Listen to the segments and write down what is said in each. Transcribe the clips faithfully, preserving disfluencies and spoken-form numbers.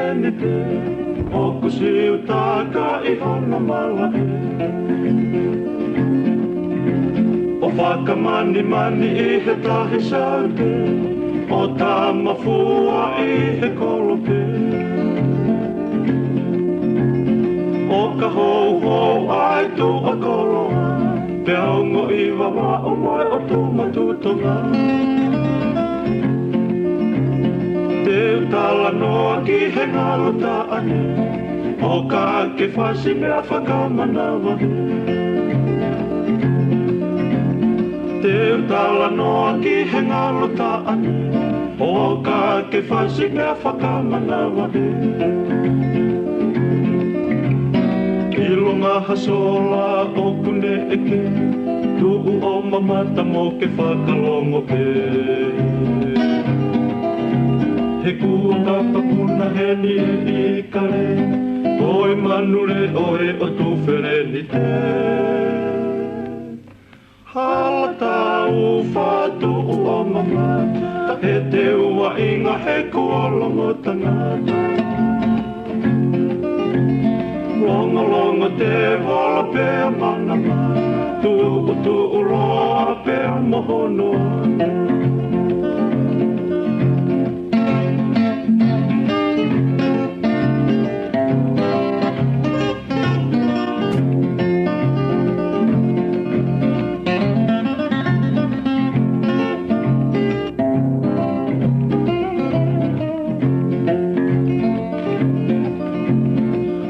Ni pē, ʻoku siutaka ʻi hono malaʻe. ʻO fakamanimani ʻi he tahi saute, ʻo tamafua ʻi he kolope. ʻO ka houhou ʻa e tuʻa koloa, pea ongo ʻi Vavaʻu mo e ʻOtu Matuʻu Tonga. Te u talanoa ki he ngalo taʻane, ʻo ka ke fasi meʻa fakamanavahē. Te u talanoa ki he ngalo taʻane, ʻo ka ke fasi meʻa fakamanavahē. ʻIlonga ha sola ʻoku ne ʻeke, tuʻu ʻo mamata mo ke fakalongo pē. He kuo ka pakuna heni e ʻikale, ko e manu leʻo ʻo e ʻOtu Felenite. Hala tau fatuʻu ʻo mamata, he te u vaʻinga he kuo longo tangata. Longolongo te vola pea manama, tuʻutuʻu loa pea mohono.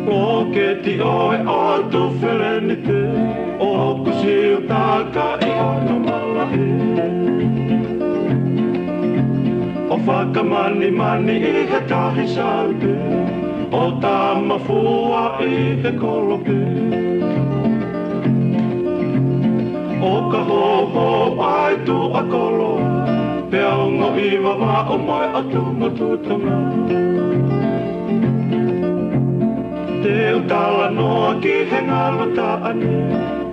Loketi ʻo e ʻOtu Felenite, ʻoku siutaka ʻi hono malaʻe. ʻO fakamanimani ʻi he tahi saute, ʻo tamafua ʻi he kolope. ʻO ka houhou ʻa e tuʻa koloa, pea ongo ʻi Vavaʻu mo e ʻOtu Matuʻu Tonga. Te u talanoa ki he ngalo taʻane,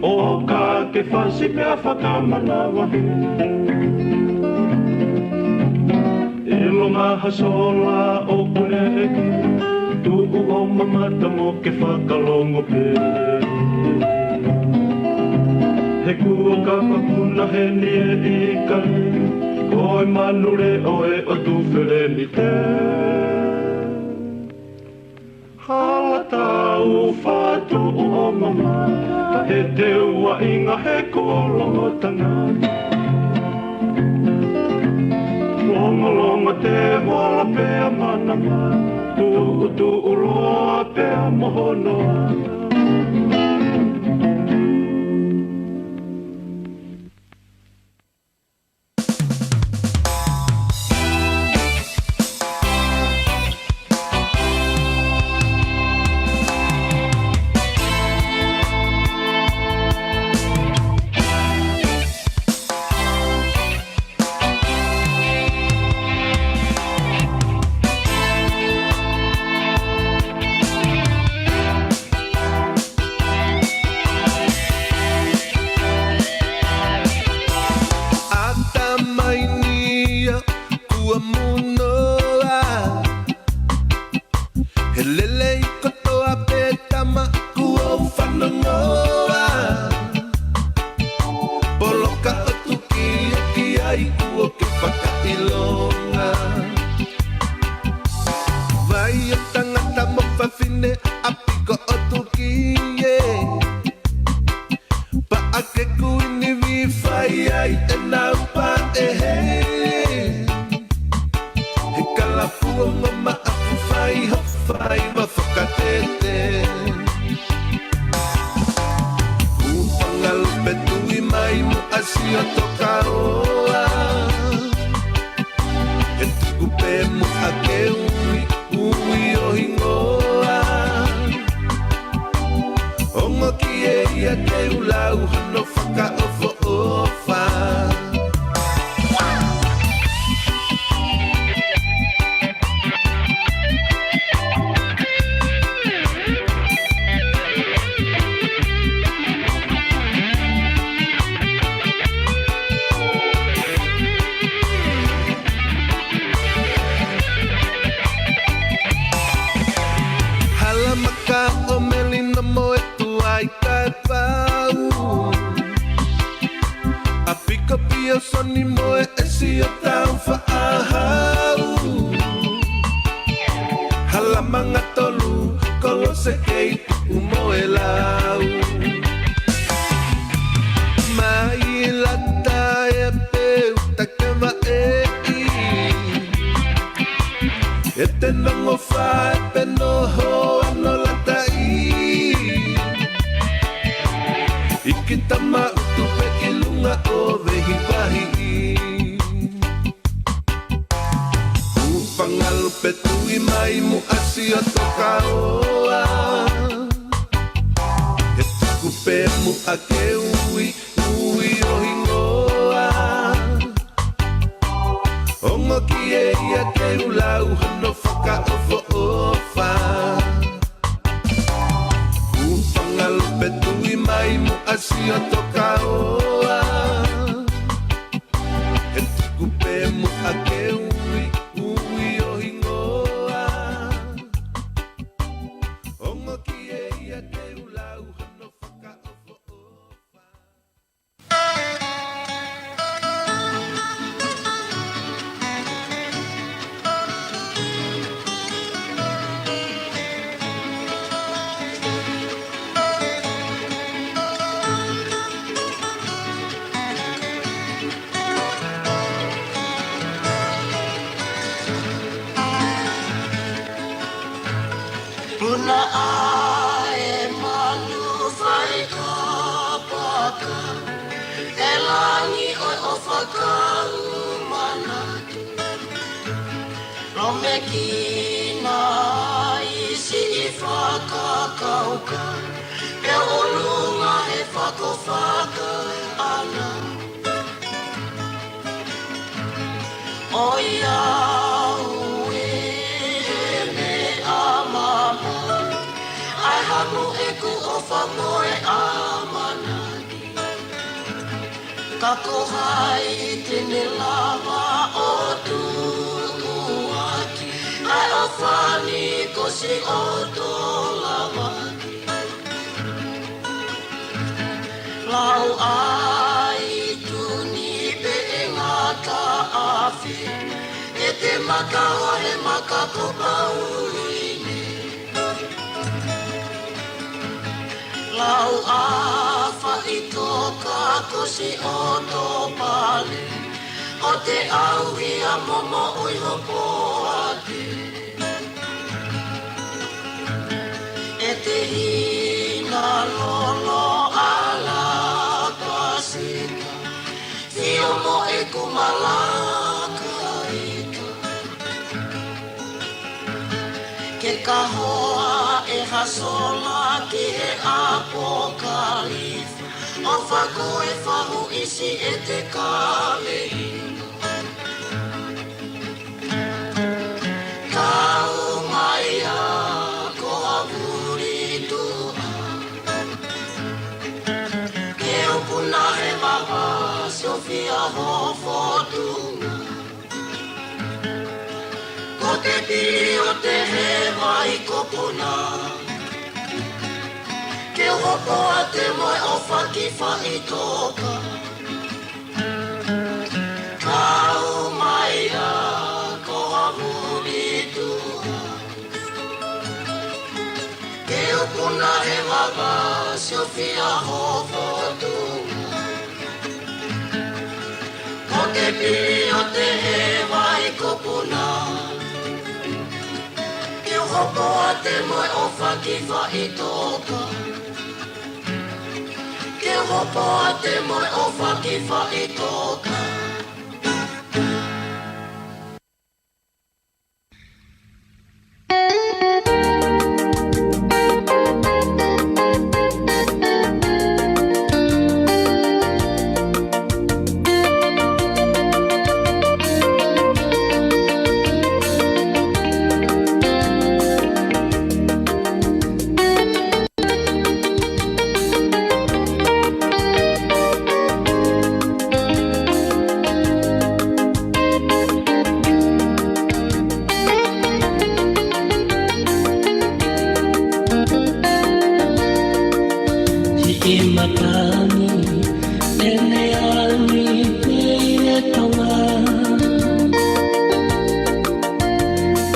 ʻo ka ke fasi pea fakamanavahē. ʻIlonga ha sola ʻoku ne ʻeke, tuʻu ʻo mamata mo ke fakalongo pē. He kuo ka pakuna heni e ʻikale, ko e manu leʻo ʻo e ʻOtu Felenite. Hala tau fatuʻu ʻo mamata, he te u vaʻinga he kuo longo tangata. Longolongo te vola pea manama, tuʻutuʻu loa pea mohono. ʻAtamai ni ia kuo munoa. He lelei kotoa pē tama kuo u fanongoa. Poloka ʻo tuki ʻaki ai kuo ke fakaʻilonga. Vai ʻo tangata mo fafine ʻapi ko ʻo tuki ē. Paʻake kuini vi fai ai ʻenau paʻehe. He kalapu ongo maʻaku fai ho fai ma fakatete. Kupanga lupe tui mai mo ʻasi ʻo tokaoa. He tuku pē mo ake ui, ui ʻo hingoa. Ongo ki e ia ke u lau hono fakaʻofoʻofa. Ka ʻo Melino mo e Tuai kae pau. ʻApiko Piosoni mo e ʻEsi ʻo Taufaʻa Hau. Halamanga Tolu, Kolose Kei Tuʻu mo e Lau. Mai lata e peu take vaʻeʻi. E te nongo fae pe noho ano lataʻi. ʻIki Tama Utu pe ʻi Lunga ʻo Vehivahi. Hūfangalu pe Tuʻi mai Muʻa Siotokaoa. He tuku pe Muʻa Keui, ui ʻo hingoa. Ongo ki e ia ke u lau hono fakaʻofoʻofa. Hūfangalu pe Tuʻi mai Muʻa Siotokaoa. He tuku pe Muʻa Keui, ui ʻo hingoa. Ongo ki e ia ke u lau hono fakaʻofoʻofa. Puna ʻa e manu fai kapaka, e langi ʻo e ʻofa kau manatu. Lomekina ʻi siʻi fakakaukau, pea ʻolunga he fakofakaʻana. ʻOiauē, he meʻa mamahi, ʻa e hamu ʻeku ʻofa mo e ʻamanaki. Ka ko hai te ne lava ʻo tuʻuaki ʻa e ʻofa ni ko Siotolavaki. Lau ʻaituni pe ʻe ngata afe, ʻe te makawa he maka ko Paulini. Lau ʻa Faʻitoka ko Siotopale, ʻo te ʻauhia mo moʻui hopoate. ʻE te hina lolo ʻa Lapasika, fio mo ʻeku malaka ika. Ke kahoa ʻe ha sola ki he ʻApokalifa, ʻo fakoe fahu ʻi siʻete kaveinga. Kau mai ā ko ha vuli tuʻa, ke u puna he vavasi ʻo fia hofo tuʻa. Ko te pili ʻo te heva ʻi ko puna, ke u hopoate mo e ʻofa ki Faʻitoka. Kau mai ā ko ha vuli tuʻa, ke u puna he vavasi ʻo fia hofo tuʻa. Ko te pili ʻo te heva ʻi ko puna, ke u hopoate mo e ʻofa ki Faʻitoka. Ke u hopoate mo e ʻofa ki Faʻitoka. ʻi matangi, ʻene angi pē ʻi Tonga.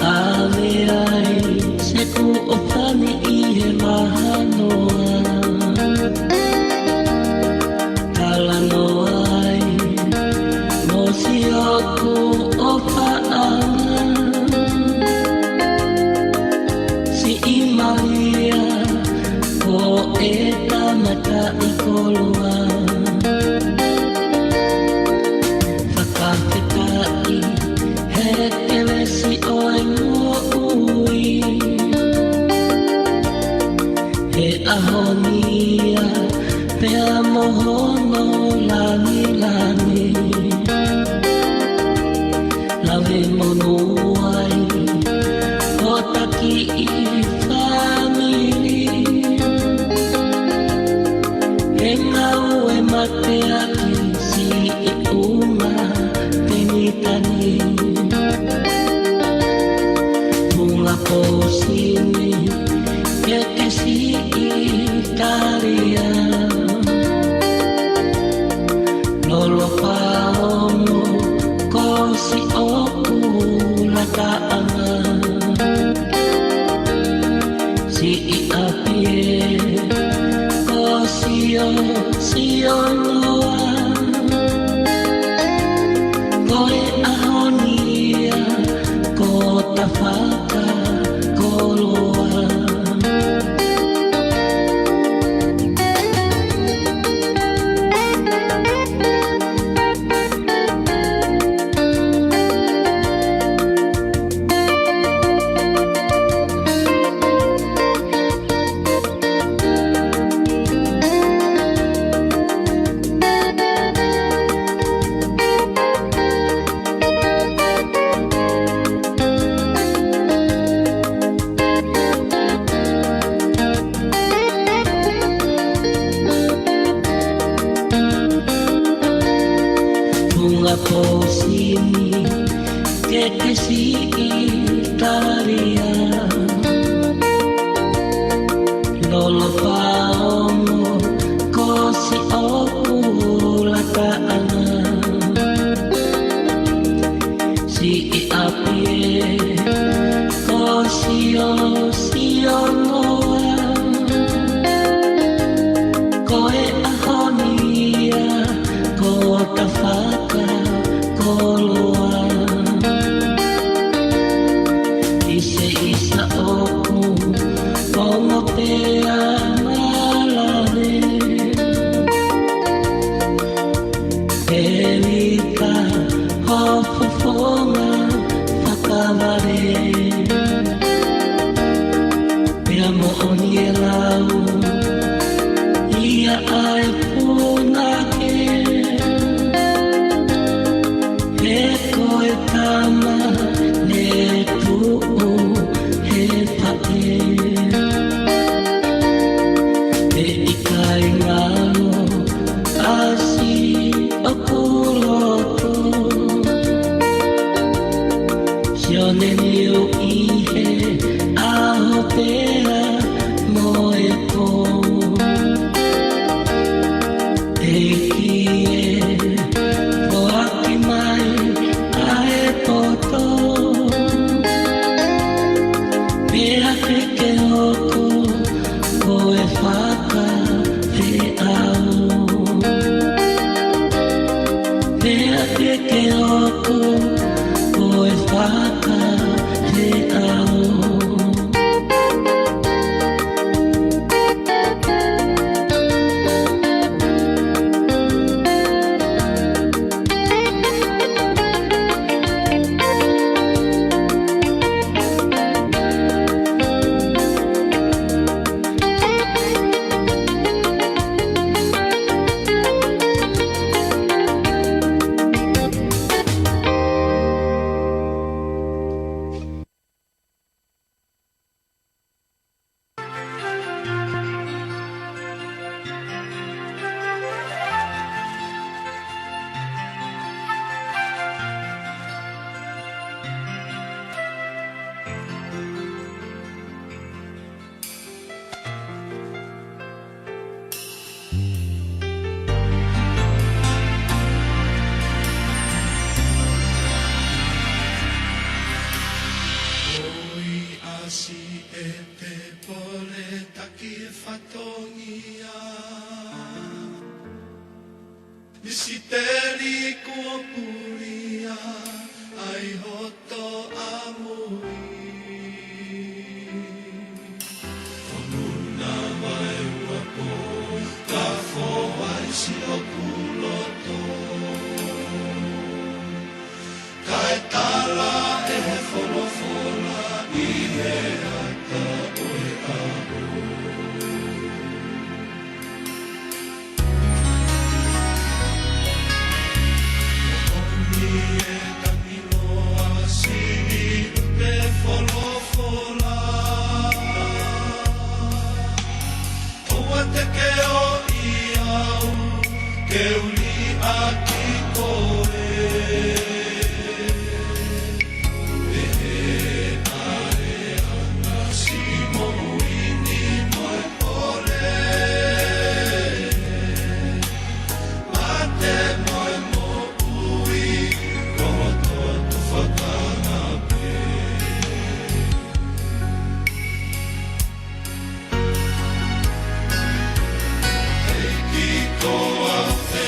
ʻAve ai se kuo fani ʻi he mahanoa. Talanoa ai mo siʻoku ʻofaʻanga. Siʻi Malia, ko e tangataʻi koloa. Fakafetaʻi he kelesi ʻo e moʻui. He ʻaho ni ia pea mo hono lāngilangi. Lave monū ai hota kiʻi fāmili. He ngāue mateaki siʻi ʻUnga Penitani. Funga Pōsini, Kekesi ʻItālia. Lolo Paomo, ko siʻoku lataʻanga. Siʻi ʻApie, ko Sio, Sionoa. Ko e ʻaho ni ia, ko Tafaka Koloa. Funga Pōsini, Kekesi ʻItālia. Lolo Paomo, ko siʻoku lataʻanga. Siʻi ʻApie, ko Sio, Sionoa. Ko e ʻaho ni ia, ko Tafaka Koloa. ʻIsa, ʻisa ʻoku ongo pea malave. Pēlika ho fofonga fakavale. Pea moʻoni e lau ia ʻa e punake. He ko e tama ne tuʻu he faʻē. He ʻikai ngalo ʻa siʻoku loto. Sione Niu ʻi he ʻaho pea mo e pō. ʻEiki ē, foaki mai ʻa e poto. Pea ke ke hoko ko e fakafeʻao. Pea ke ke hoko ko e fakafeʻao. Te pole taki e fatongia, misiteli kuo pulia ai hoto ʻamui. Fonua mai ua po, ka foai si o kuloto. Kae tala ʻe he folofola ʻi he ata ʻo e ʻaho. Moʻoni e tangi noa sili ʻute folofola. ʻOua te ke ʻoʻi au, ke u liʻaki koe. Pehē ʻa e ʻanasi moʻui ni mo e kole. Mate mo e moʻui, ko hoto tufakanga pē. ʻEiki ko au te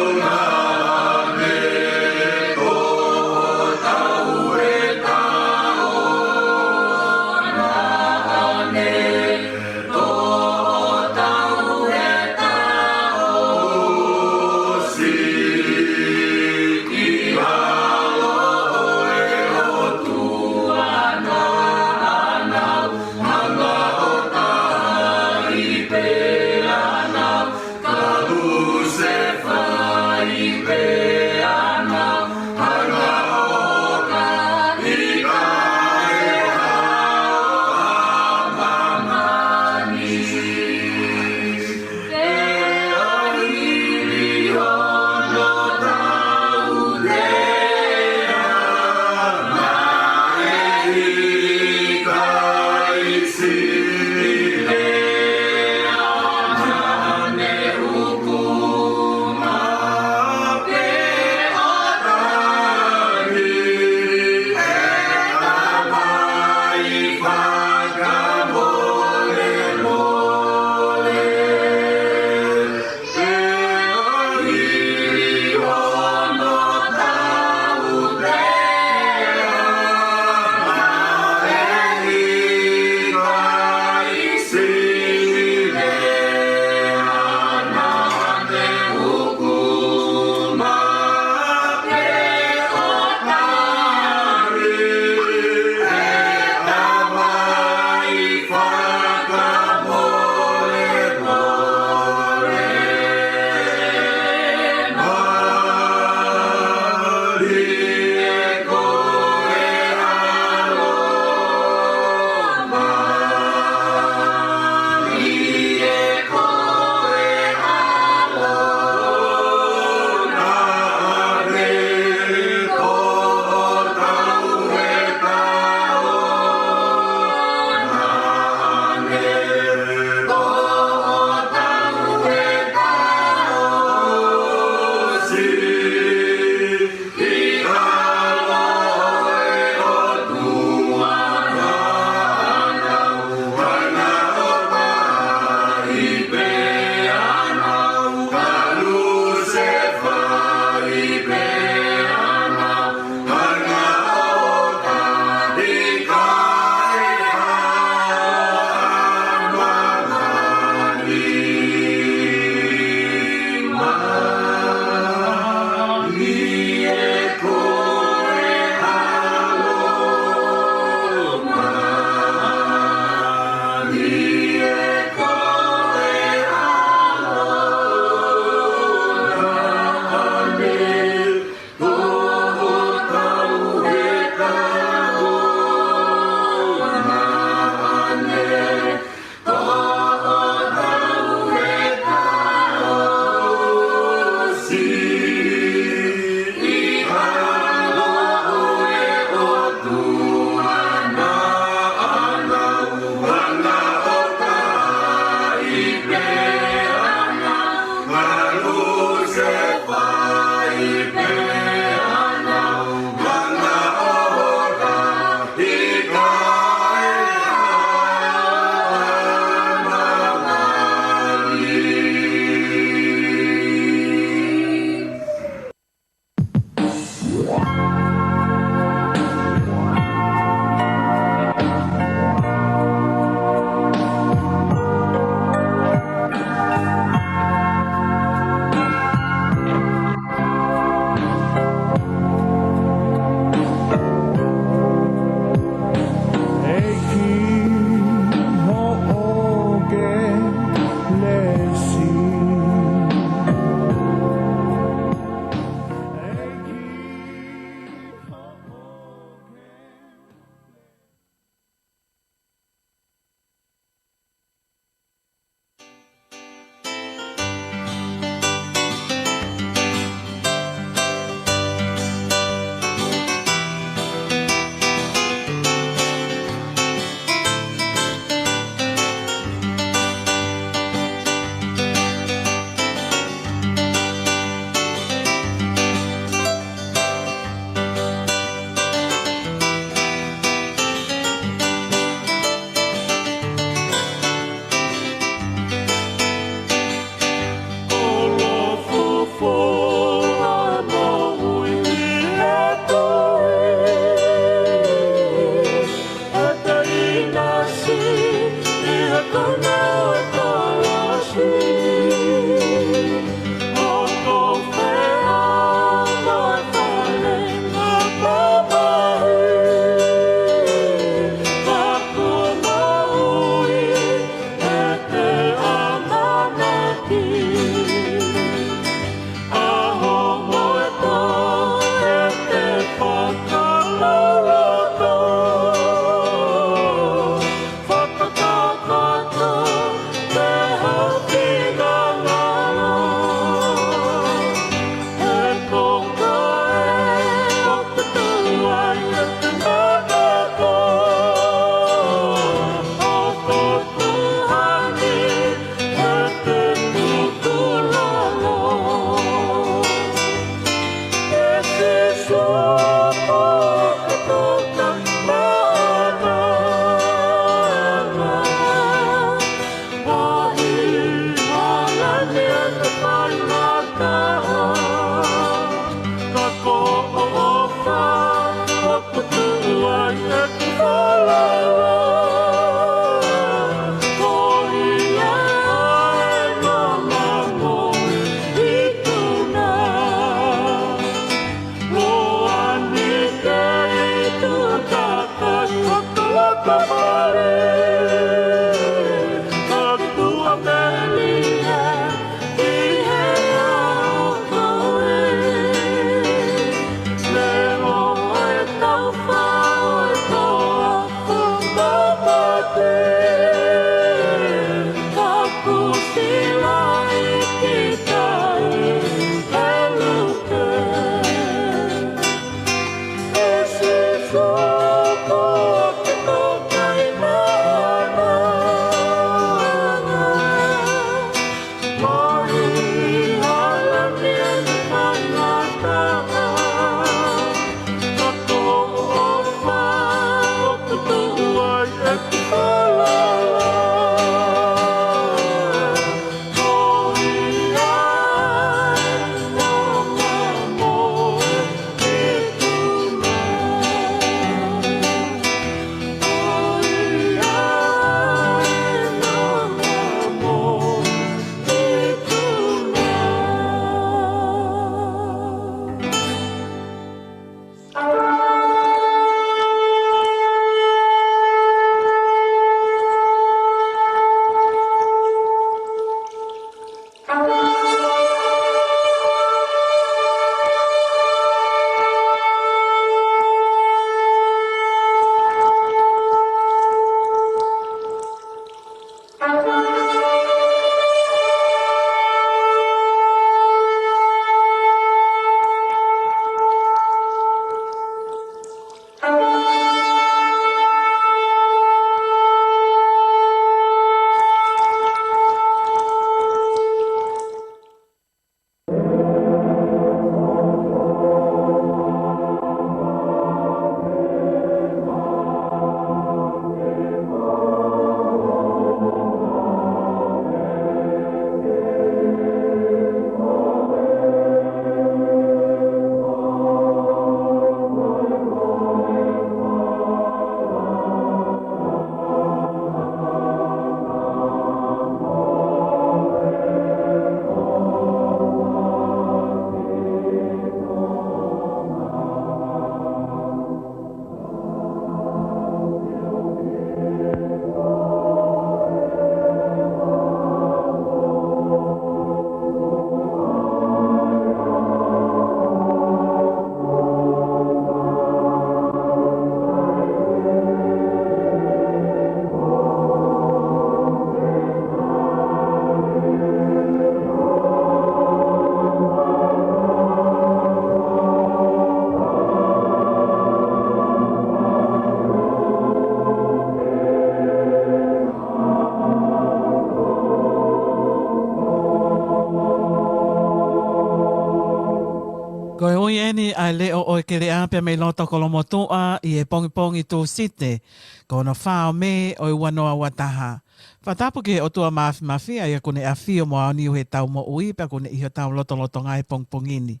Leʻo ʻo e Keleʻa pea mei loto Kolomotuʻa ʻi he pongipongi Tūsite, ko hono fā ʻo Mē ʻo e ua noa ua taha. Fakatapu ki he ʻOtua Māfimafi, ʻa ia kuo ne ʻafio mo aoniu he tau moʻui, pea kuo ne ʻi hotau lotolotonga he pongipongi ni.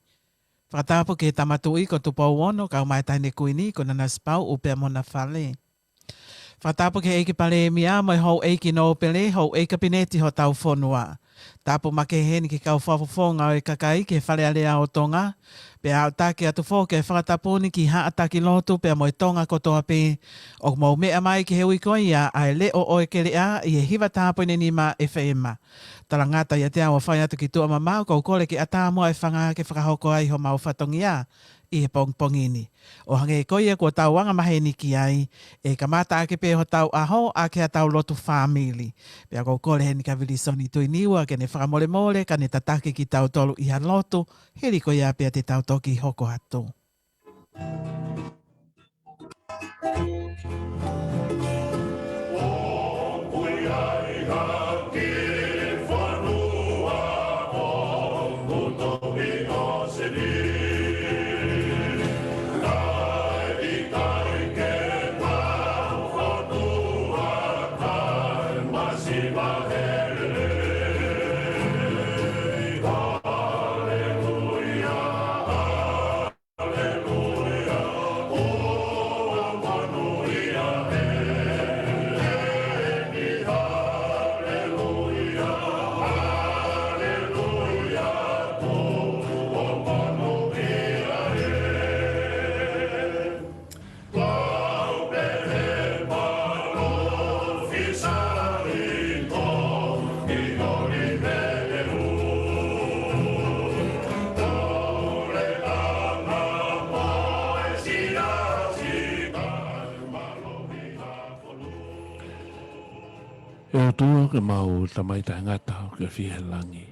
Fakatapu ki he Tama Tuʻi ko Tupou Ono, kau mai Taʻahine Kuini ko Nanasipauʻu pea mo hona fale. Fakatapu ki he ʻEiki Palēmia mo e houʻeiki nōpele, houʻeiki kapineti hotau fonua. Tapu makehe heni ki he kau fakafofonga ʻo e kakai ki he Fale Alea ʻo Tonga. Pea ʻoatu atu foki e fakatapu ni ki he Haʻa Taki Lotu pea mo e Tonga kotoa pē ʻoku mou meʻa mai ki he ui ko ia ʻa e Leʻo ʻo e Keleʻa ʻi he hiva taha poini nima F M. Talangata ʻiate au ʻo fai atu ki tuʻa mamao, ʻoku ou kole ke ʻatā muʻa e fanga ke fakahoko ai homau fatongia ʻi he pongipongi ni. ʻO hangē ko ia kuo tau anga maheni ki ai, ʻe kamata ʻaki pē hotau ʻaho ʻaki ʻetau lotu fāmili. Pea ʻoku ou kole heni kia Vilisoni Tuiniua ke ne fakamolemole, ka ne tataki kitautolu ʻi ha lotu, hili ko ia pea te tau toki hoko atu. ʻE ʻOtua, ko ʻemau Tamai taʻengata ʻoku ke ʻafio ʻi he langi.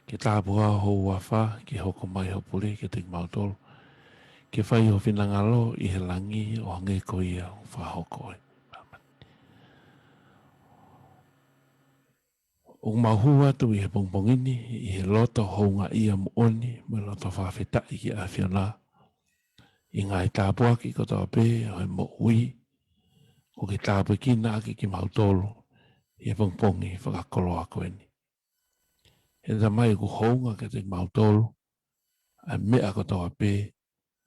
Ke tāpuhā ho huafa, ke hoko mai ho pule kiate kimautolu. Ke fai ho finangalo ʻi he langi ʻo hangē ko ia ʻoku fakahoko ʻi māmani. ʻOku mau hū atu ʻi he pongipongi ni, ʻi he loto houngaʻia moʻoni, mo e loto fakafetaʻi ki he ʻAfiona. ʻI he ngaahi tāpuaki kotoa pē ʻo e moʻui, ʻoku ke tāpuekina ʻaki kimautolu, ʻi he pongipongi fakakoloa ko eni. ʻE Tamai, ʻoku hounga kiate kimautolu ʻa e meʻa kotoa pē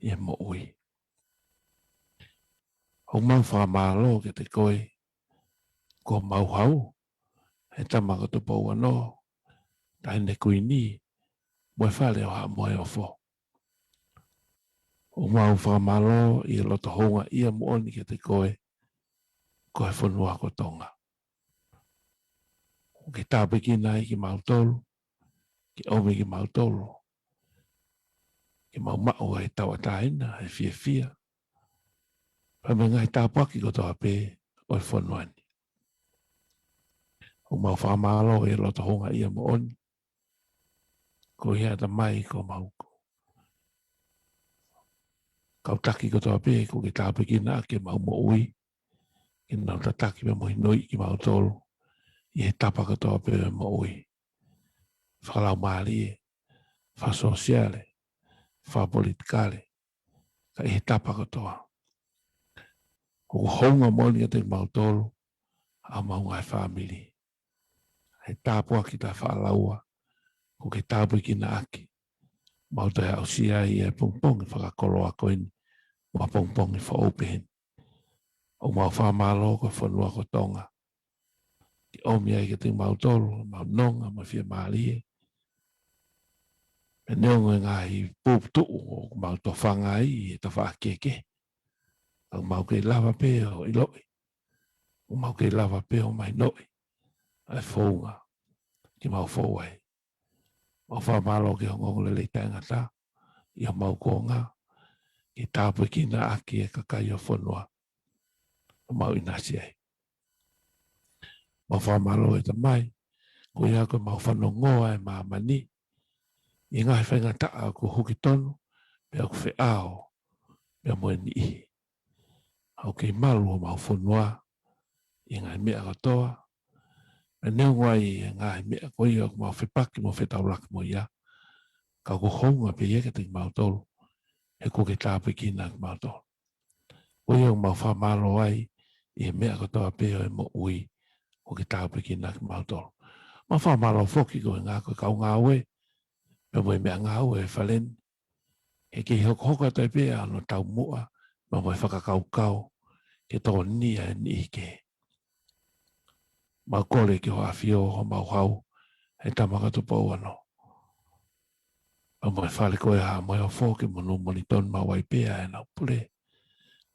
ʻi he moʻui. ʻOku mau fakamālō kiate koe, ko homau hau, ʻe Tama ko Tupou Ono, Taʻahine Kuini, mo e Fale ʻo Haʻa Moheofo. ʻOku mau fakamālō ʻi he loto houngaʻia moʻoni kiate koe, ko e fonua ko Tonga. ʻOku ke tāpuekina ai kimautolu, ke ʻomi kimautolu ke mau maʻu ʻa e tauʻatāina, ʻa e fiefia, pea mo e ngaahi tāpuaki kotoa pē ʻo e fonua ni. ʻOku mau fakamālō ʻi he loto houngaʻia moʻoni, ko ia Tamai, ko homau kau taki kotoa pē ʻoku ke tāpuekina ʻaki ʻemau moʻui, ke nau tataki pea mo hinoʻi kimautolu ʻi he tapa kotoa pē ʻo e moʻui. Fakalaumālie, fakasōsiale, fakapolitikale, ka ʻi he tapa kotoa. ʻOku hounga moʻoni kiate kimautolu ʻa homau ngaahi fāmili. ʻA e tāpuaki taʻefaʻalaua ʻoku ke tāpuekina ʻaki, mau toe aʻusia ai ʻa e pongipongi fakakoloa ko eni, mo e pongipongi foʻou pehē ni. ʻOku mau fakamālō ko e fonua ko Tonga, ke ʻomi ai kiate kimautolu ʻemau nonga mo e fiemālie. Pea neongo e ngaahi puputuʻu ʻoku mau tofanga ai ʻi he tafaʻaki kehekehe, ka ʻoku mau kei lava pē ʻo ʻiloʻi, ʻoku mau kei lava pē ʻo mahinoʻi ʻa e founga ke mau fou ai. Mau fakamālō ki he ongoongolelei taʻengata ʻi homau kuonga, ke tāpuekina ʻaki e kakai ʻo e fonua ʻoku mau ʻinasi ai. Mau fakamālō ʻe Tamai, ko ia ko ʻemau fanongoa ʻa e māmani ʻi he ngaahi faingataʻa ʻoku hukitonu, pea ʻoku feʻao pea mo e niʻihi. ʻOku kei malu homau fonua ʻi he ngaahi meʻa kotoa, pea neongo ʻa e ngaahi meʻa ko ia ʻoku mau fepaki mo fetaulaki mo ia, ka ʻoku hounga pē ia kiate kimautolu, he kuo ke tāpuekina kimautolu. Ko ia ʻoku mau fakamālō ai ʻi he meʻa kotoa pē ʻo e moʻui, kuo ke tāpuekina kimautolu. Mau fakamālō foki koeʻuhi ko e kau ngāue, pea mo e meʻangāue ʻa e fale ni, he kei hokohoko atu ai pē ʻa hono taumuʻa, pea mo e fakakaukau, ke tokonia e niʻihi kehe. Mau kole ki hoʻo ʻAfio, homau hau, ʻe Tamai ko Tupou ʻAno. Pea mo e fale ko ē ʻa Haʻa Moheofo, ke monū moʻoni tonu maʻu ai pē ʻa ʻenau pule,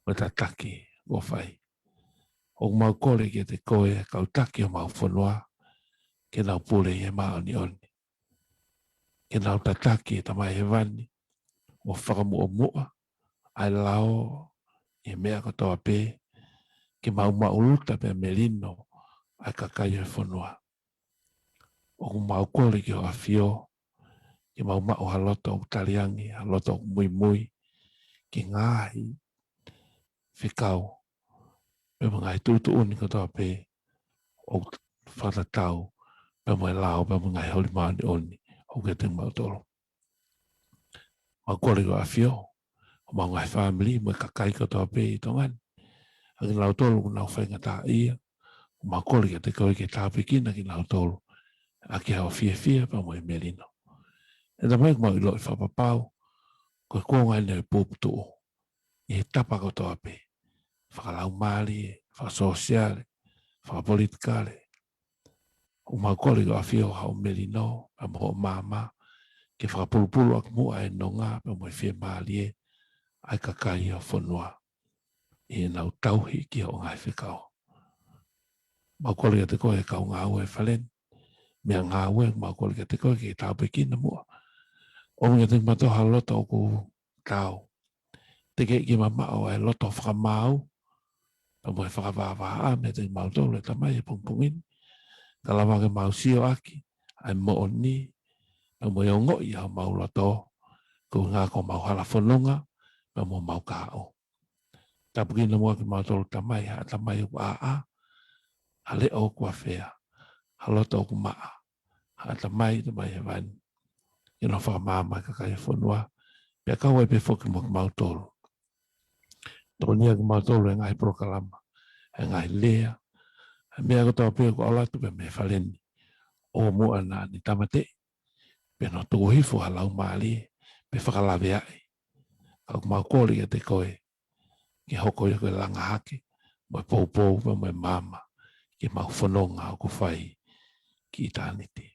mo e tataki kuo fai. ʻOku mau kole kiate koe, kau taki homau fonua, ke nau pule ʻi he māʻoniʻoni. Ke nau tataki ʻe Tamai Hēvani, ʻo fakamuʻomuʻa ʻa e lao ʻi he meʻa kotoa pē, ke mau maʻuluta pea melino ʻa e kakai ʻo e fonua. ʻOku mau kole ki hoʻo ʻAfio, ke mau maʻu ha loto ʻoku taliangi, ha loto ʻoku muimui ki he ngaahi fekau, pea mo e ngaahi tuʻutuʻuni kotoa pē ʻoku fakatatau pea mo e lao, pea mo e ngaahi holi māʻoniʻoni ʻoku ʻiate kimautolu. Mau kole ki hoʻo ʻAfio, homau ngaahi fāmili mo e kakai kotoa pē ʻi Tonga ni. ʻA kinautolu ʻoku nau faingataʻaʻia, mau kole kiate koe ke tāpuekina kinautolu ʻaki hoʻo fiefia pea mo e melino. ʻE Tamai, ʻoku mau ʻiloʻi fakapapau ko e kuonga eni ʻo e puputuʻu ʻi he tapa kotoa pē, fakalaumālie, fakasōsiale, fakapolitikale. ʻOku mau kole ki hoʻo ʻAfio, haʻo melino pea mo hoʻo maama, ke fakapulupulu ʻaki muʻa e nonga pea mo e fiemālie ʻa e kakai ʻo e fonua ʻi heʻenau tauhi ki hoʻo ngaahi fekau. Mau kole kiate koe, kau ngāue ʻa e fale ni, meʻangāue, mau kole kiate koe ke tāpuekina muʻa. ʻOmi kiate kimautolu ha loto ʻoku taau, tekeʻi ke mamaʻo ʻa e loto fakamaau pea mo e fakavāvāʻa meiate kimautolu, ʻe Tamai, he pongipongi ni. Ka lava ke mau sio ʻaki ʻa e moʻoni pea mo e ongoʻi ʻa homau loto, koeʻuhi ko homau hala fononga pea mo homau kahaʻu. Tāpuekina muʻa kimautolu, Tamai, ha ʻatamai ʻoku ʻāʻā, ha leʻo ʻoku afea, ha loto ʻoku maʻa, ha ʻatamai, Tamai Hēvani, ke nau fakamaama ʻa e kakai ʻo e fonua, pea kau ai pē foki mo kimautolu. Tokonia kimautolu ʻi he ngaahi polokalama, ʻi he ngaahi lea, ʻi he meʻa kotoa pē ʻoku ʻalu atu pē mei he fale ni, ʻoua muʻa naʻa ne tāmateʻi, pe naʻa ne tuku hifo ha laumālie, pe fakalaveaʻi. Ka ʻoku mau kole kiate koe, ke hoko ia ko e langa hake, mo e poupou, pea mo e maama ki heʻemau fononga ʻoku fai ki ʻitāniti.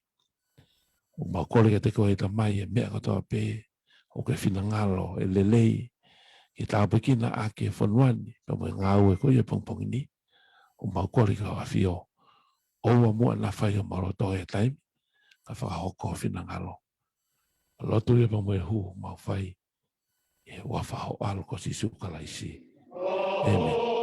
ʻOku mau kole kiate koe, ʻe Tamai, ʻi he meʻa kotoa pē ʻoku ke finangalo ʻe lelei ke tāpuekina ʻaki e fonua ni pea mo e ngāue ko ia ʻo e pongipongi ni. ʻOku mau kole ki hoʻo ʻAfio, ʻoua muʻa naʻa fai homau loto he taimi, ka fakahoko ho finangalo. Lotu ia pea mo e hū ʻoku mau fai ʻi he huafa ho ʻAlo ko Sīsū Kalaisi. ʻĒmeni.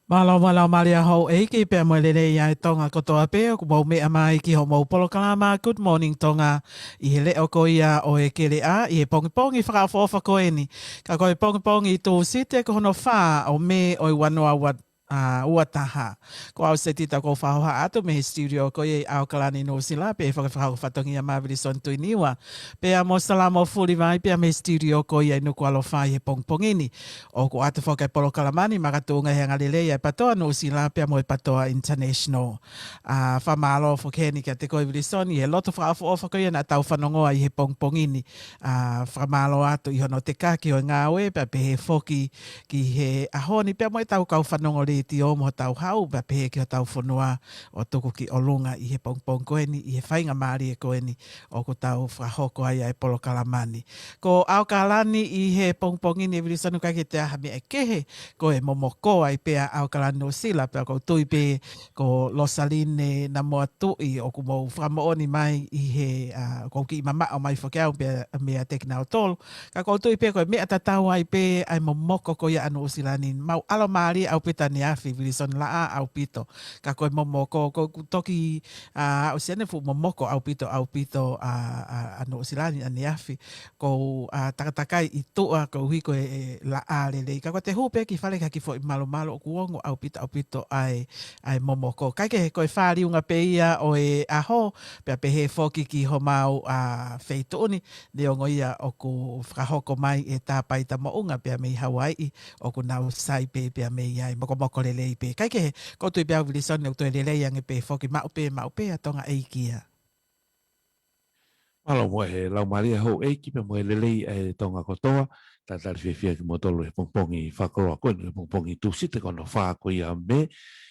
Mālō, mālō, mālō, Laumālie Houʻeiki, pea mo e lelei ʻa e Tonga kotoa pē, ʻoku mou meʻa mai ki hoʻomou polokalama Good Morning Tonga, ʻi he leʻo ko ia ʻo e keleʻa, ʻi he pongipongi fakaʻofoʻofa ko eni. Ka ko e pongipongi Tūsite ko hono fā ʻo Mē ʻo e ua noa ua, ā, ua taha. Ko au Setita ʻoku ou fakahoha atu mei he studio ko ia ʻi ʻAokalani, Nuʻusila, pea fakafeʻao fatongia mo Vilisoni Tuiniua. Pea mo Salamo Fulivai, pea mei he studio ko ia ʻi Nukuʻalofa ʻi he pongipongi ni. ʻOku ʻoatu foki e polokalama ni makatuʻunga he angalelei ʻa e PTOA Nuʻusila pea mo e PTOA International. Ā, fakamālō foki heni kiate koe Vilisoni, he lotu fakaʻofoʻofa ko ia naʻa tau fanongoa ʻi he pongipongi ni. Ā, fakamālō atu ʻi hono tekaki ʻo e ngāue, pea pehē foki ki he ʻaho ni, pea mo ʻetau kau fanongo letiō mo hotau hau, pea pehē ki hotau fonua ʻo tuku ki ʻolunga ʻi he pongipongi ko eni, ʻi he faingamālie ko eni ʻoku tau fakahoko ai ʻa e polokalama ni. Ko ʻAokalani ʻi he pongipongi ni, Vilisoni, ʻoku ʻikai ke toe ʻi ai ha meʻa ʻe kehe, ko e momoko ai pē ʻa ʻAokalani Nuʻusila, pea ʻoku ou tui pē ko Losaline Namoa Tuʻi ʻoku mou fakamoʻoni mai ʻi he, ā, ʻoku ou kiʻi mamaʻo mai foki au pea meiate kinautolu. Ka ʻoku ou tui pē ko e meʻa tatau ai pē ʻa e momoko ko ia ʻa Nuʻusila ni. Mau ʻalomālie ʻaupito ʻaneafi, Vilisoni, laʻā ʻaupito. Ka ko e momoko, ko ʻeku toki, ā, aʻu siʻene fuʻu momoko ʻaupito, ʻaupito ʻa, ʻa, ʻa Nuʻusila ni ʻaneafi. Ko u, ā, takatakai ʻi tuʻa koeʻuhi ko e, e laʻā lelei. Ka ko ʻete hū pē ki fale ki ha kiʻi foʻi malumalu ʻoku ongo ʻaupito, ʻaupito ʻa e, ʻa e momoko. Kae kehe, ko e fāliunga pē ia ʻo e ʻaho, pea pehē foki ki homau, ā, feituʻu ni, neongo ia ʻoku fakahoko mai e tāpaita moʻunga pea mei Hauaiʻi, ʻoku nau sai pē pea mei ai, mokomoko lelei pē. Kae kehe, ʻoku ou tui pē au Vilisoni ʻoku toe lelei ange pē foki, maʻu pē, maʻu pē ʻa Tonga ʻEiki ia. Mālō mo e Laumālie Houʻeiki pea mo e lelei ʻa e Tonga kotoa, talitali fiefia kimoutolu he pongipongi fakakoloa ko eni, he pongipongi Tūsite ko hono fā ko ia Mē,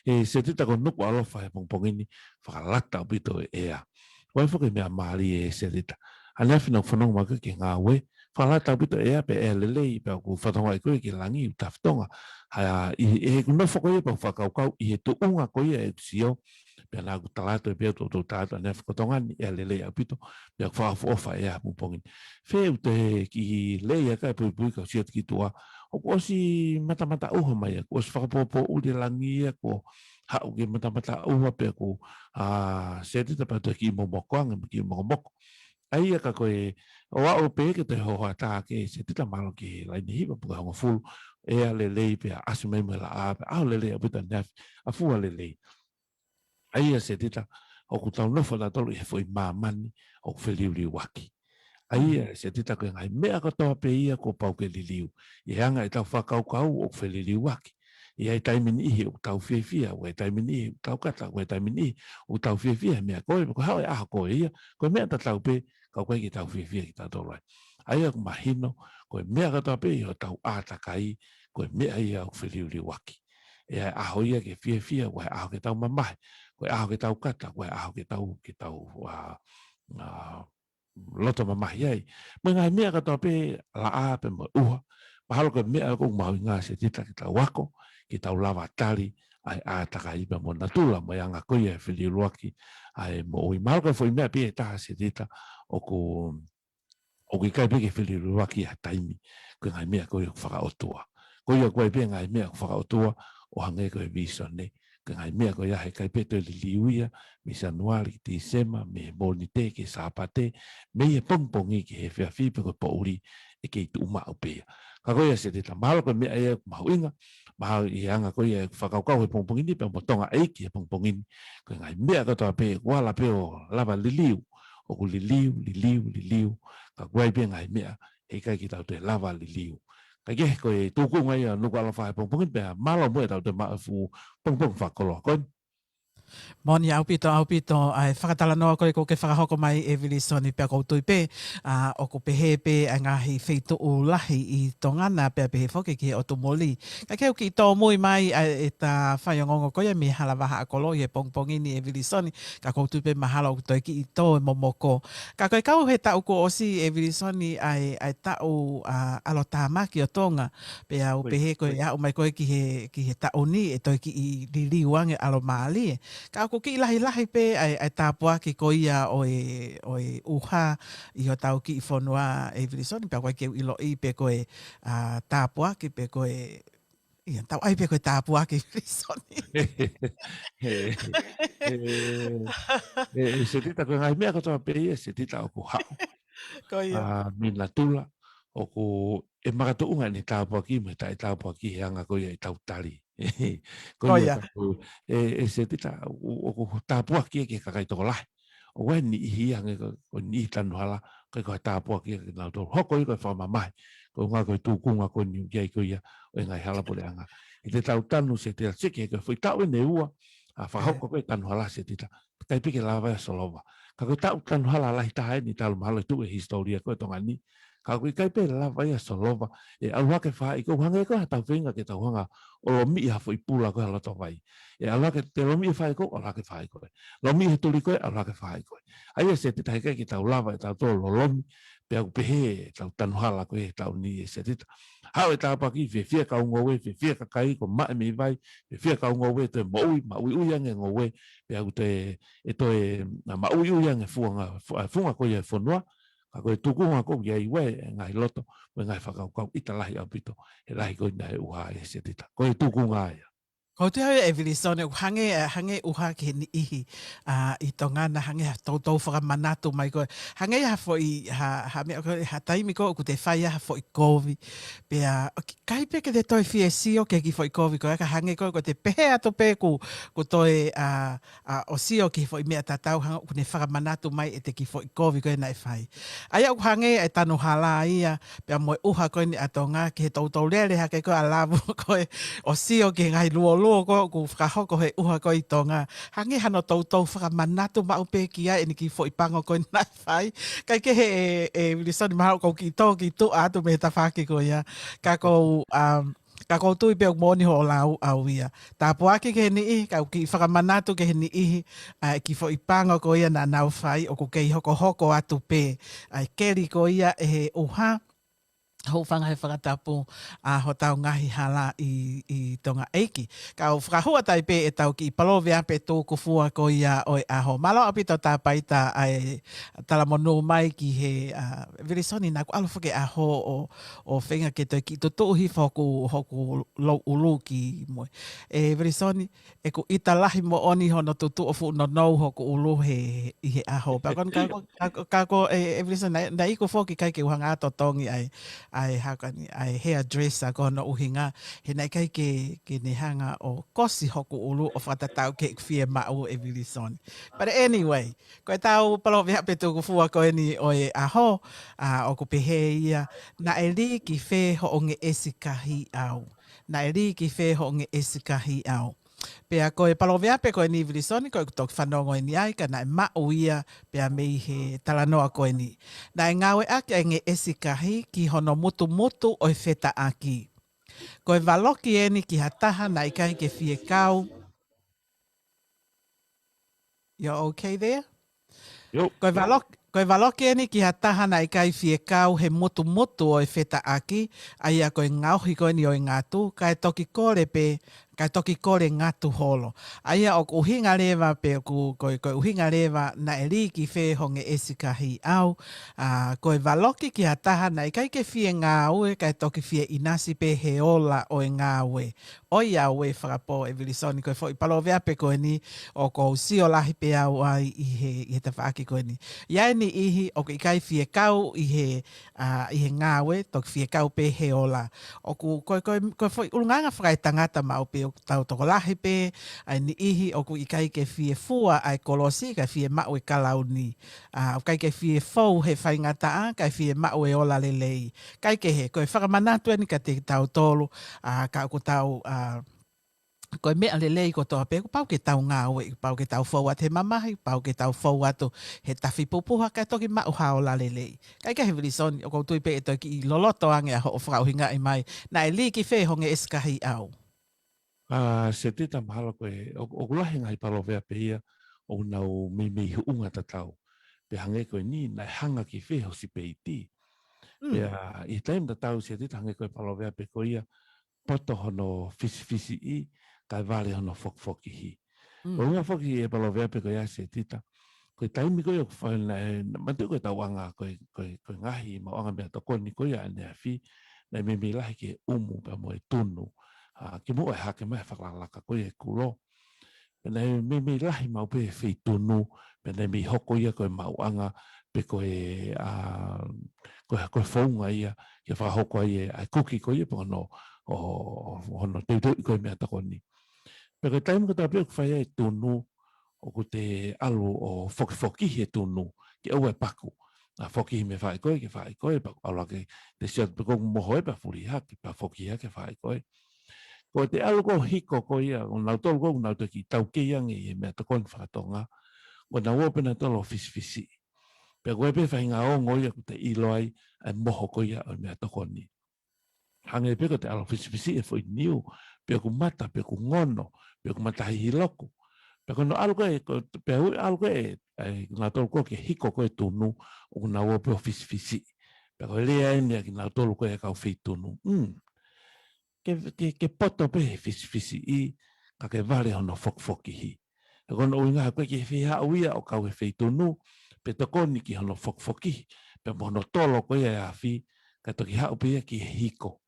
ʻe Setita ko Nukuʻalofa he pongipongi ni, fakalata ʻaupito e ʻea. ʻOku ʻi ai foki e meʻa mālie ʻe Setita. ʻAneafi naʻa ku fanongo mai ki he ngāue, fakalata ʻaupito e ʻea pea ʻea lelei, pea ʻoku ou fanongo ai ko ē ki langi ʻoku tafitonga. Hā, ʻi, ʻi heʻeku nofo ko ia pea u fakakaukau ʻi he tuʻunga ko ia ʻeku sio, pea naʻa ku tala atu pē ʻoku ou tala atu ʻaneafi ko Tonga ni, ʻea lelei ʻaupito, pea ʻoku fakaʻofoʻofa e ʻea he pongipongi ni. Fē ʻoku toe kiʻi lelei ʻa e puipui ka u sio atu ki tuʻa, ʻoku ʻosi matamata ʻuha mai, ʻoku ʻosi fakapōpōʻuli e langi ia, kuo haʻu ki he matamata ʻuha pea ʻoku, ā, Setita pea toe kiʻi momoko ange, kiʻi mokomoko. ʻA ia ka ko e, ʻoku ou pehē ke toe hohaʻa ke Setita, mālō ki he laine hiva pe ko e hongofulu, ʻea lelei pea ʻasi mai mo e laʻā, pea ʻaho lelei ʻaupito ʻaneafi, ʻafua lelei. ʻA ia Setita, ʻoku tau nofo tautolu ʻi he foʻi māmani ʻoku feliuliuaki. ʻA ia Setita, ko e ngaahi meʻa kotoa pē ia kuo pau ke liliu. ʻI he anga ʻetau fakakaukau ʻoku feliuliuaki. ʻI ai e taimi ʻe niʻihi ʻoku tau fiefia, ʻi ai e taimi ʻe niʻihi ʻoku tau kata, ʻi ai e taimi ʻe niʻihi ʻoku tau fiefia he meʻa ko ē, ko e hā e ʻaho ko ia, ko e meʻa tatau pē, ka ʻoku ʻikai ke tau fiefia kitautolu ai. ʻA ia ʻoku mahino, ko e meʻa kotoa pē ʻi hotau ʻātakai, ko e meʻa ia ʻoku feliuliuaki. ʻE ʻi ai e ʻaho ia ke fiefia, ko e ʻaho ke tau mamahi, ko e ʻaho ke tau kata, ko e ʻaho ke tau, ke tau, ā, ā, loto mamahi ai. Mo e ngaahi meʻa kotoa pē, laʻā pea mo e ʻuha. Mahalo ko e meʻa ʻoku mahuʻinga Setita ke tau ako, ke tau lava tali ʻa e ʻātakai pea mo natula mo e anga ko ia e feliuliuaki ʻa e moʻui. Mahalo ko e foʻi meʻa pē ʻe taha Setita ʻoku, ʻoku ʻikai pē ke feliuliuaki ha taimi, ko e ngaahi meʻa ko ia ʻoku fakaʻotua. Ko ia ko ē pē ngaahi meʻa ʻoku fakaʻotua, ʻo hangē ko e visone, ko e ngaahi meʻa ko ia heʻikai pē toe liliu ia, mei Sānuali ki Tīsema, mei he Mōnite ki he Sāpate, mei he pongipongi ki he efiafi pe ko e poʻuli, ʻe kei tuʻu maʻu pē ia. Ka ko ia Setita, mahalo ko e meʻa ia ʻoku mahuʻinga, mahalo ʻi he anga ko ia ʻeku fakakaukau he pongipongi ni, pea mo Tonga ʻEiki he pongipongi ni, ko e ngaahi meʻa kotoa pē, ʻoku ala pē ʻo lava liliu, ʻoku liliu, liliu, liliu, ka ʻoku ʻi ai pē ngaahi meʻa, heʻikai ke tau toe lava liliu. Kae kehe ko e tūkunga ia ʻa Nukuʻalofa he pongipongi ni pea mālō muʻa ʻetau toe maʻu e fuʻu pongipongi fakakoloa ko eni. Moʻoni ʻaupito, ʻaupito, ʻa e fakatalanoa ko ē ʻoku ke fakahoko mai ʻe Vilisoni pea ʻoku ou tui pē, ā, ʻoku pehē pē ʻa e ngaahi feituʻu lahi ʻi Tonga na pea pehē foki ki he ʻotu moli. Kae kehe ʻoku kiʻi tōmui mai ʻa e, ʻeta faiongoongo ko ia mei Halavahaʻakolo ʻi he pongipongi ni ʻe Vilisoni, ka ʻoku ou tui pē mahalo ʻoku toe kiʻi tō e momoko. Ka ko e kau he taʻu kuo ʻosi ʻe Vilisoni ʻa e, ʻa e taʻu, ā, ʻalotāmaki ʻo Tonga, pea u pehē ko e aʻu mai ko ē ki he, ki he taʻu ni ʻe toe kiʻi liliu ange ʻalomālie. Ka ʻoku kiʻi lahilahi pē ʻa e, ʻa e tāpuaki ko ia ʻo e, ʻo e ʻuha ʻi hotau kiʻi fonua ʻe Vilisoni, pea ʻoku ʻikai ke u ʻiloʻi pe ko e, ā, tāpuaki pe ko e Ia, tau ʻai pē ko e tāpuaki, Vilisoni. He, he, he, he, Setita, ko e ngaahi meʻa kotoa pē ia, Setita, ʻoku haʻu. Ko ia. ʻA, mei natula, ʻoku ʻe makatuʻunga ʻene tāpuaki mo e taʻetāpuaki he anga ko ia ʻetau tali. Ko Ko ia ia. taku, e, e Setita, ʻoku, ʻoku tāpuaki ia ki he kakai tokolahi. ʻOku ʻi ai e niʻihi ia hangē ko, ko e niʻihi tanu hala, ʻoku ʻikai ko ha tāpuaki ia kiate kinautolu. Hoko ia ko e fakamamahi, ko e ʻuhinga ko e tūkunga ko eni ʻoku ʻi ai ko ia ʻo e ngaahi hala puleʻanga. ʻI heʻetau tanu, Setita, seke ko e foʻi taʻu ʻeni ʻe ua, ʻa, fakahoko ko e tanu hala, Setita, ʻikai pē ke lava ia ʻo solova. Ka ko e taʻu tanu hala lahi taha ʻeni talu mahalo ʻe tuʻu he hisitōlia ko ē ʻo Tonga ni. Ka ʻoku ʻikai pē lava ia ʻo solova. ʻE ʻalu hake e faʻahi ko ē, hangē ko ē haʻatau feinga ke tau hanga ʻo lomiʻi ha foʻi pula ko ē ha loto vai. ʻE ʻalu hake, te lomiʻi e faʻahi ko ē, ʻalu hake e faʻahi ko ē. Lomiʻi he tuli ko ē, ʻalu hake e faʻahi ko ē. ʻA ia, Setita, heʻikai ke tau lava ʻe tautolu ʻo lomi, pea ʻoku pehē ʻetau tanu hala ko ē he taʻu ni, ʻe Setita. Haʻu e tāpuaki, fiefia e kau ngoue, fiefia e kakai kuo maʻu e meʻi vai, fiefia e kau ngoue, toe moʻui, maʻuiʻui ange e ngoue, pea ʻoku toe, ʻe toe, na, maʻuiʻui ange e funga, fu-, ʻa, funga ko ia e fonua. Ka ko e tūkunga ko ia ʻoku ʻi ai e ngaahi loto, mo e ngaahi fakakaukau ʻita lahi ʻaupito he lahi ko ena e ʻuha, ʻe Setita. Ko e tūkunga ia. Ko te au, ʻe Vilisoni, ʻoku hangē, ʻa, hangē e ʻuha ki he niʻihi, ʻa, ʻi Tonga na, hangē ha toutou fakamanatu mai ko ē. Hangē ha foʻi, ha, ha meʻa ko ē, ha taimi ko ē ʻoku te fai ai ha foʻi kovi. Pea, ʻoku ʻikai pē ke te toe fie sio ki he kiʻi foʻi kovi ko ē, ka hangē ko ē, ko ʻete pehē atu pē kuo, kuo toe, ʻa, ʻa, ʻo sio ki he foʻi meʻa tatau hangē ʻoku ne fakamanatu mai ʻete kiʻi foʻi kovi ko ē naʻe fai. ʻA ia ʻoku hangē e tanu hala ia, pea mo e ʻuha ko eni ʻa Tonga, ki he toutou lele hake ko ē ʻa Lavu ko ē, ʻo sio ki he ngaahi luoluo ko ē ʻoku fakahoko he ʻuha ko ē ʻi Tonga. Hangē hano toutou fakamanatu maʻu pē ki ai ʻene kiʻi foʻi pango ko ē naʻe fai. ʻIkai ke he, ʻe, ʻe Vilisoni, mahalo ʻoku ou kiʻi tō kiʻi tuʻa atu mei he tafaʻaki ko ia. Ka ʻoku ou, um, ka ʻoku ou tui pē ʻoku moʻoni hoʻo lau ʻaʻau ia. Tāpuaki ki he niʻihi, ka ʻoku kiʻi fakamanatu ki he niʻihi, ʻa e kiʻi foʻi pango ko ia naʻa nau fai, ʻoku kei hokohoko atu pē ʻa e keli ko ia ʻe he ʻuha, hūfanga he fakatapu ʻa hotau ngaahi hala ʻi, ʻi Tonga, ʻEiki. Ka ʻoku fakahū atu ai pē ʻetau kiʻi paloveape tukufua ko ia ʻo e ʻaho. Mālō ʻaupito Tāpaita ʻa e talamonū mai ki he, ʻa, Vilisoni, naʻa ku ʻalu foki he ʻaho ʻo, ʻo feinga ke toe kiʻi tutuʻu hifo hoku, hoku louʻulu kimuʻa. ʻE Vilisoni, ʻoku ʻita lahi moʻoni hono tutuʻu ʻo fuʻu nounou hoku ʻulu he, ʻi he ʻaho. Pea ko eni ka ko, ka ko, ka ko, ʻe, ʻe Vilisoni, naʻe, naʻe iku foki ʻikai ke u hanga ʻo totongi ʻa e, ʻa e hā ko eni, ʻa e hairdresser ko hono ʻuhinga, he naʻe ʻikai ke, ke ne hanga ʻo kosi hoku ʻulu ʻo fakatatau ki heʻeku fiemaʻu, ʻe Vilisoni. But anyway, ko ʻetau paloveape tukufua ko eni ʻo e ʻaho, ʻa, ʻoku pehē ia, naʻe lī ki fē hoʻo ngeʻesi kahiʻau. Naʻe lī ki fē hoʻo ngeʻesi kahiʻau. Pea ko e paloveape ko eni, Vilisoni, ko ʻeku toki fanongo eni ai, ka naʻe maʻu ia pea mei he talanoa ko eni. Naʻe ngāueʻaki ʻa e ngeʻesi kahi ki hono mutumutu ʻo e fetaʻaki. Ko e valoki eni ki ha taha naʻe ʻikai ke fie kau. You're okay there? Yo. Ko e valoki, ko e valoki eni ki ha taha naʻe ʻikai fie kau he mutumutu ʻo e fetaʻaki, ʻa ia ko e ngaohi ko eni ʻo e ngatu, kae toki kole pē, kae toki kole ngatu holo. ʻA ia ʻoku ʻuhinga leva pē ʻoku, ko e, ko e ʻuhinga leva naʻe lī ki fē hoʻo ngeʻesi kahiʻau, ʻa, ko e valoki ki ha taha naʻe ʻikai ke fie ngāue, kae toki fie ʻinasi pē he ola ʻo e ngāue. ʻOiauē fakapō, ʻe Vilisoni, ko e foʻi paloveape ko eni ʻoku ou sio lahi pē au ai ʻi he, ʻi he tafaʻaki ko eni. ʻI ai e niʻihi ʻoku ʻikai fie kau ʻi he, ʻa, ʻi he ngāue, toki fie kau pē he ola. ʻOku, ko e, ko e, ko e foʻi ʻulungaanga fakaetangata maʻu pē ʻoku tau tokolahi pē, ʻa e niʻihi ʻoku ʻikai ke fie fua ʻa e kolosi, kae fie maʻu e kalauni. ʻA, ʻoku ʻikai ke fie fou he faingataʻa, kae fie maʻu e ola lelei. Kae kehe, ko e fakamanatu eni kiate kitautolu, ʻa, ka ʻoku tau, ʻa, ko e meʻa lelei kotoa pē, kuo pau ke tau ngāue, kuo pau ke tau fou atu he mamahi, kuo pau ke tau fou atu he tafi pupuha, kae toki maʻu ha ola lelei. Kae kehe, Vilisoni, ʻoku ou tui pē ʻe toe kiʻi loloto ange ʻa hoʻo fakaʻuhingaʻi mai, naʻe lī ki fē hoʻo ngeʻesi kahiʻau. ʻA, Setita, mahalo ko e, ʻo, ʻoku lahi e ngaahi paloveape ia ʻoku nau meimei huʻunga tatau. Pea hangē ko eni, naʻe hanga ki fē ho sipeiti. Mm. Pea ʻi he taimi tatau, Setita, hangē ko e paloveape ko ia, poto hono fisifisiʻi, kae vale hono fokifokihi. Mm. ʻUhinga foki e paloveape ko ia, Setita, ko e taimi ko ia ʻoku fai naʻe, naʻe, manatu ko e tauʻanga ko e, ko e, ko e ngaahi maʻuʻanga meʻatokoni ko ia ʻaneafi, naʻe meimei lahi ki he ʻumu pea mo e tunu. ʻa, kimuʻa e hake mai e fakalakalaka ko ia e kulo. Pea naʻe meimei lahi maʻu pē e feitunu, pea naʻe meimei hoko ia ko e maʻuʻanga, pe ko e, ʻa, ko e, ko e founga ia, ke fakahoko ai e, ʻa e kuki ko ia, pe ko hono, ʻo, ʻo, hono teuteuʻi ko e meʻatokoni. Pea ko e taimi kotoa pē ʻoku fai ai e tunu, ʻoku te ʻalu ʻo fokifokihi e tunu, ke ʻoua ʻe paku. ʻA, fokihi mei faʻē ko ē, ki faʻē ko ē, paku ʻalu hake, te sio atu pē ko ē ʻoku moho ē, pea fuli hake, pea fokihi hake faʻē ko ē. Ko ʻete ʻalu ko ē ʻo hiko ko ia, ʻo nautolu ko ē, ʻoku nau toki taukei ange ʻi he meʻatokoni fakatonga, ʻoku nau ō pē nautolu ʻo fisifisiʻi. Pea ko e pē faʻahinga ongo ia ʻoku te ʻilo ai, ʻa e moho ko ia ʻo e meʻatokoni. Hangē pē ko ʻete ʻalu ʻo fisifisiʻi e foʻi niu, pe ʻoku mata, pe ʻoku ngono, pe ʻoku matahihi loku. Pea ko hono ʻalu ko ē, ko, pea ʻoku ʻalu ko ē, ʻa e, nautolu ko ē ke hiko ko ē tunu, ʻoku nau ō pē ʻo fisifisiʻi. Pea ko e lea eni ʻa kinautolu ko ē kau feitunu. Mm. Ke, ke, ke poto pē he fisifisiʻi, ka ke vale hono fokifokihi. He ko hono ʻuhinga ko e ke fie haʻu ia ʻo kau he feitunu, pe tokoni ki hono fokifokihi, pea mo hono tolo ko ia e afi, ka toki haʻu pē ia ki he hiko.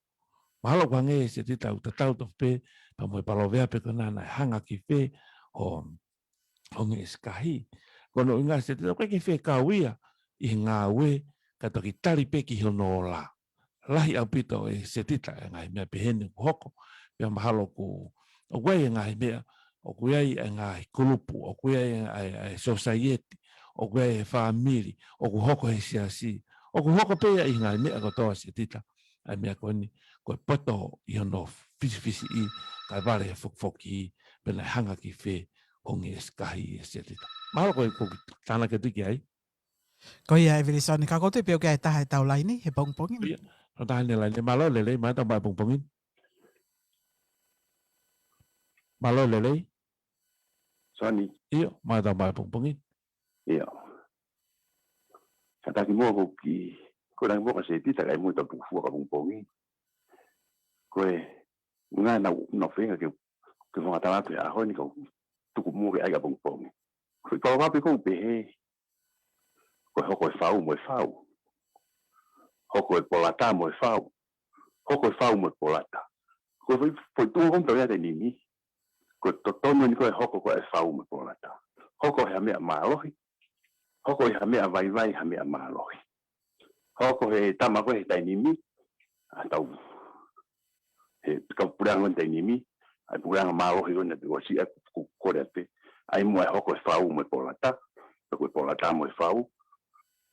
Mahalo ʻoku hangē Setita ʻoku tatau tofu pē, pea mo e paloveape ko ena naʻe hanga ki fē, ʻo, ʻo ngeʻesi kahi. Ko hono ʻuhinga Setita, ko e ke fie kau ia, ʻi he ngāue, ka toki tali pē ki hono ola. Lahi ʻaupito ʻe Setita e ngaahi meʻa pehē ni ʻoku hoko. Pea mahalo ʻoku, ʻoku ʻi ai e ngaahi meʻa, ʻoku ʻi ai e ngaahi kulupu, ʻoku ʻi ai e, e, e sōsaieti, ʻoku ʻi ai e fāmili, ʻoku hoko he siasi, ʻoku hoko pē ia ʻi he ngaahi meʻa kotoa Setita, ʻa e meʻa ko eni, ko e poto ʻi hono fisifisiʻi, kae vale he fokifokihi, pea naʻe hanga ki fē ʻo ngeʻesi kahi ʻe Setita. Mahalo ko e, ko e tānaki atu ki ai. Ko ia ʻEvilisoni, ka ʻoku ou tui pē ʻoku ʻi ai e taha ʻi he tau laine, he pongipongi ni. Ia, ʻoku ʻi ai e taha ʻi he laine, mālō e lelei, mālō e pongipongi ni. Mālō e lelei. Soni. ʻIo, mālō e pongipongi ni. ʻIo. Kātaki muʻa ʻoku ou kiʻi, ko e langa muʻa Setita kae muʻa tau tukufua ki he pongipongi. Ko e, ngaahi nau, nau feinga ke, ke fakatala atu he ʻaho ni kau tuku muʻa ke ʻai ki he pongipongi. Ko e paloveape ʻoku pehē, ko e hoko e fau mo e fau. Hoko e polata mo e fau. Hoko e fau mo e polata. Ko e foʻi, foʻi tuʻunga ko eni tau ʻi ai he taimi ni. Ko e totonu eni ko e hoko ko e fau mo e polata. Hoko he meʻa mālohi. Hoko he meʻa vaivai ha meʻa mālohi. Hoko he tama ko ē he taimi ni, ʻa tau, he kau puleʻanga he taimi ni, ʻa e puleʻanga mālohi ko ena te ʻosi ʻa ku kole atu pē, ʻai muʻa e hoko e fau mo e polata, pe ko e polata mo e fau,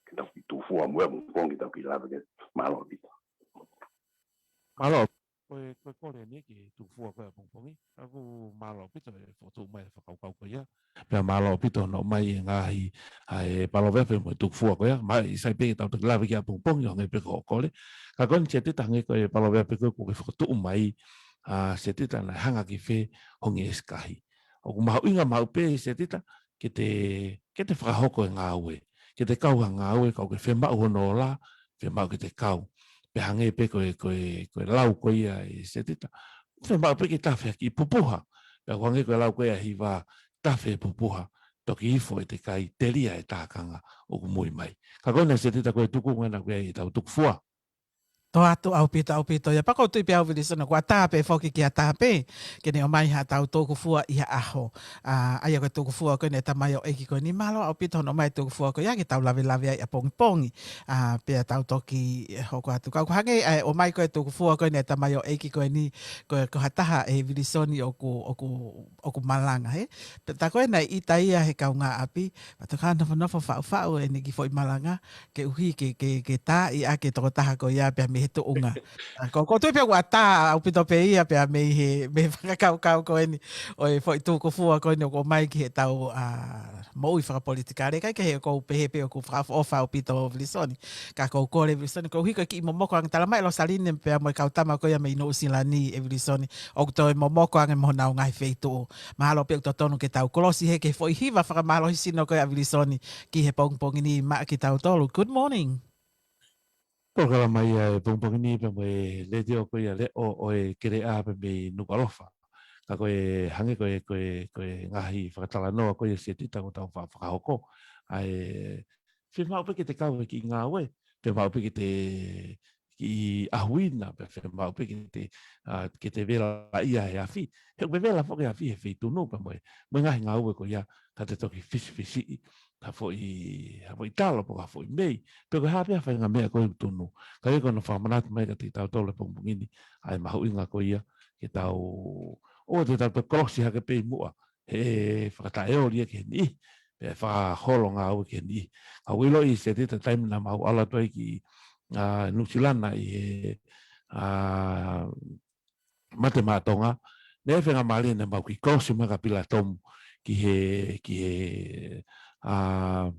ke tau kiʻi tukufua muʻa he pongipongi ke tau kiʻi lave ki ai, mālō ʻaupito. Mālō. Ko e, ko e kole eni ke tukufua ko ia he pongipongi. Ka ʻoku mālō ʻaupito e fokotuʻu mai e fakakaukau ko ia. Pea mālō ʻaupito hono ʻomai e ngaahi, ʻa e paloveape mo e tukufua ko ia. Mei sai pē ke tau toki lave ki ai he pongipongi, hangē pē ko hoʻo kole. Ka ko eni Setita hangē ko e paloveape ko ē ʻoku ke fokotuʻu mai, ʻa Setita naʻe hanga ki fē ʻo ngeʻesi kahi. ʻOku mahuʻinga maʻu pē Setita, ke te, ke te fakahoko e ngāue. Ke te kau ha ngāue, ka ʻoku ke fiemaʻu hono ola, fiemaʻu ke te kau. Pea hangē pē ko e, ko e, ko e lau ko ia ʻe Setita. Fiemaʻu pē ke tafe ha kiʻi pupuha. Pea ʻoku hangē ko e lau ko ia ʻa Hiva, tafe e pupuha, toki ifo ʻete kai, telia e tākanga ʻoku mui mai. Ka ko ena Setita ko e tuku ngana ko ia ʻetau tukufua. Tō atu ʻaupito, ʻaupito ia. Pea ʻoku ou tui pē au ʻEvilisoni, kuo ʻatā pē foki ki ha taha pē ke ne ʻomai haʻatau tukufua ʻi ha ʻaho. ʻA, ʻa ia ko e tukufua ko eni ʻa e tamaioʻeiki ko eni, mālō ʻaupito hono ʻomai e tukufua ko ia ke tau lavelave ai he pongipongi. ʻA, pea tau toki hoko atu. Ka ʻoku hangē ʻa e ʻomai ko ē e tukufua ko eni ʻa e tamaioʻeiki ko eni, ko e, ko ha taha ʻEvilisoni ʻoku, ʻoku, ʻoku malanga, hē? Pea tā ko ē naʻe ʻita ia he kaungāʻapi, pea toki nofonofo faʻufaʻu ʻene kiʻi foʻi malanga, ke ʻuhi ke, ke, ke tā ia ʻe he tokotaha ko ia pea mei he tuʻunga. ʻA, ko, ʻoku ou tui pē kuo ʻatā ʻaupito pē ia pea mei he, mei he fakakaukau ko eni ʻo e foʻi tukufua ko eni ʻoku ʻomai ki heʻetau, ʻa, moʻui fakapolitikale, kae kehe ʻoku ou pehē pē ʻoku fakaʻofoʻofa ʻaupito ʻEvilisoni. Ka ʻoku ou kole ʻEvilisoni, koeʻuhi ko e kiʻi momoko ange, talamai ʻe Losaline pea mo e kau tama ko ia mei Nuʻusila ni ʻEvilisoni, ʻoku toe momoko ange mo honau ngaahi feituʻu. Mahalo pē ʻoku totonu ke tau kolosi hē ki he foʻi hiva fakamālohisino ko ia ʻa ʻEvilisoni ki he pongipongi ni maʻa kitautolu. Good morning. Polokalama ia he pongipongi ni pea mo e letiō ko ia Leʻo ʻo e Keleʻa pea mei Nukuʻalofa. Ka ko e hangē ko e, ko e, ko e ngaahi fakatalanoa ko ia Setita ʻoku tau fa-, fakahoko. ʻA e, fiemaʻu pē ke te kau he kiʻi ngāue, fiemaʻu pē ke te kiʻi ʻahuina pea fiemaʻu pē ke te, ʻa, ke te vela ia he afi. He ʻoku vela foki e afi he feitunu pea mo e, mo e ngaahi ngāue ko ia ka te toki fisifisiʻi ha foʻi, ha foʻi talo pe ko ha foʻi mei. Pe ko e hā pē ha faʻahinga meʻa ko ē ʻoku tunu. Ka ʻi ai ko hono fakamanatu mai kiate kitautolu he pongipongi ni ʻa e mahuʻinga ko ia ke tau, ʻoua te tau toe kolosi hake pē ʻi muʻa he fakataʻeoli ia ki he niʻihi, pea fakaholo ngāue ki he niʻihi. Ka ʻoku ou ʻilo ʻe Setita taimi naʻa mau ʻalu atu ai ki, ʻa, Nuʻusila ʻi he, ʻa, Mate Maʻa Tonga, naʻe faingamālie naʻa mau kiʻi kolosi mai ka Pilatomu ki he, ki he, ʻa,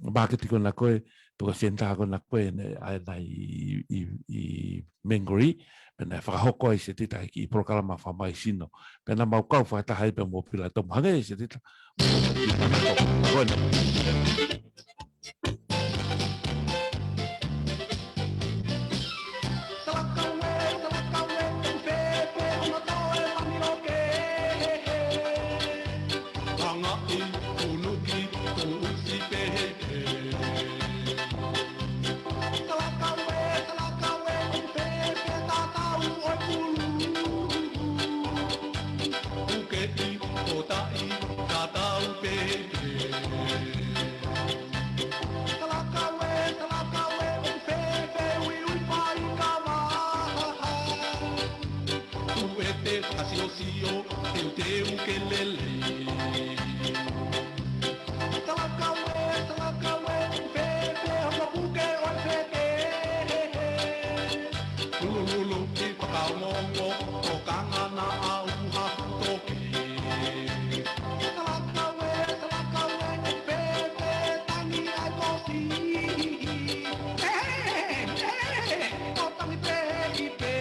māketi ko ena ko ē, pe ko e senitā ko ena ko ē, naʻe ʻi ai ʻi, ʻi, ʻi Mangere, pea naʻe fakahoko ai ʻe Setita e kiʻi polokalama fakamālohisino. Pea naʻa mau kau fakataha ai pea mo Pilatomu. Hangē ʻe Setita. Ko ena. Salakaue, salakaue, ʻoku fēfē hono toe mani loke. Anga i unuki, usi pehē. Salakaue, salakaue, ʻoku fēfē tatau ʻo e pulu. Uke i potaʻi, tatau pehē. Salakaue, salakaue, ʻoku fēfē uiui paikava. Tuʻu ʻete fakasiosio, teuteu ke lelei. Salakaue, salakaue, ʻoku fēfē hono puke ʻo e feke. Lulululu ki fakaongoongo, ko kangana au ha futoke. Salakaue, salakaue, ʻoku fēfē tangi ʻa e kosi. Ē, ē, ʻo tangi pē ʻi pē.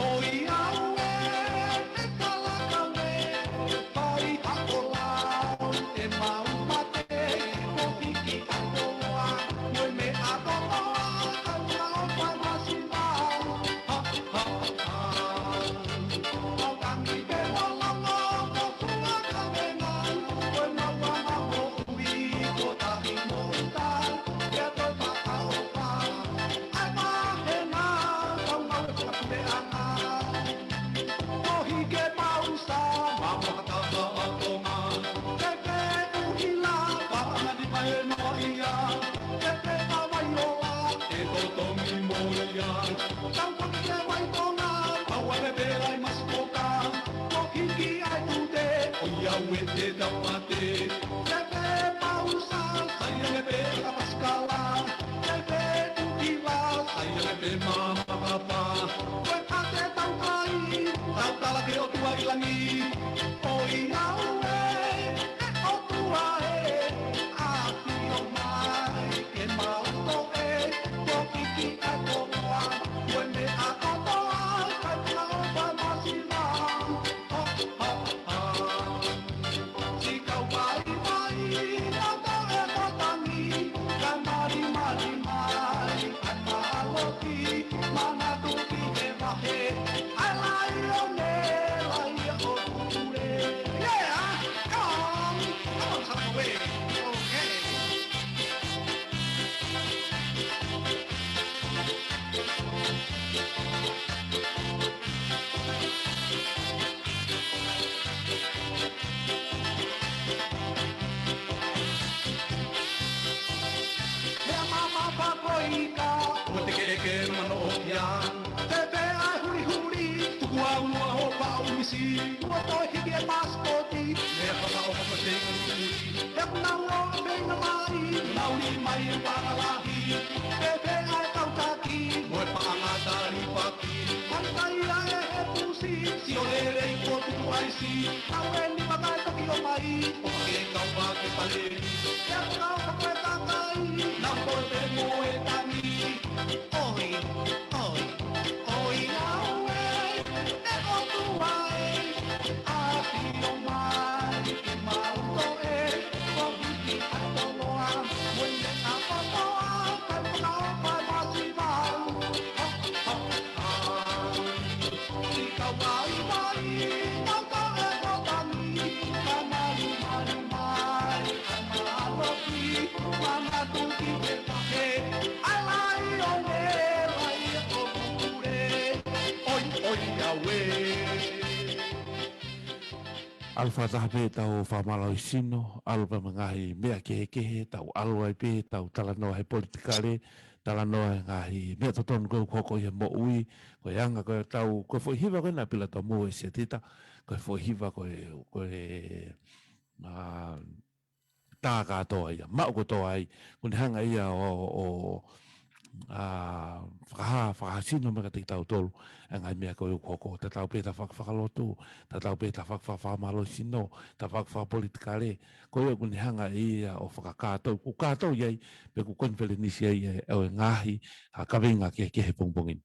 ʻOiauē, ʻe salakaue, fai ha ʻolau, ʻe mau mate, ko hiki ʻa e koloa, mo e meʻa kotoa, kau ka o fai masiva. Ha, ha, ha. Au tangi pē mo loko, ko fua ka venga, ko e mau anga ko ui, ko tahi mo uta, pea ko e fakaʻofa. ʻAi mahena, kau mau e fakapuleʻanga. Kohi ke mau sa, mama ka tata a Tonga. Ke ke uhila, paʻanga ni mai e noa ia. Ke ke ka mai ola, e totongi mo ia. Kau kohi ke mai Tonga, kau ane pē lai masikoka. Kohi ki ai tute, ʻoiauē te tapate. Ke ke mau sa, sai ane pē ka pasikala. Ke ke tuki la, sai ane pē mama papa. Ko e kate tau kai, tau tala ke ʻOtua ʻi langi. ʻOiauē, ʻe ʻOtua ē, ʻafio mai ke mau toʻe, ko hiki ʻa e koloa, ko e meʻa kotoa, kae puna o fai masiva. Ho, ho, ho. Sikau vaivai, tau toʻe mo tangi, kae malimali mai, kae mahalo ki, manatu ki he vahe, ʻa e laione, laia ʻo pule. Yeah! Come on! Come on, Samoa. Okay. He mama pakoika, ua te ke eke mano okia. Te pe ai huli huli, tuku au lua ho pau misi. Ua toe hiki e pasikoti, he fakaʻofa ko te huli huli. He puna ua o peinga mai, nau li mai e pangalahi. Te pe ai kau taki, mo e paʻanga tali paki. Mantaia e he pusi, sio lelei ko tuku aisi. Nau e ni maka e toki o mai, o ke kau pa ke pale. Ia kau pa ko e kakai, nau ko te mo e tangi. Oi, oi, ʻoiauē, ʻe ʻOtua ē, ʻafio mai ki mau toʻe, ko hiki ʻa e koloa, mo e meʻa kotoa, kae puna o fai masiva. Ho, ho, ho. Sikau vaivai, tau toʻe mo tangi, kae malimali mai, kae mahalo ki, manatu ki he vahe, ʻa e ʻAlu fakataha pē ʻetau fakamālohisino, ʻalu pē mo e ngaahi meʻa kehekehe, tau ʻalu ai pē ʻetau talanoa he politikale, talanoa he ngaahi meʻa totonu ko ē ʻoku hoko ʻi he moʻui, ko e anga ko ē ʻetau, ko e foʻi hiva ko ē naʻe pilatomu ʻe Setita, ko e foʻi hiva ko e, ko e, ā, tā kātoa ia, maʻu kotoa ai, ʻoku ne hanga ia ʻo, ʻo, ʻo, ā, fakahā, fakahāsino mai kiate kitautolu, ʻa e ngaahi meʻa ko ē ʻoku hoko, tatau pē ʻeta faka-, fakalotu, tatau pē ʻeta faka-, faka-, fakamālohisino, ʻeta faka-, fakapolitikale, ko ia ʻoku ne hanga ia ʻo fakakātoa, ʻoku kātoa ia ai, pe ʻoku konifelenisi ai ʻa e, ʻa e ngaahi, ā, kaveinga kehekehe he pongipongi ni.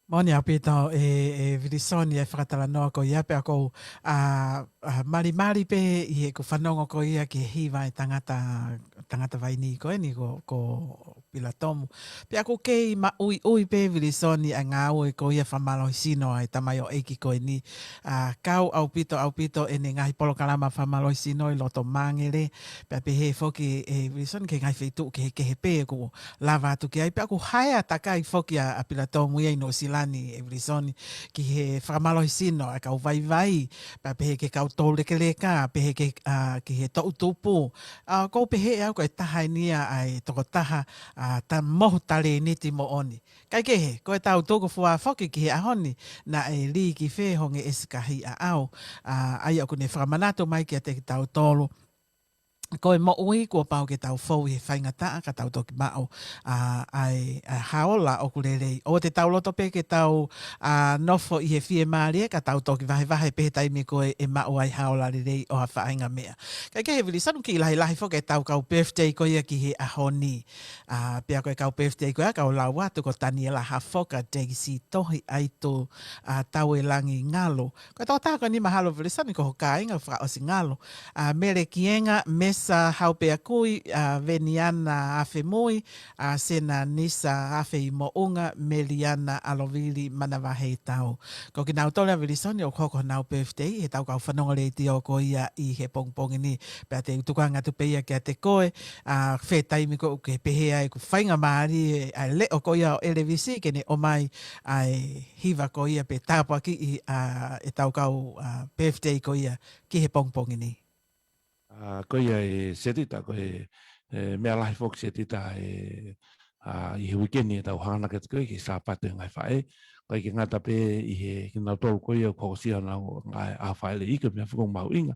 Moʻoni ʻaupito ē, ē Vilisoni ʻa e fakatalanoa ko ia pea ʻoku ou, ā, ā, malimali pē ʻi heʻeku fanongo ko ia ki he hiva ʻa e tangata, tangata vaini ko eni ko, ko Pilatomu. Pea ʻoku kei maʻuiʻui pē Vilisoni ʻa e ngāue ko ia fakamālohisino ʻa e tamaioʻeiki ko eni. Ā, kau ʻaupito, ʻaupito ʻene ngaahi polokalama fakamālohisino ʻi loto Māngere. Pea pehē foki ē Vilisoni ki he ngaahi feituʻu kehekehe pē ʻoku lava atu ki ai. Pea ʻoku haea takai foki ʻa, ʻa Pilatomu ia ʻi Nuʻusila ni ē Vilisoni ki he fakamālohisino ʻa e kau vaivai. Pea pehē ki he kau toulekeleka, pehē ki, ā, ki he toʻutupu. Ā, ʻoku ou pehē ʻe au ko e taha eni ia ʻa e tokotaha, ā, ta-, mohu talēniti moʻoni. Kaikehe, ko ʻetau tuku fua foki ki he ʻaho ni, naʻe lī ki fē honge ʻesikahi ʻaʻau, ā, ʻa ia ʻoku ne fakamanatu mai kiate kitautolu. Ko e moʻui kuo pau ke tau fou ʻi he faingataʻa ka tau toki maʻu, ā, ʻa e, ʻa e haola ʻoku lelei. ʻOua te tau loto pē ke tau, ā, nofo ʻi he fiemālie ka tau toki vahevahe pē he taimi ko ē ʻe maʻu ai haola lelei ʻo ha faʻahinga meʻa. Kaikehe Vilisoni, kiʻi lahilahi foki ʻetau kau birthday ko ia ki he ʻaho ni. Ā, pea ko e kau birthday ko ia, kau lau atu ko Taniela Hafoka, Daisy Tohi, ʻAitu, ā, Tauelangi Ngalo. Ko e tokotaha ko eni mahalo Vilisoni ko ho kāinga fakaʻosi ngalo. Ā, Mele Kienga, Mesa Haupeakui, ā, Veniana Afemui, ā, Sena Nisa Afeimoʻunga, Meliana Alovili Manavaheitau. Ko kinautolu ʻa Vilisoni ʻoku hoko honau birthday, heʻetau kau fanongo letiō ko ia ʻi he pongipongi ni. Pea te u tukuange atu pē ia kiate koe, ā, fē taimi ko ē ʻoku ke pehē ai ʻoku faingamālie ʻa e leʻo ko ia ʻo ʻElevisi ke ne ʻomai ʻa e hiva ko ia pe tāpuakiʻi ʻa ʻetau kau, ā, birthday ko ia ki he pongipongi ni. Ā, ko ia ē Setita, ko e, ē, meʻa lahi foki Setita ē, ā, ʻi he uike ni ʻetau hanganaki atu ko ē ki he Sāpate Ngaahi Faʻē, ʻikai ke ngata pē ʻi he kinautolu ko ia ʻoku hokosia honau ngaahi ʻaho fāʻeleʻi, ko e meʻa foki ʻoku mahuʻinga.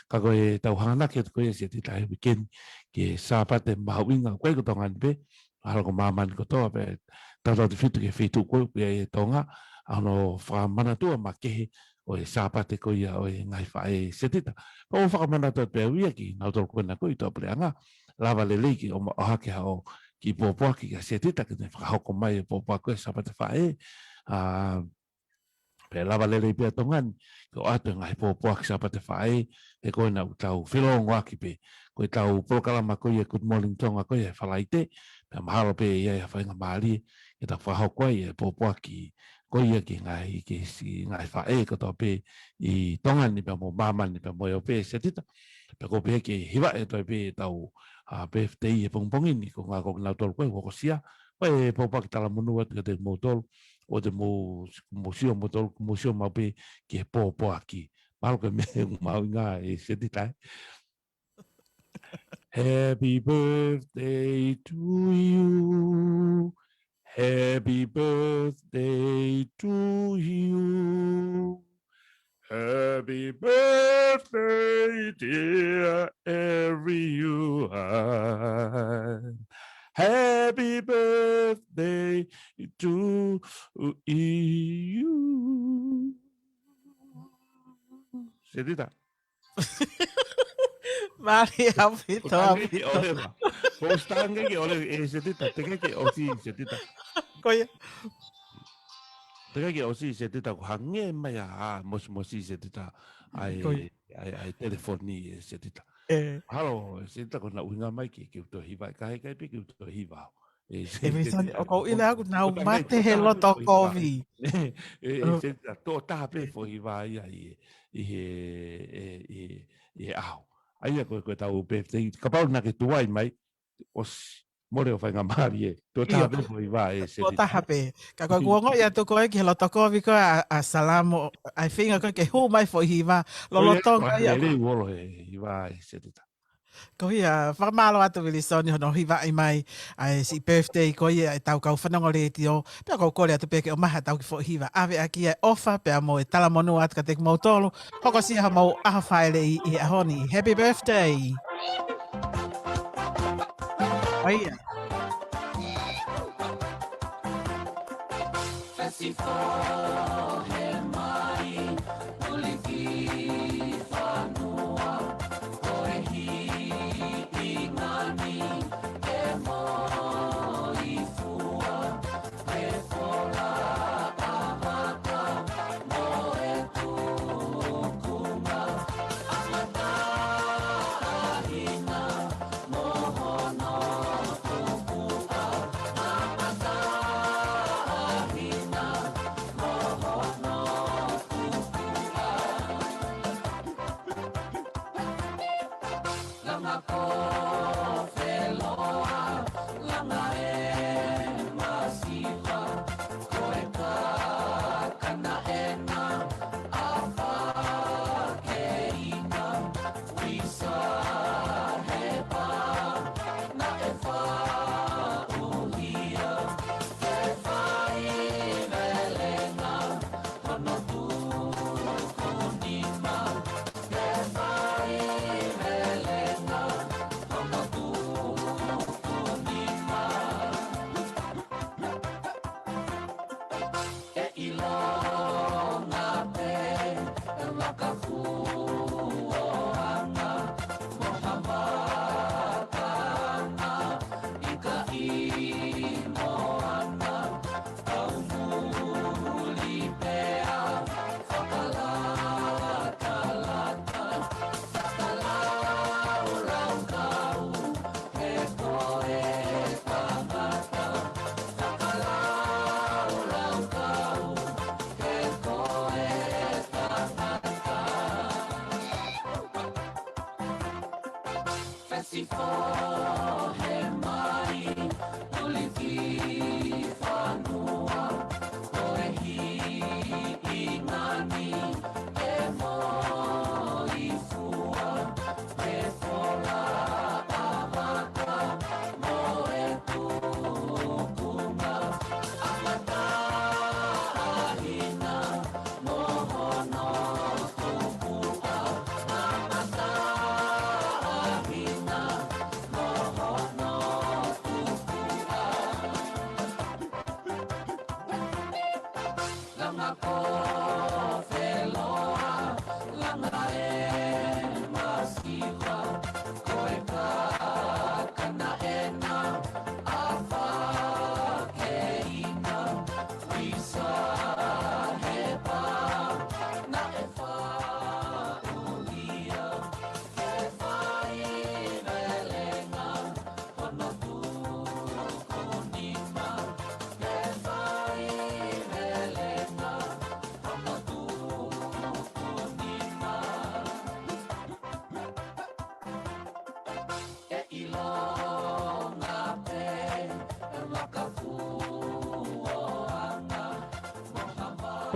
Ka ko ʻetau hanganaki atu ko ia Setita he uike ni ki he Sāpate mahuʻinga, ʻoku ʻikai ko Tonga ni pē, mahalo ko māmani kotoa pē, tautautefito ki he feituʻu ko ē ʻoku ʻi ai ʻa Tonga, ʻa hono fakamanatua makehe ʻo e Sāpate ko ia ʻo e Ngaahi Faʻē Setita. Pea ʻoku ou fakamanatu atu pē au ia kinautolu ko ena ko ē ʻi tuʻapuleʻanga, lava lelei ke ʻomai ʻo hake haʻo kiʻi pōpoaki kia Setita ke ne fakahoko mai e pōpoaki ko ē Sāpate Faʻē. Ā, pea lava lelei pē ʻa Tonga ni ke ʻoatu e ngaahi pōpoaki Sāpate Faʻē, he ko ena ʻoku tau felōngoaki pē. Ko ʻetau polokalama ko ia Good Morning Tonga ko ia he Falaite, pea mahalo pē ʻe ʻi ai ha faingamālie ke tau fakahoko ai e pōpoaki ko ia ki he ngaahi, ki he siʻi ngaahi faʻē kotoa pē ʻi Tonga ni pea mo māmani pea mo e ʻope Setita. Pea ʻoku ou pehē ke hivaʻi atu ai pē ʻetau, ā, birthday he pongipongi ni, ko e anga ko kinautolu ko ē ʻoku hokosia, ko e pōpoaki talamonū atu kiate kimoutolu, ʻoua te mou, mou sio moutolu, mou sio maʻu pē ki he pōpoaki. Mahalo ko e meʻa ʻoku mahuʻinga ē Setita ē. Happy birthday to you. Happy birthday to you. Happy birthday, dear everyone. Happy birthday to you. Setita. Mālie ʻaupito, ʻoku tangi ʻaupito. Ōleva. Ko e tangi ke ʻole ē Setita, teʻeki ke ʻosi Setita. Ko ia. Teʻeki ke ʻosi Setita, ʻoku hangē mai ʻa, ā, mosimosi Setita. ʻAi, ko ia. ʻAi, ʻai telefoni ē Setita. Ē. Halo, Setita ko hono ʻuhinga mai ke, ke u toe hiva, ka heʻikai pē ke u toe hiva. Ē, ē, Vilisoni, ʻoku ou ʻilo ʻoku nau mate he loto kovi. Ē, ē, Setita, tokotaha pē foʻi hiva ia ʻi he, ʻi he, ē, ʻi he, ʻi he ʻaho. ʻA ia ko, ko ʻetau birthday, kapau naʻa ke tuai mai, ʻosi, Mole ʻo faingamālie. Tuʻo taha pē foʻi hiva ʻe Setita. Tuʻo taha pē. Ka ko e kuo ongoʻi atu ko ē ki he loto kovi ko ē ʻa, ʻa Salamo, ʻa e feinga ko ē ke hū mai foʻi hiva. Lolotonga ia. Lelei uolo he hiva ʻe Setita. Ko ia, fakamālō atu Vilisoni hono hivaʻi mai ʻa e siʻi birthday ko ia ʻetau kau fanongo letiō. Pea ʻoku ou kole atu pē ke ʻomai haʻatau kiʻi foʻi hiva ʻave ʻaki ʻa e ʻofa pea mo e talamonū atu kiate kimoutolu. Hokosia homou ʻaho fāʻeleʻi ʻi he ʻaho ni. Happy birthday! ʻA ia.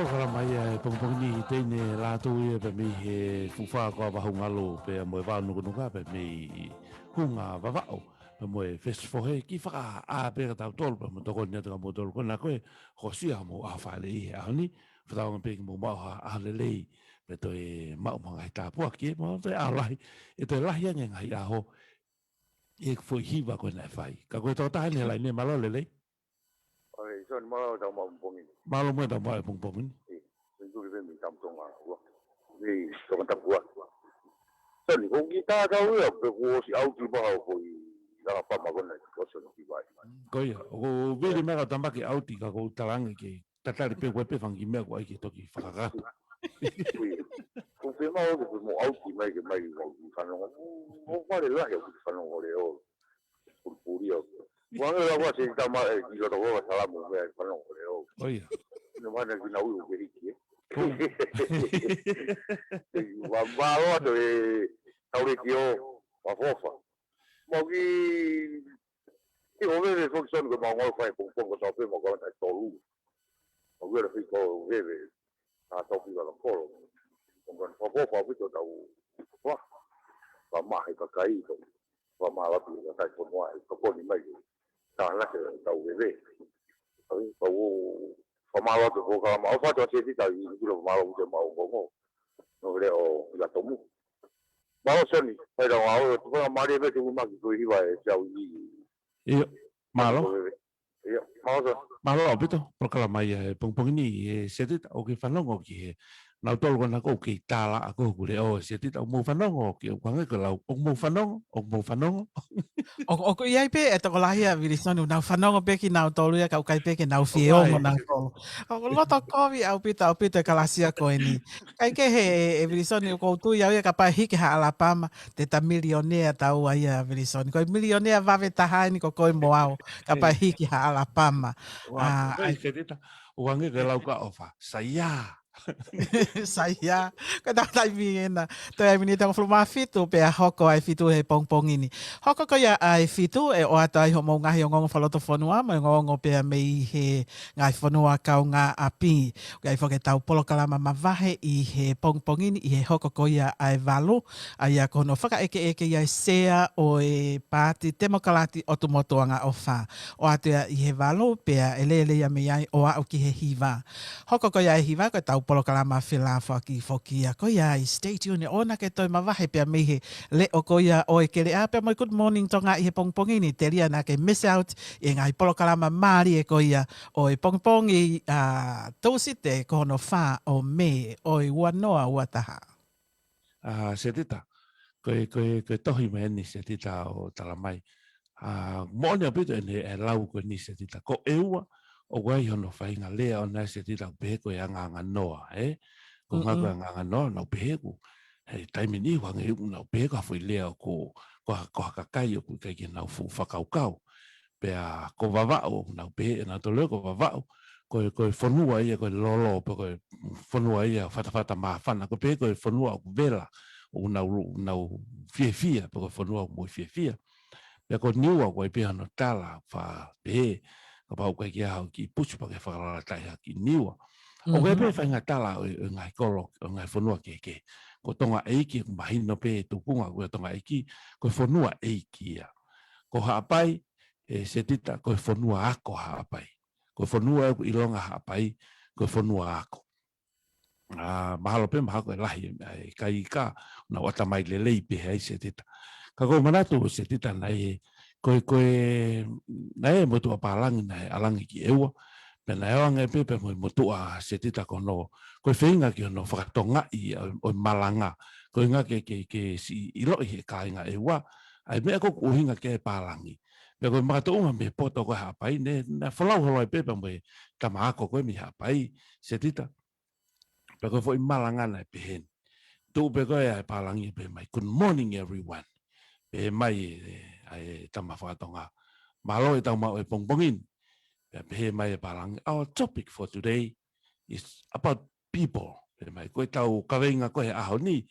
Polokalama ia ʻo e pongipongi ni, teʻeki ai lātou ia pē mei he fuʻu fā ko ā Vahungalo pea mo e Vao Nukunuka pea mei Hunga Vavaʻu pea mo e Fesi Fohe, kiʻi fakaʻā pē kia tautolu pea mo tokoni atu kia moutolu ko ena ko ē, hokosia homou ʻaho fāʻeleʻi he ʻaho ni, fakatauange pē ke mou maʻu ha ʻaho lelei, pea toe maʻu mo e ngaahi tāpuaki, mo toe ʻaho lahi, ʻe toe lahi ange ngaahi ʻaho, ʻi he foʻi hiva ko ena ʻe fai. Ka ko e tokotaha eni he laine, mālō Lelei. ʻOi, Soni, mālō e tau maʻu pongipongi ni. Mālō mo e tau maʻu pongipongi ni. ʻIo, Soni, tuki pē mei Tamutonga ua. Mei Tongatapu ua. Soni, ko e kiʻi tatau ia, pe kuo ʻosi ʻauti pē ha foʻi langa pama ko ena, ko Soni ki vai. Ko ia, ʻoku ou vili mai ka tamaki ʻauti ka ʻoku ou talaange ke tatali pē ko e pē fanga kiʻi meʻa ko ē ke toki fakakakato. ʻIo. Ko e fiemaʻu ke mou ʻauti mai ke mai ki fanongo. ʻO fale lahi ʻoku fanongo leʻo. Pulipuli ʻo. Ua nge la ua se tama e ki loto ko Salamo mei fanongo leʻo. ʻO ia. Ne mana ki na ui ke hiki, ē. Ko. Wa, wa loa to e tau leʻo, wa fofa. Mau ki, ʻIo, ʻo veve foki Soni ko e maʻungaʻu fai pongipongi ko tau pē maʻu kau taʻe tolu. ʻO veve foki ko veve, ʻa tau pika la kolo. Ko e ngaahi fakaʻofoʻofa ʻaupito tau fa. Fa mahe kakai, fa mahe lapi kakai fonua, e tokoni mai. Ka la ke tau veve. Ai, tau fa mahe lapi ko kala ma. ʻO fa tau se ti tau i kilo fa mahe lapi ke mau ngongo. No le o la tomu. Mālō Soni, fai la ngā o, tu fa mahe me tu ma ki ko hiva e tau i. ʻIo, mālō. ʻIo, mālō Soni. Mālō ʻaupito, polokalama ia he pongipongi ni, ʻe Setita, ʻoku ke fanongo ki he, nau tolu ko ena ʻoku kei tala ʻa ko hoku leʻo, ʻe Setita, ʻoku mou fanongo, ki ʻoku hangē ko e lau, ʻoku mou fanongo, ʻoku mou fanongo. ʻOku, ʻoku ʻi ai pē, e tokolahi ʻa Vilisoni, nau fanongo pē kinautolu ia, ka ʻoku ʻikai pē ke nau fie ongo nautolu. ʻOku loto kovi ʻaupito, ʻaupito e kalasi ko eni. Kae kehe ʻe, ʻe Vilisoni ʻoku ou tui au ia kapau ʻe hiki ha ʻAlapama, te ta milionea taua ia Vilisoni. Ko e milionea vave taha eni ko koe mo au, kapau ʻe hiki ha ʻAlapama. Ua, ʻa, ʻai Setita, ʻoku hangē ko e lau ka ʻofa. Saia. Saia. Ko e tau taimi ena. Toe ai miniti hongofulu mā fitu, pea hoko ai fitu he pongipongi ni. Hoko ko ia ai fitu, ʻe ʻoatu ai hoʻomou ngaahi ongoongo fakalotofonua, mo e ongoongo pea mei he ngaahi fonua kaungāʻapi. ʻOku ʻi ai foki ʻetau polokalama mavahe ʻi he pongipongi ni ʻi he hoko ko ia ʻa e valu, ʻa ia ko hono fakaʻekeʻeke ia ʻe Sea ʻo e Paati Temokalati ʻo Tumotu Angaʻofa. ʻOatu ia ʻi he valu pea ʻe lele ia mei ai ʻo aʻu ki he hiva. Hoko ko ia ʻa e hiva ko ʻetau polokalama felāfoaki foki ia ko ia ai stay tuned ʻoua ke toe mavahe pea mei he leʻo ko ia ʻo e keleʻa pea mo e Good Morning Tonga ʻi he pongipongi ni telia naʻa ke miss out ʻi he ngaahi polokalama mālie ko ia ʻo e pongipongi ʻa Tūsite ko hono fā ʻo Mē ʻo e ua noa ua taha. ʻA, Setita, ko e, ko e, ko e tohi mai eni Setita ʻo tala mai. ʻA, moʻoni ʻaupito eni e lau ko eni Setita. Ko e ua, ʻoku ʻi ai hono faʻahinga lea ʻona Setita ʻoku pehē ko e angaanganoa, ē? Ko e ngaahi ko e angaanganoa, nau pehē ʻoku. He taimi ni, hangē ʻoku nau pehē ko ha foʻi lea ʻoku, ko ha, ko ha kakai ʻoku ʻikai ke nau fuʻu fakakaukau. Pea ko Vavaʻu, nau pehē, ʻe nautolu ko Vavaʻu, ko e, ko e fonua ia, ko e lolo, pe ko e fonua ia, fatafata māfana, ko e pehē ko e fonua ʻoku vela, ʻoku nau, nau fiefia, pe ko e fonua ʻoku moʻui fiefia. Pea ko Niua, ko e pehē hono tala, fa pehē, kapau ʻoku ʻikai ke ʻi ai ha kiʻi putu pea ke fakalaulauʻi ha kiʻi Niua. ʻOku ʻi ai pē faʻahinga tala ʻo e, ʻo e ngaahi kolo, ʻo e ngaahi fonua kehekehe. Ko Tonga ʻEiki, ʻoku mahino pē tukunga, ko Tonga ʻEiki, ko e fonua ʻeiki ia. Ko Haʻapai, ʻe Setita, ko e fonua ako Haʻapai. Ko e fonua ʻoku ʻilonga Haʻapai, ko e fonua ako. ʻA, mahalo pē mahalo ko e lahi, ʻa e kai ka, nau ʻatamai lelei pē ai Setita. Ka ko e manatu Setita naʻe, ko e, ko e, naʻe motuʻa pālangi naʻe ʻalangi ki ʻEua, pea naʻe ʻoange pē pea mo e motuʻa Setita ko hono, ko e feinga ki hono fakatongaʻi ʻo, ʻo e malanga, ko e ʻuhinga ke, ke, ke siʻi ʻiloʻi he kāinga ʻEua, ʻa e meʻa ko ē ʻoku ʻuhinga ki ai e pālangi. Pea ko e makatuʻunga mei he poto ko ē Haʻapai, ne, naʻe folau holo ai pē pea mo e tama ako ko ē mei Haʻapai, Setita. Pea ko e foʻi malanga naʻe pehē ni. Tuʻu pē ko ē ʻa e pālangi pehē mai, "Good morning, everyone." Pehē mai e, ʻa e tama fakatonga, "Mālō e tau maʻu e pongipongi ni." Pea pehē mai e pālangi, "Our topic for today is about people." Pehē mai, "Ko ʻetau kaveinga ko ē he ʻaho ni,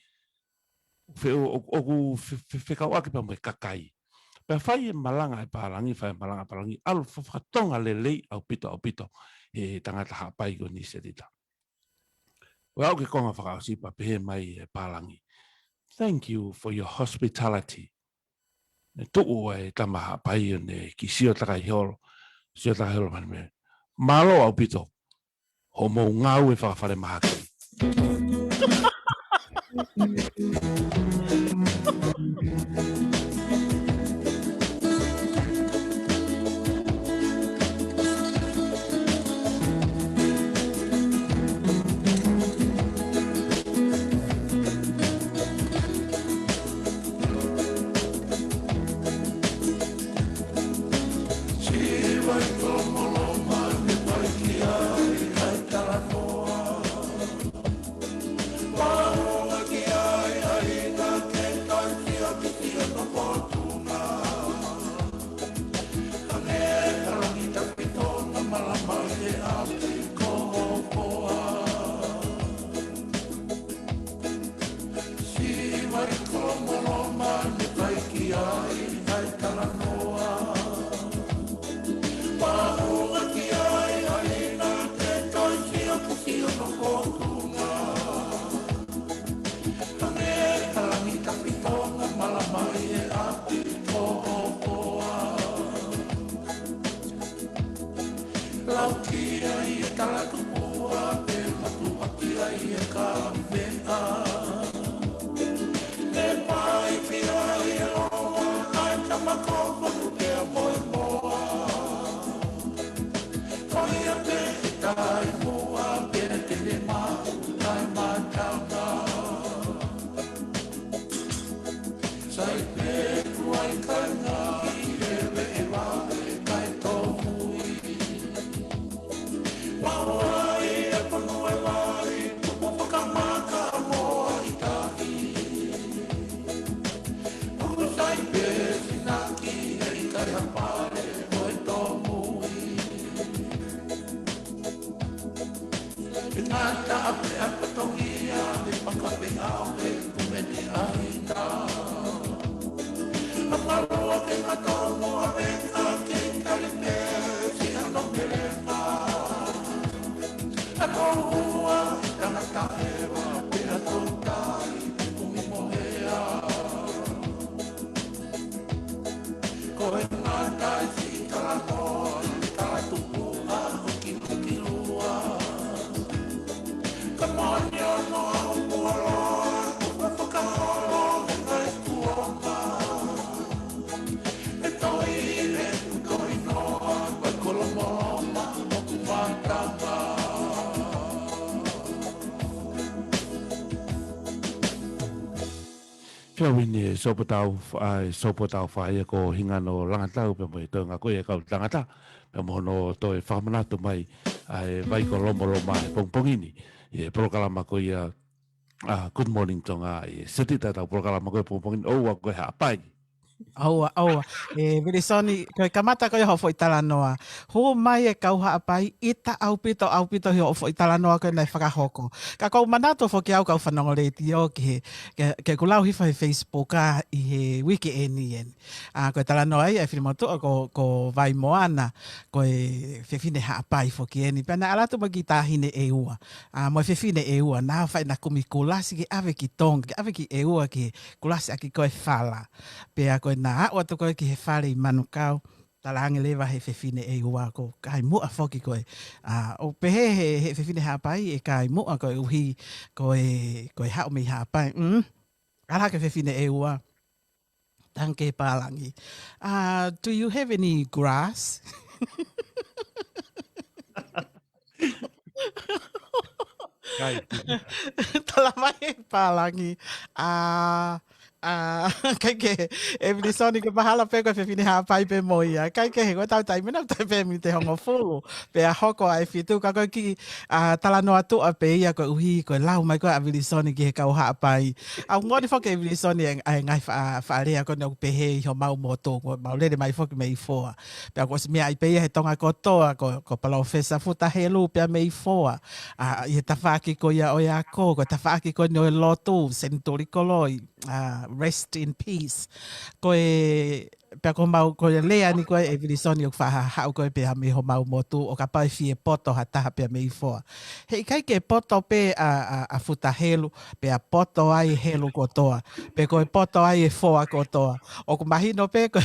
fe-, ʻo-, ʻoku fe-, fe-, fekauʻaki pea mo e kakai." Pea fai e malanga e pālangi, fai e malanga pālangi, ʻalu fa-, fakatonga lelei ʻaupito, ʻaupito, he tangata Haʻapai ko eni Setita. ʻO aʻu ki he konga fakaʻosi pea pehē mai e pālangi, "Thank you for your hospitality." Ne tuʻu e tama Haʻapai ʻo ne kiʻi sio takai holo, sio takai holo mai mei, "Mālō ʻaupito hoʻomou ngāue fakafalemahaki." Fia wini e sopo tau, ʻa e sopo tau fai ko Hingano Langatau pea mo e toenga ko ia kau tangata, pea mo hono toe fakamanatu mai ʻa e vai ko Lomoloma he pongipongi ni. ʻI he polokalama ko ia, ʻa Good Morning Tonga, ʻi he setita ʻetau polokalama ko ia pongipongi ni, ʻoua ko e Haʻapai. ʻOua, ʻoua. ʻE, Vilisoni, ko e kamata ko ia hoʻo foʻi talanoa. Hū mai e kau Haʻapai, ʻita ʻaupito, ʻaupito ʻi hoʻo foʻi talanoa ko ē naʻe fakahoko. Ka ʻoku ou manatu foki au kau fanongo letiō ki he, ke, ke u lau hifo he Facebook ʻa ʻi he uike eni eni. ʻA, ko e talanoa ia ʻa e fili motuʻa ko, ko Vaimoana, ko e fefine Haʻapai foki eni. Pea naʻe ʻalu atu mo e kiʻi taʻahine ʻEua. ʻA, mo e fefine ʻEua, naʻa nau fai ʻena kumi kulasi ke ʻave ki Tonga, ke ʻave ki ʻEua ki he kulasi ʻaki ko e fala. Pea ko ʻena aʻu atu ko ē ki he fale ʻi Manukau, talaange leva he fefine ʻEua ko e kai muʻa foki ko ē. ʻA, ʻo pehē he, he fefine Haʻapai ʻe kai muʻa koeʻuhi ko e, ko e haʻu mei Haʻapai. Mm. ʻAlu hake fefine ʻEua. Talaange ki he pālangi. Uh, do you have any grass? Kai. Talamai ʻe he pālangi. ʻA, ʻa, ʻikai ke, ʻe Vilisoni, ko e mahalo pē ko e fefine Haʻapai pē mo ia. ʻIkai ke, he ko ʻetau taimi naʻe ʻi ai pē miniti ʻe hongofulu. Pea hoko ʻa e fitu, ka ko e kiʻi, ʻa, talanoa tuʻa pē ia koeʻuhi ko e lau mai ko ē ʻa Vilisoni ki he kau Haʻapai. ʻOku moʻoni foki ʻe Vilisoni ʻa e, ʻa e ngaahi faʻa, faʻa lea ko eni ʻoku pehē ʻi homau motu, ko ʻemau lele mai foki mei Foa. Pea kuo ʻosi meaʻi pē ia he Tonga kotoa, ko, ko Palōfesa Futa Helu pea mei Foa. ʻA, ʻi he tafaʻaki ko ia ʻo e ako, ko e tafaʻaki ko eni ʻo e lotu, Senituli Koloi, ʻa, rest in peace. Ko e, pea ko ʻemau, ko e lea ni ko ē ʻe Vilisoni ʻoku faʻa haʻu ko ē pē ia mei homau motu, ʻo kapau ʻe fie poto ha taha pea mei Foa. Heʻikai ke poto pē ʻa, ʻa, ʻa Futa Helu, pea poto ai Helu kotoa. Pe ko e poto ai ʻe Foa kotoa. ʻOku mahino pē ko,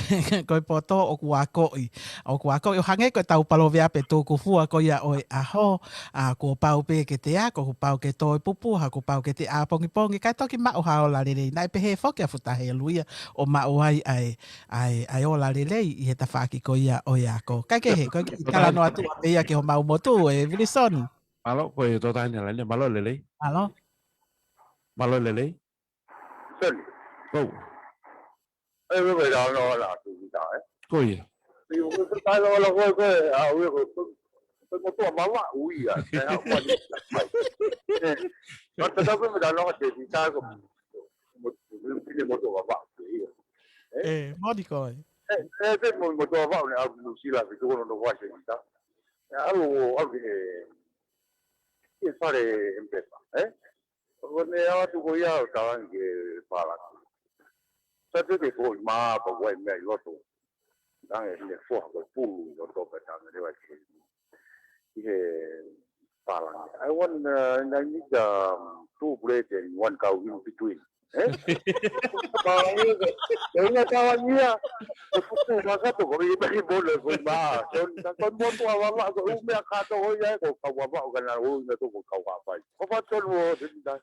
ko e poto ʻoku akoʻi. ʻOku akoʻi ʻo hangē ko ʻetau palōveape tukufua ko ia ʻo e ʻaho, ʻa, kuo pau pē ke te ako, kuo pau ke toe pupuha, kuo pau ke te ʻapongipongi, kae toki maʻu ha ola lelei. Naʻe pehē foki ʻa Futa Helu ia ʻo maʻu ai ʻa e, ʻa e, ʻa e ola lelei ʻi he tafaʻaki ko ia ʻo e ako. Kae kehe, ko e kiʻi talanoa tuʻa pē ia ki homau motu, ʻe Vilisoni. Mālō, ko e tō taʻahine ʻa Laine, mālō e lelei. Mālō. Mālō e lelei. Soni. Ko. ʻE, ʻe, ʻe, la, la, la, tu, ta, ʻe. Ko ia. ʻI, ʻo, ko, ko, ta, la, la, ko, ko, ʻa, ʻo, ko, ko, ko, ko, tua, ma, ma, ui, ʻa, ʻe, ʻa, ua, ni, mai. ʻE, ma, ta, ta, ko, ko, ta, la, la, te, ti, ta, ko, mo, mo, mo, mo, tua, ma, ma, ui, ʻa. ʻE? ʻE, moʻoni ko ē. ʻE, ʻe, te, mo, mo, tua, ma, ma, ne, ʻa, Nuʻu Sila, ki, tu, no, no, wa, se, ta. ʻE, ʻalu, ʻalu, ki, ʻe, ʻe, fale, ʻe, pepa, ʻe? ʻO ne ʻalu atu ko ia ʻo talaange ki he pālangi. Sa te te ko i mā pa wai mea ʻi loto. Tange ne foha ko pulu ʻi loto pea tange leva ki he, ki he pālangi. I want, uh, I need, um, two bread and one cow in between. ʻE? Pālangi, ʻe, ʻe, ʻe, pālangi ia. Ko futu makato ko i mea ʻi mole ko i mā. So, na ko motu a wama ko u mea kato ko ia ko kau wama o kana o ina to ko kau wama. Ko fa tonu o te ina.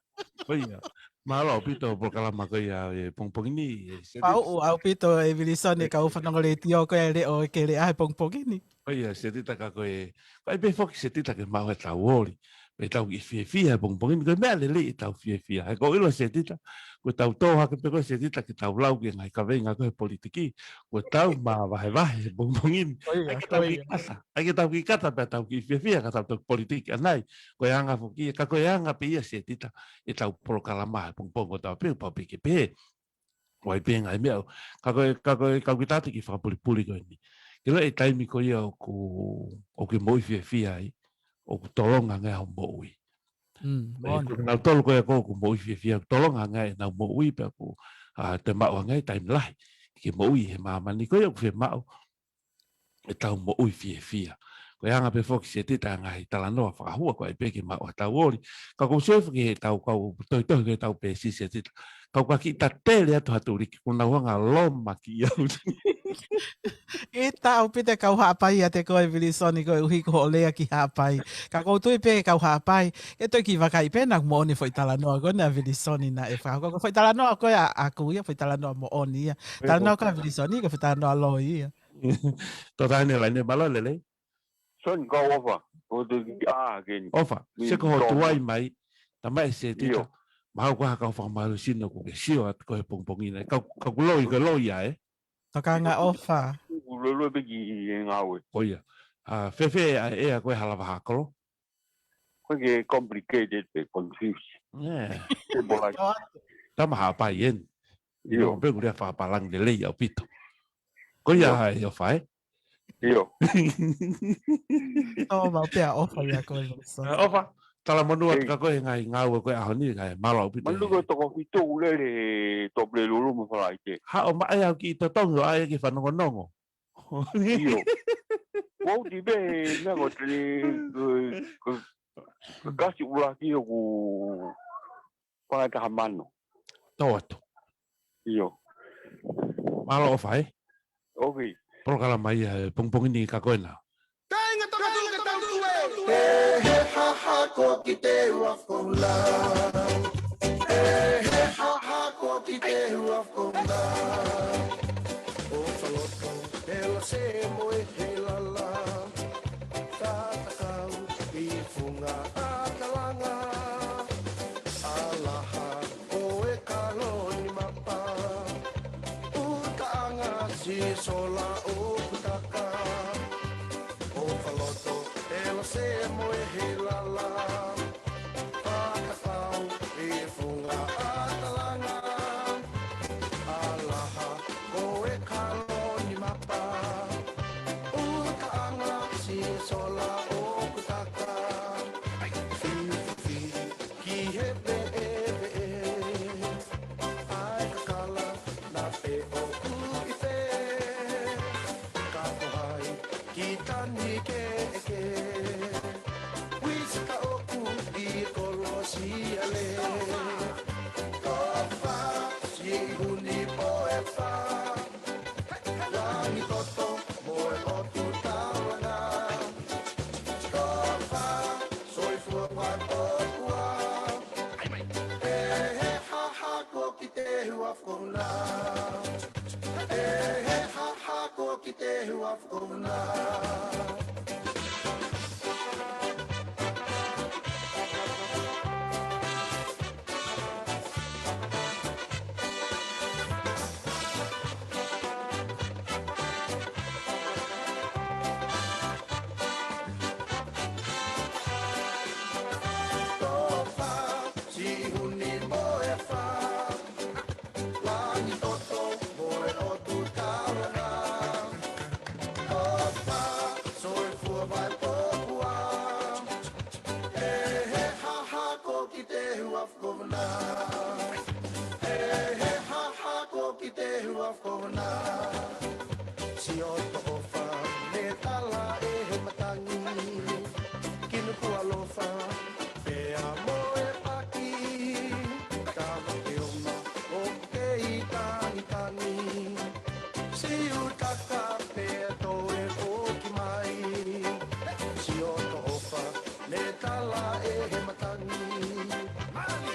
Ko ia. Mālō ʻaupito polokalama ko ia he pongipongi ni, ʻe Setita. Pau ʻaupito ʻe Vilisoni ʻe kau fanongo letiō ko e leʻo ʻe kele ʻa he pongipongi ni. Ko ia, Setita ka ko e, ko e pē foki Setita ke maʻu ʻetau ʻoli, pea tau kiʻi fiefia he pongipongi ni, ko e meʻa lelei ʻetau fiefia. He ko e ʻilo Setita, ko ʻetau tō hake pē ko ē Setita ke tau lau ki he ngaahi kaveinga ko ē he politiki, ko ʻetau mavahevahe he pongipongi ni. Ko ia, ʻai ke tau ko ia. Kiʻi kata, ʻai ke tau kiʻi kata pea tau kiʻi fiefia ka tau toki politiki. ʻA ia, ko e anga foki ia, ka ko e anga pē ia Setita, ʻetau polokalama he pongipongi ko ʻetau pē, pau pē ke pehē. ʻOku ʻi ai pē ngaahi meʻa, ka ko e, ka ko e, ka ko e kiʻi tātā kiʻi fakapulipuli ko eni. Ke ʻilo e taimi ko ia ʻoku, ʻoku ke moʻui fiefia ai, ʻoku tolonga ange hoʻo moʻui. Mm, moʻoni. Ko kinautolu ko ē ʻoku moʻui fiefia, tolonga ange ʻenau moʻui pea ʻoku, ʻa, toe maʻu ange taimi lahi ke moʻui he māmani ko ē ʻoku fiemaʻu ʻetau moʻui fiefia. Ko e anga pē foki Setita ngaahi talanoa fakahua ko ē pē ke maʻu ʻetau oli. Ka ʻoku ou sio foki he ʻetau kau tohitohi ko ē ʻetau peesi Setita. Ka ʻoku ʻikai ke ta tele atu ha tuliki, kuo nau hanga ʻo loma ki au. ʻIkai ʻaupito e kau Haʻapai ʻiate koe Vilisoni koeʻuhi ko hoʻo lea ki Haʻapai. Ka ʻoku ou tui pē kau Haʻapai, ke toe kiʻi vakai pē naʻa moʻoni foʻi talanoa ko ena Vilisoni naʻe fakahoko. Ko e foʻi talanoa ko ē ʻaʻaku ia, foʻi talanoa moʻoni ia. Talanoa ko ē Vilisoni, ko e foʻi talanoa loi ia. Tō taine laine, mālō e lelei. Son, kau ʻOfa. Ko te ki a ke ni. ʻOfa, se ko ho tuai mai, tama e Setita. Io. Mahalo ko ha kau fakamālohisino ʻoku ke sio atu ko ē he pongipongi ni. Kau, kau loi, kau loi ia, ē? Tokanga ʻOfa. Kuo loi pē ki he ngāue. ʻO ia. ʻA, fēfē ʻa e ʻea ko ē Halavaha Kolo? Ko e ke complicated pē, confused. Ē. Tama Haʻapai eni. Io. Pea kuo lea fakapālangi lelei ʻaupito. Ko ia ʻe ʻOfa, ē? Io. Tō mau pē ʻa ʻOfa ia ko ē, Nelson. ʻA, ʻOfa, talamonū atu kia koe he ngaahi ngāue ko ē ʻaho ni, kae mālō ʻaupito. Manatuʻi ko e toko fitu ʻoku lele he Tuʻapulelulu mo Falaite. Haʻu mai au ki totongi ʻo ʻai ke fanongonongo. Io. Ko au ti pē, meʻa ko te, ko, ko, ko kasi ʻuluaki ʻoku pangata ha mano. Tō atu. Io. Mālō ʻOfa, ē? ʻOku. Polokalama ia he pongipongi ni kia koe na. Kāinga Tokatū ke tau tue. Ē he hahako ki te ua fona. Ē he hahako ki te ua fona. ʻOfa loto, ʻela se mo e he lala. Fatakau ʻi funga ʻatalanga. ʻAlaha ko e kalo ni mapa. ʻUtaʻanga si sola ʻoku taka. ʻOfa loto, ʻela se mo e he lala. Fatakau ʻi funga ʻatalanga. ʻAlaha ko e kalo ni mapa. ʻUtaʻanga si sola ʻoku taka. Fifi ki he veʻeveʻe. ʻAi kakala na pē ʻoku ʻi fē. Ka ko hai ki tani ke eke. Uisi ka ʻoku ʻi Kolosiale. Tofa si huni po e fa. Langi toto mo e ʻotu taulanga. Tofa soifua vaipōpua. ʻE he hahako ki te ua fona. ʻE he hahako ki te ua fona. Tofa si huni mo e fa. Langi toto mo e ʻotu taulanga. Tofa soifua vaipōpua. ʻE he hahako ki te ua fona. ʻE he hahako ki te ua fona. Sio toʻofa me tala ʻe he matangi. Kinu kualofa pea mo e paki. Kava ke oma ʻoku kei tangitangi. Siutaka pea toe foki mai. Sio toʻofa me tala ʻe he matangi.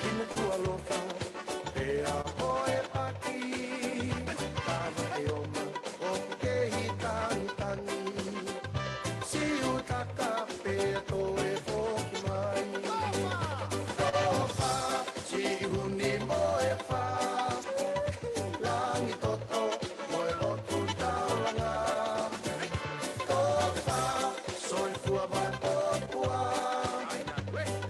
Kinu kualofa pea mo e paki. Kava ke oma ʻoku kei tangitangi. Siutaka pea toe foki mai. Tofa si huni mo e fa. Langi toto mo e ʻotu taulanga. Tofa soifua vaipōpua.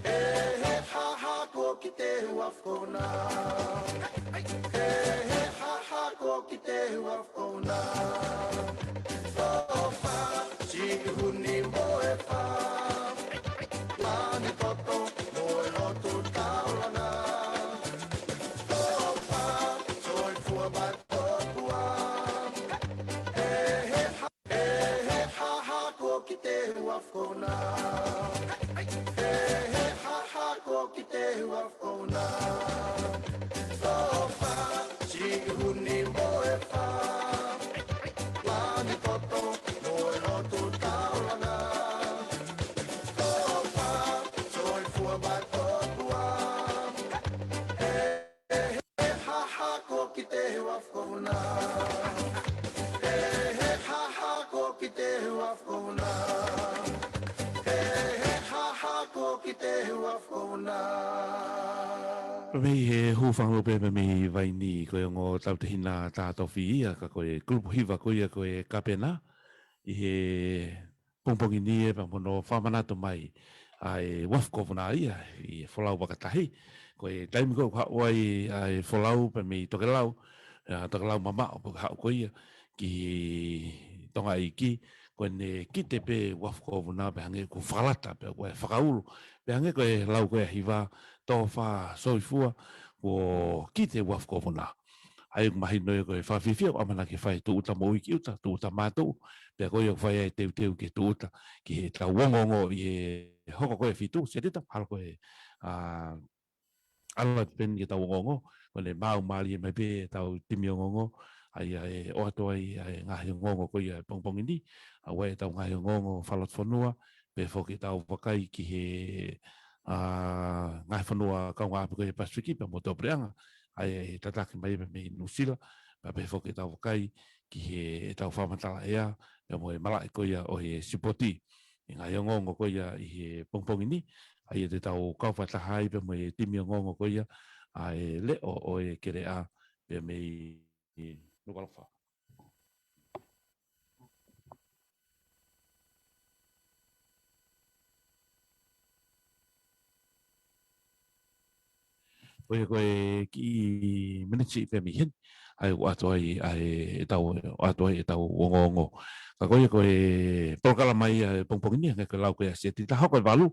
ʻE he hahako ki te ua fona. ʻE he hahako ki te ua fona. Tofa si huni mo e fa. Langi toto mo e ʻotu ki te huafu kou na. Tofa, si huni mo e fa. Lani poto, mo e lotu taulanga. Tofa, soifua mai tokua. He, he, he, ha, ha, ko ki te huafu kou na. He, he, ha, ha, ko ki te huafu kou na. He, he, ha, ha, ko ki te huafu kou na. Pea mei he hūfanga pē pea mei Vaini, ko e ongo tautehina tātofi ia, ka ko e kulupu hiva ko ia ko e Kapena, ʻi he pongipongi ni ē pea mo hono fakamanatu mai ʻa e uafu kovināia ʻi he folau vakatahi. Ko e taimi ko ē ʻoku haʻu ai ʻa e folau pea mei tokelau, ʻa, tokelau mamaʻo pea haʻu ko ia ki Tonga ʻEiki, ko ʻene kite pē uafu kovināia pea hangē ʻoku fakalata pea ko e fakaulu. Pea hangē ko e lau ko ē ʻa Hiva, tofa, soifua, kuo kite uafu kovināia. ʻA ia ʻoku mahino ia ko e fakafiefia ʻoku ʻamanaki fai tūʻuta moʻui ki ʻuta, tūʻuta mātuʻu, pea ko ia ʻoku fai ai e teuteu ke tūʻuta ki heʻetau ongoongo ʻi he hoko ko ē ʻa e fitu, Setita, ʻalu ko ē, ʻa, ʻalu atu pē eni ki heʻetau ongoongo, ko ʻene maau mālie mai pē ʻetau timi ongoongo, ʻa ia ʻe ʻoatu ai ʻa e ngaahi ongoongo ko ia ʻo e pongipongi ni, ʻa, ʻoku ʻi ai ʻetau ngaahi ongoongo fakalotofonua, pehē foki ʻetau vakai ki he, ʻa, ngaahi fonua kaungāʻapi ko ia ʻo e Pasifiki pea mo e tuʻapuleʻanga, ʻa ia ʻe tataki mai pē mei Nuʻusila, pea pehē foki ʻetau vakai ki heʻetau fakamatala ʻea, pea mo e malaʻe ko ia ʻo e sipoti. ʻI he ngaahi ongoongo ko ia ʻi he pongipongi ni, ʻa ia te tau kau fakataha ai pea mo e timi ongoongo ko ia ʻa e Leʻo ʻo e Keleʻa, pea mei Nukuʻalofa. Ko ia ko e kiʻi miniti pē mei heni, ʻa ia ʻoku ʻoatu ai, ʻa e, ʻetau, ʻoatu ai ʻetau ongoongo. Ka ko ia ko e polokalama ia ʻo e pongipongi ni, hangē ko e lau ko ia ʻa Setita, hoko e valu,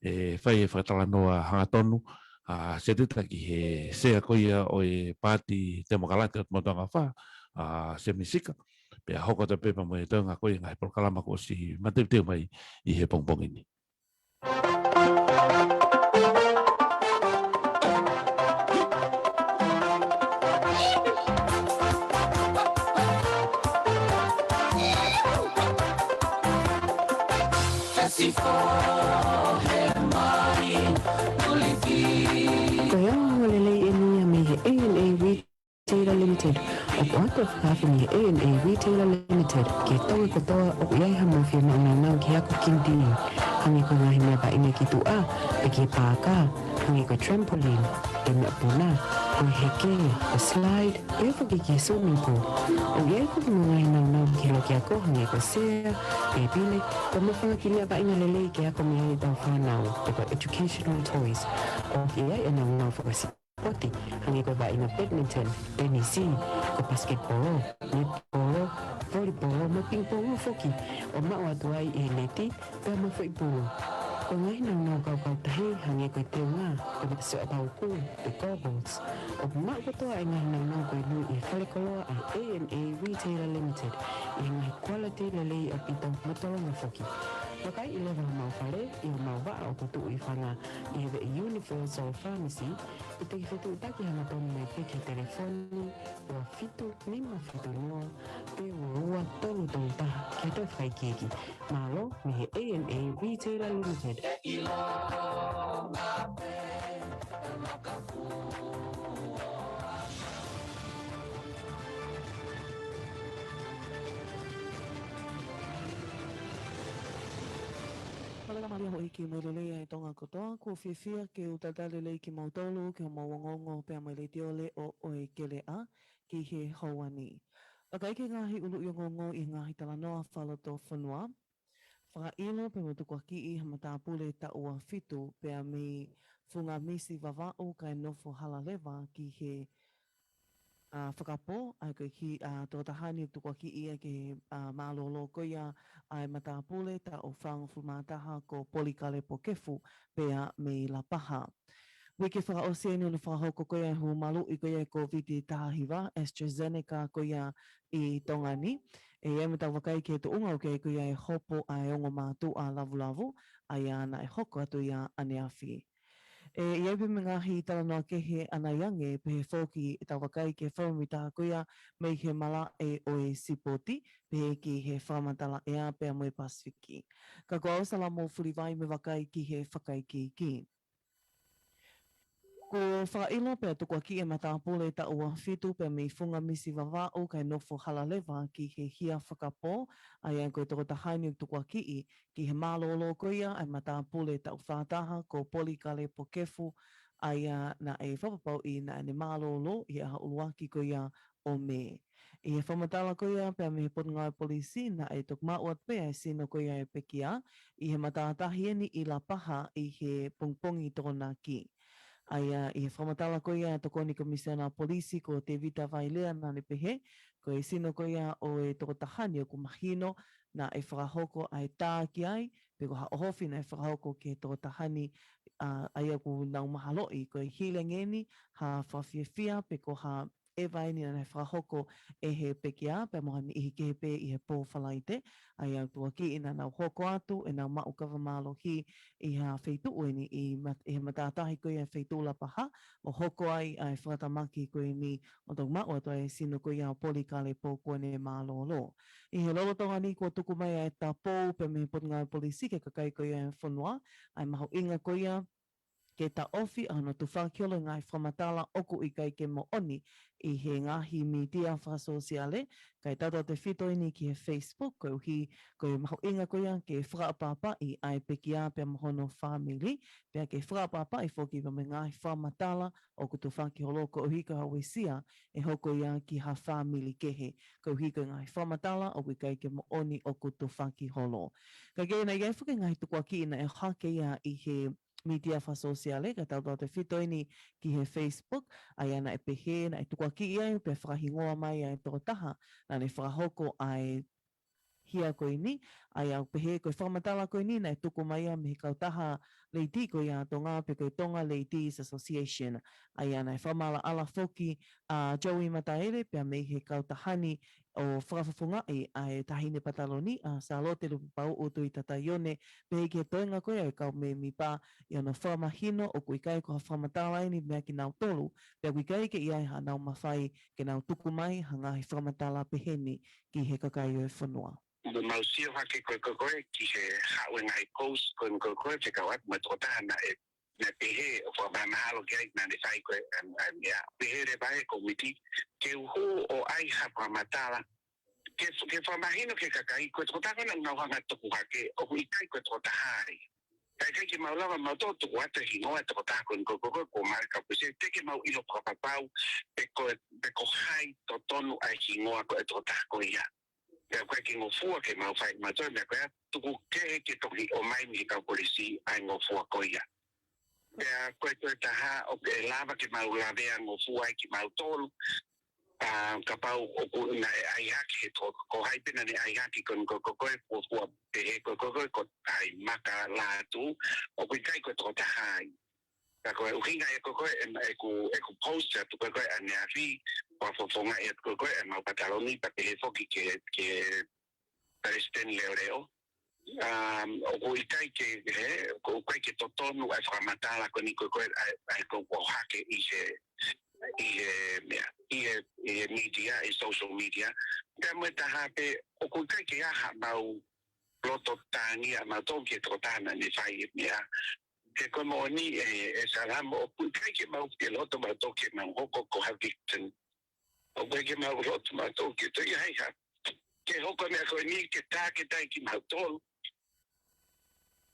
ʻe fai e fakatalanoa hangatonu ʻa Setita ki he sea ko ia ʻo e Paati Temokalati ʻo Motuʻanga Fā, ʻa Semisi Sika. Pea hoko atu pē pea mo e toenga ko ia e ngaahi polokalama kuo ʻosi mateuteu mai ʻi he pongipongi ni. Ko e ongoongo lelei eni ia mei he A N A Re- Retailer Limited. ʻOku ʻoatu e fakaafe mei he A N A Retailer Limited ki he Tonga kotoa ʻoku ʻi ai haʻamou fiemaʻu naunau ki he ako kinitī. Hangē ko e ngaahi meʻa vaʻinga ki tuʻa, pe ki he pāka, hangē ko e trampoline, pe meʻa puna, ko e heke, ko e slide, pea foki ki he swimming pool. ʻOku ʻi ai foki mo e ngaahi naunau ki he loki ako, hangē ko e sea, pe pile, pea mo e fanga kiʻi meʻa vaʻinga lelei ke ako mei ai ʻetau fānau, pe ko e educational toys. ʻOku ʻi ai e naunau fakasi- poti, hangē ko e vaʻinga badminton, tenisi, ko e pasiketipolo, netipolo, volipolo, mo e pingipongó foki, ʻo maʻu atu ai ʻi he neti, pea mo e foʻi pulu. Ko e ngaahi naunau kaukau tahi, hangē ko e teunga, ko e matasioʻata uku, pe goggles. ʻOku maʻu kotoa e ngaahi naunau ko eni ʻi he falekoloa ʻa e A N A Retailer Limited, ʻi he ngaahi kualiti lelei ʻaupito mo tolonga foki. Vakaiʻi leva homau fale, ʻi homau vaʻa ʻoku tuʻu ʻi fanga ʻi he veʻe Universal Pharmacy, ʻe te ke fetuʻutaki hangatonu mai pē ki he telefoni ua fitu nima fitu noa pe ua ua tolu tolu taha ke te fakaikiiki. Mālō mei he A N A Retailer Limited. Mālō e mālō e houʻeiki mo e lelei ʻa e Tonga kotoa, ʻoku ou fiefia ke u talitali lelei kimoutolu ki hoʻomou ongoongo pea mo e Letiō Leʻo ʻo e Keleʻa ki he houa ni. Vakai ki he ngaahi ʻuluʻi ongoongo ʻi he ngaahi talanoa fakalotofonua. Fakaʻilo pea mo tukuakiʻi ha matāpule taʻu ua fitu pea mei Funga Misi Vavaʻu kae nofo hala leva ki he ʻa, fakapō, ʻa ia ko e kiʻi, ʻa, tokotaha ni ʻoku tukuakiʻi ia ki he, ʻa, mālōlō ko ia ʻa e matāpule taʻu fāngofulu mā taha ko Polikalepo Kefu pea mei Lapaha. Uike fakaʻosi eni hono fakahoko ko ia e hū maluʻi ko ia e Kōviti taha hiva, AstraZeneca ko ia ʻi Tonga ni. ʻE ʻi ai mo ʻetau vakai ki he tuʻunga ʻoku ʻi ai ko ia e hopo ʻa e ongo mātuʻa lavulavu, ʻa ia naʻe hoko atu ia ʻaneafi. ʻE ʻi ai pē mo e ngaahi talanoa kehe ʻanai ange, pehē foki ʻetau vakai ki he fakamatala ko ia mei he malaʻe ʻo e sipoti, pehē ki he fakamatala ʻea pea mo e Pasifiki. Ka ko au Salamo Fulivai mo e vakai ki he fakaikiiki. Kuo fakaʻilo pea tukuakiʻi e matāpule taʻu ua fitu pea mei Funga Misi Vavaʻu kae nofo hala leva ki he hia fakapō, ʻa ia ko e tokotaha ni ʻoku tukuakiʻi ki he mālōlō ko ia ʻa e matāpule taʻu fā taha ko Polikalepo Kefu, ʻa ia naʻe fakapapauʻi naʻa ne mālōlō ʻi he ʻaho ʻuluaki ko ia ʻo Mē. ʻI he fakamatala ko ia pea mei he Potungāue Polisi, naʻe toki maʻu atu pē ʻa e sino ko ia ʻo e pekia ʻi he matātahi eni ʻi Lapaha ʻi he pongipongi Tokonaki. ʻA ia ʻi he fakamatala ko ia ʻa e Tokoni Komisiona Polisi ko Tevita Vailea, naʻa ne pehē ko e sino ko ia ʻo e tokotaha ni ʻoku mahino naʻe fakahoko ʻa e tā ki ai, pe ko ha ʻohofi naʻe fakahoko ki he tokotaha ni, ʻa, ʻa ia ʻoku nau mahaloʻi ko e healing eni, ha fakafiefia pe ko ha ʻeva eni naʻe fakahoko ʻe he pekia pea mo ha niʻihi kehe pē ʻi he pō Falaite. ʻA ia ʻoku tukuakiʻi naʻa nau hoko atu ʻenau maʻu kava mālohi ʻi ha feituʻu eni ʻi mat-, ʻi he matātahi ko ia ʻa e feituʻu Lapaha, ʻo hoko ai ʻa e fakatamaki ko eni ʻo toki maʻu atu ʻa e sino ko ia ʻo Polikalepo kuo ne mālōlō. ʻI he lolotonga ni kuo tuku mai ʻa e tapou pea mei he Potungāue Polisi ki he kakai ko ia ʻo e fonua ʻa e mahuʻinga ko ia ke taʻofi ʻa hono tufaki holo e ngaahi fakamatala ʻoku ʻikai ke moʻoni ʻi he ngaahi mītia fakasōsiale, kae tautautefito eni ki he Facebook, koeʻuhi ko e mahuʻinga ko ia ke fakaʻapaʻapaʻi ʻa e pekia pea mo hono fāmili, pea ke fakaʻapaʻapaʻi foki pea mo e ngaahi fakamatala ʻoku tufaki holo koeʻuhi ko e uesia ʻe hoko ia ki ha fāmili kehe, koeʻuhi ko e ngaahi fakamatala ʻoku ʻikai ke moʻoni ʻoku tufaki holo. Ka ko e naʻe ʻi ai foki e ngaahi tukuakiʻi naʻe hake ia ʻi he mītia fakasōsiale, kae tautautefito eni ki he Facebook, ʻa ia naʻe pehē, naʻe tukuakiʻi ai pea fakahingoa mai ʻa e tokotaha naʻa ne fakahoko ʻa e hia ko eni, ʻa ia ʻoku pehē ko e fakamatala ko eni naʻe tuku mai ia mei he kautaha Ladies ko ia ʻa Tonga pe ko e Tonga Ladies Association. ʻA ia naʻe fakamaʻalaʻala foki ʻa Joey Mataele pea mei he kautaha ni ʻo fakafofongaʻi ʻa e Taʻahine Pataloni ʻa Sālote Lupapauʻu Tuʻitataione, pehē ki he toenga ko ia ʻo e kau mēmipa ʻi hono fakamahino ʻoku ʻikai ko ha fakamatala eni meia kinautolu, pea ʻoku ʻikai ke ʻi ai haʻanau mafai ke nau tuku mai ha ngaahi fakamatala peheni ki he kakai ʻo e fonua. Mo mau sio hake ko e, ko e, ko e ki he haʻu e ngaahi post ko e, ko e, ko e fekauʻaki mo e tokotaha naʻe, naʻe pehē ʻo fakamahalo ki ai naʻa ne fai ko e, ʻa e, ʻa e meʻa. Pehē leva ʻe he komiti ke u hū ʻo ʻai ha fakamatala ke, ke fakamahino ki he kakai ko e tokotaha naʻa nau hanga tuku hake ʻoku ʻikai ko e tokotaha ia. Kae ʻikai ke mau lava mau toe tuku atu e hingoa e tokotaha ko e, ko e, ko e, ko e, ko e mare ka puse, teʻeki ke mau ʻilo fakapapau pe ko e, pe ko hai totonu ʻa e hingoa ko e tokotaha ko ia. Pea ʻoku ʻikai ke ngofua ke mau fai mautolu e meʻa ko ia, tuku kehe ke toki ʻomai mei he kau polisi ʻa e ngofua ko ia. Pea ko e toe taha ʻoku ʻe lava ke mau lavea ngofua ai kimautolu, ʻa, kapau ʻoku naʻe ʻai hake he to-, ko hai pē naʻa ne ʻai hake ko e, ko e, ko e, ko e fuofua pehē ko e, ko e, ko e, ko hai maka lātū, ʻoku ʻikai ko e tokotaha ia. Ka ko e ʻuhinga ia ko e, ko e, ʻeku, ʻeku post atu ko e, ko e ʻaneafi, fakafofongaʻi atu ko e, ko e, ʻemau pataloni, pea pehē foki ki he, ki he Palesiteni Leoleo. Um, ʻoku ʻikai ke, he, ʻoku ʻikai ke totonu ʻa e fakamatala ko eni ko e, ko e, ʻa e, ʻa e ko e ʻohake ʻi he, ʻi he, meʻa, ʻi he, ʻi he media, ʻi social media. Pea mo e taha pē, ʻoku ʻikai ke ʻi ai haʻamau loto tangi ʻamautolu ki he tokotaha naʻa ne fai e meʻa. He ko e moʻoni ē, ē Salamo, ʻoku ʻikai ke mau fie loto mautolu ke mau hoko ko ha victim. ʻOku ʻikai ke mau loto mautolu ke toe ʻi ai ha, ke hoko e meʻa ko eni ke tā ke tai kimautolu.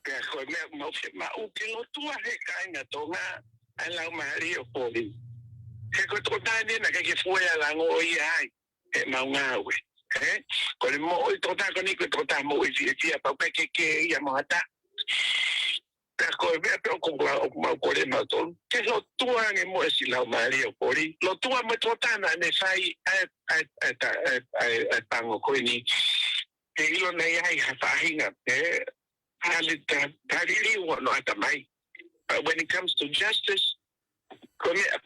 Pea ko e meʻa mau fiemaʻu ke lotua he kāinga Tonga ʻa e laumālie ʻo Poli. He ko e tokotaha ni naʻe ʻikai ke fua ia lango ʻo ia ai ʻemau ngāue. He ko e moʻui tokotaha ko eni ko e tokotaha moʻui fiefia pau pē ke ke ia mo hata. Ka ko e meʻa pē ʻoku mau, ʻoku mau kole mautolu ke lotua ange mo e siʻi laumālie ʻo Poli. Lotua mo e tokotaha naʻa ne fai ʻa e, ʻa e, ʻa e, ʻa e, ʻa e, ʻa e pango ko eni. Ke ʻilo naʻe ʻi ai ha faʻahinga, ē, hali ta, hali liu hono ʻatamai. But when it comes to justice, ko e meʻa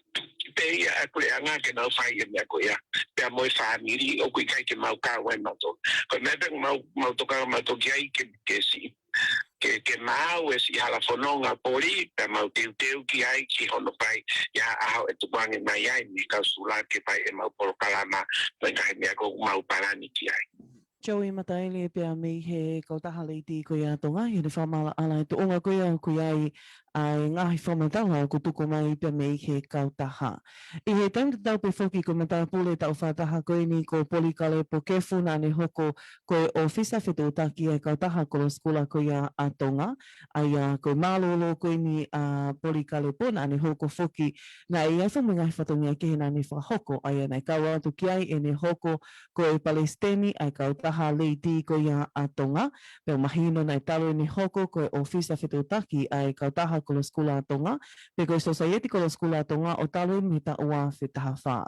pē ia ʻa e puleʻanga ke nau fai e meʻa ko ia. Pea mo e fāmili ʻoku ʻikai ke mau kau ai mautolu. Ko e meʻa pē mau, mau toka, mau toki ai ke, ke siʻi ke, ke maʻu e siʻi hala fononga poli, pea mau teuteu ki ai ki hono fai ʻi ha ʻaho ʻe tukuange mai ai mei he kau sula ke fai ʻemau polokalama, mo e ngaahi meʻa ʻoku mau palani ki ai. Joey Mataele pea mei he kautaha Leitī ko ia ʻa Tonga, ʻi heʻene fakamaʻalaʻala e tuʻunga ko ia ʻoku ʻi ai ʻa e ngaahi fakamatala ʻoku tuku mai pea mei he kautaha. ʻI he taimi tatau pē foki ko e matāpule taʻu fakataha ko eni ko Polikalepo Kefu naʻa ne hoko ko e ʻōfisa fetuʻutaki ʻa e kautaha kolo sikula ko ia ʻa Tonga. ʻA ia ko e mālōlō ko eni ʻa Polikalepo naʻa ne hoko foki naʻe ʻi ai foki mo e ngaahi fatongia kehe naʻa ne fakahoko. ʻA ia naʻe kau atu ki ai ʻene hoko ko e palesiteni ʻa e kautaha Leitī ko ia ʻa Tonga. Pea mahino naʻe talu ʻene hoko ko e ʻōfisa fetuʻutaki ʻa e kautaha kolo sikula ʻa Tonga, pe ko e sosaieti kolo sikula ʻa Tonga ʻo talu mei he taʻu ua afe taha fā.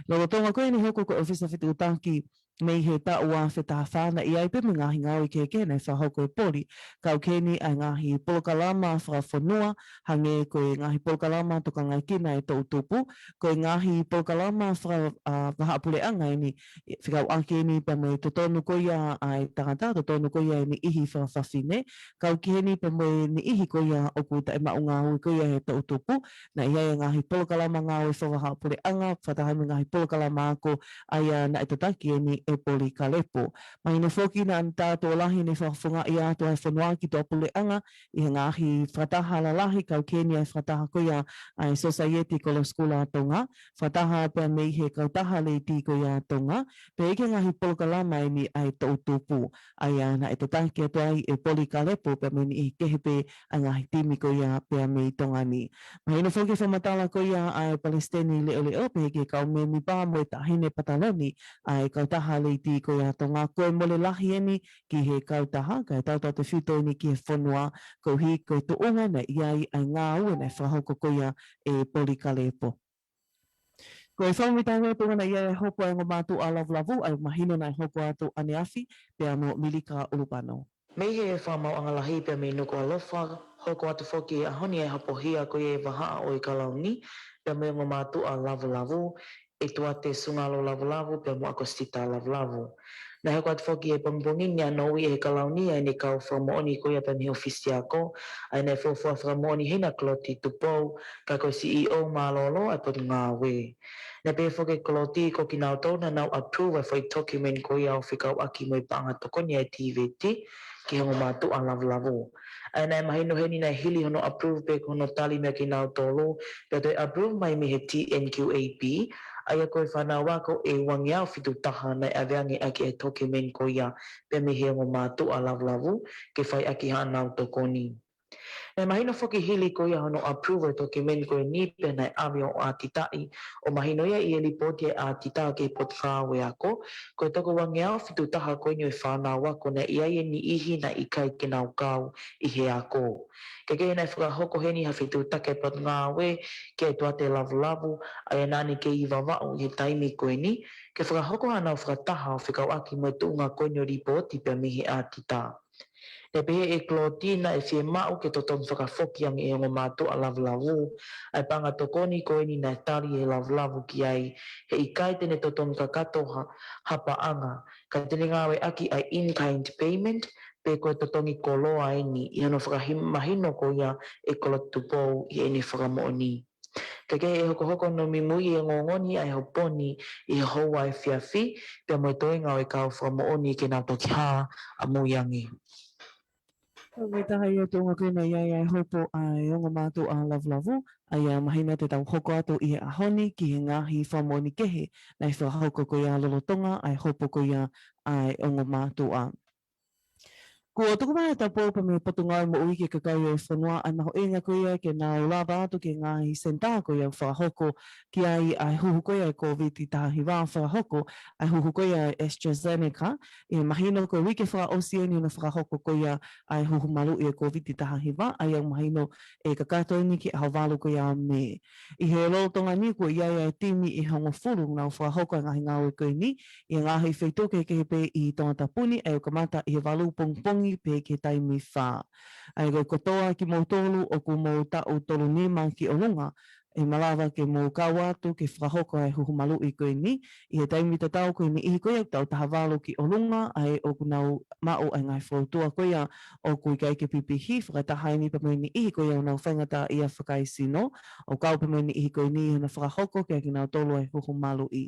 Lolotonga ko eni hoko ko e ʻōfisa fetuʻutaki mei he taʻu ua afe taha fā naʻe ʻi ai pē mo e ngaahi ngāue kehekehe naʻe fakahoko ʻe Poli. Kau ki heni ʻa e ngaahi polokalama fakafonua, hangē ko e ngaahi polokalama tokangaekina e toʻutupu, ko e ngaahi polokalama faka-, ʻa, vahaʻapuleʻanga eni, fekauʻaki eni pea mo e totonu ko ia ʻa e tangata, totonu ko ia e niʻihi fakafafine, kau ki heni pea mo e niʻihi ko ia ʻoku taʻemaʻu ngāue ko ia he toʻutupu. Naʻe ʻi ai e ngaahi polokalama ngāue fakavahaʻapuleʻanga, fakataha mo e ngaahi polokalama ako, ʻa ia naʻe tataki eni ʻe Polikalepo. Mahino foki naʻa ne tā tuʻo lahi ʻene fakafofongaʻi atu ʻa e fonua ki tuʻapuleʻanga ʻi he ngaahi fakataha lalahi, kau ki heni ʻa e fakataha ko ia ʻa e sosaieti kolo sikula ʻa Tonga, fakataha pea mei he kautaha Leitī ko ia ʻa Tonga, pea ʻi he ngaahi polokalama eni ʻa e toʻutupu, ʻa ia naʻe tataki atu ai ʻe Polikalepo pea mo e niʻihi kehe pē ʻa e ngaahi timi ko ia pea mei Tonga ni. Mahino foki e fakamatala ko ia ʻa e palesiteni leʻoleʻo pehē ki he kau mēmipa mo e taʻahine pataloni ʻa e kautaha Leitī ko ia ʻa Tonga, ko e mole lahi eni ki he kautaha, kae tautautefito eni ki he fonua, koeʻuhi ko e tuʻunga naʻe ʻi ai ʻa e ngāue naʻe fakahoko ko ia ʻe Polikalepo. Ko e fakamatala ko ia ʻa e tuʻunga naʻe ʻi ai e hopo ʻa e ongo mātuʻa lavulavu, ʻa ia ʻoku mahino naʻe hoko atu ʻaneafi pea mo Milika ʻUlupano. Mei he Fakamaauʻanga Lahi pea mei Nukuʻalofa, hoko atu foki he ʻaho ni e hopohia ko ia e vahaʻa ʻo e Kalauni pea mo e ongo mātuʻa lavulavu, ʻEtuate Sungalo Lavulavu pea mo ʻAkosita Lavulavu. Naʻe hoko atu foki he pongipongi ni ʻa Noui ʻe he Kalauni ʻa ʻene kau fakamoʻoni ko ia pea mei he ʻōfisi ako, ʻa ia naʻe fuofua fakamoʻoni ʻe Hina Koloti Tupou, ka ko e C E O mālōlō ʻa e Potungāue. Naʻe pehē foki ʻe Koloti ko kinautolu naʻa nau approve ʻa e foʻi document ko ia ʻo fekauʻaki mo e paʻanga tokoni ʻa e TVET ki he ongo mātuʻa lavulavu. ʻA ia naʻe mahino heni naʻe hili hono approve pē ko hono tali meia kinautolu, pea toe approve mai mei he TNQAB, ʻa ia ko e fānau ako ʻe uangeau fitu taha naʻe ʻave ange ʻaki e document ko ia pea mei he ongo mātuʻa lavulavu ke fai ʻaki haʻanau tokoni. Naʻe mahino foki hili ko ia hono approve e document ko eni pea naʻe ʻave ʻo ʻatitaʻi, ʻo mahino ia ʻi he lipooti ʻa e ʻatita ki he Potungāue Ako, ko e toko uangeau fitu taha ko eni ʻo e fānau ako naʻe ʻi ai e niʻihi naʻe ʻikai ke nau kau ʻi he ako. Kae kehe naʻe fakahoko heni ha fetuʻutaki ʻa e Potungāue kia ʻEtuate Lavulavu, ʻa ia naʻa ne kei Vavaʻu ʻi he taimi ko eni, ke fakahoko haʻanau fakataha ʻo fekauʻaki mo e tuʻunga ko eni ʻo e lipooti pea mei he ʻatita. Naʻe pehē ʻe Koloti naʻe fiemaʻu ke totonu fakafoki ange ʻe he ongo mātuʻa lavulavu ʻa e paʻanga tokoni ko eni naʻe tali ʻe Lavulavu ki ai, he ʻikai te ne totonu kakato ha, ha paʻanga, ka te ne ngāueʻaki ʻa e in-kind payment, pe ko e totongi koloa eni, ʻi hono fakamahino ko ia ʻe Koloti Tupou ʻi heʻene fakamoʻoni. Kae kehe ʻe hokohoko hono muimui ʻi he ongoongo ni ʻa e hopo ni ʻi he houa efiafi, pea mo e toenga ʻo e kau fakamoʻoni ke nau toki hā ʻamui ange. Ko e taha ia e tuʻunga ko ia naʻe ʻi ai ʻa e hopo ʻa e ongo mātuʻa lavulavu, ʻa ia mahino te tau hoko atu ʻi he ʻaho ni ki he ngaahi fakamoʻoni kehe naʻe fakahoko ko ia lolotonga ʻa e hopo ko ia ʻa e ongo mātuʻa. Kuo tuku mai ʻa e Tapou pea mei he Potungāue Moʻui ki he kakai ʻo e fonua ʻa e mahuʻinga ko ia ke nau lava atu ki he ngaahi senitā ko ia ʻoku fakahoko ki ai ʻa e huhu ko ia ʻa e Kōviti taha hiva, fakahoko ʻa e huhu ko ia ʻa e AstraZeneca, ʻi he mahino ko e uike fakaʻosi eni hono fakahoko ko ia ʻa e huhu maluʻi ʻo e Kōviti taha hiva, ʻa ia ʻoku mahino ʻe kakato eni ki he ʻaho valu ko ia ʻo Mē. ʻI he lolotonga ni kuo ʻi ai ʻa e timi ʻe hongofulu ʻoku nau fakahoko ʻa e ngaahi ngāue ko eni, ʻi he ngaahi feituʻu kehekehe pē ʻi Tongatapu ni, ʻa ia ʻoku kamata ʻi he valu pongipongi pē ki he taimi fā. ʻA ia ko e kotoa kimoutolu ʻoku mou taʻu tolu nima ki ʻolunga, ʻe malava ke mou kau atu ke fakahoko ʻa e huhu maluʻi ko eni. ʻI he taimi tatau ko e niʻihi ko ia ʻoku taʻu taha valu ki ʻolunga, ʻa ē ʻoku nau maʻu ʻa e ngaahi foutua ko ia ʻoku ʻikai ke pipihi, fakataha eni pea mo e niʻihi ko ia ʻoku nau faingataʻaʻia fakaesino, ʻo kau pea mo e niʻihi ko eni ʻi hono fakahoko kiate kinautolu ʻa e huhu maluʻi.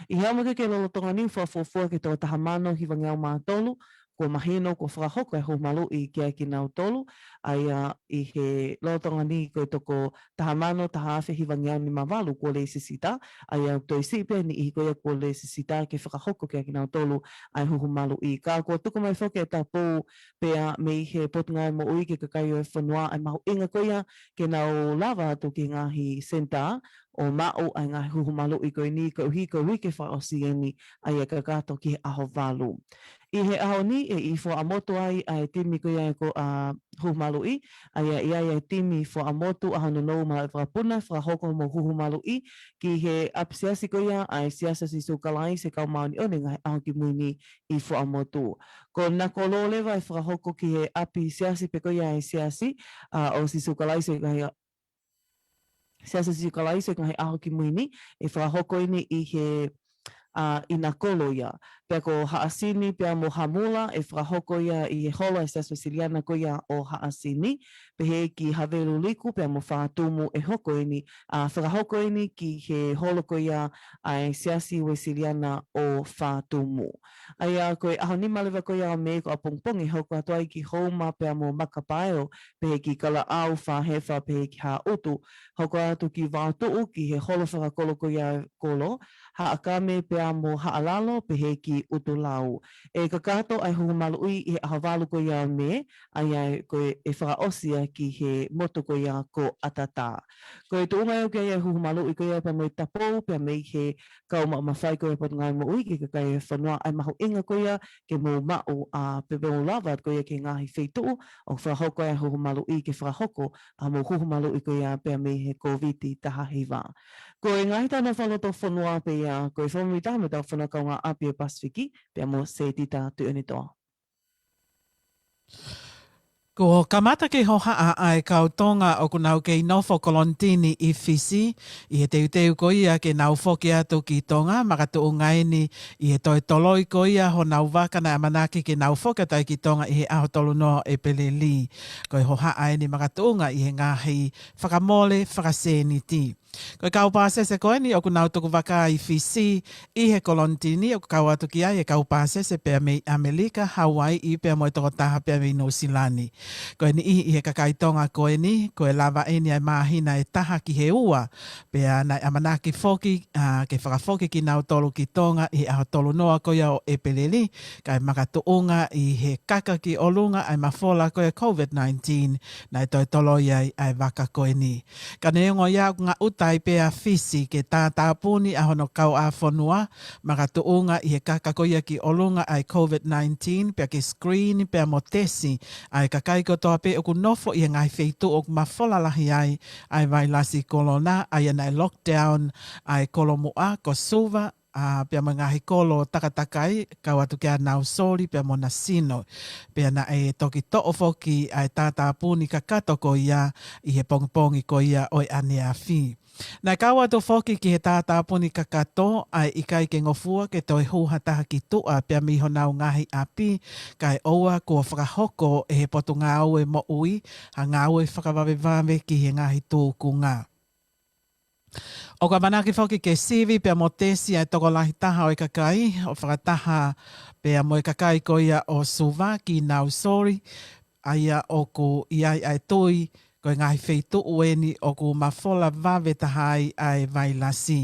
ʻI he ʻaho ko ē ki he lolotonga ni, fakafuofua ki he toko taha mano hivangeau mā tolu, kuo mahino kuo fakahoko ʻa e huhu maluʻi kiate kinautolu, ʻa ia ʻi he lolotonga ni ko e toko taha mano taha afe hivangeau nima valu kuo lēsisita, ʻa ia ʻoku toe siʻi pē ʻa e niʻihi ko ia kuo lēsisita ke fakahoko kiate kinautolu ʻa e huhu maluʻi. Ka kuo tuku mai foki ʻa e tapou pea mei he Potungāue Moʻui ki he kakai ʻo e fonua ʻa e mahuʻinga ko ia ke nau lava atu ki he ngaahi senitā ʻo maʻu ʻa e ngaahi huhu maluʻi ko eni, koeʻuhi ko e uike fakaʻosi eni ʻa ia ʻe kakato ki he ʻaho valu. ʻI he ʻaho ni ʻe ʻi Fuaʻamotu ai ʻa e timi ko ia ʻa e ko, ʻa, huhu maluʻi, ʻa ia ʻe ʻi ai ʻa e timi Fuaʻamotu, ʻAhononou, Malaʻe Vakapuna, fakahoko hoʻomou huhu maluʻi ki he ʻapi siasi ko ia ʻa e Siasi ʻo Sīsū Kalaisi ʻo e Kau Māʻoniʻoni ʻi he Ngaahi ʻAho Kimui Ni ʻi Fuaʻamotu. Ko Nakolo leva ʻe fakahoko ki he ʻapi siasi pē ko ia ʻa e Siasi, ʻa, ʻo Sīsū Kalaisi ʻo e Ngaahi Siasi ʻo Sīsū Kalaisi ʻo e Ngaahi ʻAho Kimui Ni, ʻe fakahoko eni ʻi he, ʻa, ʻi Nakolo ia. Pea ko Haʻasini pea mo Hamula ʻe fakahoko ia ʻi he holo ʻa e Siasi Uēsiliana ko ia ʻo Haʻasini, pehē ki Haveluliku pea mo Fatumu ʻe hoko eni, ʻa, fakahoko eni ki he holo ko ia ʻa e Siasi Uēsiliana ʻo Fatumu. ʻA ia ko e ʻaho nima leva ko ia ʻo Mē ko ʻapongipongi ʻe hoko atu ai ki Houma pea mo Makapaeo, pehē ki Kalaʻau, Fahefa, pehē ki Haʻutu, hoko atu ki Vaotuʻu ki he holo fakakolo ko ia ʻo e kolo, Haʻakame pea mo Haʻalalo, pehē ki ʻUtulau. ʻE kakato ʻa e huhu maluʻi ʻi he ʻaho valu ko ia ʻo Mē, ʻa ia ko e, ʻe fakaʻosi ia ki he motu ko ia ko ʻAtatā. Ko e tuʻunga ia ʻoku ʻi ai ʻa e huhu maluʻi ko ia pea mo e tapou, pea mei he kau maʻu mafai ko ia ʻa e Potungāue Moʻui ki he kakai ʻo e fonua ʻa e mahuʻinga ko ia ke mou maʻu, ʻa, pea mou lava atu ko ia ki he ngaahi feituʻu ʻoku fakahoko ai ʻa e huhu maluʻi ke fakahoko ʻa hoʻomou huhu maluʻi ko ia pea mei he Kōviti taha hiva. Ko e ngaahi talanoa fakalotofonua pē ia, ko e fakamoʻoni taha mei heʻetau fonua kaungāʻapi ʻo e Pasifiki, pea mo Setita Tuʻiʻonetoa. Kuo kamata ke hohaʻa ʻa e kau Tonga ʻoku nau kei nofo kolonitini ʻi Fisi, ʻi he teuteu ko ia ke nau foki atu ki Tonga, makatuʻunga eni ʻi he toe toloi ko ia honau vaka naʻe ʻamanaki ke nau foki atu ai ki Tonga ʻi he ʻaho tolu noa ʻo ʻEpeleli. Ko e hohaʻa eni makatuʻunga ʻi he ngaahi fakamole fakasēniti. Ko e kau pāsese ko eni ʻoku nau tukuvaka ʻi Fisi ʻi he kolonitini ʻoku kau atu ki ai e kau pāsese pea mei ʻAmelika, Hauaiʻi pea mo e toko taha pea mei Nuʻusila ni. Ko e niʻihi ʻi he kakai Tonga ko eni, ko e lava eni ʻa e māhina ʻe taha ki he ua, pea naʻe ʻamanaki foki, ʻa, ke fakafoki kinautolu ki Tonga ʻi he ʻaho tolu noa ko ia ʻo ʻEpeleli, kae makatuʻunga ʻi he kaka ki ʻolunga ʻa e mafola ko ia ʻo e COVID nineteen, naʻe toe toloi ai ʻa e vaka ko eni. Ka neongo ia ʻoku ngaʻuta ai pē ʻa Fisi ke tātāpuni ʻa hono kauʻāfonua, makatuʻunga ʻi he kaka ko ia ki ʻolunga ʻa e COVID nineteen, pea ke screen pea mo tesi ʻa e kakai kotoa pē ʻoku nofo ʻi he ngaahi feituʻu ʻoku mafola lahi ai ʻa e vailasi kolona, ʻa ia naʻe lockdown ʻa e kolomuʻa ko Suva, ʻa, pea mo e ngaahi kolo takatakai, kau atu kia Nausori pea mo Nasino. Pea naʻe toki toʻo foki ʻa e tātāpuni kakato ko ia ʻi he pongipongi ko ia ʻo e ʻaneafi. Naʻe kau atu foki ki he tātāpuni kakato ʻa e ʻikai ke ngofua ke toe hū ha taha ki tuʻa pea mei honau ngaahi ʻapi, kae ʻoua kuo fakahoko ʻe he Potungāue Moʻui ha ngāue fakavavevave ki he ngaahi tūkunga. ʻOku ʻamanaki foki ke sivi pea mo tesi ʻa e tokolahi taha ʻo e kakai, ʻo fakataha pea mo e kakai ko ia ʻo Suva ki Nausori, ʻa ia ʻoku ʻi ai ʻa e tui ko e ngaahi feituʻu eni ʻoku mafola vave taha ai ʻa e vailasi.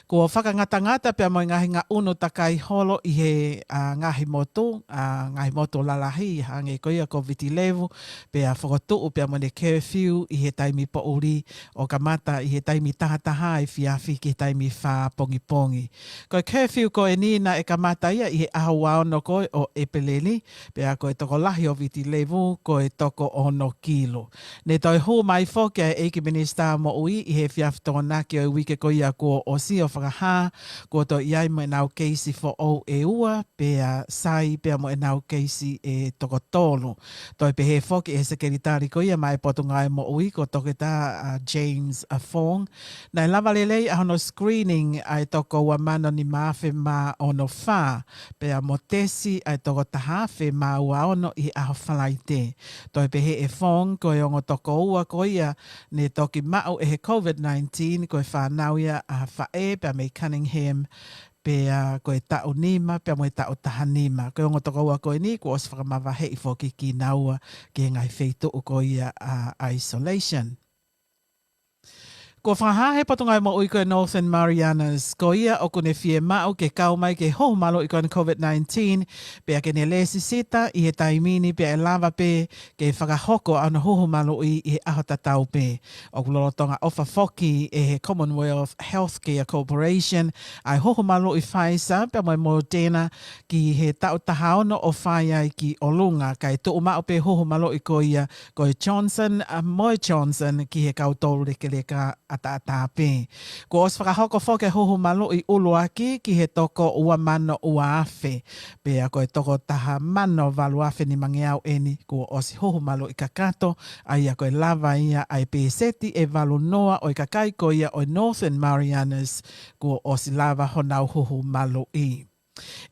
Kuo fakangatangata pea mo e ngaahi ngaʻunu takai holo ʻi he, ʻa, ngaahi motu, ʻa, ngaahi motu lalahi, hangē ko ia ko Viti Levu, pea fokotuʻu pea mo ʻene curfew ʻi he taimi poʻuli, ʻo kamata ʻi he taimi taha taha efiafi ki he taimi fā pongipongi. Ko e curfew ko eni naʻe kamata ia ʻi he ʻaho ua ono ko ē ʻo ʻEpeleli, pea ko e tokolahi ʻo Viti Levu ko e toko ono kilu. Ne toe hū mai foki ʻa e ʻEiki Minisitā Moʻui ʻi he efiafi Tokonaki ʻo e uike ko ia kuo ʻosi Tio Fakahā, kuo toe ʻi ai mo ʻenau keisi foʻou ʻe ua, pea sai pea mo ʻenau keisi ʻe toko tolu. Toe pehē foki ʻe he sekelitali ko ia maʻá e Potungāue Moʻui ko Toketā, ʻa, James, ʻa, Fong, naʻe lava lelei ʻa hono screening ʻa e toko ua mano nima afe mā ono fā, pea mo tesi ʻa e toko taha afe mā ua ono ʻi he ʻaho Falaite. Toe pehē ʻe Fong ko e ongo toko ua ko ia ne toki maʻu ʻe he COVID nineteen ko e fānau ia ʻa Faʻē pea mei Cunningham, pea ko e taʻu nima pea mo e taʻu taha nima. Ko e ongo toko ua ko eni kuo ʻosi fakamavaheʻi foki kinaua ki he ngaahi feituʻu ko ia ʻa isolation. Kuo fakahā ʻe he Potungāue Moʻui ko e Northern Marianas, ko ia ʻoku ne fiemaʻu ke kau mai ki he huhu maluʻi ko eni COVID nineteen, pea ke ne lēsisita ʻi he taimi ni pea ʻe lava pē ke fakahoko ʻa hono huhu maluʻi ʻi he ʻaho tatau pē. ʻOku lolotonga ʻofa foki ʻe he Commonwealth Healthcare Corporation ʻa e huhu maluʻi Pfizer pea mo e Moderna ki he taʻu taha ono ʻo fai ai ki ʻolunga, kae tuʻu maʻu pē huhu maluʻi ko ia ko e Johnson, ʻa, mo e Johnson ki he kau tolu lekeleka ʻataʻatā pē. Kuo ʻosi fakahoko foki e huhu maluʻi ʻuluaki ki he toko ua mano ua afe, pea ko e toko taha mano valu afe nimangeau eni kuo ʻosi huhu maluʻi kakato, ʻa ia ko e lava ia ʻa e pēseti ʻe valu noa ʻo e kakai ko ia ʻo e Northern Marianas kuo ʻosi lava honau huhu maluʻi.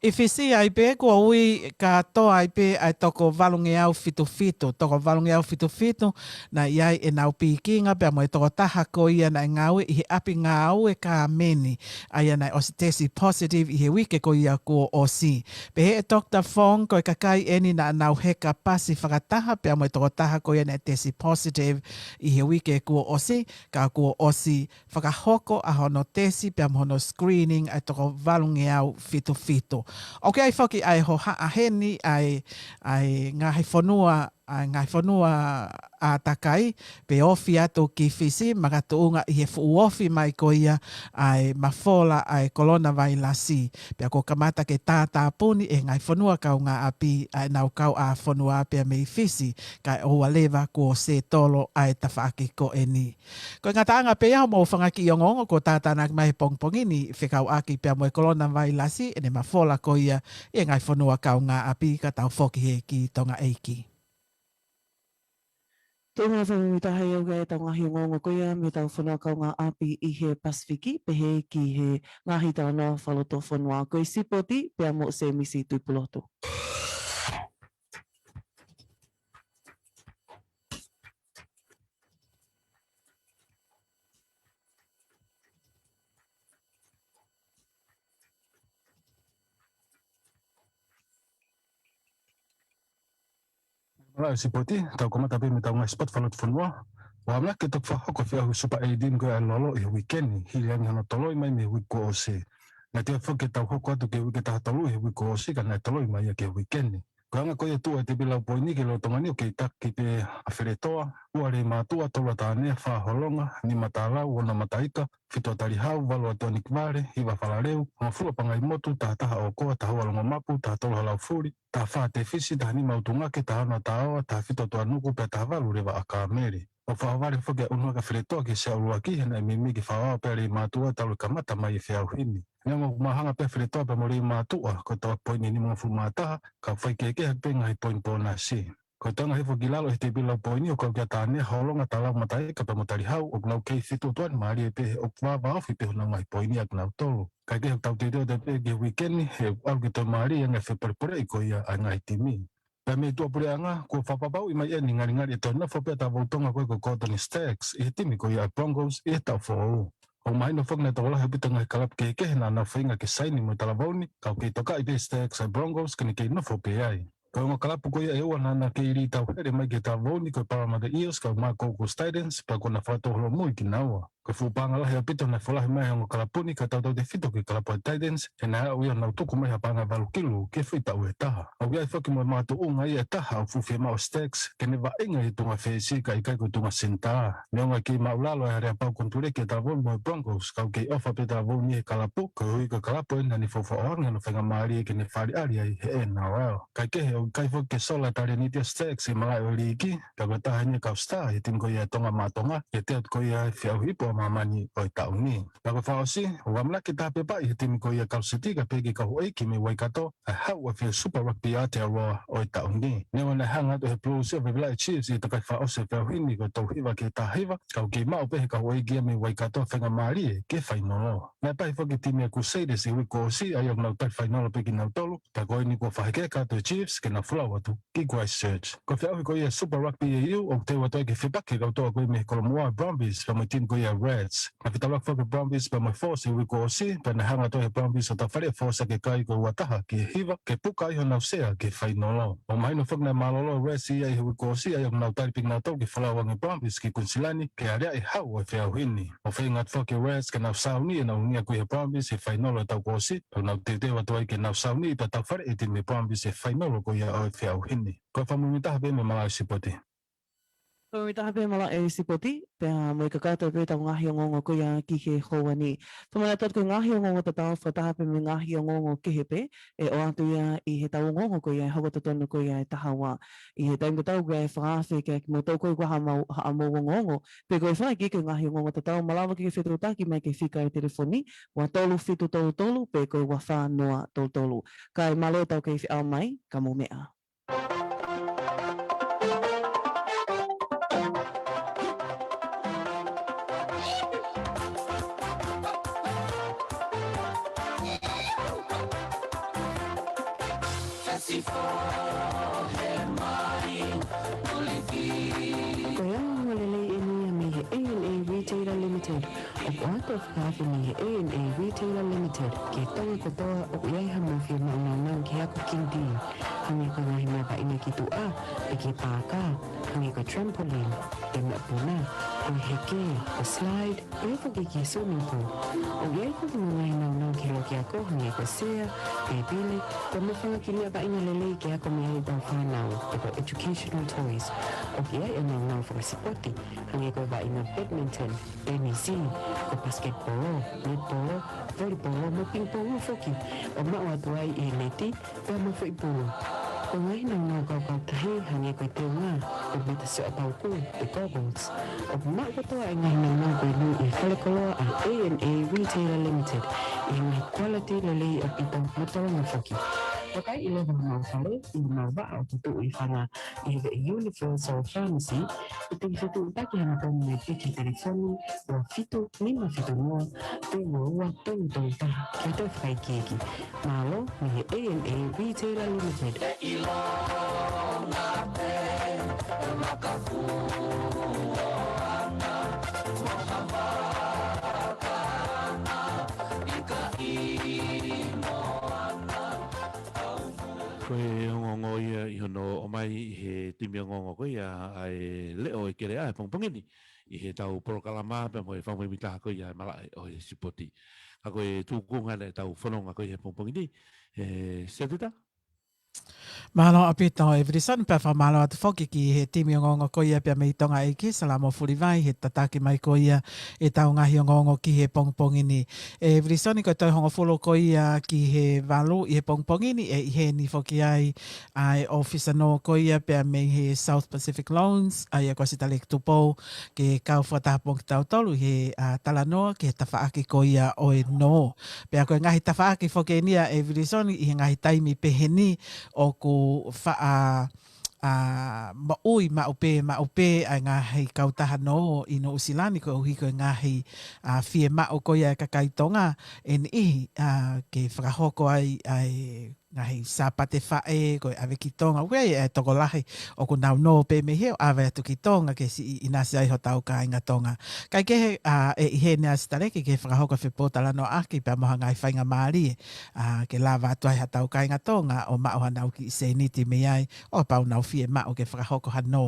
ʻI Fisi ai pē kuo ui kātoa ai pē ʻa e toko valungeau fitu fitu, toko valungeau fitu fitu naʻe ʻi ai ʻenau pikinga pea mo e tokotaha ko ia naʻe ngāue ʻi he ʻapi ngāue kāmeni, ʻa ia naʻe ʻosi tesi positive ʻi he uike ko ia kuo ʻosi. Pehē ʻe Doctor Fong ko e kakai eni naʻa nau heka pasi fakataha pea mo e tokotaha ko ia naʻe tesi positive ʻi he uike kuo ʻosi, ka kuo ʻosi fakahoko ʻa hono tesi pea mo hono screening ʻa e toko valungeau fitu fitu. ʻOku ʻi ai foki ʻa e hohaʻa heni ʻa e, ʻa e ngaahi fonua, ʻa e ngaahi fonua ʻātakai, pe ofi atu ki Fisi, makatuʻunga ʻi he fuʻu ofi mai ko ia ʻa e mafola ʻa e kolonavailasi. Pea kuo kamata ke tātāpuni ʻe he ngaahi fonua kaungāʻapi ʻa ʻenau kauʻāfonua pea mei Fisi, kae ʻoua leva kuo sētolo ʻa e tafaʻaki ko eni. Ko e ngataʻanga pē ia hoʻomou fanga kiʻi ongoongo kuo tātānaki mai he pongipongi ni fekauʻaki pea mo e kolonavailasi ʻene mafola ko ia ʻi he ngaahi fonua kaungāʻapi, ka tau foki hē ki Tonga ʻEiki. Tuʻunga fakamuimui taha ia ʻoku ʻi ai ʻetau ngaahi ongoongo ko ia mei heʻetau fonua kaungāʻapi ʻi he Pasifiki, pehē ki he ngaahi talanoa fakalotofonua. Ko e sipoti pea mo Sēmisi Tuʻipulotu. Malaʻe sipoti, tau kamata pē mei heʻetau ngaahi sipoti fakalotofonua. ʻOku ʻamanaki ke toki fakahoko e feʻauhi Super eighteen ko ia ʻa e lolo ʻi he uike ni, hili ange hono toloi mai mei he uike kuo ʻosi. Naʻe teʻeki ai foki ke tau hoko atu ki he uike taha tolu ʻi he uike kuo ʻosi, ka naʻe toloi mai ia ki he uike ni. Ko e anga ko ia e tuʻu ʻa e tēpile lau poini ki he lolotonga ni ʻoku kei taki pē ʻa Feletoa, ua Leimātuʻa, tolu ʻa Tānea, fā Holonga, nima Tālau, ono Mataika, fitu ʻa Talihau, valu ʻa Tuʻanikivale, hiva Falaleu, hongofulu ʻa Pangaimotu, taha taha ʻa ʻOkoa, taha ua ʻa Longomapu, taha tolu ʻa Laufuli, taha fā ʻa Tefisi, taha nima ʻa ʻUtungake, taha ono ʻa Taoa, taha fitu ʻa Tuʻanuku, pea taha valu leva ʻa Kāmeli. ʻOku fakaʻohovale foki ʻa e ʻunuhake ʻa Feletoa ki he sea ʻuluaki, he naʻe meimei ke fakaʻofoʻofa pē ʻa Leimātuʻa talu e kamata mai e feʻauhi ni. Neongo ʻoku māhanga pē ʻa Feletoa pea mo Leimātuʻa, ko e toko poini nimangofulu mā taha, ka ʻoku faikehekehe pē ngaahi poini ponasi. Ko e toenga hifo ki lalo ʻi he tēpile lau poini ʻoku kau ki ai ʻa Tānea, Holonga, Tālau, Mataika pea mo Talihau, ʻoku nau kei fetuʻutuʻuni mālie pē he ʻoku vāvāofi pē honau ngaahi poini ʻa kinautolu. Kae kehe ʻoku tau teuteu atu pē ki he uike ni, he ʻoku ʻalu ke toe mālie ange e fepolepoleʻi ko ia ʻa e ngaahi timi. Pea mei tuʻapuleʻanga, kuo fakapapauʻi mai eni ngalingali ʻe toe nofo pē ʻa e talavou Tonga ko ē ko e Courtenay Staggs ʻi he timi ko ia ʻa e Broncos ʻi he taʻu foʻou. ʻOku mahino foki naʻe tokolahi ʻaupito e ngaahi kalapu kehekehe naʻa nau feinga ke saini mo e talavou ni, ka ʻoku kei tokaʻi pē ʻe Staggs ʻa e Broncos ke ne kei nofo pē ai. Ko e ongo kalapu ko ia ʻe ua naʻa na kei lī tauhele mai ki he talavou ni ko e Parramatta Eels kae ʻumaʻā e Gold Coast Titans, pea kuo na fakatō holomui kinaua. Ko e fuʻu paʻanga lahi ʻaupito naʻe fakalahi mai ʻe he ongo kalapu ni kae tautautefito ki he kalapu ʻa e Titans, he naʻe aʻu ia ʻo nau tuku mai ha paʻanga ʻe valu kilu ki he foʻi taʻu ʻe taha. ʻOku ʻi ai foki mo e makatuʻunga ia ʻe taha ʻoku fuʻu fiemaʻu ʻa Staggs ke ne vaʻinga ʻi he tuʻunga fēsi kae ʻikai ko e tuʻunga senitā. Neongo ʻa e kei māʻulalo ʻa e aleapau konituleki ʻa e talavou ni mo e Broncos, ka ʻoku kei ʻofa pē ʻa e talavou ni he kalapu, koeʻuhi ko e kalapu eni naʻa ne fakaʻofoʻofa ange hono faingamālie ke ne fāʻeleʻale ai he N R L. Kae kehe, ʻoku ʻikai foki ke sola e talēniti ʻa Staggs ʻi he malaʻe ʻo e liiki, pea ko e taha eni e kau sitā ʻi he timi ko ia ʻa Tonga Maʻa Tonga, ʻi he teuteu ko ia e feʻauhi ipu ʻa māmani ʻo e taʻu ni. Pea ko e fakaʻosi, ʻoku ʻamanaki ke taha pē pē ʻi he timi ko ia ʻa Kaluseti kae pehē ki he kau houʻeiki mei Waikato, ʻa e haʻu ʻa e Super Rugby ʻa Aotearoa ʻo e taʻu ni. Neongo naʻe hanga atu ʻe he Blues ʻo vevela e Chiefs ʻi he takai fakaʻosi ʻo e feʻauhi ni ko e tolu hiva ki he taha hiva, ka ʻoku kei maʻu pē ʻe he kau houʻeiki ia mei Waikato ʻa e faingamālie ki he fainolo. Naʻe pahi foki e timi ʻa e Crusaders ʻi he uike kuo ʻosi, ʻa ia ʻoku nau tali fainolo pē kinautolu, pea ko eni kuo fakahekeheka atu e Chiefs ke nau folau atu ki Christchurch. Ko e feʻauhi ko ia Super Rugby A U, ʻoku teu atu ai ke fepaki e kau toʻa ko ia mei he Kolomuʻa, Brumbies, pea mo e timi ko ia Reds. Naʻe fetaulaki foki e Brumbies pea mo e Force ʻi he uike kuo ʻosi, pea naʻe hanga atu ʻe he Brumbies ʻo taufaleʻi e Force ʻaki e kai ko e ua taha ki he hiva, ke puka ai honau sea ki he fainolo. ʻOku mahino foki naʻe mālōlō e Reds ia ʻi he uike kuo ʻosi, ʻa ia ʻoku nau tali pē kinautolu ke folau ange e Brumbies ki Kuinisilani, ke aleaʻi e haʻu ʻo e feʻauhi ni. ʻOku feinga atu foki e Reds ke nau sauni ʻenau ngia ko ia he Brumbies he fainolo ʻo e taʻu kuo ʻosi, pea ʻoku nau teuteu atu ai ke nau sauni pea taufaleʻi e timi Brumbies he fainolo ko ia ʻo e feʻauhi ni. Ko e fakamuimuitaha pē mei he malaʻe sipoti. Fakamuimuitaha pē malaʻe sipoti, pea mo e kakato pē ʻetau ngaahi ongoongo ko ia ki he houa ni. Fakamanatu atu ko e ngaahi ongoongo tatau fakataha pē mo e ngaahi ongoongo kehe pē, ʻe ʻoatu ia ʻi heʻetau ongoongo ko ia ʻe hoko totonu ko ia ʻi he taha ua. ʻI he taimi tatau ko ia ʻe fakaafe kiate kimoutolu ko ia ʻoku ʻi ai haʻamou, haʻamou ongoongo, pe ko e fai ki he ngaahi ongoongo tatau, malava ke ke fetuʻutaki mai ki he fika ʻo e telefoni, ua tolu fitu tolu tolu, pe ko e ua fā noa tolu tolu. Kae mālō ʻetau kei feʻao mai, ka mou meʻa. Ko e ongoongo lelei eni ia mei he A N A Retailer Limited. ʻOku ʻoatu e fakaafe mei he A N A Retailer Limited ki he Tonga kotoa ʻoku ʻi ai haʻamou fiemaʻu naunau ki he ako King D. Hangē ko e ngaahi meʻa vaʻinga ki tuʻa, pe ki he paaka, hangē ko e trampoline, pe mokopuna, ko e heke, ko e slide, pehē foki ki he swimming pool. ʻOku ʻi ai foki mo e ngaahi naunau ki he loki ako, hangē ko e sea, pe pile, pea mo e fanga kiʻi meʻa vaʻinga lelei ke ako mei ai ʻetau fānau, pe ko e educational toys. ʻOku ʻi ai e naunau fakasipoti, hangē ko e vaʻinga badminton, tenisi, ko e basketball, netball, volleyball, mo e ping pong foki. ʻOku maʻu atu ai e neti, pea mo e foʻi pulu. Ko e ngaahi naunau kaukautahi, hangē ko e teunga, ko e mata sioʻapauku, pe goggles. ʻOku maʻu kotoa e ngaahi naunau ko eni ʻi he fale koloa ʻa e A N A Retailer Limited, ʻi he ngaahi quality lelei ʻaupito mo tolonga foki. Vakaiʻi leva homau fale, ʻi homau vaʻa ʻoku tuʻu ʻi he fanga ʻi he Universal Pharmacy, ʻe te ke fetuʻutaki hangatonu mai pē ki he telefoni ua fitu nima fitu noa, tolu ua ua, tolu tolu taha, ke te fakaikiiki. Mālō, mei he A N A Retailer Limited. Ko e ongoongo ia ʻi hono ʻomai ʻe he timi ongoongo ko ia ʻa e leʻo ʻo e keleʻa he pongipongi ni ʻi heʻetau polokalama pea mo e fakamuimuitaha ko ia ʻa e malaʻe ʻo e sipoti. Ka ko e tūkunga eni ʻetau fononga ko ia he pongipongi ni, ʻe Setita. Mālō ʻaupito ʻEvilisoni, pea fakamālō atu foki ki he timi ongoongo ko ia pea mei Tonga ʻEiki, Salamo Fulivai, he tataki mai ko ia ʻetau ngaahi ongoongo ki he pongipongi ni. ʻEvilisoni, ko e toe hongofulu ko ia ki he valu ʻi he pongipongi ni, ʻe ʻi heni foki ai ʻa e ʻōfisa nō ko ia pea mei he South Pacific Loans, ʻa ia ko Sitaleki Tupou, ke kau fakataha pē mo kitautolu he, ʻa, talanoa ki he tafaʻaki ko ia ʻo e nō. Pea ko e ngaahi tafaʻaki foki eni ʻEvilisoni ʻi he ngaahi taimi pehē ni ʻoku faʻa, ʻa, moʻui maʻu pē, maʻu pē ʻa e ngaahi kautaha nō ʻi Nuʻusila ni koeʻuhi ko e ngaahi, ʻa, fiemaʻu ko ia ʻa e kakai Tonga ʻe niʻihi, ʻa, ke fakahoko ai ʻa e ngaahi Sāpate Faʻē, ko e ʻave ki Tonga. ʻOku ʻi ai e tokolahi ʻoku nau nō pē mei hē ʻo ʻave atu ki Tonga ke siʻi ʻinasi ai hotau kāinga Tonga. Kae kehe, ʻa, ʻe ʻi heni ʻa Sitaleki ke fakahoko e fepōtalanoaʻaki pea mo ha ngaahi faingamālie, ʻa, ke lava atu ai haʻatau kāinga Tonga ʻo maʻu haʻanau kiʻi sēniti mei ai, ʻo kapau naʻa nau fiemaʻu ke fakahoko ha nō,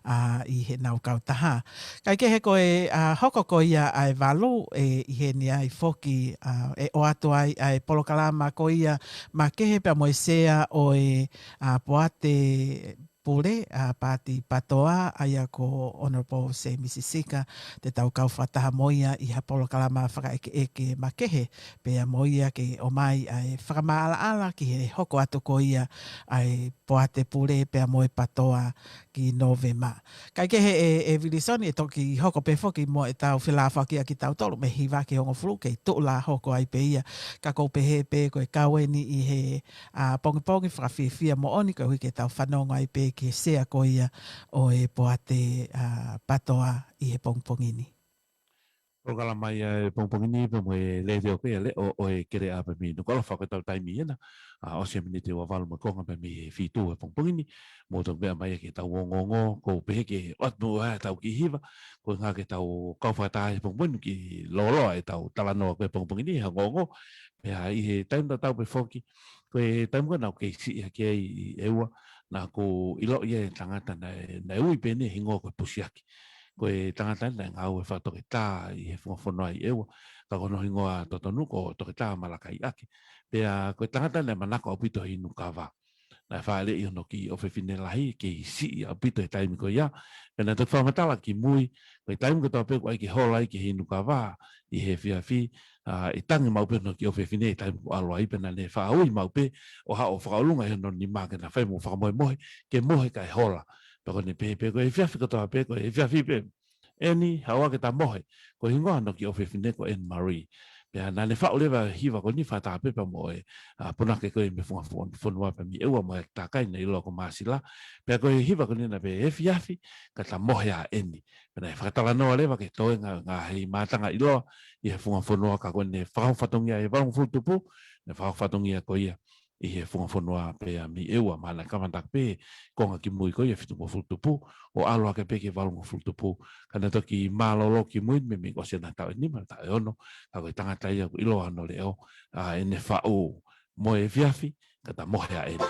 ʻa, ʻi heʻenau kautaha. Kae kehe ko e, ʻa, hoko ko ia ʻa e valu ʻe ʻi heni ai foki, ʻa, ʻe ʻoatu ai ʻa e polokalama ko ia makehe pea mo e sea ʻo e, ʻa, Poate pule ʻa e Paati PATOA, ʻa ia ko Honourable Semisi Sika, te tau kau fakataha mo ia ʻi ha polokalama fakaʻekeʻeke makehe, pea mo ia ke ʻomai ʻa e fakamaʻalaʻala ki he hoko atu ko ia ʻa e Poate Pule pea mo e PATOA ki Nōvema. Kae kehe ʻe, ʻe Vilisoni, ʻe toki hoko pē foki mo ʻetau felāveʻi ʻa kitautolu mei he hiva ki he hongofulu, kei tuʻu lā hoko ai pē ia. Ka ʻoku ou pehē pē ko e kau eni ʻi he, ʻa, pongipongi fakafiefia moʻoni, koeʻuhi ke tau fanongo ai pē ki he sea ko ia ʻo e Poate, ʻa, PATOA ʻi he pongipongi ni. Polokalama ia ʻo e pongipongi ni pea mo e lētio ko ia ʻa e leʻo ʻo e Keleʻa pea mei Nukuʻalofa. Ko ʻetau taimi ʻi hena, ʻa, ʻosi e miniti ua valu mo e konga pea mei he fitu ʻo e pongipongi ni, mou toki meʻa mai ki heʻetau ongoongo, ʻoku ou pehē ke ʻoatu ʻa ʻetau kiʻi hiva, koeʻuhi ke tau kau fakataha he pongipongi ni ke lōloa ʻetau talanoa ko e pongipongi ni he ongoongo, pea ʻi he taimi tatau pē foki, ko e taimi ko ē naʻá ku kei siʻi hake ai ʻi ʻEua, naʻá ku ʻiloʻi ʻa e tangata naʻe, naʻe ui pē ʻe he hingoa ko e Pusiaki. Ko e tangata naʻe ngāue fakatoketā ʻi he funga fonua ʻi ʻEua, ka ko hono hingoa totonu ko Toketā Malakai ʻAke. Pea ko e tangata naʻe manako ʻaupito he inu kava. Naʻe fāʻeleʻi hono kiʻi ʻofefine lahi, kei siʻi ʻaupito he taimi ko ia. Pea naʻe toki fakamatala kimui, ko e taimi kotoa pē ʻoku ʻai ke hola ai ki he inu kava ʻi he efiafi, ʻa, ʻe tangi maʻu pē hono kiʻi ʻofefine he taimi ʻoku ʻalu ai, pea naʻá ne faʻa ui maʻu pē ʻo haʻu ʻo fakaʻolunga ʻi hono nima ke na fai mo fakamohemohe, ke mohe kae hola. Pea ko ʻene pehē pē ko e efiafi kotoa pē, ko e efiafi pē, "Eni, haʻu ā ke ta mohe." Ko e hingoa hono kiʻi ʻofefine ko Anne Marie. Pea naʻá ne faʻu leva e hiva ko eni fakataha pē pea mo e, ʻa, punake ko ē mei he funga fon-, fonua pea mei ʻEua mo e takai naʻe ʻiloa ko Māsila. Pea ko e hiva ko eni naʻe pehē, "Efiafi, ka ta mohe ʻa ʻEni." Pea naʻe fakatalanoa leva ki he toenga, ngaahi mātanga ʻiloa ʻi he funga fonua, ka ko ʻene fakahoko fatongia he valungofulu tupu, ʻene fakahoko fatongia ko ia ʻi he funga fonua pea mei ʻEua. Mahalo naʻe kamata pē konga kimui ko ia fitungofulu tupu, ʻo ʻalu hake pē ki he valungofulu tupu, ka naʻe toki mālōlō kimui meimei ʻosi ʻena taʻu ʻe nima, taʻu ʻe ono, ka ko e tangata ia ʻoku ʻiloa hono leʻo, ʻa, ʻene faʻu, "Mohe efiafi, ka ta mohe ʻa ʻEni."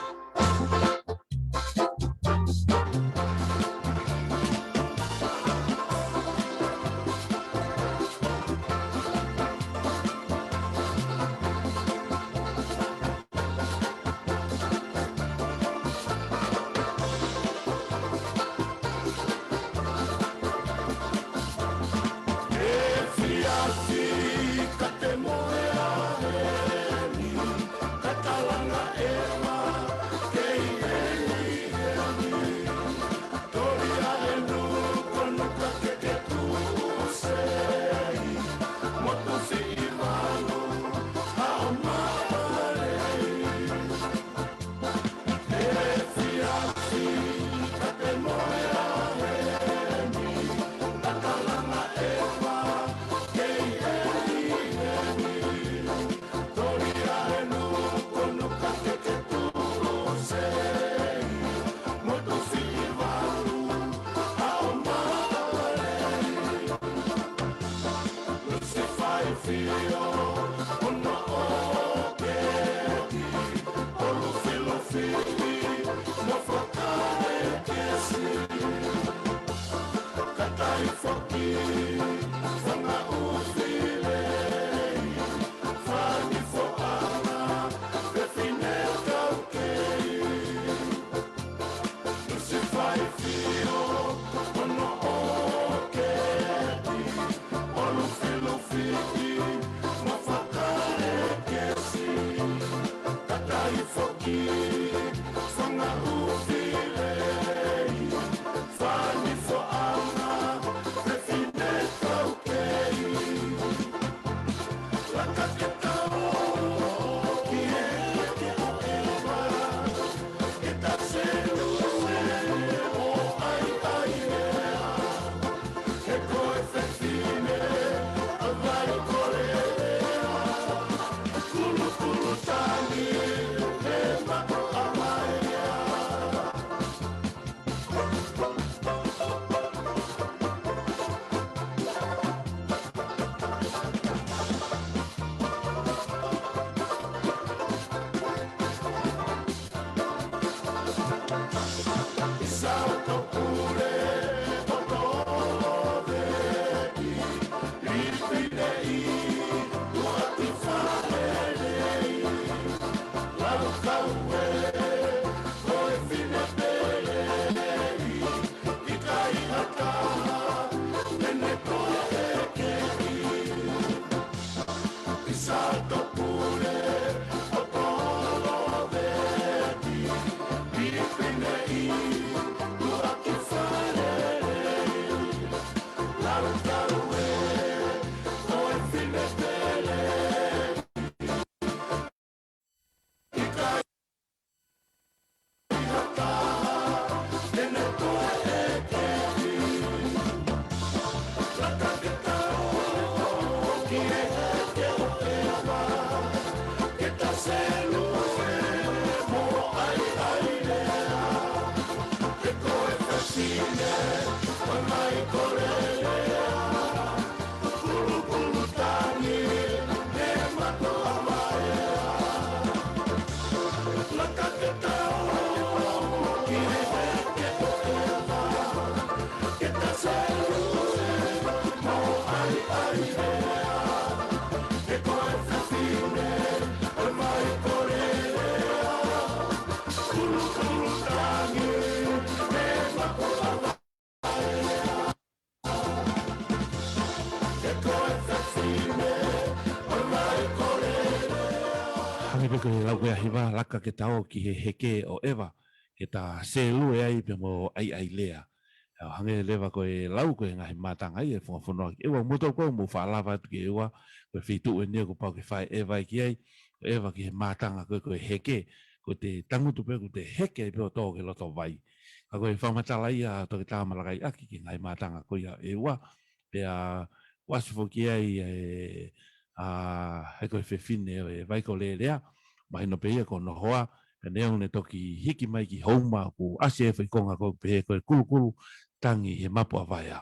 Hangē pē ko e lau ko ia ʻa Hiva, laka ke ta ō ki he heke ʻo ʻeva, ke ta sēlue ai pea mo ʻaiʻai lea. ʻA, hangē leva ko e lau ko e ngaahi mātanga ia ʻa e funga fonua ki ʻEua, mo tau kau mo faʻa lava atu ki ʻEua, ko e feituʻu eni ʻoku pau ke fai ʻeva ki ai, ʻeva ki he mātanga ko e, ko e heke, ko e tangutu pē, ko e heke ai pē ʻo tō ki loto vai. Ka ko e fakamatala ia ʻa Toketā Malakai ʻaki ki he ngaahi mātanga ko ia ʻEua, pea ʻoku ʻasi foki ai ʻa e, ʻa, he ko e fefine ʻo e Vai ko Lelea, mahino pē ia ko hono hoa, pea neongo ne toki hiki mai ki Houma, ʻoku ʻasi e foʻi konga ko e pehē ko e kulukulu tangi he mapu ʻa Vaea.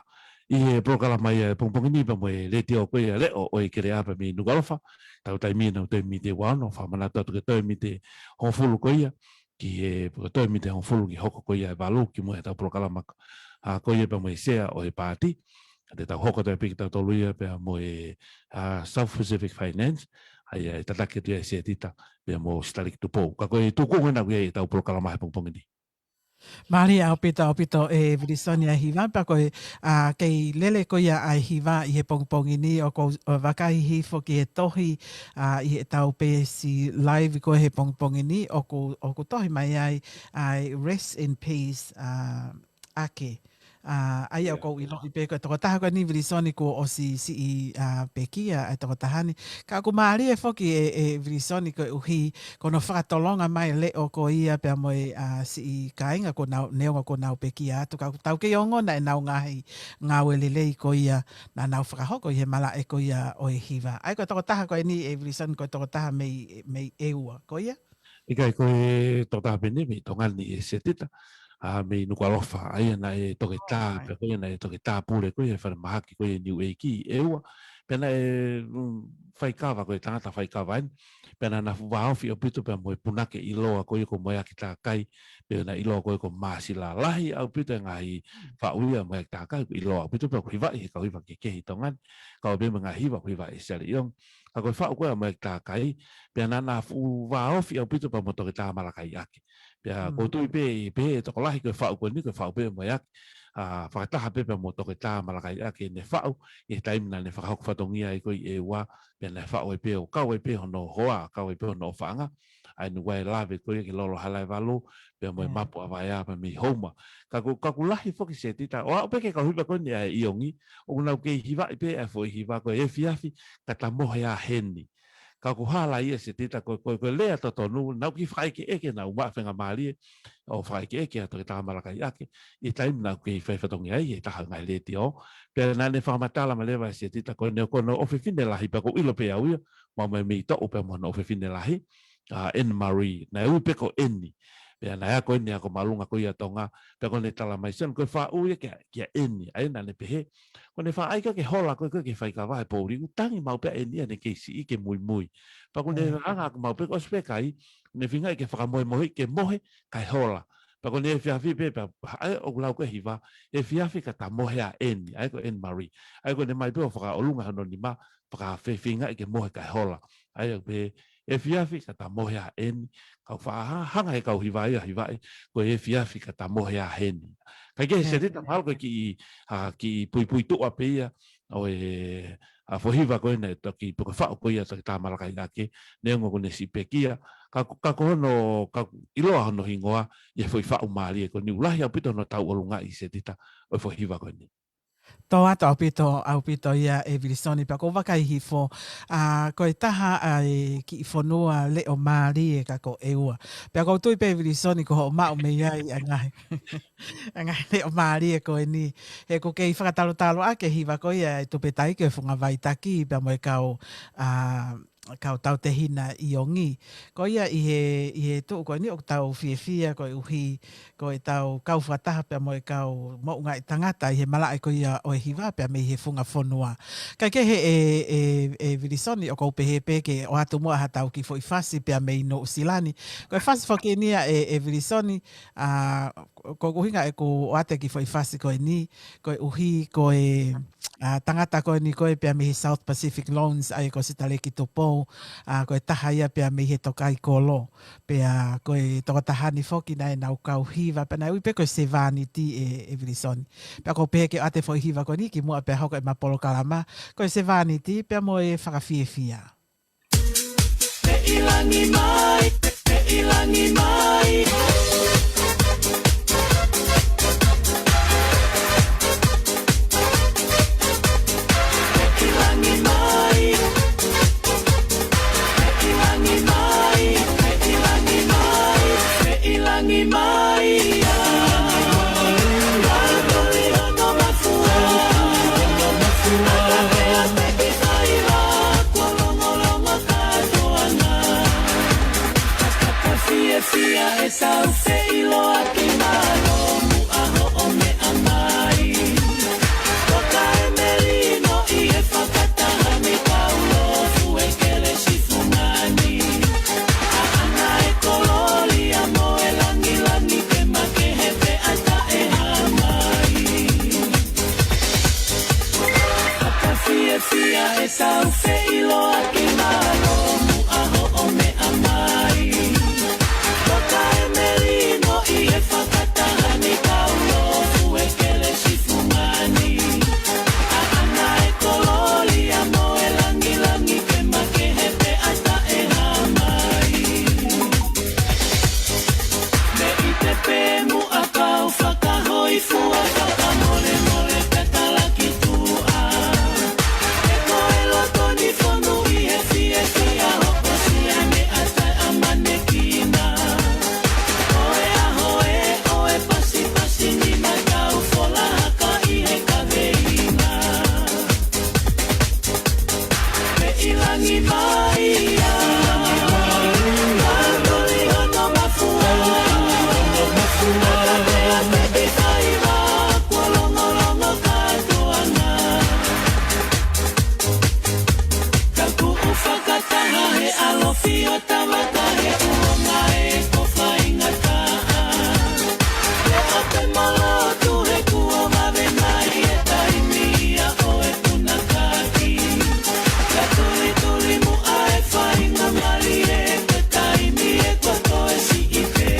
ʻI he polokalama ia ʻo e pongipongi ni pea mo e Letiō ko ia Leʻo ʻo e Keleʻa pea mei Nukuʻalofa, tau taimi ʻeni ʻoku toe miniti ua ono, fakamanatu atu ke toe miniti hongofulu ko ia, ki he, toe miniti hongofulu ki he hoko ko ia e valu, kimuʻa heʻetau polokalama, ʻa, ko ia pea mo e Sea ʻo e Paati, ka te tau hoko atu pē kitautolu ia pea mo e, ʻa, South Pacific Finance, ʻa ia ʻe tataki atu ia ʻe Setita, pea mo Sitaleki Tupou. Ka ko e tūkunga ena ko ia ʻetau polokalama he pongipongi ni. Mālie ʻaupito, ʻaupito ʻe Vilisoni ʻa e hiva, pea ko e, ʻa, kei lele ko ia ʻa e hiva ʻi he pongipongi ni, ʻoku ou, ʻo vakai hifo ki he tohi, ʻa, ʻi heʻetau peesi live ko ē he pongipongi ni, ʻoku, ʻoku tohi mai ai, ʻa, Rest in Peace, ʻa, ʻAke. ʻA, ʻa ia ʻoku ou ʻiloʻi pē ko e tokotaha ko eni Vilisoni kuo ʻosi siʻi, ʻa, pekia ʻa e tokotaha ni. Ka ʻoku mālie foki ʻe, ʻe Vilisoni koeʻuhi ko hono fakatolonga mai Leʻo ko ia pea mo e, ʻa, siʻi kāinga kuo nau, neongo kuo nau pekia atu. Ka ʻoku tau kei ongona ʻenau ngaahi ngāue lelei ko ia naʻa nau fakahoko ʻi he malaʻe ko ia ʻo e hiva. ʻA ia ko e tokotaha ko eni ʻe Vilisoni ko e tokotaha mei, mei ʻEua, ko ia? ʻIkai, ko e tokotaha pē eni mei Tonga ni ʻe Setita, ʻa, mei Nukuʻalofa, ʻa ia naʻe toketā, pea ko ia naʻe toketā pule ko ia he falemahaki ko ia ʻi Niuʻeiki ʻi ʻEua, pea naʻe, mm, faikava, ko e tangata faikava eni, pea naʻa na fuʻu vāofi ʻaupito pea mo e punake ʻiloa ko ia ko Moeaki Takai, pea naʻe ʻiloa ko ia ko Māsila. Lahi ʻaupito e ngaahi faʻu ia ʻa Moeaki Takai, ʻiloa ʻaupito pea ʻoku hivaʻi he kau hiva kehekehe ʻi Tonga ni, kau pē mo e ngaahi hiva ʻoku hivaʻi ʻe Sele ʻIongi. Ka ko e faʻu ko ia ʻa Moeaki Takai, pea naʻa na fuʻu vāofi ʻaupito pea mo Toketā Malakai ʻAke. Pea ʻoku ou tui pē ʻi he pehē ʻe tokolahi ko e faʻu ko eni ko e faʻu pē ʻa Moeaki, ʻa, fakataha pē pea mo Toketā Malakai ʻAke ʻene faʻu, ʻi he taimi naʻa ne fakahoko fatongia ai ko ē ʻi ʻEua, pea naʻe faʻu ai pē ʻo kau ai pē hono hoa, kau ai pē hono ʻofaʻanga, ʻa ʻene ʻoua ʻe lave ko ia ki he Lolo Halaevalu, pea mo e mapu ʻa Vaea pea mei Houma. Ka ʻoku, ka ʻoku lahi foki Setita, ʻo aʻu pē ki he kau hiva ko eni ʻa e ʻIongi, ʻoku nau kei hivaʻi pē ʻa e foʻi hiva ko e efiafi ka ta mohe ʻa heni. Ka ʻoku hala ia Setita ko, ko, ko e lea totonu, nau kei fakaʻekeʻeke, nau maʻu faingamālie ʻo fakaʻekeʻeke ʻa Toketā Malakai ʻAke, ʻi he taimi naʻa ku kei fai fatongia ai he taha ngaahi letiō. Pea naʻa ne fakamatala mai leva Setita ko eni ko hono ʻofefine lahi, pea ʻoku ou ʻilo pē au ia, maʻu mai mei Toʻu pea mo hono ʻofefine lahi, ʻa, Anne Marie, naʻe ui pē ko ʻEni. Pea naʻe ako ʻEni ʻi he ako māʻolunga ko ia ʻa Tonga, pea ko ʻene tala mai Setita ko e faʻu ia kia, kia ʻEni, ʻa ia naʻa ne pehē, ko ʻene faʻa ʻai ko ē ke hola ko ē, ko ē ki he faikava he poʻuli, ʻoku tangi maʻu pē ʻa ʻEni ʻa ʻene kei siʻi ke muimui. Pea ko ʻene anga ʻoku maʻu pē, ʻosi pē kai, ʻene feingaʻi ke fakamohemoheʻi ke mohe kae hola. Pea ko ʻene efiafi pē, pea ʻa ia ʻoku lau ko ē hiva, efiafi ka ta mohe ʻa ʻEni, ʻa ia ko Anne Marie. ʻA ia ko ʻene mai pē ʻo fakaʻolunga hono nima, fakafefeingaʻi ke mohe kae hola. ʻA ia pē, efiafi ka ta mohe ʻa ʻEni, kau faʻa hanga he kau hiva ia hivaʻi, ko e efiafi ka ta mohe ʻa heni. Kae kehe Setita mahalo ko e kiʻi, ʻa, kiʻi puipuituʻa pē ia, ʻo e, ʻa, foʻi hiva ko ē naʻe toki, pe ko e faʻu ko ia ʻa Toketā Malakai ʻAke, neongo kuo ne siʻi pekia, ka, ka ko hono, ka ʻiloa hono hingoa, ʻi he foʻi faʻu mālie ko eni ʻoku lahi ʻaupito hono tauʻolungaʻi Setita, ʻo e foʻi hiva ko eni. Tō atu ʻaupito, ʻaupito ia ʻe Vilisoni pea ʻoku ou vakai hifo, ʻa, ko e taha ʻa e kiʻi fonua leʻo mālie ka ko ʻEua. Pea ʻoku ou tui pē Vilisoni ko hoʻo maʻu mei ai ʻa e ngaahi, ʻa e ngaahi leʻo mālie ko eni. He ʻoku kei fakatalotalo ʻaki e hiva ko ia ʻa e tuputapu ko e Funga Vaitaki pea mo e kau, ʻa, kau tautehina ʻIongi. Ko ia ʻi he, ʻi he tuʻu ko eni ʻoku tau fiefia koeʻuhi ko ʻetau kau fakataha pea mo e kau moʻungaʻi tangata ʻi he malaʻe ko ia ʻo e hiva pea mei he funga fonua. Kae kehe ʻe, ʻe, ʻe Vilisoni ʻoku ou pehē pē ke ʻoatu muʻa haʻatau kiʻi foʻi fasi pea mei Nuʻusila ni. Ko e fasi foki eni ia ʻe, ʻe Vilisoni, ʻa, ko, ko e ʻuhinga ʻeku ʻoatu e kiʻi foʻi fasi ko eni, koeʻuhi ko e, ʻa, tangata ko eni ko ē pea mei he South Pacific Loans, ʻa ia ko Sitaleki Tupou, ʻa, ko e taha ia pea mei he Tokaikolo. Pea ko e tokotaha ni foki naʻa nau kau hiva, pea naʻe ui pē ko e Sevāniti ʻe, ʻe Vilisoni. Pea ʻoku ou pehē ke ʻoatu e foʻi hiva ko eni kimuʻa pea hoko ʻema polokalama, ko e Sevāniti pea mo e Fakafiefia. Pea ʻi langi mai, pea ʻi langi mai. Pea ʻi langi mai, pea ʻi langi mai, pea ʻi langi mai, pea ʻi langi mai. Fiefia e tau feʻiloaki mālō muʻa hoʻo meʻa mai. Toka e melino ʻi he fakataha ni kau lofu e kelesi fungani. ʻAʻana e kololia mo e langilangi ke makehe pea taʻehāmai. Fakafiefia e tau feʻiloaki mālō muʻa hoʻo meʻa mai. Toka e melino ʻi he fakataha ni kau lofu e kelesi fungani. ʻAʻana e kololia mo e langilangi ke makehe pea taʻehāmai. Mei te pē muʻa kau fakahōifua fakamolemole pea talaki tuʻa. He ko e loto ni fonu ʻi he fiefia hokosia meʻa taʻeʻamanekina. Ko e ʻaho ē ʻo e pasipasi ni naʻa tau fola haka ʻi he kaveinga. Pea ʻi langi mai ia. Pea tuli hono mafua. Mata pea te te faiva. Kuo longolongo kātoanga. Ka kuʻu fakataha he ʻalofi ʻo Tavata he kuonga ē ko faingataʻa. Pea ʻoku te mālō atu he kuo vave mai e taimi ia ʻo e puna kāti. Pea tulituli muʻa e faingamālie ko e taimi ē kuo toe siʻi pē.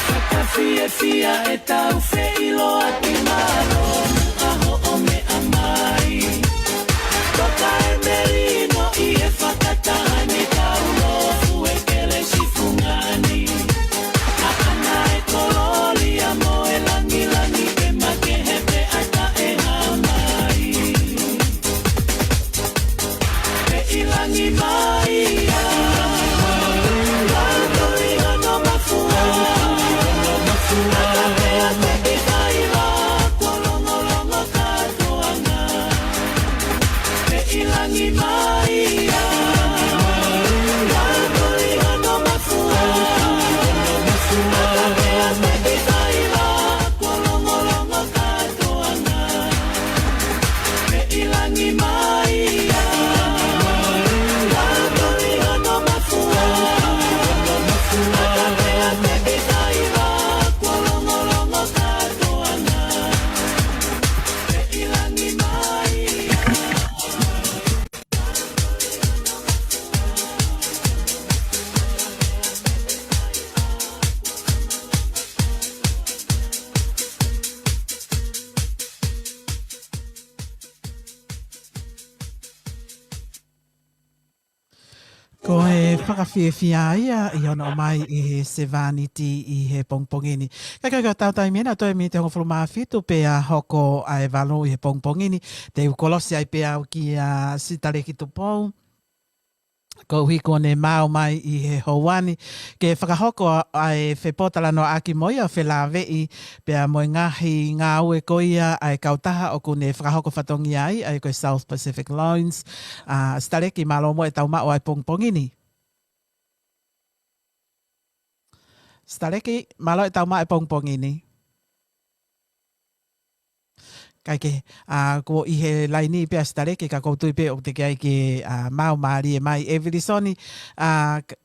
Fakafiefia e tau feʻiloaki mālō muʻa hoʻo meʻa mai. Toka e melino ʻi he fakataha ni kau lofu e kelesi fungani. ʻAʻana e kololia mo e langilangi ke makehe pea taʻehāmai. Pea ʻi langi mai ia. Pea tuli hono mafua. Mata pea te te faiva. Kuo longolongo kātoanga. Pea ʻi langi mai ia. Pea tuli hono mafua. Mata pea te te faiva. Kuo longolongo kātoanga. Pea ʻi langi mai ia. Pea tuli hono mafua. Mata pea te te faiva. Kuo longolongo kātoanga. Pea ʻi langi mai ia. Ko e fakafiefia ia ʻi hono ʻomai ʻe he Sevāniti ʻi he pongipongi ni. Ka ko e tau taimi ena toe miniti hongofulu mā fitu pea hoko ʻa e valu ʻi he pongipongi ni. Te u kolosi ai pē au kia Sitaleki Tupou. Koeʻuhi kuo ne maʻu mai ʻi he houa ni ke fakahoko ʻa e fepōtalanoaʻaki mo ia ʻo felāveʻi pea mo e ngaahi ngāue ko ia ʻa e kautaha ʻoku ne fakahoko fatongia ai, ʻa ia ko e South Pacific Loans. ʻA, Sitaleki, mālō muʻa e tau maʻu ʻa e pongipongi ni. Sitaleki, mālō e tau maʻu e pongipongi ni. Kae kehe, ʻa, kuo ʻi he laini pē ʻa Sitaleki ka ʻoku ou tui pē ʻoku teʻeki ai ke, ʻa, maʻu mālie mai ʻe Vilisoni, ʻa, k-,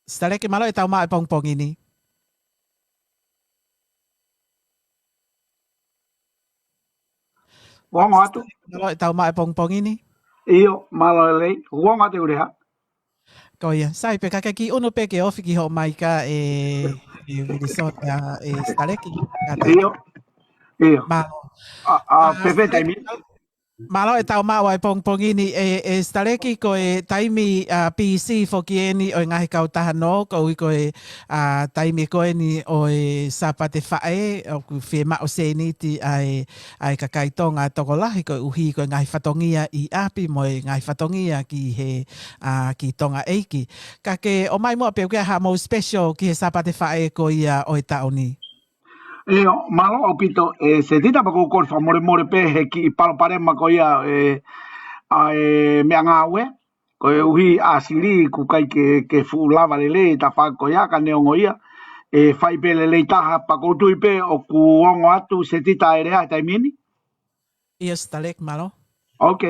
Sitaleki, mālō e tau maʻu e pongipongi ni. Ongo atu. Mālō e tau maʻu e pongipongi ni. ʻIo, mālō e lelei. Ongo atu e uleha. Ko ia, sai pē ka ke kiʻi ʻunu pē ke ofi ki hoʻo maika ē, ē Vilisoni, ē Sitaleki. ʻIo, ʻio. Mālō. ʻA, ʻa, pēpē taimi. Mālō e tau maʻu ʻa e pongipongi ni ē, ē Sitaleki, ko e taimi ʻa P C foki eni ʻo e ngaahi kautaha nō, koeʻuhi ko e ʻa taimi ko eni ʻo e Sāpate Faʻē, ʻoku fiemaʻu sēniti ʻa e ʻa e kakai Tonga tokolahi koeʻuhi ko e ngaahi fatongia ʻi ʻapi mo e ngaahi fatongia ki he, ʻa, ki Tonga ʻeiki. Ka ke ʻomai muʻa pē ʻoku ʻi ai haʻamou special ki he Sāpate Faʻē ko ia ʻo e taʻu ni. ʻIo, mālō ʻaupito ē Setita, pea ʻoku ou kole fakamolemole pē he kiʻi palopalema ko ia ē, ʻa e meʻangāue. Koeʻuhi ʻa Sili ʻoku ʻikai ke, ke fuʻu lava lelei e tafaʻaki ko ia, ka neongo ia ʻe fai pē lelei taha, pea ʻoku ou tui pē ʻoku ongo atu Setita e lea he taimi ni. ʻIo Sitaleki, mālō. Ok.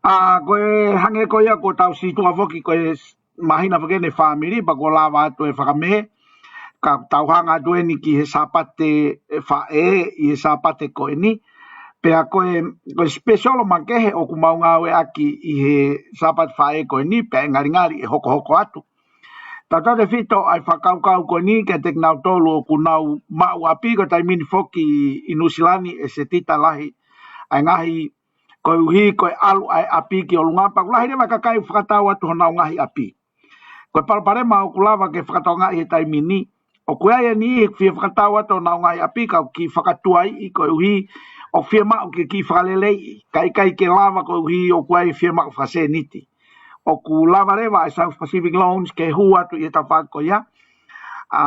ʻA, ko e hangē ko ia kuo tau situʻa foki ko e māhina foki eni e fāmili, pea kuo lava atu e fakamē. Ka tau hanga atu eni ki he Sāpate Faʻē ʻi he Sāpate ko eni. Pea ko e, ko e special makehe ʻoku mau ngāueʻaki ʻi he Sāpate Faʻē ko eni, pea ʻe ngalingali ʻe hokohoko atu. Tautautefito ʻa e fakakaukau ko eni kiate kinautolu ʻoku nau maʻu ʻapi, ko e taimi ni foki ʻi Nuʻusila ni ē Setita, lahi ʻa e ngaahi, koeʻuhi ko e ʻalu ʻa e ʻapi ki ʻolunga, pea ʻoku lahi leva e kakai ʻoku fakatau atu honau ngaahi ʻapi. Ko e palopalema ʻoku lava ke fakatokangaʻi he taimi ni, ʻoku ʻi ai e niʻihi ʻoku fie fakatau atu honau ngaahi ʻapi ka ʻoku kiʻi fakatuaiʻi koeʻuhi ʻoku fiemaʻu ke kiʻi fakaleleiʻi, ka ʻikai ke lava koeʻuhi ʻoku ʻi ai e fiemaʻu fakasēniti. ʻOku lava leva e South Pacific Loans ke hū atu ʻi he tafaʻaki ko ia, ʻa,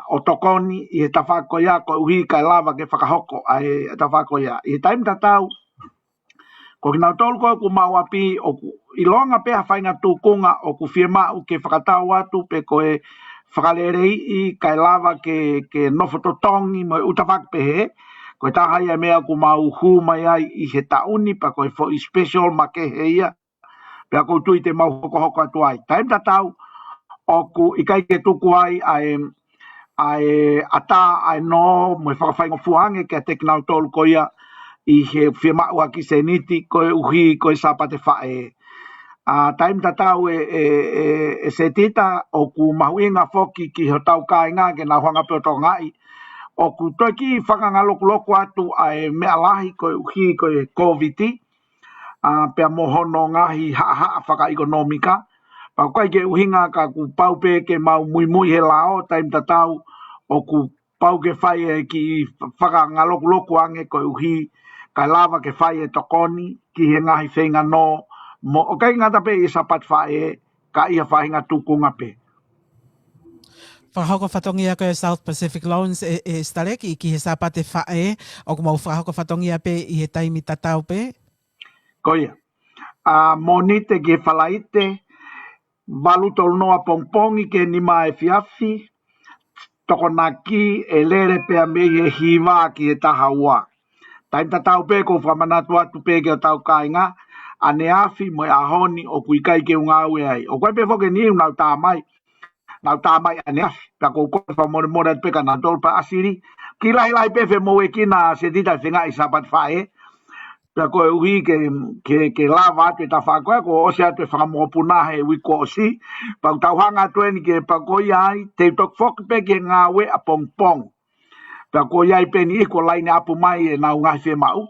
ʻo tokoni ʻi he tafaʻaki ko ia koeʻuhi kae lava ke fakahoko ʻa e tafaʻaki ko ia. ʻI he taimi tatau, ko kinautolu ko ē ʻoku maʻu ʻapi ʻoku ʻilonga pē ha faʻahinga tūkunga ʻoku fiemaʻu ke fakatau atu pe ko e fakaleleiʻi kae lava ke, ke nofo totongi mo e ʻū tafaʻaki pehē. Ko e taha ia e meʻa ʻoku mau hū mai ai ʻi he taʻu ni, pea ko e foʻi special makehe ia. Pea ʻoku ou tui te mau hokohoko atu ai. Taimi tatau, ʻoku ʻikai ke tuku ai ʻa e, ʻa e ʻatā ʻa e nō mo e fakafaingofua ange kiate kinautolu ko ia ʻi he fiemaʻu ʻaki sēniti koeʻuhi ko e Sāpate Faʻē. ʻA, taimi tatau ē, ē, ē, ē Setita, ʻoku mahuʻinga foki ki hotau kāinga ke nau hanga pē ʻo tokangaʻi. ʻOku toe kiʻi fakangalokuloku atu ʻa e meʻa lahi koeʻuhi ko e Kōviti, ʻa, pea mo hono ngaahi haʻahaʻa fakaʻekonōmika. Pea ʻoku ʻikai ke ʻuhinga ka kuo pau pē ke mau muimui he lao, taimi tatau ʻoku pau ke fai e kiʻi fakangalokuloku ange koeʻuhi kae lava ke fai e tokoni ki he ngaahi feinga nō, mo ʻoku ʻikai ngata pē ʻi he Sāpate Faʻē, ka ʻi ha faʻahinga tūkunga pē. Fakahoko fatongia ko e South Pacific Loans ē, ē Sitaleki, ki he Sāpate Faʻē, ʻoku mou fakahoko fatongia pē ʻi he taimi tatau pē? Ko ia. ʻA, Mōnite ki he Falaite, valu tolu noa pongipongi ki he nima efiafi, tokonaki ʻe lele pea mei he hiva ki he taha ua. Taimi tatau pē ʻoku ou fakamanatu atu pē ki hotau kāinga, ʻaneafi mo e ʻaho ni ʻoku ʻikai ke u ngāue ai. ʻOku ʻi ai pē foki e niʻihi ʻoku nau tā mai, nau tā mai ʻaneafi. Pea ʻoku ou kole fakamolemole atu pē kia nautolu pea ʻa Sili. Kiʻi lahilahi pē femoʻuekina Setita e feinga ʻi Sāpate Faʻē. Pea koeʻuhi ke, ke, ke lava atu e tafaʻaki ko ē, kuo ʻosi atu e fakamokopuna he uike kuo ʻosi. Pea ʻoku tau hanga atu eni ke pea ko ia ai, te u toki foki pē ki he ngāue ʻapongipongi. Pea ko ia ai pē niʻihi kuo line up mai ʻenau ngaahi fiemaʻu.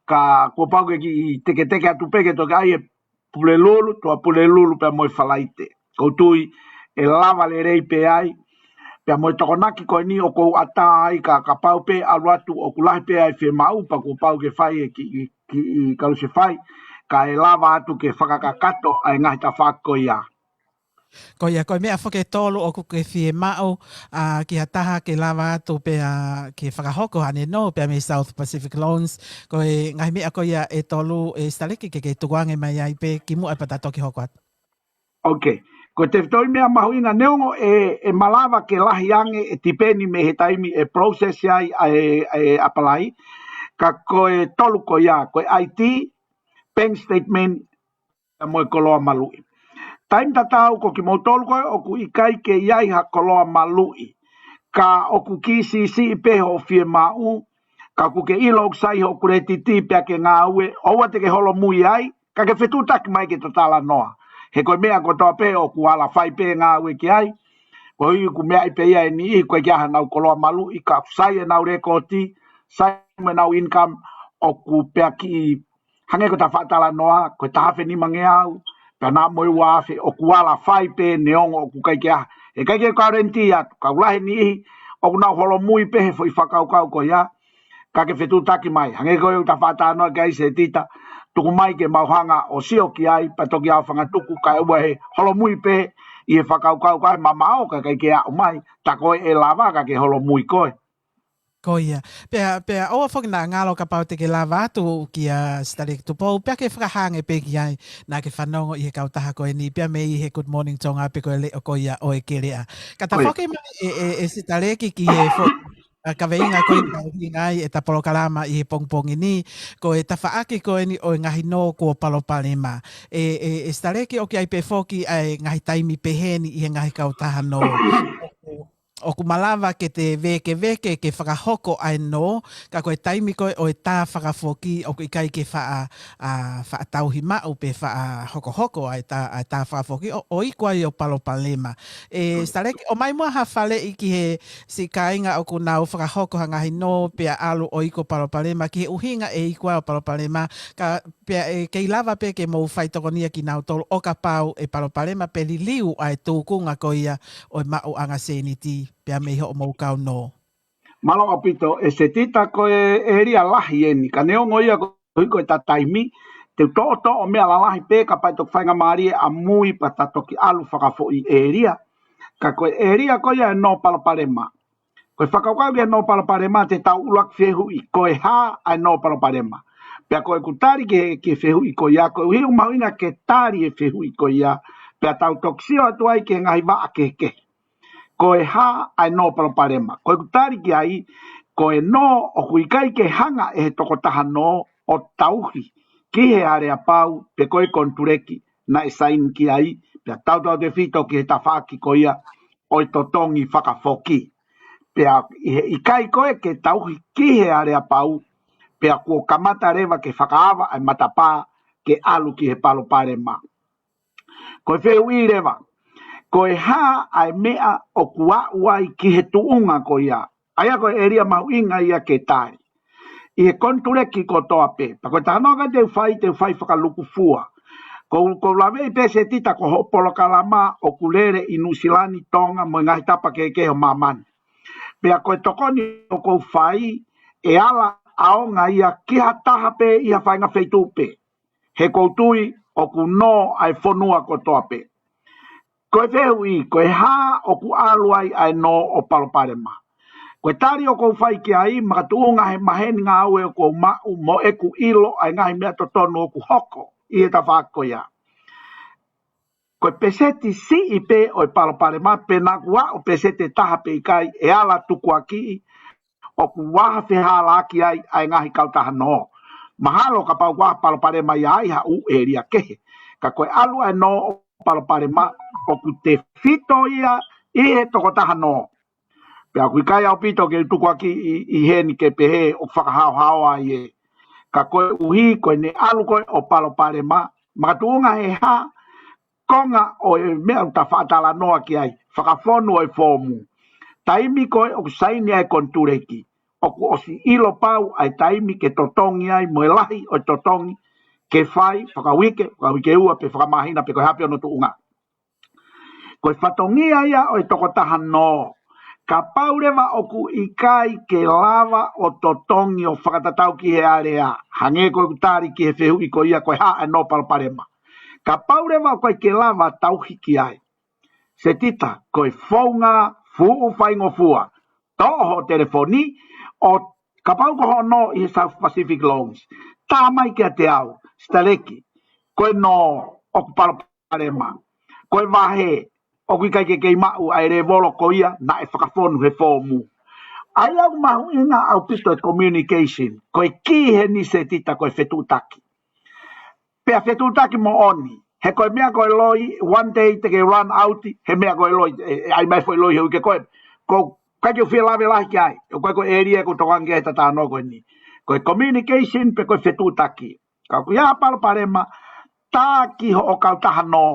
Ka kuo pau ke kiʻi teketeke atu pē ke toki ʻai e Pulelulu, Tuʻapulelulu pea mo e Falaite. ʻOku ou tui ʻe lava lelei pē ai. Pea mo e tokonaki ko eni ʻoku ou ʻatā ai ka, kapau pē ʻalu atu ʻoku lahi pē ʻa e fiemaʻu pea kuo pau ke fai e kiʻi, kiʻi kalusefai. Kae lava atu ke fakakakato ʻa e ngaahi tafaʻaki ko ia. Ko ia, ko e meʻa foki ʻe tolu ʻoku ke fiemaʻu, ʻa, ki ha taha ke lava atu pea ke fakahoko haʻane nō pea mei South Pacific Loans, ko e ngaahi meʻa ko ia ʻe tolu ē Sitaleki ke, ke tukuange mai ai pē kimuʻa pea ta toki hoko atu. Ok. Ko e tefitoʻi meʻa mahuʻinga, neongo ʻe, ʻe malava ke lahi ange, ʻe tipeni mei he taimi ʻe process ai ʻa e, ʻa e apply, ka ko e tolu ko ia, ko e I D, bank statement, pea mo e koloa maluʻi. Taimi tatau ko kimoutolu ko ē ʻoku ʻikai ke ʻi ai ha koloa maluʻi, ka ʻoku kiʻi siʻisiʻi pē hoʻo fiemaʻu, Ka ʻoku ke ʻilo ʻoku sai hoʻo kuletiti pea ke ngāue, ʻoua te ke holomui ai, ka ke fetuʻutaki mai ke ta talanoa. He ko e meʻa kotoa pē ʻoku ala fai pē ngāue ki ai. Koeʻuhi ʻoku meaʻi pē ia ʻe niʻihi, ʻoku ʻikai ke ʻi ai hanau koloa maluʻi, ka ʻoku sai ʻenau lēkooti, sai mo ʻenau income, ʻoku pea kiʻi hangē ko ʻeta faʻa talanoa, ko e taha afe nimangeau, pea naʻa mo e ua afe, ʻoku ala fai pē neongo ʻoku ʻikai ke ʻi ai. He ʻikai ke guarantee atu, ka ʻoku lahi e niʻihi ʻoku nau holomui pē he foʻi fakakaukau ko ia, ka ke fetuʻutaki mai. Hangē ko ia ʻeta faʻa talanoa ki ai Setita, tuku mai ke mau hanga ʻo sio ki ai, pea toki ʻaofangatuku, kae ʻoua ʻe holomui pē ʻi he fakakaukau ko ia ʻe mamaʻo ka ʻikai ke aʻu mai, tā ko ē ʻe lava ka ke holomui koe. Ko ia. Pea, pea ʻoua foki naʻa ngalo kapau te ke lava atu kia Sitaleki Tupou, pea ke fakahā ange pē ki ai, naʻa ke fanongo ʻi he kautaha ko eni, pea mei he Good Morning Tonga pe ko e leʻo ko ia ʻo e keleʻa. Ka ta Ko ia. foki mai ʻe, ʻe, ʻe Sitaleki ki he fo-, ʻa, kaveinga ko eni naʻe ʻuhinga ai ʻeta polokalama ʻi he pongipongi ni, ko e tafaʻaki ko eni ʻo e ngaahi nō kuo palopalema. ʻE, ʻe, ʻe Sitaleki ʻoku ʻi ai pē foki ʻa e ngaahi taimi pehē ni ʻi he ngaahi kautaha nō. ʻOku malava ke te vēkeveke ke fakahoko ʻa e nō, ka ko e taimi ko ē ʻo e tā fakafoki ʻoku ʻikai ke faʻa, ʻa, faʻa tauhi maʻu pe faʻa hokohoko ʻa e tā, ʻa e tā fakafoki ʻo, ʻo iku ai ʻo palopalema. ʻE, Sitaleki, ʻomai muʻa ha faleʻi ki he siʻi kāinga ʻoku nau fakahoko ha ngaahi nō pea ʻalu ʻo iku ʻo palopalema, ki he ʻuhinga ʻe iku ai ʻo palopalema, ka pea ʻe kei lava pē ke mou faitokonia kinautolu ʻo kapau ʻe palopalema pe liliu ʻa e tūkunga ko ia ʻo e maʻuʻanga sēniti pea mei hoʻomou kau nō. Mālō ʻaupito, ʻe Setita, ko e ʻēlia lahi eni, ka neongo ia koeʻuhi ko ʻeta taimi, te u toʻotoʻo meʻa lalahi pē kapau ʻe toki faingamālie ʻamui pea ta toki ʻalu fakafoʻi ʻēlia. Ka ko e ʻēlia ko ia ʻo e nō palopalema. Ko e fakakaukau ki he nō palopalema te tau ʻuluaki fehuʻi, ko e hā ʻa e nō palopalema. Pea ko ʻeku tali ki he, ki he fehuʻi ko ia, koeʻuhi ʻoku mahuʻinga ke tali e fehuʻi ko ia, pea tau toki sio atu ai ki he ngaahi vaʻa kehekehe. Ko e hā ʻa e nō palopalema. Ko ʻeku tali ki ai, ko e nō ʻoku ʻikai ke hanga ʻe he tokotaha nō ʻo tauhi ki he aleapau pe ko e konituleki naʻe saini ki ai, pea tautautefito ki he tafaʻaki ko ia ʻo e totongi fakafoki. Pea ʻi he ʻikai ko ē ke tauhi ki he aleapau, pea kuo kamata leva ke fakaava ʻa e matapā ke ʻalu ki he palopalema. Ko e fehuʻi leva, ko e hā ʻa e meʻa ʻoku aʻu ai ki he tuʻunga ko ia. ʻA ia ko e ʻēlia mahuʻinga ia ke tali. ʻI he konituleki kotoa pē. Pea ko e talanoa ko ē te u fai, te u fai fakalukufua. Ko, ko u laveʻi pē Setita ko hoʻo polokalama ʻoku lele ʻi Nuʻusila ni, Tonga mo e ngaahi tapa kehekehe ʻo māmani. Pea ko e tokoni ʻoku ou fai, ʻe ala ʻaonga ia ki ha taha pē ʻi ha faʻahinga feituʻu pē. He ʻoku ou tui ʻoku nō ʻa e fonua kotoa pē. Ko e fehuʻi, ko e hā ʻoku ʻalu ai ʻa e nō ʻo palopalema. Ko e tali ʻoku ou fai ki ai, makatuʻunga he maheni ngāue ʻoku ou maʻu mo ʻeku ʻilo ʻa e ngaahi meʻa totonu ʻoku hoko ʻi he tafaʻaki ko ia. Ko e peseti siʻi pē ʻo e palopalema, pe naʻa kuo aʻu peseti ʻe taha pe ʻikai, ʻe ala tukuakiʻi, ʻoku ʻi ai ha fehālaaki ai ʻa e ngaahi kautaha nō. Mahalo kapau ʻoku ʻi ai ha palopalema ia ai ha ʻū ʻēlia kehe. Ka ko e ʻalu ʻa e nō ʻo palopalema, ʻoku tefito ia ʻi he tokotaha nō. Pea ʻoku ʻikai ʻaupito ke u tukuakiʻi ʻi, ʻi heni ke pehē ʻoku fakahaohaoa ia. Ka koeʻuhi, ko ʻene ʻalu ko ē ʻo palopalema, makatuʻunga he hā, konga ʻo e meʻa ʻoku ta faʻa talanoa ki ai, fakafonu ʻo e foomu. Taimi ko ē ʻoku saini ai e konituleki, ʻoku ʻosi ʻilo pau ʻa e taimi ke totongi ai mo e lahi ʻo e totongi ke fai, fakauike, fakauike ua pe fakamāhina pe ko e hā pē hono tuʻunga. Ko e fatongia ia ʻo e tokotaha nō. Kapau leva ʻoku ʻikai ke lava ʻo totongi ʻo fakatatau ki he alea, hangē ko ʻeku tali ki he fehuʻi ko ia ko e hā ʻa e nō palopalema. Kapau leva ʻoku ʻikai ke lava tauhi ki ai, Setita, ko e founga fuʻu faingofua. Toʻo hoʻo telefoni, ʻo kapau ko hoʻo nō ʻi he South Pacific Loans, tā mai kiate au, Sitaleki, ko e nō ʻoku palopalema. Ko e vahe, ʻoku ʻikai ke kei maʻu ʻa e lēvolo ko ia naʻe fakafonu he foomu. ʻA ia ʻoku mahuʻinga ʻaupito e communication, ko e kī heni Setita ko e fetuʻutaki. Pea fetuʻutaki moʻoni. He ko e meʻa ko e loi, one day te ke run out, he meʻa ko e loi, ʻe, ʻe ʻai mai foʻi loi he uike ko ē. Ko, ʻIkai ke u fie lave lahi ki ai, ʻoku ʻikai ko e ʻēlia ʻoku ou tokanga ki ai he talanoa ko eni. Ko e communication pe ko e fetuʻutaki. Ka ʻoku ʻi ai ha palopalema, tā ki hoʻo kautaha nō,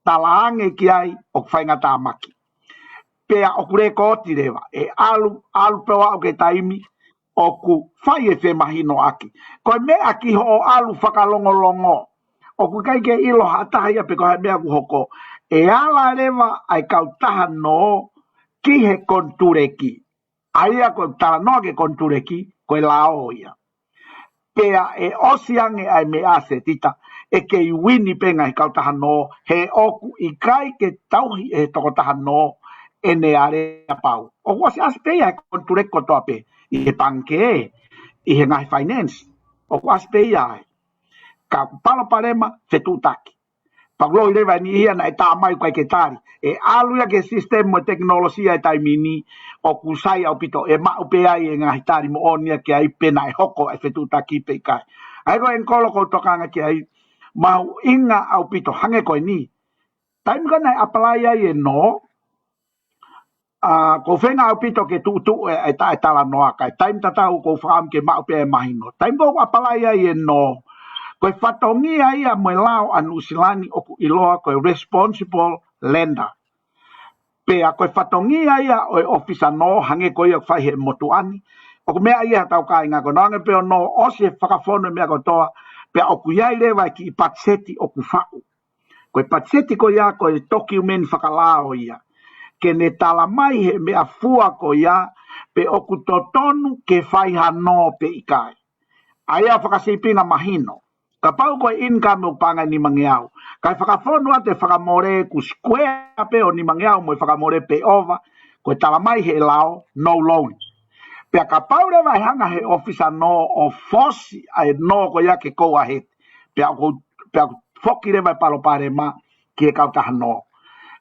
talaange ki ai ʻoku faingataʻa maki. Pea ʻoku lekooti leva, ʻe ʻalu, ʻalu pē ʻo aʻu ki he taimi ʻoku fai e femahinoʻaki. Ko e meʻa ki hoʻo ʻalu fakalongolongo, ʻoku ʻikai ke ʻilo ha taha ia pe ko e hā e meʻa ʻoku hoko. ʻE ala leva ʻa e kautaha nō ki he konituleki. ʻA ia ko e talanoa ki he konituleki, ko e lao ia. Pea ʻe ʻosi ange ʻa e meʻa, Setita, ʻe kei uini pē ngaahi kautaha nō, he ʻoku ʻikai ke tauhi ʻe he tokotaha nō ʻene aleapau. ʻOku ʻosi ʻasi pē ia he konituleki kotoa pē, ʻi he pangikē, ʻi he ngaahi finance. ʻOku ʻosi ʻasi pē ia ai. Ka ʻoku palopalema, fetuʻutaki. Pea ʻoku loi leva e niʻihi ia naʻe tā mai ʻoku ʻikai ke tali. ʻE ʻalu ia ki he system mo e tekinolosia he taimi ni, ʻoku sai ʻaupito, ʻe maʻu pē ai e ngaahi tali moʻoni ia ki ai pe naʻe hoko e fetuʻutaki pe ʻikai. ʻA ia ko e angle ʻoku ou tokanga ki ai, mahuʻinga ʻaupito, hangē ko eni. Taimi ko ē naʻe apply ai e nō, ʻa, ʻoku ou feinga ʻaupito ke tuʻutuʻu e, e ta-, e talanoa, ka ʻi he taimi tatau ʻoku ou fakaʻamu ke maʻu pē e mahino. Taimi ko ē ʻoku apply ai e nō, ko e fatongia ia mo e lao ʻa Nuʻusila ni ʻoku ʻiloa ko e responsible lender. Pea ko e fatongia ia ʻo e ʻōfisa nō, hangē ko ia ʻoku fai he motuʻa ni. ʻOku meʻa ia ʻa e tau kāinga ko ē, nō ange pē ʻo nō, ʻosi e fakafonu e meʻa kotoa, pea ʻoku ʻi ai leva e kiʻi patiseti ʻoku faʻu. Ko e patiseti ko ia, ko e tokiumeni fakalao ia. Ke ne tala mai he meʻafua ko ia, pe ʻoku totonu ke fai ha nō pe ʻikai. ʻA ia fakasīpinga mahino. Kapau ko e income ʻoku paʻanga ʻe nimangeau. Kae fakafonu atu e fakamole ʻoku square pē ʻo nimangeau mo e fakamole pe ova, ko e tala mai he lao, no loan. Pea kapau leva ʻe hanga he ʻōfisa nō ʻo fosi ʻa e nō ko ia ke go ahead. Pea ʻoku, pea ʻoku foki leva e palopalema ki he kautaha nō.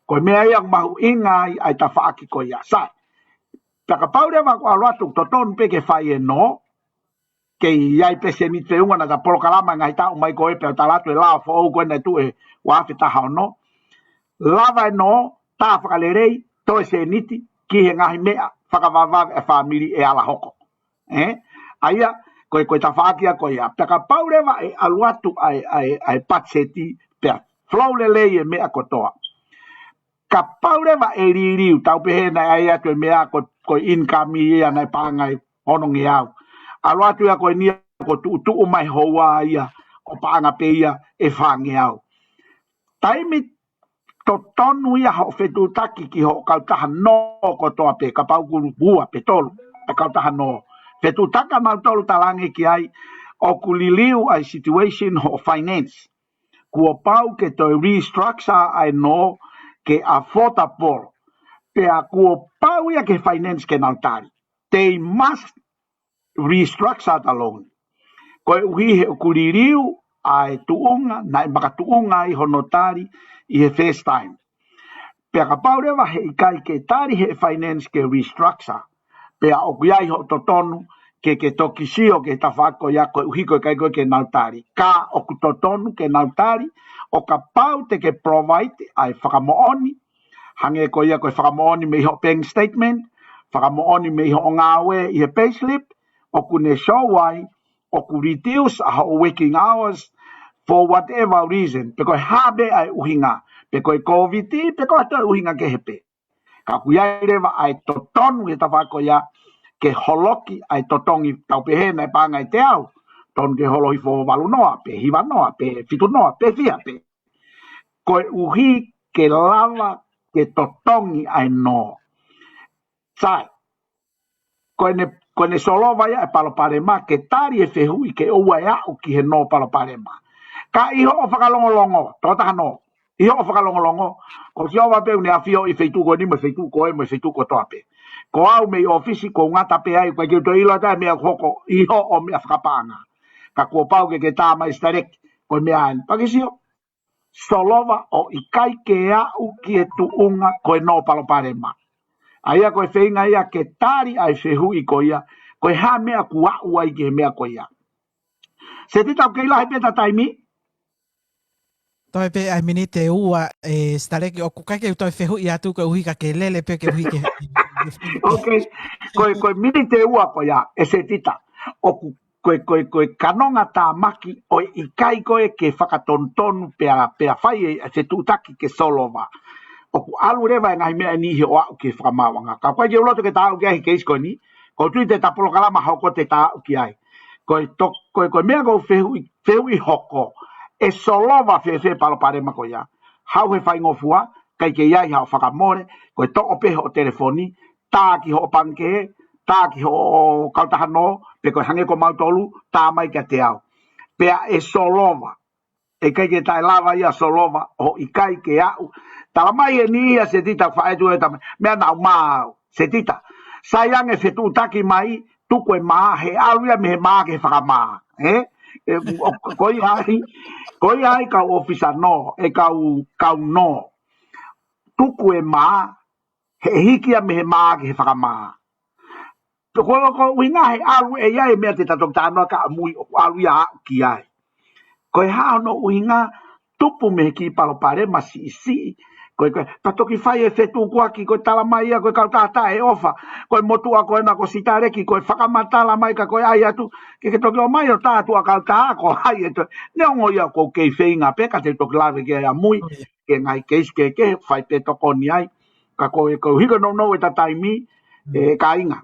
Ko e meʻa ia ʻoku mahuʻinga ai ʻa e tafaʻaki ko ia. Sai. Pea kapau leva ʻoku ʻalu atu ʻoku totonu pē ke fai e nō, kei ʻi ai pē seniti feʻunga naʻa ta polokalama ngaahi taʻu mai ko ē pea tala atu e lao foʻou ko ē naʻe tuʻu he ua afe taha ono. Lava e nō, tā fakalelei, toe seniti, ki he ngaahi meʻa, fakavavevave e fāmili ʻe ala hoko. Ē? ʻA ia, ko e, ko e tafaʻaki ia ko ia. Pea kapau leva ʻe ʻalu atu ʻa e, ʻa e, ʻa e patiseti, pea flow lelei e meʻa kotoa. Kapau leva ʻe liliu, tau pehē naʻe ʻai atu e meʻa ko, ko e income ia naʻe paʻanga ʻe onongeau. ʻAlu atu ia ko eni ia ʻoku tuʻutuʻu mai houa ia, ʻo paʻanga pē ia ʻe fāngeau. Taimi totonu ia hoʻo fetuʻutaki ki hoʻo kautaha nō kotoa pē, kapau ʻoku ua pe tolu e kautaha nō. Fetuʻutaki ʻa nautolu, talaange ki ai, ʻoku liliu ʻa e situation hoʻo finance. Kuo pau ke toe restructure ʻa e nō ke affordable. Pea kuo pau ia ke finance ke nau tali. They must restructure the loan. Koeʻuhi he ʻoku liliu ʻa e tuʻunga, naʻe makatuʻunga ai hono tali ʻi he first time. Pea kapau leva he ʻikai ke tali he finance ke restructure, pea ʻoku ʻi ai hoʻo totonu ke, ke toki sio ki he tafaʻaki ko ia koeʻuhi ko e ʻikai ko ē ke nau tali. Ka ʻoku totonu ke nau tali, ʻo kapau te ke provide ʻa e fakamoʻoni, hangē ko ia ko e fakamoʻoni mei hoʻo bank statement, fakamoʻoni mei hoʻo ngāue ʻi he payslip, ʻoku ne show ai ʻoku reduce ʻa hoʻo working hours for whatever reason, pe ko e hā pē ʻa e ʻuhinga, pe ko e Covid, pe ko ha toe ʻuhinga kehe pē. Ka ʻoku ʻi ai leva ʻa e totonu he tafaʻaki ko ia ke holoki ʻa e totongi, tau pehē naʻe paʻanga ʻe teau, tonu ke holo hifo valu noa, pe hiva noa, pe fitu noa, pe fiha pē. Koeʻuhi ke lava ke totongi ʻa e nō. Sai, ko ʻene, ko ʻene solova ia e palopalema ke tali e fehuʻi ke ʻoua ʻe aʻu ki he nō palopalema. Ka ʻi hoʻo fakalongolongo, tokotaha nō, ʻi hoʻo fakalongolongo, ko Sihova pē ʻoku ne ʻafioʻi e feituʻu ko eni mo e feituʻu ko ē mo e feituʻu kotoa pē. Ko au mei ʻōfisi ʻoku ou ngata pē ai, ʻoku ʻikai ke u toe ʻilo ʻe au e meʻa ʻoku hoko ʻi hoʻo meʻa fakapaʻanga. Ka kuo pau ke ke tā mai sitaleki, ko e meʻa eni. Pea ke sio, solova ʻo ʻikai ke aʻu ki he tuʻunga ko e nō palopalema. ʻA ia ko e feinga ia ke tali ʻa e fehuʻi ko ia, ko e hā e meʻa ʻoku aʻu ai ki he meʻa ko ia. Setita, ʻoku kei lahi pē ʻeta taimi. Toe pē ʻa e miniti ʻe ua, ʻe Sitaleki, ʻoku ʻikai ke u toe fehuʻi atu koeʻuhi ka ke lele pē koeʻuhi ke ʻOku, ko e, ko e miniti ʻe ua ko ia, ʻe Setita. ʻOku, ko e, ko e, ko e kanonga tāmaki ʻo e ʻikai ko ē ke fakatonutonu pea, pea fai e, e fetuʻutaki ke solova. ʻOku ʻalu leva e ngaahi meʻa ni he ʻo aʻu ki he fakamaauʻanga. Ka ʻoku ʻikai ke u loto ke ta aʻu ki ai he keisi ko eni, ko u tui te ta polokalama hoko te ta aʻu ki ai. Ko e to-, ko e, ko e meʻa ko u fehuʻi, fehuʻi hoko, ʻe solova fēfē palopalema ko ia. Haʻu he faingofua, ʻikai ke ʻi ai haʻo fakamole, ko e toʻo pē hoʻo telefoni, tā ki hoʻo pangikē, tā ki hoʻo kautaha nō, pe ko e hangē ko mautolu, tā mai kiate au. Pea ʻe solova. ʻE ʻikai ke taʻe lava ia solova, ʻo ʻikai ke aʻu. Tala mai eni ia Setita, faʻē, tuku e tama, meʻa naʻa mau, Setita. Sai ange fetuʻutaki mai, tuku e mā, he ʻalu ia mei he mā ki he fakamā. Ē? ʻE, ʻo, ko ia ai, ko ia ai kau ʻōfisa nō, ʻe kau, kau nō. Tuku e mā, he hiki ia mei he mā ki he fakamā. Ko, ko, ko e ʻuhinga he ʻalu ʻe ia e meʻa te ta toki talanoa ka ʻamui ʻoku ʻalu ia aʻu ki ai. Ko e hā hono ʻuhinga, tupu mei he kiʻi palopalema siʻisiʻi. Ko e, ko e, pea toki fai e fetukuaki, ko e tala mai ia, ko e kautaha taʻeʻofa. Ko e motuʻa ko ena ko Sitaleki, ko e fakamatala mai ka ko e ʻai atu. Ke ke toki ʻomai ʻo tā atu ʻa kautaha, ko hai e toe. Neongo ia ʻoku ou kei feinga pē ka te u toki lave ki ai ʻamui. Ke ngaahi keisi kehekehe, fai pē tokoni ai. Ka ko e, ko e hiko nounou e ta taimi, ʻe kāinga.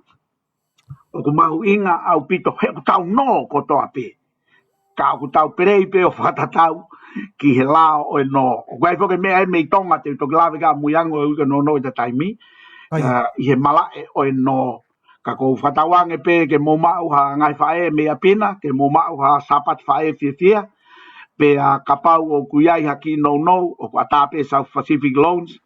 ʻOku mahuʻinga ʻaupito, he ʻoku tau nō kotoa pē. Ka ʻoku tau pelei pē ʻo fakatatau ki he lao ʻo e nō. ʻOku ʻi ai foki e meʻa ʻe mei Tonga te u toki lave ki ai ʻamui ange ʻo e hiko nounou e ta taimi. ʻA ia. ʻA, ʻi he malaʻe ʻo e nō. Ka ko u fakatauange pē ke mou maʻu ha ngaahi faʻē mei ʻapi na, ke mou maʻu ha Sāpate faʻē fiefia. Pea kapau ʻoku ʻi ai ha kiʻi nounou, ʻoku ʻatā pē South Pacific Loans.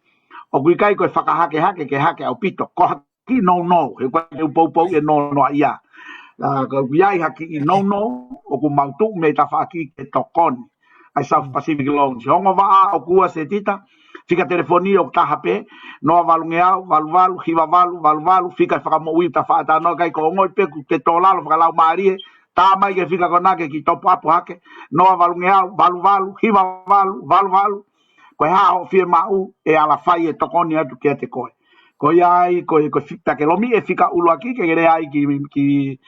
ʻOku ʻikai ko e fakahakehake ke hake ʻaupito, ko ha kiʻi nounou, he ʻoku ʻikai ke u poupou e nō noa ia. ʻA, ka ʻoku ʻi ai ha kiʻi nounou, ʻoku mau tuʻu mei tafaʻaki ke tokoni. ʻA e South Pacific Loans. Ongo vaʻa ʻoku ua Setita, fika telefoni ʻoku taha pē, noa valungeau, valu valu, hiva valu, valu valu, fika e fakamoʻui tafaʻaki noa kai ko ongo pē kuo te tō lalo fakalaumālie, tā mai ki he fika ko ena ke kiʻi topu ʻapu hake, noa valungeau, valu valu, hiva valu, valu valu, ko e hā hoʻo fiemaʻu ʻe ala fai e tokoni atu kiate koe. Ko ia ai, ko e, ko e fi-, pea ke lomi e fika ʻuluaki, ke ke lea ai ki, ki,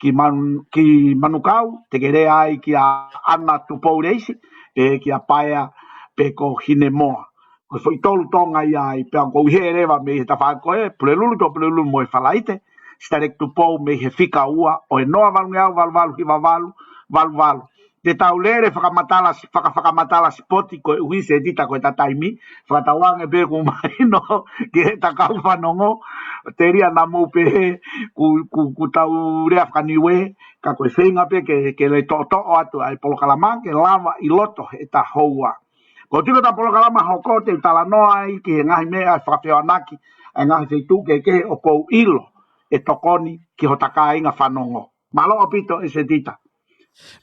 ki Man-, ki Manukau, te ke lea ai kia ʻAna Tupou Leisi, pe kia Paea, pe ko Hinemoa. Ko e foʻi tolu Tonga ia ai, pea ko u ʻi he leva mei he tafaʻaki ko ē, Pulelulu, to Pulelulu mo e Falaite, Sitaleki Tupou mei he fika ua, ʻo e noa valungeau, valu valu, hiva valu, valu valu. Te tau lele fakamatala, faka-, fakamatala sipoti koeʻuhi Setita ko e ta taimi, fakatauange pē kuo mahino ki he ta kau fanongo, telia naʻa mou pehē, kuo, kuo, kuo tau lea faka-Niue, ka ko e feinga pē ke, ke le toʻotoʻo atu ʻa e polokalama, ke lava ʻi loto he ta houa. Ko u tui ko e ta polokalama hoko te u talanoa ai ki he ngaahi meʻa ʻa e fakafehoanaki, ʻa e ngaahi feituʻu kehekehe ʻoku ou ʻilo ʻe tokoni ki hota kāinga fanongo. Mālō ʻaupito ʻe Setita.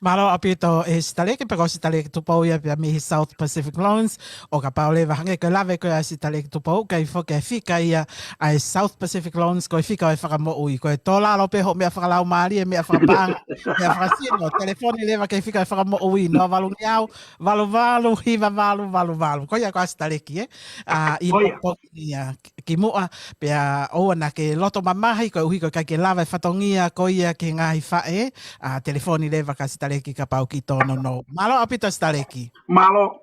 Mālō ʻaupito ʻe Sitaleki, pea ko Sitaleki Tupou ia pea mei he South Pacific Loans, ʻo kapau leva hangē ko e lave ko ē ʻa Sitaleki Tupou, ʻikai foki e fika ia ʻa e South Pacific Loans, ko e fika ʻo e fakamoʻui, ko e tō lalo pē hoʻo meʻa fakalaumālie, meʻa fakapaʻanga, meʻa fakasino, telefoni leva ki he fika ʻo e fakamoʻui, noa valungeau, valu valu, hiva valu, valu valu. Ko ia ko ē Sitaleki, ē? ʻA, ʻi Ko ia. Pongpong ia ki muʻa, pea ʻoua naʻa ke loto mamahi, koeʻuhi ko e ʻikai ke lava e fatongia ko ia ki he ngaahi faʻē, ʻa, telefoni leva kia Sitaleki kapau ʻoku tō nounou. Mālō ʻaupito Sitaleki. Mālō.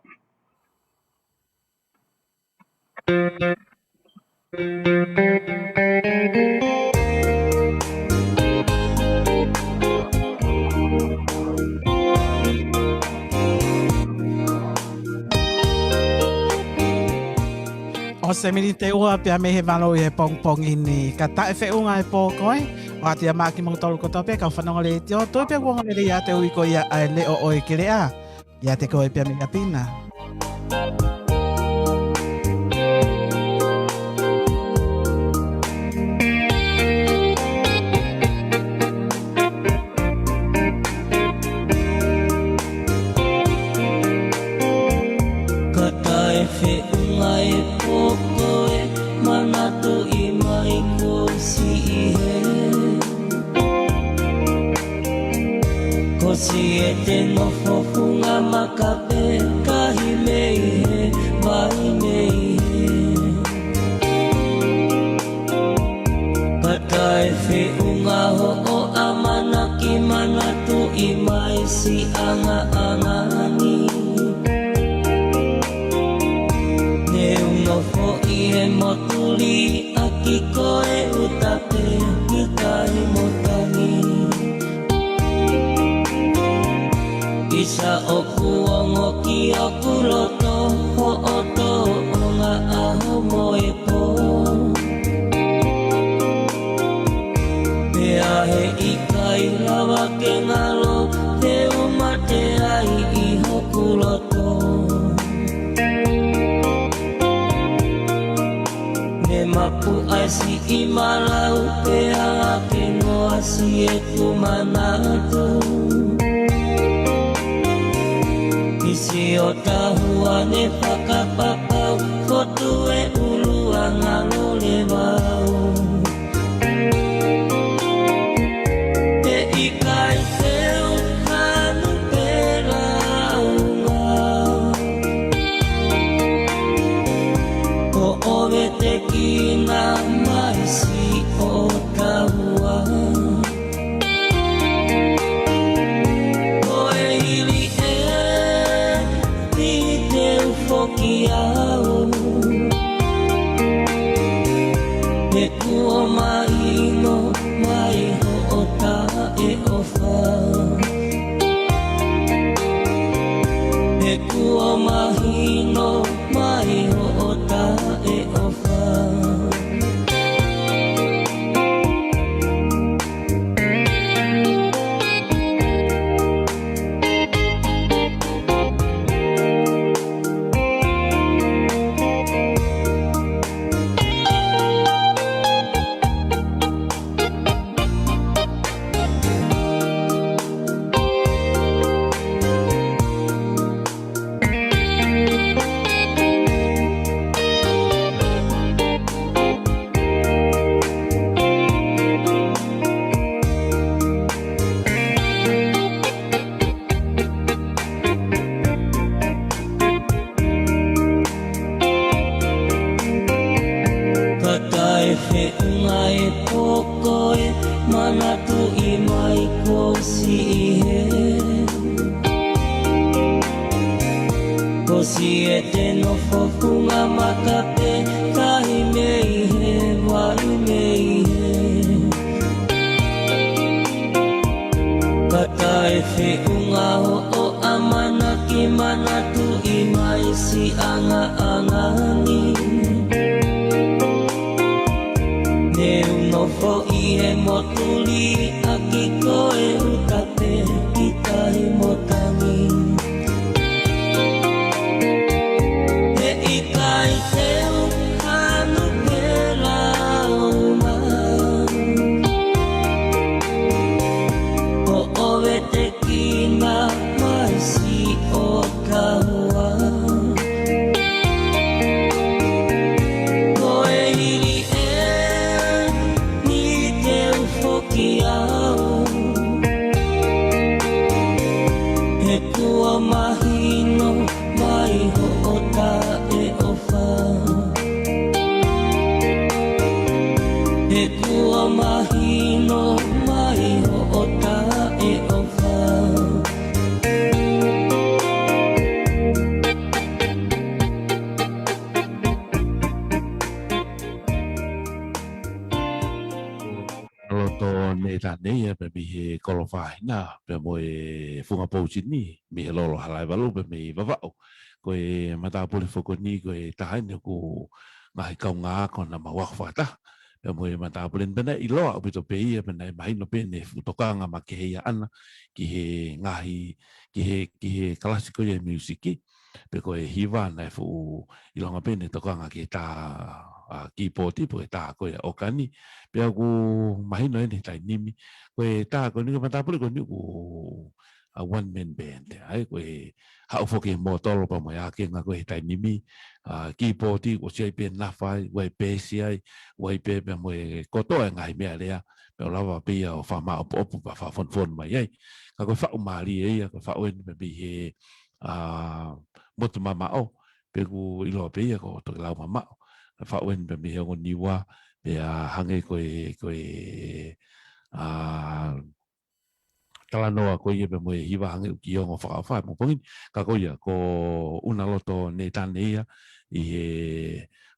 ʻOsi e miniti ʻe ua pea mei he valu ʻi he pongipongi ni. Ka taʻefeʻunga e pō ko ē, ʻoatu ia maʻa kimoutolu kotoa pē kau fanongo letiō, tui pē kuo ongo lelei ʻiate koe ia ʻa e leʻo ʻo e keleʻa. ʻIate koe pea mei ʻapi na. Ka taʻefeʻunga e pō ko ē, manatuʻi mai kuo siʻi hē. Ko siʻi ʻete nofo funga maka pē, ka hime siʻi ʻangaʻanga ni. Ne u nofoʻi he motuliʻaki ko e uta pē ki tahi mo tangi. ʻIsa ʻoku ongo ki hoku loto hoʻo tōʻonga ʻaho mo e pō. Pea he ʻikai lava ke ngalo te u mate ai ʻi hoku loto. Ne mapu ai siʻi malau pea ke noa si ʻeku manatu. ʻI siʻo tahua ne fakapapau fotu e ʻuluʻanga lolevau. He ʻikai te u hanu pē launga. ʻO ʻovetekina mai siʻo tahua. Ko e hili ē ni te u foki au. He kuo mahino mai hoʻo taʻeʻofa. He kuo mahino mai hoʻo taʻeʻofa. Ka taʻe feʻunga e pō ko e manatuʻi mai ko siʻi hē. Ko siʻete nofo funga maka pē, tahi mei hē, vai mei hē. Ka taʻe feʻunga hoʻo ʻamanaki manatuʻi mai siʻi ʻangaʻanga ni. Ne u nofoʻi he motuliʻaki ko e uta pē ki tahi mo tangi. He ʻikai te u hanu pē launga. ʻO ʻovetekina mai siʻo tahua. Ko e hili ē ni te u foki au. He kuo mahino mai hoʻo taʻeʻofa. He kuo mahino mai hoʻo taʻeʻofa. Loto nei tā nei ia pea mei he Kolo Fāhina, pea mo e Funga Poutini, mei he Lolo Halaevalu, pea mei Vavaʻu. Ko e matāpule foki ko eni, ko e taha eni ʻoku ngaahi kaungā ako naʻa mau ako fakataha. Pea mo e matāpule ni pea naʻe ʻiloa ʻaupito pē ia, pea naʻe mahino pē ʻene fuʻu tokanga makehe ia ʻana ki he ngaahi, ki he, ki he kalasi ko ia e miusiki. Pe ko e hiva naʻe fuʻu ʻilonga pē ʻene tokanga ki he tā, ʻa, kīpooti, pe ko e tā ko ia ʻokani. Pea ʻoku mahino eni he taimi ni. Ko e tā ko eni, ko e matāpule ko eni ʻoku ʻa one man band, ʻa ia ko e haʻu foki e mōtolo pea mo e ākenga ko ē he taimi ni, ʻa, kīpooti, ʻoku ʻosi ʻi ai pē nafa ai, ʻoku ʻi ai pē isi ai, ʻoku ʻi ai pē pea mo e kotoa e ngaahi meʻalea, pea ʻoku lava pē ia ʻo fakamāʻopoʻopo pea fakafonofonu mai ai. Ka ko e faʻu mālie ia, ko e faʻu eni pea mei he, ʻa, motu mamaʻo, pea ʻoku ʻiloa pē ia ko Tokelau mamaʻo. Faʻu eni pea mei he ongo Niua, pea hangē ko e, ko e, ʻa, talanoa ko ia pea mo e hiva hangē ʻoku ongo fakaʻofa he pongipongi ni. Ka ko ia, ko ʻUnaloto Nētane ia ʻi he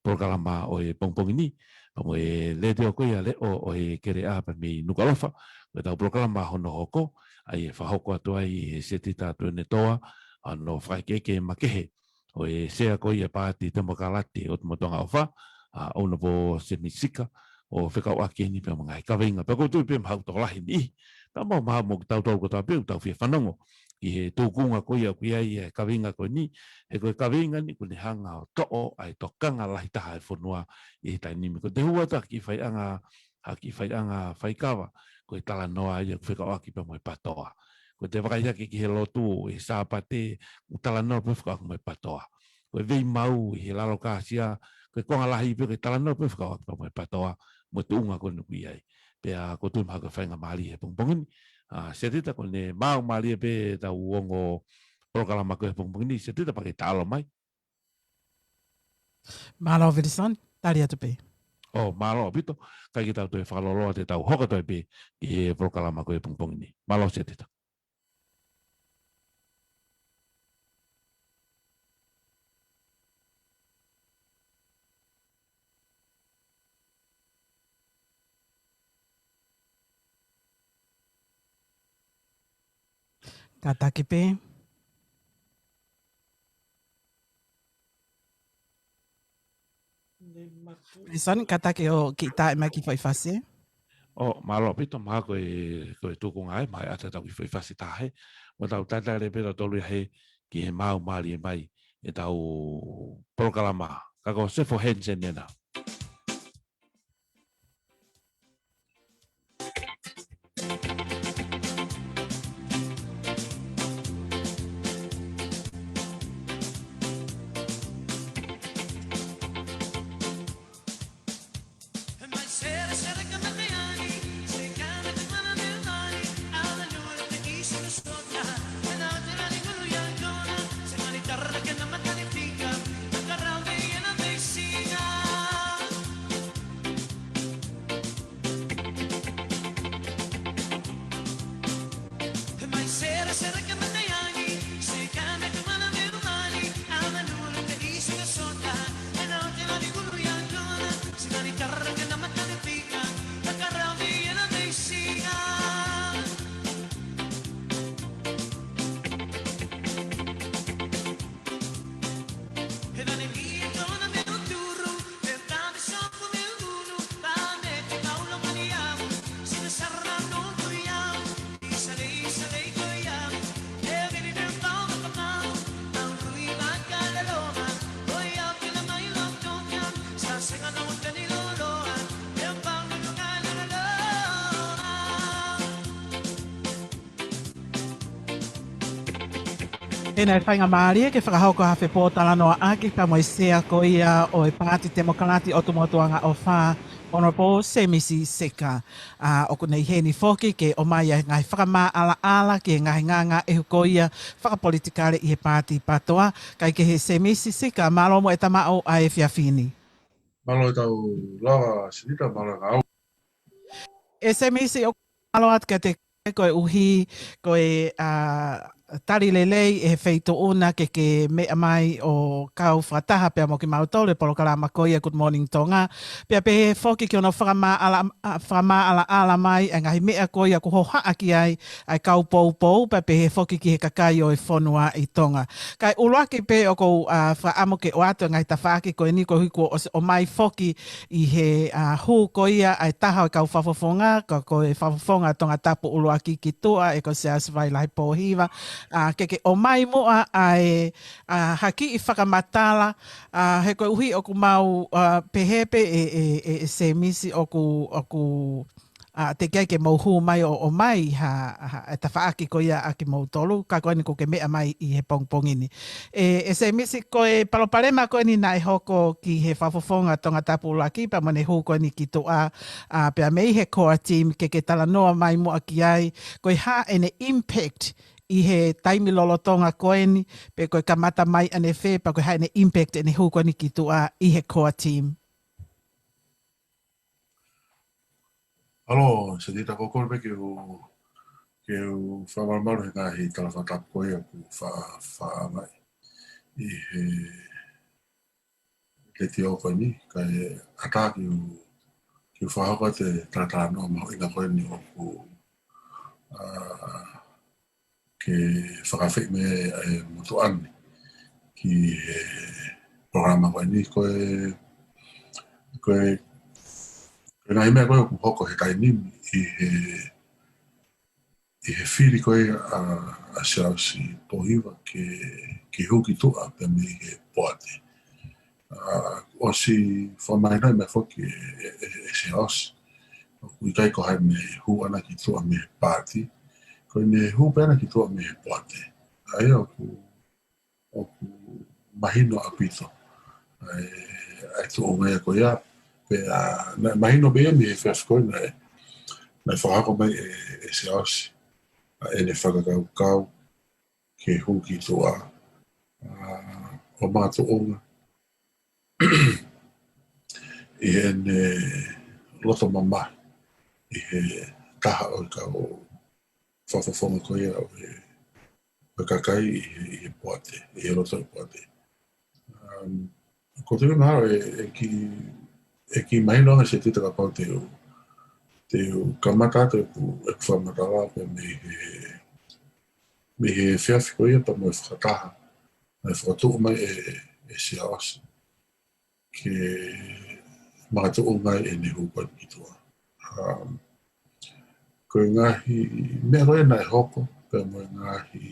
polokalama ʻo e pongipongi ni. Pea mo e letiō ko ia Leʻo ʻo e Keleʻa pea mei Nukuʻalofa. Ko ʻetau polokalama hono hoko, ʻa ia ʻe fakahoko atu ai ʻe Setita Tuʻiʻonetoa hono fakaʻekeʻeke makehe ʻo e Sea ko ia Paati Temokalati ʻo Motuʻanga ʻOfa, ʻa ʻUnaloto Semisi Sika, ʻo fekauʻaki eni pea mo e ngaahi kaveinga. Pea ʻoku ou tui pē mahalo ʻoku tokolahi e niʻihi. Ka mahalo mo kitautolu kotoa pē ʻoku tau fie fanongo ki he tūkunga ko ia ʻoku ʻi ai e kaveinga ko eni, he ko e kaveinga ni ʻoku ne hanga ʻo toʻo ʻa e tokanga lahi taha ʻa e fonua ʻi he taimi ni. Ko ʻete hū atu ha kiʻi faiʻanga, ha kiʻi faiʻanga faikava, ko e talanoa ia ʻoku fekauʻaki pea mo e PTOA. Ko ʻete vakai hake ki he lotu ʻi he Sāpate, ʻoku talanoa pē fekauʻaki mo e PTOA. Ko e veimau ʻi he lalo kāsia, ko e konga lahi pē ko e talanoa pē fekauʻaki pea mo e PTOA, mo e tuʻunga ko eni ʻoku ʻi ai. Pea ʻoku ou tui mahalo ko e faingamālie he pongipongi ni. ʻA, Setita, ko ʻene maau mālie pē ʻetau ongo polokalama ko ē he pongipongi ni. Setita, pea ke taʻalo mai. Mālō Vilisoni, tali atu pē. ʻŌ, mālō ʻaupito, kae ke tau toe fakalōloa te tau hoko atu pē ki he polokalama ko ē he pongipongi ni. Mālō Setita. Kātaki pē. Vilisoni, kātaki ʻo kiʻi taaʻi mai e kiʻi foʻi fasi. ʻŌ, mālō ʻaupito, mahalo ko e, ko e tūkunga ē, mahalo ʻe ʻatā ʻetau kiʻi foʻi fasi taha ē. Mo tau tatali pē tautolu ia he ki he maau mālie mai ʻetau polokalama. Ka ko Sefo Hensen ena. Pea naʻe faingamālie ke fakahoko ha fepōtalanoaʻaki pea mo e Sea ko ia ʻo e Paati Temokalati ʻo Motuʻanga ʻOfa, Honourable Semisi Sika. ʻA, ʻoku ne ʻi heni foki ke ʻomai ʻa e ngaahi fakamaʻalaʻala ki he ngaahi ngāngāʻehu ko ia fakapolitikale ʻi he paati PTOA. Kae kehe Semisi Sika, mālō mo e tamaʻu ʻa e efiafi ni. Mālō e tau lava Setita, mālō e kau. ʻE Semisi, ʻoku ou mālō atu kiate koe koeʻuhi ko e, ʻa, tali lelei ʻe he feituʻu na ke ke meʻa mai ʻo kau fakataha pea mo kimautolu he polokalama ko ia Good Morning Tonga. Pea pehē foki ki hono fakamaʻala-, ʻa, fakamaʻalaʻala mai ʻa e ngaahi meʻa ko ia ʻoku hohaʻa ki ai ʻa e kau poupou, pea pehē foki ki he kakai ʻo e fonua ʻi Tonga. Kae ʻuluaki pē ʻoku ou, ʻa, fakaʻamu ke ʻoatu e ngaahi tafaʻaki ko eni koeʻuhi kuo ʻosi ʻomai foki ʻi he, ʻa, hū ko ia ʻa e taha ʻo e kau fakafofonga, ka ko e fakafofonga Tongatapu ʻUluaki ki tuʻa, ʻe ko Siaosi Vailahi Pōhiva, ʻa, ke ke ʻomai muʻa ʻa e, ʻa, ha kiʻi fakamatala, ʻa, he koeʻuhi ʻoku mau, ʻa, pehē pē ʻe, ʻe, ʻe, ʻe Semisi ʻoku, ʻoku, ʻa, teʻeki ai ke mou hū mai ʻo, ʻomai ha, ha, e tafaʻaki ko ia ʻa kimoutolu, ka ko eni kuo ke meʻa mai ʻi he pongipongi ni. ʻE, ʻe Semisi, ko e palopalema ko eni naʻe hoko ki he fakafofonga Tongatapu ʻUluaki pea mo ʻene hū ko eni ki tuʻa, ʻa, pea mei he core team ke ke talanoa mai muʻa ki ai, ko e hā ʻene impact ʻi he taimi lolotonga ko eni, pe ko e kamata mai ʻanefē, pea ko e hā ʻene impact ʻene hū ko eni ki tuʻa ʻi he core team. Mālō Setita, ko e kole pē ke u, Ke u fakamalumalu he ngaahi tala fakatapu ko ia kuo fa-, fakaʻaongaʻi ʻi he letiō ko eni, kae ʻatā ke u, ke u fakahoko atu e talatalanoa mahuʻinga ko eni ʻoku, ā, ke fakaafeʻi mai e motuʻa ni ki he polokalama ko eni. Ko e, ko e, ko e ngaahi meʻa ko ē ʻoku hoko he taimi ni ʻi he, ʻi he fili ko ē ʻa, ʻa Siaosi Pōhiva ke, ke hū ki tuʻa pea mei he poate. Ā, ʻosi fakamahinoʻi mai foki ʻe, ʻe, ʻe Siaosi ʻoku ʻikai ko haʻane hū ʻana ki tuʻa mei he paati, ko ʻene hū pē ʻana ki tuʻa mei he poate. ʻA ia ʻoku, ʻoku mahino ʻaupito ʻa e, ʻa e tuʻunga ia ko ia. Pea, ā, naʻe mahino pē ia mei he efiafi ko ē naʻe, naʻe fakahoko mai ʻe, ʻe Siaosi ʻa ʻene fakakaukau ke hū ki tuʻa, ā, ʻo makatuʻunga ʻi heʻene loto mamahi ʻi he taha ʻo e kau fakafofonga ko ia ʻo e, ʻo e kakai ʻi he, ʻi he poate, ʻi he loto ʻo e poate. Um, ko e tui mahalo ʻe, ʻe kiʻi, ʻe kiʻi mahino ange Setita kapau te u, te u kamata atu ʻeku, ʻeku fakamatala pē mei he, mei he efiafi ko ia pea mo e fakataha naʻe fakatuʻu mai ʻe, ʻe Siaosi ke makatuʻunga ai ʻene hū ko eni ki tuʻa. Um, ko e ngaahi meʻa ko ē naʻe hoko, pea mo e ngaahi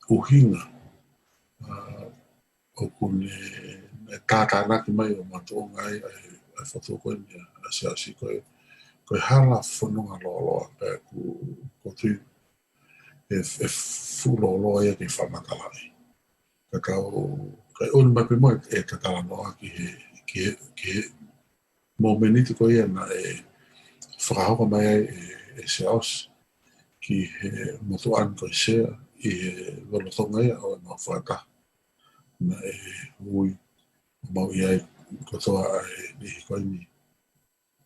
ʻuhinga, ā, ʻoku ne, ne tātānaki mai ʻo makatuʻunga ai ʻa e, ʻa e fokotuʻu ko eni ʻa Siaosi ko e, ko e hala fononga lōloa, pea ʻoku, ʻoku ou tui ʻe, ʻe fuʻu lōloa ia ke fakamatalaʻi. Ka tau, kae ʻunu mai pē mo e, e talatalanoa ki he, ki he, ki he mōmeniti ko ia naʻe fakahoko mai ai ʻe, ʻe Siaosi ki he motuʻa ni ko e Sea ʻi he lolotonga ia ʻo ʻenau fakataha naʻe ui ʻo maʻu ʻi ai kotoa ʻa e niʻihi ko eni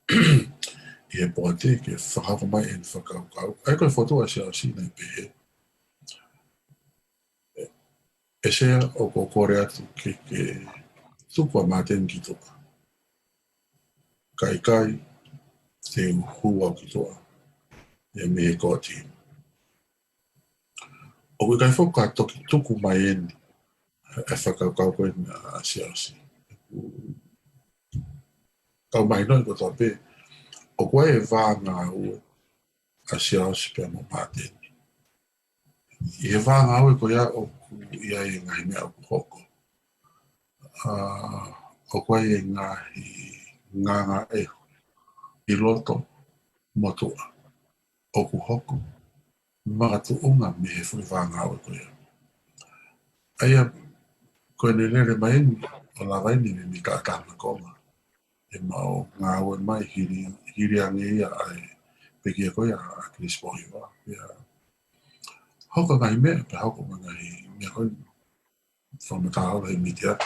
ʻi he poate ke fakahoko mai ʻene fakakaukau. ʻA ia ko e fokotuʻu ʻa Siaosi naʻe pehē, ʻE, ʻe Sea, ʻoku ou kole atu ke, ke tuku ʻa Māteni ki tuʻa. Ka ʻikai, te u hū au ki tuʻa ia mei he kooti. ʻOku ʻikai foki ke toki tuku mai eni e fakakaukau ko eni ʻa Siaosi. Kau mahinoʻi kotoa pē, ʻoku ʻi ai e vā ngāue ʻa Siaosi pea mo Māteni. ʻI he vā ngāue ko ia ʻoku ʻi ai e ngaahi meʻa ʻoku hoko. Ā, ʻoku ʻi ai e ngaahi ngāngāʻehu ʻi loto motuʻa ʻoku hoko makatuʻunga mei he foʻi vā ngāue ko ia. ʻA ia, ko ʻene lele mai eni, ʻo lava eni mei he taʻu taha ma konga, ʻe maʻu ngāue mai hili, hili ange ia ʻa e pekia ko ia ʻa ʻAkilisi Pōhiva. Pea hoko e ngaahi meʻa, pea hoko e ngaahi meʻa ko eni fakamatala he mītia.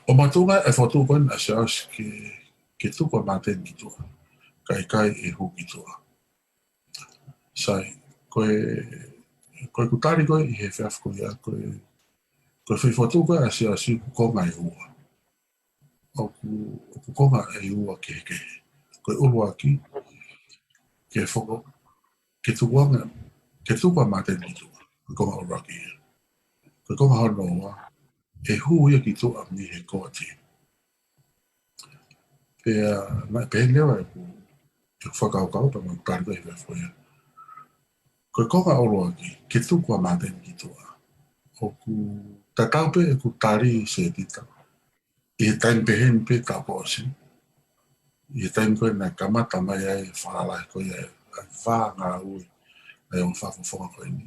ʻO makatuʻunga e fokotuʻu ko eni ʻa Siaosi ke, ke tuku ʻa Māteni ki tuʻa. Ka ʻikai ʻe hū ki tuʻa. Sai, ko e, ko ʻeku tali ko ē ʻi he efiafi ko ia, ko e, ko e foʻi fokotuʻu ko ē ʻa Siaosi ʻoku konga ʻe ua. ʻOku, ʻoku konga ʻe ua kehekehe. Ko e ʻuluaki, ke foko-, ke tuku ange, ke tuku ʻa Māteni ki tuʻa. Ko e konga ʻuluaki ia. Ko e konga hono ua, ʻe hū ia ki tuʻa mei he kooti. Pea, naʻe pehē leva ʻeku, ʻeku fakakaukau pea mo ʻeku tali ko ē ʻi he efiafi ko ia. Ko e konga ʻuluaki, ke tuku ʻa Māteni ki tuʻa. ʻOku tatau pē ʻeku tali Setita ʻi he taimi pehē ni pē taʻu kuo ʻosi. ʻI he taimi ko ē naʻe kamata mai ai e falalahi ko ia ʻa e vā ngāue ʻa e ongo fakafofonga ko eni.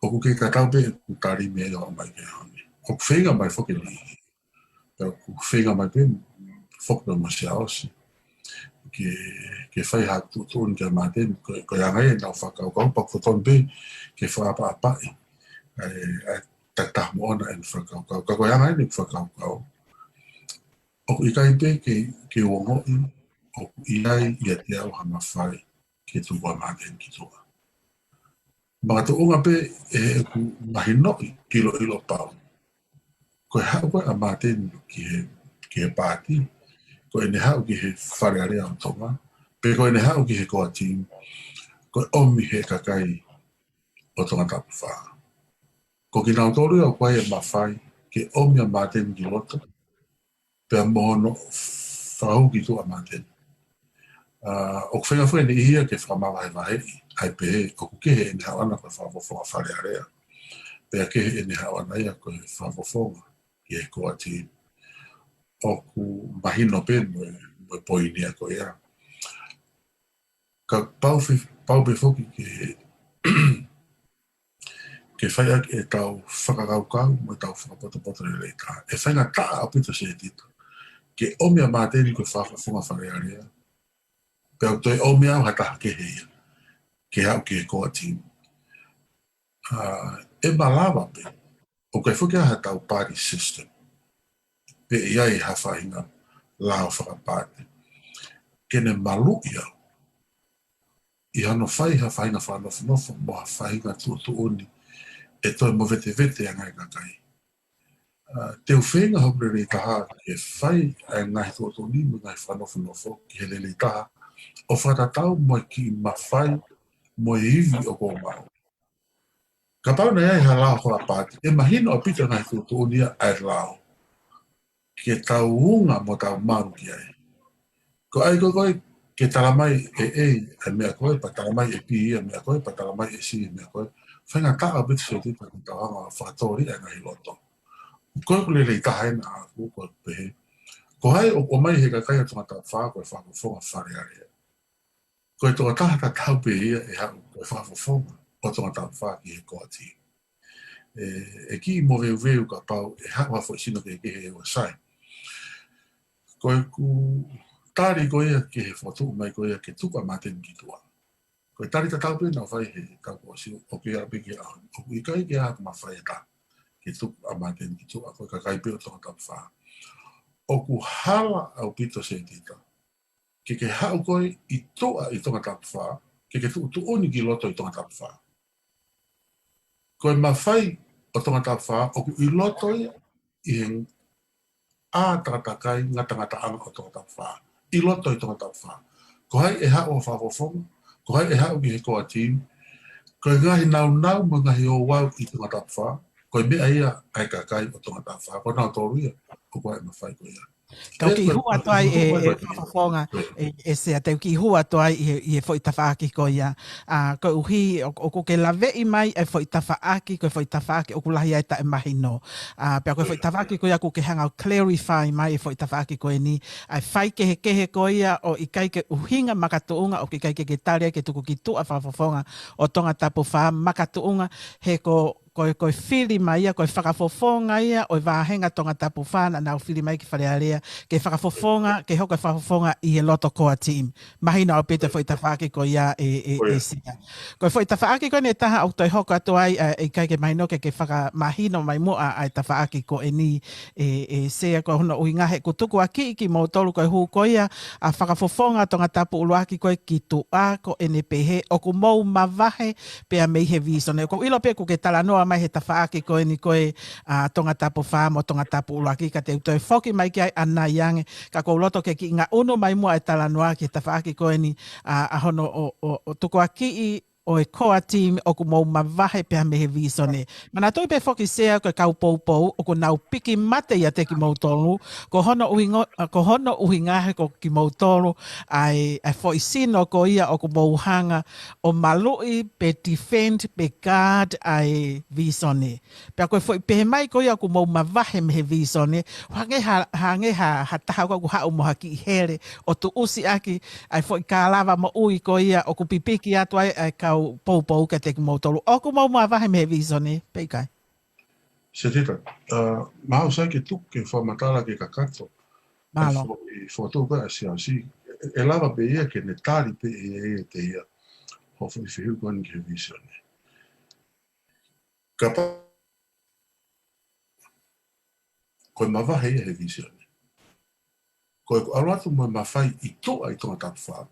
ʻOku kei tatau pē ʻeku tali mei ai ʻo aʻu mai ki he ʻaho ni. ʻOku feinga mai foki e niʻihi. Pea ʻoku feinga mai pē foki pea mo Siaosi ke, ke fai ha tuʻutuʻuni kia Māteni, ko, ko e anga ia ʻenau fakakaukau, pea ʻoku totonu pē ke fakaʻapaʻapaʻi ʻa e, ʻa e takitaha moʻona ʻene fakakaukau. Ka ko e anga ia ʻene fakakaukau, ʻoku ʻikai pē ke, ke u ongoʻi ʻoku ʻi ai ʻiate au ha mafai ke tuku ʻa Māteni ki tuʻa. Makatuʻunga pē ʻeku mahinoʻi ʻiloʻilo pau ko e haʻu ko ē ʻa Māteni ki he, ki he paati, ko ʻene haʻu ki he Fale Alea ʻo Tonga, pe ko ʻene haʻu ki he core team, ko e ʻomi he kakai ʻo Tongatapu Fā. Ko kinautolu ia ʻoku ʻi ai e mafai ke ʻomi ʻa Māteni ki loto, pea mo hono fakahū ki tuʻa ʻa Māteni. ʻA, ʻoku feinga foki ʻene ʻi heni ke fakamavahevaheʻi, ʻa e pehē, ʻoku kehe ʻene haʻu ʻana ko e fakafofonga Fale Alea. Pea kehe ʻene haʻu ʻana ia ko e fakafofonga ki he core team. ʻOku mahino pē mo e, mo e poini ia ko ia. Ka pau fe-, pau pē foki ke, ke fai ʻaki ʻetau fakakaukau mo ʻetau fakapotopoto lelei taha. ʻE faingataʻa ʻaupito Setita ke ʻomi ʻa Māteni ko e fakafofonga Fale Alea, pea toe ʻomi ʻe au ha taha kehe ia ke haʻu ki he core team. ʻA, ʻe malava pē, ʻoku ʻi ai foki ha tau party system, pe ʻi ai ha faʻahinga lao fakapaati, ke ne maluʻi au ʻi hano fai ha faʻahinga fakanofonofo mo ha faʻahinga tuʻutuʻuni ʻe toe movetevete ʻa e ngaahi kakai. ʻA, te u feinga hoku lelei taha ke fai ʻa e ngaahi tuʻutuʻuni mo e ngaahi fakanofonofo ki he lelei taha, ʻo fakatatau mo e kiʻi mafai mo e ivi ʻoku ou maʻu. Kapau naʻe ʻi ai ha lao fakapaati, ʻe mahino ʻaupito e ngaahi tuʻutuʻuni ʻa e lao ke tau unga mo tau malu ki ai. Ko ai ko ē ke talamai ʻe A ʻa e meʻa ko ē, pea talamai ʻe B ʻa e meʻa ko ē, pea talamai ʻe C ʻa e meʻa ko ē. Faingataʻa ʻaupito Setita ke tau hanga ʻo fakatōliʻa e ngaahi loto. Ko ʻeku lelei taha ʻena ʻaʻaku ko e pehē, ko hai ʻoku ʻomai he kakai ʻo Tongatapu Fā ko e fakafofonga Fale Alea? Ko e tokotaha tatau pē ia ʻe haʻu ko e fakafofonga ʻo Tongatapu Fā ki he core team. ʻE, ʻe kiʻi moveuveu kapau ʻe haʻu ha foʻi sino kehekehe ʻe ua sai. Ko ʻeku tali ko ia ki he fokotuʻu mai ko ia ke tuku ʻa Māteni ki tuʻa, ko e tali tatau pē naʻe fai he taʻu kuo ʻosi, ʻoku ʻikai ke ʻi ai ha mafai ʻe taha ke tuku ʻa Māteni ki tuʻa, ko e kakai pē ʻo Tongatapu Fā. ʻOku hala ʻaupito Setita ke ke haʻu koe ʻi tuʻa ʻi Tongatapu Fā, ke ke tuʻutuʻuni ki loto ʻi Tongatapu Fā. Ko e mafai ʻo Tongatapu Fā, ʻoku ʻi loto ia ʻi he ʻātakatakai ngatangataʻanga ʻo Tongatapu Fā. ʻI loto ʻi Tongatapu Fā. Ko hai ʻe haʻu ʻo fakafofonga, ko hai ʻe haʻu ki he core team, ko e ngaahi naunau mo e ngaahi ouau ʻi Tongatapu Fā, ko e meʻa ia ʻa e kakai ʻo Tongatapu Fā. Ko nautolu ia ʻoku ʻi ai e mafai ko ia. Tau kiʻi hū atu ai ʻe, ʻe fakafofonga, ʻe, ʻe Sea, tau kiʻi hū atu ai ʻi he, ʻi he foʻi tafaʻaki ko ia. ʻA, koeʻuhi, ʻo, ʻoku ke laveʻi mai e foʻi tafaʻaki, ko e foʻi tafaʻaki ʻoku lahi ai e taʻemahino. ʻA, pea ko e foʻi tafaʻaki ko ia ʻoku ke hanga ʻo clarify mai e foʻi tafaʻaki ko eni. ʻA e faikehekehe ko ia ʻoku ʻikai ke ʻuhinga makatuʻunga, ʻoku ʻikai ke ke tali ai ke tuku ki tuʻa fakafofonga ʻo Tongatapu Fā makatuʻunga, he ko ko e, ko e fili mai ia, ko e fakafofonga ia ʻo e vāhenga Tongatapu Fā naʻa nau fili mai ki Fale Alea, ke fakafofonga, ke hoko e fakafofonga ʻi he loto core team. Mahino ʻaupito e foʻi tafaʻaki ko ia ʻe, ʻe, ʻe Sea. Ko e foʻi tafaʻaki ko eni ʻe taha ʻoku toe hoko atu ai, ʻa, ʻikai ke mahino ke, ke fakamahino mai muʻa ʻa e tafaʻaki ko eni ʻe, ʻe Sea, ko hono ʻuhinga he ʻoku tukuakiʻi kimoutolu ko e hū ko ia ʻa e fakafofonga Tongatapu ʻUluaki ko ē ki tuʻa, ko ʻene pehē ʻoku mou mavahe pea mei he vīsone. ʻOku ou ʻilo pē ʻoku ke talanoa mai he tafaʻaki ko eni ko ē ʻa Tongatapu Fā mo Tongatapu ʻUluaki, ka te u toe foki mai ki ai ʻanai ange, ka ʻoku ou loto ke kiʻi ngaʻunu mai muʻa e talanoa ki he tafaʻaki ko eni ʻa, ʻa hono ʻo, ʻo, ʻo tukuakiʻi ʻo e core team ʻoku mou mavahe pea mei he vīsone. Manatuʻi pē foki Sea ko e kau poupou ʻoku nau piki mate ʻiate kimoutolu, ko hono ʻuhingo-, ko hono ʻuhinga he ko kimoutolu ʻa e, ʻa e foʻi sino ko ia ʻoku mou hanga ʻo maluʻi pe defend pe guard ʻa e vīsone. Pea ko e foʻi pehē mai ko ia ʻoku mou mavahe mei he vīsone, hangē ha, hangē ha, ha taha ʻoku haʻu mo ha kiʻi hele ʻo tuʻusi ʻaki ʻa e foʻi kalava moʻui ko ia ʻoku pipiki atu ai ʻa e kau poupou kiate kimoutolu. ʻOku mou mavahe mei he vīsone, pe ʻikai? Setita, ʻa, mahalo sai ke tuku ke fakamatala ke kakato. Mālō. ʻA e foʻi, foʻi tuʻu ko ē ʻa Siasi. ʻE, ʻe lava pē ia ke ne tali pē ʻe ia ʻiate ia hoʻo foʻi fehuʻi ko eni ki he vīsone. Kapau ko e mavahe ia he vīsone, ko ʻeku ʻalu atu mo e mafai ʻi tuʻa ʻi Tongatapu Fā,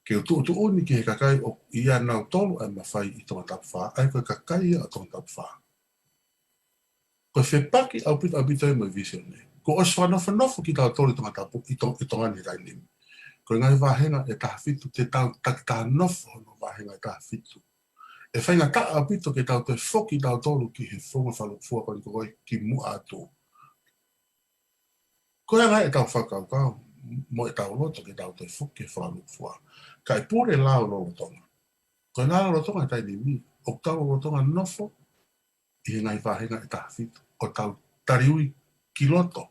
ke u tuʻutuʻuni ki he kakai ʻoku ʻiate kinautolu ʻa e mafai ʻi Tongatapu fā, ʻa ia ko e kakai ia ʻo Tongatapu fā. Ko e fepaki ʻaupito ʻaupito ia mo e vīsone. Kuo ʻosi fakanofonofo kitautolu ʻi Tongatapu, ʻi To-, ʻi Tonga ni he taimi ni. Ko e ngaahi vāhenga ʻe taha fitu, te tau takitaha nofo hono vāhenga ʻe taha fitu. ʻE faingataʻa ʻaupito ke tau toe foki kitautolu ki he founga fakalūkufua ko eni ko ē kimuʻa atu. Ko e anga ʻetau fakakaukau mo ʻetau loto ke tau toe foki ki he fakalūkufua. Ka ʻe pule lao lolotonga. Ko e lao lolotonga he taimi ni, ʻoku tau lolotonga nofo ʻi he ngaahi vāhenga ʻe taha fitu, ʻo tau taliui ki loto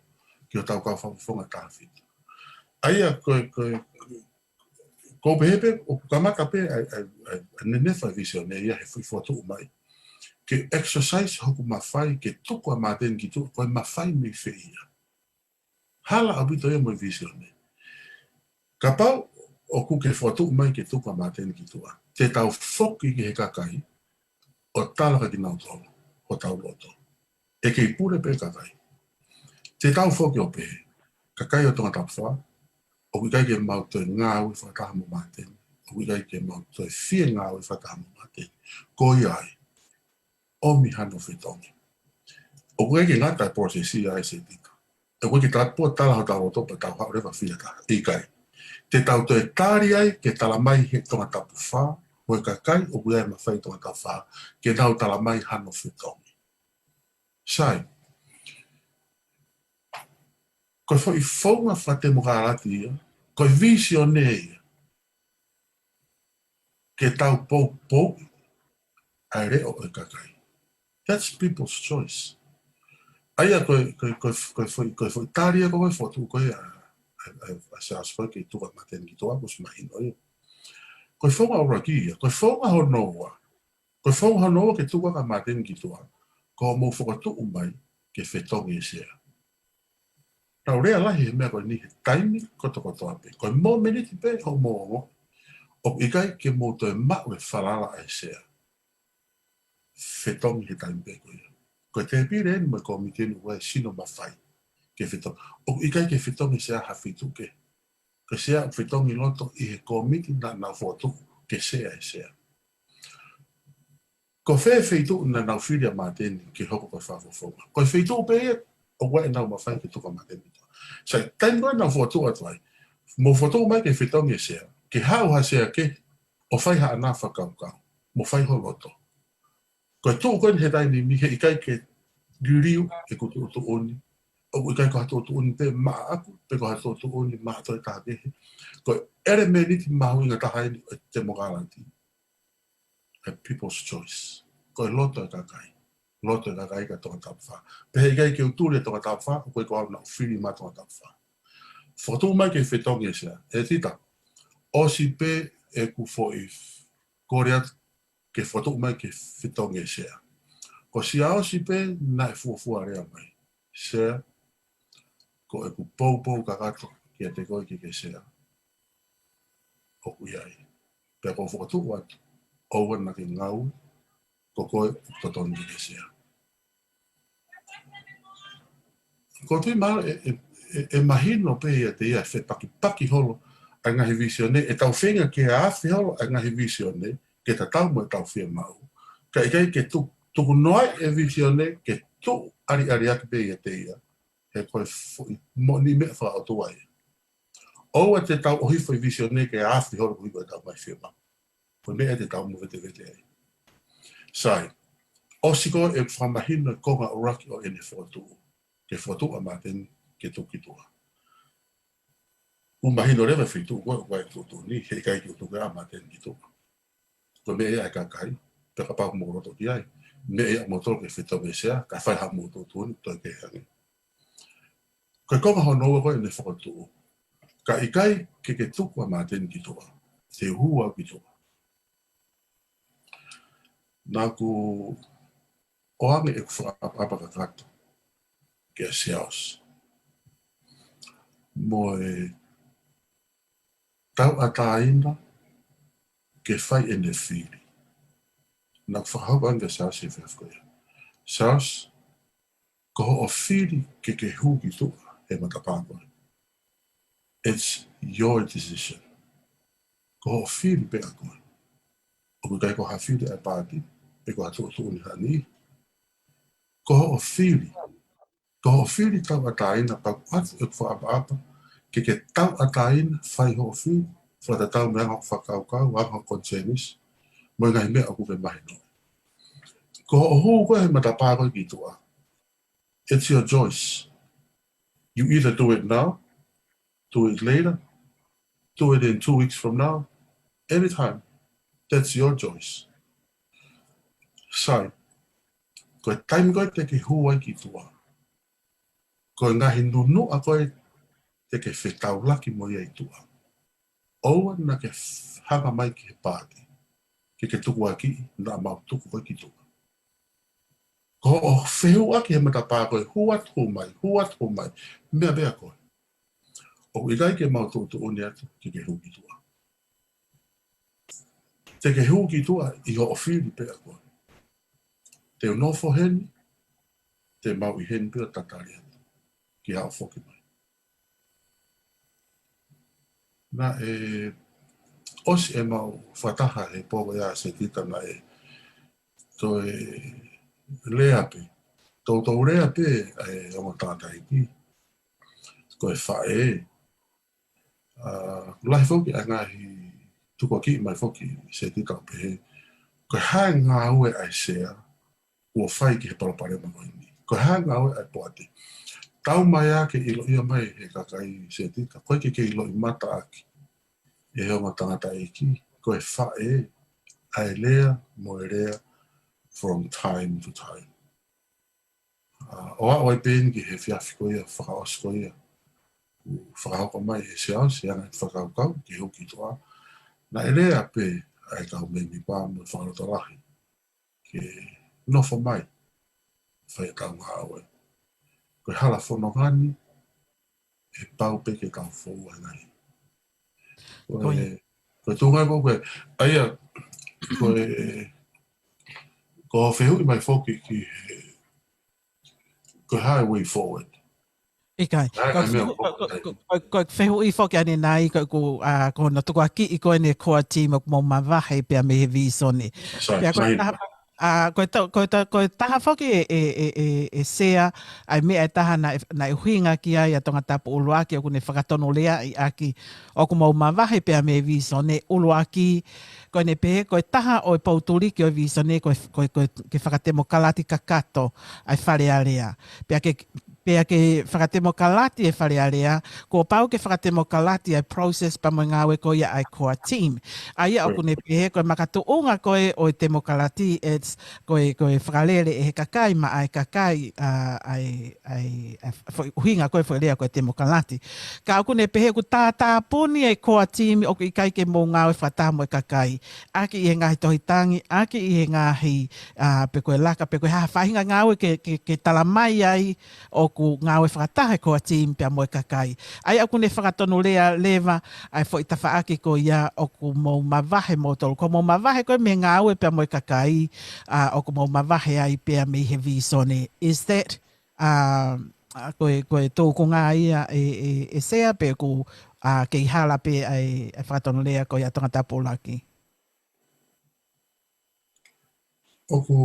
ki hotau kau fakafofonga ʻe taha fitu. ʻA ia ko e, ko e, ko e pehē pē, ʻoku kamata pē ʻa e, ʻa e, ʻa e, ʻa e nenefa e vīsone ia he foʻi fokotuʻu mai. Ke exercise hoku mafai ke tuku ʻa Māteni ki tuʻa, ko e mafai mei fē ia. Hala ʻaupito ia mo e vīsone. Kapau ʻoku ke fokotuʻu mai ke tuku ʻa Māteni ki tuʻa, te tau foki ki he kakai ʻo tala kia kinautolu hotau loto. ʻE kei pule pē kakai. Te tau foki ʻo pehē, kakai ʻo Tongatapu fā, ʻoku ʻikai ke mau toe ngāue fakataha mo Māteni. ʻOku ʻikai ke mau toe fie ngāue fakataha mo Māteni. Ko ia ai, ʻomi hano fetongi. ʻOku ʻikai ke ngata e process ia ʻa e setita. ʻOku ʻikai ke tau pō tala hotau loto pea tau haʻu leva fia taha. ʻIkai. Te tau toe tali ai ke tala mai he Tongatapu fā, mo e kakai ʻoku ʻi ai e mafai ʻi Tongatapu fā, ke nau tala mai hano fetongi. Sai. Ko e foʻi founga fakatemokalati ia, ko e vīsone ia. Ke tau poupou ʻa e leʻo ʻo e kakai. That's people's choice. ʻA ia ko e, ko e, ko e, ko e foʻi, ko e foʻi tali ia ko e fokotuʻu ko ē ʻa, ʻa, ʻa, ʻa Siaosi ko ē ke tuku ʻa Māteni ki tuʻa, kuo ʻosi mahino ia. Ko e founga ʻuluaki ia, ko e founga hono ua. Ko e founga hono ua ke tuku ʻa Māteni ki tuʻa, ko hoʻomou fokotuʻu mai ke fetongi e sea. Tau lea lahi he meʻa ko eni he taimi kotokotoa pē. Ko e momeniti pē hoʻomou ongoʻi ʻoku ʻikai ke mou toe maʻu e falala ʻa e sea, fetongi he taimi pē ko ia. Ko e tēpile eni mo e kōmiti eni ʻoku ʻi ai e sino mafai ke fetongi. ʻOku ʻikai ke fetongi e sea ha feituʻu kehe. Ko e sea ʻoku fetongi ʻi loto ʻi he kōmiti naʻa nau fokotuʻu ke sea e sea. Ko fē feituʻu naʻa nau fili ʻa Māteni ke hoko ko e fakafofonga? Ko e feituʻu pē ia ʻoku ʻi ai ʻenau mafai ke tuku ʻa Māteni ki tuʻa. Sai, taimi ko ē naʻa nau fokotuʻu atu ai, mou fokotuʻu mai ke fetongi e sea, ke haʻu ha sea kehe ʻo fai haʻana fakakaukau, mo fai ho loto. Ko e tuʻu ko eni he taimi ni he ʻikai ke liliu ʻeku tuʻutuʻuni. ʻOku ʻikai ko ha tuʻutuʻuni pē maʻaku, pe ko ha tuʻutuʻuni maʻa e tokotaha kehe. Ko e ʻelemēniti mahuʻinga taha eni ʻo e temokalati. A people's choice. Ko e loto e kakai. Loto e kakai kia Tongatapu fā. Pea he ʻikai ke u tuli e Tongatapu fā, ʻoku ʻikai ko au naʻa fili mai Tongatapu fā. Fokotuʻu mai ke fetongi e sea. ʻEtita, ʻosi pē ʻeku foʻi kole atu ke fokotuʻu mai ke fetongi e sea. Ko Siaosi pē naʻe fuofua lea mai. Sea, ko ʻeku poupou kakato kiate koe ke ke sea. ʻOku ʻi ai. Pea ko e fokotuʻu atu, ʻoua naʻa ke ngāue, ko koe ʻoku totonu ke ke sea. Ko e tui mahalo ʻe, ʻe, ʻe, ʻe mahino pē ʻiate ia e fepakipaki holo ʻa e ngaahi vīsone, ʻetau feinga ke afe holo ʻa e ngaahi vīsone, ke tatau mo ʻetau fiemaʻu. Ka ʻikai ke tu-, tuku noa e vīsone ke tuʻu ʻaliʻaliaki pē ʻiate ia, he ko e foʻi moʻoni meʻa fakaʻotua ia. ʻOua te tau ʻohifo e vīsone ke afe holo koeʻuhi ko ʻetau ngaahi fiemaʻu. Ko e meʻa te tau movetevete ai. Sai, ʻosi ko ē e fakamahino e konga ʻuluaki ʻo ʻene fokotuʻu. Ke fokotuʻu ʻa Māteni ke tuku ki tuʻa. ʻOku mahino leva e feituʻu ko ē ʻoku ʻi ai e tuʻutuʻuni, he ʻikai ke u tuku ʻa Māteni ki tuʻa. Ko e meʻa ia ʻa e kakai, pea kapau ʻoku mou loto ki ai, meʻa ia ʻa moutolu ke fetongi e sea, kae fai haʻamou tuʻutuʻuni, toe kehe ange. Ko e konga hono ua ko ē ʻene fokotuʻu. Ka ʻikai ke ke tuku ʻa Māteni ki tuʻa, te u hū au ki tuʻa. Naʻa ku ʻoange ʻeku fakaʻapaʻapa kakato kia Siaosi mo e tauʻatāina ke fai ʻene fili. Naʻa ku fakahoko ange kia Siaosi e efiafi ko ia. Siaosi, ko hoʻo fili ke ke hū ki tuʻa he matapā ko ē. It's your decision. Ko hoʻo fili pē ʻa koe. ʻOku ʻikai ko ha fili ʻa e paati, pe ko ha tuʻutuʻuni ʻa ha niʻihi. Ko hoʻo fili. Ko hoʻo fili tauʻatāina, pea ʻoku ʻoatu ʻeku fakaʻapaʻapa ke ke tauʻatāina, fai hoʻo fili, fakatatau mo e anga hoʻo fakakaukau, anga hoʻo konisēnisi, mo e ngaahi meʻa ʻoku ke mahinoʻi. Ko hoʻo hū koe he matapā ko ē ki tuʻa. It's your choice. You either do it now, do it later, do it in two weeks from now, anytime. That's your choice. Sai, ko e taimi ko ē te ke hū ai ki tuʻa, ko e ngaahi nunuʻa ko ē te ke fetaulaki mo ia ʻi tuʻa. ʻOua naʻa ke f-, hanga mai ki he paati ke ke tukuakiʻi naʻa mau tuku koe ki tuʻa. Ko hoʻo fehuʻaki he matapā ko ē, hū atu, hū mai, hū atu, hū mai, meʻa pē ʻa koe. ʻOku ʻikai ke mau tuʻutuʻuni atu ke ke hū ki tuʻa. Te ke hū ki tuʻa ʻi hoʻo fili pē ʻa koe. Te u nofo heni, te mau ʻi heni pē ʻo tatali atu ki haʻo foki mai. Naʻe ʻosi ʻemau fakataha he pō ko ia Setita, naʻe toe lea pē, toutou lea pē ʻa e ongo tangataʻeiki, ko e faʻē. ʻA, lahi foki ʻa e ngaahi tukuakiʻi mai foki Setita ʻo pehē, ko e hā e ngāue ʻa e sea kuo fai ki he palopalema ko eni? Ko e hā e ngāue ʻa e poate? Taumaiā ke ʻiloʻi mai he kakai Setita, ko e ke ke ʻiloʻi mataʻaki ʻe he ongo tangataʻeiki, ko e faʻē ʻa e lea mo e lea from time to time. ʻA, ʻo aʻu ai pē eni ki he efiafi ko ia, fakaʻosi ko ia, kuo fakahoko mai ʻe Siaosi ʻa ʻene fakakaukau ke hū ki tuʻa. Naʻe lea pē ʻa e kau mēmipa mo e fakalotolahi ke nofo mai, fai ʻetau ngāue. Ko e hala fononga ni, ʻe pau pē ke tau fou ai nai. Ko e, ko e tuʻunga ko ē, ʻa ia, ko e, ko e fehuʻi mai foki ki he, ko e hā e way forward. ʻIkai. Ko e fehuʻi foki ʻanenai, ko e, ko, ʻa, ko hono tukuakiʻi ko eni e core team ʻoku mou mavahe pea mei he vīsone. Pea ko e taha, ʻa, ko e ta-, ko e ta-, ko e taha foki e, e, e, e, e sea, ʻa e meʻa ʻe taha naʻe, naʻe ʻuhinga ki ai ʻa Tongatapu ʻuluaki ʻoku ne fakatonuleaʻi ʻaki ʻoku mou mavahe pea mei he vīsone ʻuluaki, ko ʻene pehē, ko e taha ʻo e poutuliki ʻo e vīsone, ko e, ko e, ko e ke fakatemokalati kakato ʻa e Fale Alea. Pea ke, pea ke fakatemokalati e Fale Alea, kuo pau ke fakatemokalati ʻa e process pea mo e ngāue ko ia ʻa e core team. ʻA ia ʻoku ne pehē, ko e makatuʻunga ko ē ʻo e temokalati, it's, ko e, ko e fakalele ʻe he kakai maʻa e kakai, ʻa, ʻa e, ʻa e, ʻa e, foʻi ʻuhinga ko ē foʻi lea ko e temokalati. Ka ʻoku ne pehē ʻoku tātāpuni e core team, ʻoku ʻikai ke mou ngāue fakataha mo e kakai. ʻAki ʻi he ngaahi tohi tangi, ʻaki ʻi he ngaahi, ʻa, pe ko e laka, pe ko e hā ha faʻahinga ngāue ke, ke, ke tala mai ai ʻoku ngāue fakataha e core team pea mo e kakai. ʻA ia ʻoku ne fakatonulea leva ʻa e foʻi tafaʻaki ko ia ʻoku mou mavahe moutolu. Ko hoʻomou mavahe ko ē mei he ngāue pea mo e kakai, ʻa, ʻoku mou mavahe ai pea mei he vīsone. Is that, ʻa, ʻa, ko e, ko e tōkunga ia ʻe, ʻe, ʻe Sea pe ʻoku, ʻa, kei hala pē ʻa e, ʻa e fakatonulea ko ia ʻa Tongatapu ʻuluaki? ʻOku,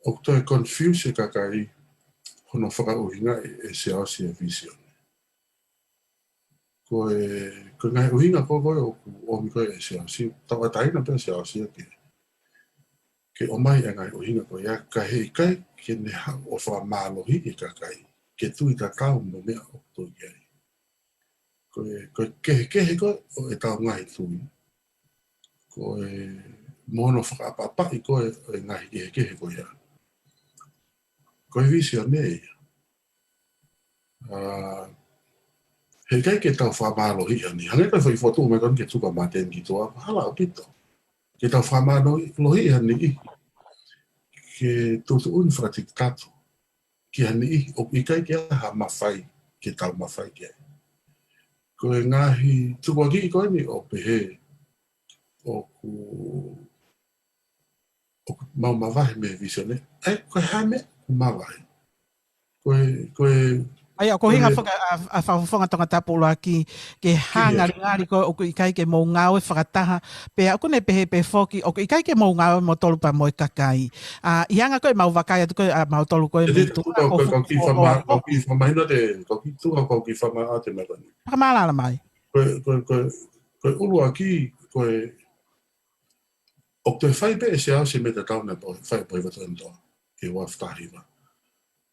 ʻoku toe confuse e kakai hono fakaʻuhingaʻi ʻe Siaosi e vīsone. Ko e, ko e ngaahi ʻuhinga ko ē ko ē ʻoku ʻomi ko ē ʻe Siaosi, tauʻatāina pē ʻa Siaosi ke, ke ʻomai e ngaahi ʻuhinga ko ia, ka heʻikai ke ne haʻu ʻo fakamālohiʻi e kakai ke tui tatau mo e meʻa ʻoku tui ki ai. Ko e, ko e kehekehe ko ē ʻo ʻetau ngaahi tui, ko e mo hono fakaʻapaʻapaʻi ko ē ʻo e ngaahi kehekehe ko ia, ko e vīsone ia. ʻA, heʻikai ke tau fakamālohiʻi ha niʻihi. Hangē ko e foʻi fokotuʻu mai ko eni ke tuku ʻa Māteni ki tuʻa, hala ʻaupito ke tau fakamālohiʻi ha niʻihi ke tuʻutuʻuni fakatikitatu ki ha niʻihi ʻoku ʻikai ke ʻi ai ha mafai ke tau mafai ki ai. Ko e ngaahi tukuakiʻi ko eni ʻo pehē ʻoku, ʻoku mau mavahe mei he vīsone. ʻAi, ko e hā e meʻa ʻoku mavahe? Ko e, ko e, ʻA ia, ko e ʻuhinga foki ʻa e fakafofonga Tongatapu ʻuluaki, ke hā ngalingali ko ē ʻoku ʻikai ke mou ngāue fakataha, pea ʻoku ne pehē pē foki, ʻoku ʻikai ke mou ngāue moutolu pea mo e kakai. ʻA, ʻi he anga ko ē ʻemau vakai atu ko ē ʻa mautolu ko ē mei tuʻa ʻo fuʻu fuʻu ʻo. Kau kiʻi fakamahino atu e, kau kiʻi tuʻa, kau kiʻi fakamahino atu e meʻa ko eni. Fakamālō mai. Ko e, ko e, ko e, ko e ʻuluaki, ko e, ʻoku toe fai pē ʻe Siaosi e meʻa tatau naʻe fai ʻe Pōhiva Tuʻiʻonetoa ʻi he ua afe taha hiva.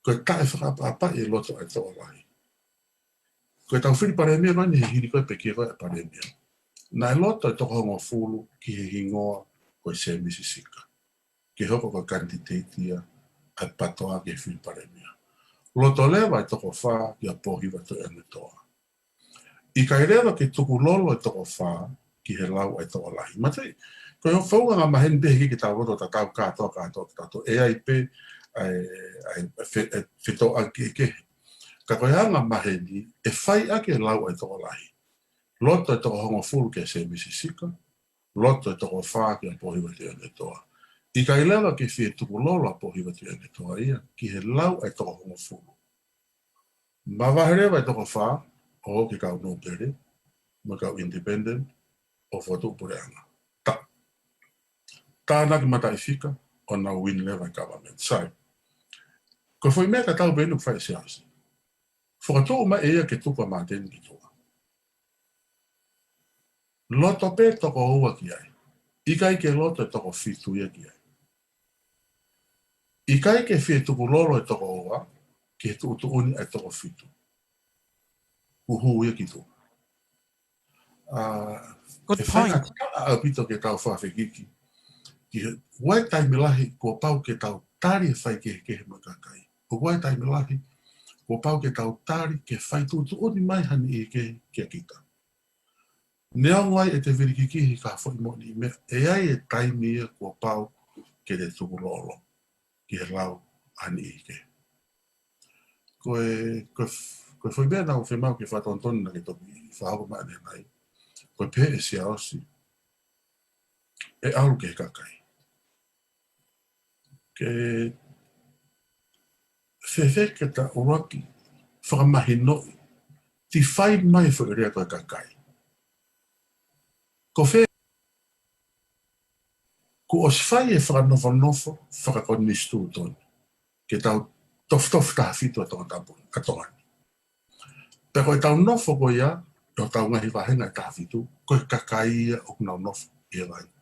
Ko e taʻefakaʻapaʻapaʻi e loto ʻa e tokolahi. Ko ʻetau fili palēmia ko eni he hili ko ē e pekia ko ē ʻa e palēmia, naʻe loto e toko hongofulu ki he hingoa ko e Sēmisi Sika ke hoko ko e kanititeiti ia ʻa e PATOA ki he fili palēmia. Loto leva e toko fā kia Pōhiva Tuʻiʻonetoa. ʻIkai leva ke tukulolo e toko fā ki he lau ʻa e tokolahi. Mātuʻaki, ko e founga angamaheni pē he ʻikai ke tau loto tatau kātoa, kātoa, kātoa. ʻE ʻi ai pē ʻa e, ʻa e fe-, ʻa e fetōʻaki kehekehe. Ka ko e angamaheni, ʻe fai ʻaki e lau ʻa e tokolahi. Loto e toko hongofulu kia Sēmisi Sika, loto e toko fā kia Pōhiva Tuʻiʻonetoa. ʻIkai leva ke fie tukulolo ʻa Pōhiva Tuʻiʻonetoa ia ki he lau ʻa e toko hongofulu. Mavahe leva e toko fā ʻo ō ki he kau nōpele, mo e kau independent, ʻo fokotuʻu puleʻanga. Tā. Tānaki mataʻifika, ʻo nau win leva e government. Sai. Ko e foʻi meʻa tatau pē eni ʻoku fai ʻe Siaosi. Fokotuʻu mai ʻe ia ke tuku ʻa Māteni ki tuʻa. Loto pē toko ua ki ai. ʻIkai ke loto e toko fitu ia ki ai. ʻIkai ke fie tukulolo e toko ua ki he tuʻutuʻuni ʻa e toko fitu. Kuo hū ia ki tuʻa. ʻA, ʻe faingataʻa ʻaupito ke tau fakafekiki ki he, ʻoku ʻi ai e taimi lahi kuo pau ke tau tali e faikehekehe mo e kakai. ʻOku ʻi ai e taimi lahi kuo pau ke tau tali ke fai tuʻutuʻuni mai ha niʻihi kehe kia kita. Neongo ai ʻete vilikikihi ki ha foʻi moʻoniʻi meʻa, ʻe ʻi ai e taimi ia kuo pau ke te tukulolo ki he lau ʻa ha niʻihi kehe. Ko e, ko e, ko e foʻi meʻa naʻa ku fiemaʻu ke fakatonutonu naʻa ke toki fakahoko mai ʻanenai. Ko e pehē ʻe Siaosi, ʻe ʻalu ki he kakai. Ke fēfē ke ta ʻuluaki fakamahinoʻi, define mai e foʻi lea ko e kakai. Ko fē, kuo ʻosi fai e fakanofonofo fakakonisitūtone ke tau tofutofu taha fitu ʻa Tongatapu, ʻa Tonga ni. Pea ko ʻetau nofo ko ia ʻi hotau ngaahi vāhenga ʻe taha fitu, ko e kakai ia ʻoku nau nofo ʻi he vāhenga.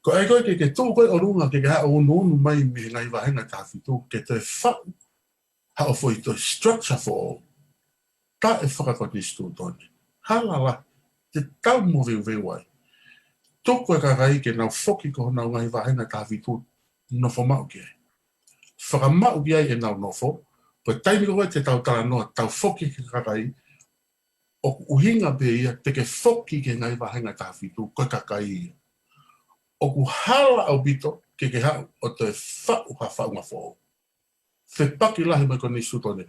Ko e ʻai ko ē ke ke tuʻu ko ē ʻolunga ke ke haʻu ʻo unuunu mai mei he ngaahi vāhenga ʻe taha fitu, ke toe faʻu haʻo foʻi toe structure foʻou taʻefakakonisitūtone. Hala lahi, te tau moveuveu ai. Tuku e kakai ke nau foki ki honau ngaahi vāhenga ʻe taha fitu nofo maʻu ki ai. Fakamaʻu ki ai ʻenau nofo, ko e taimi ko ē te tau talanoa, tau foki ki he kakai, ʻoku ʻuhinga pē ia, te ke foki ki he ngaahi vāhenga ʻe taha fitu, ko e kakai ia. ʻOku hala ʻaupito ke ke haʻu ʻo toe faʻu ha faʻunga foʻou. Fepaki lahi mo e konisitūtone.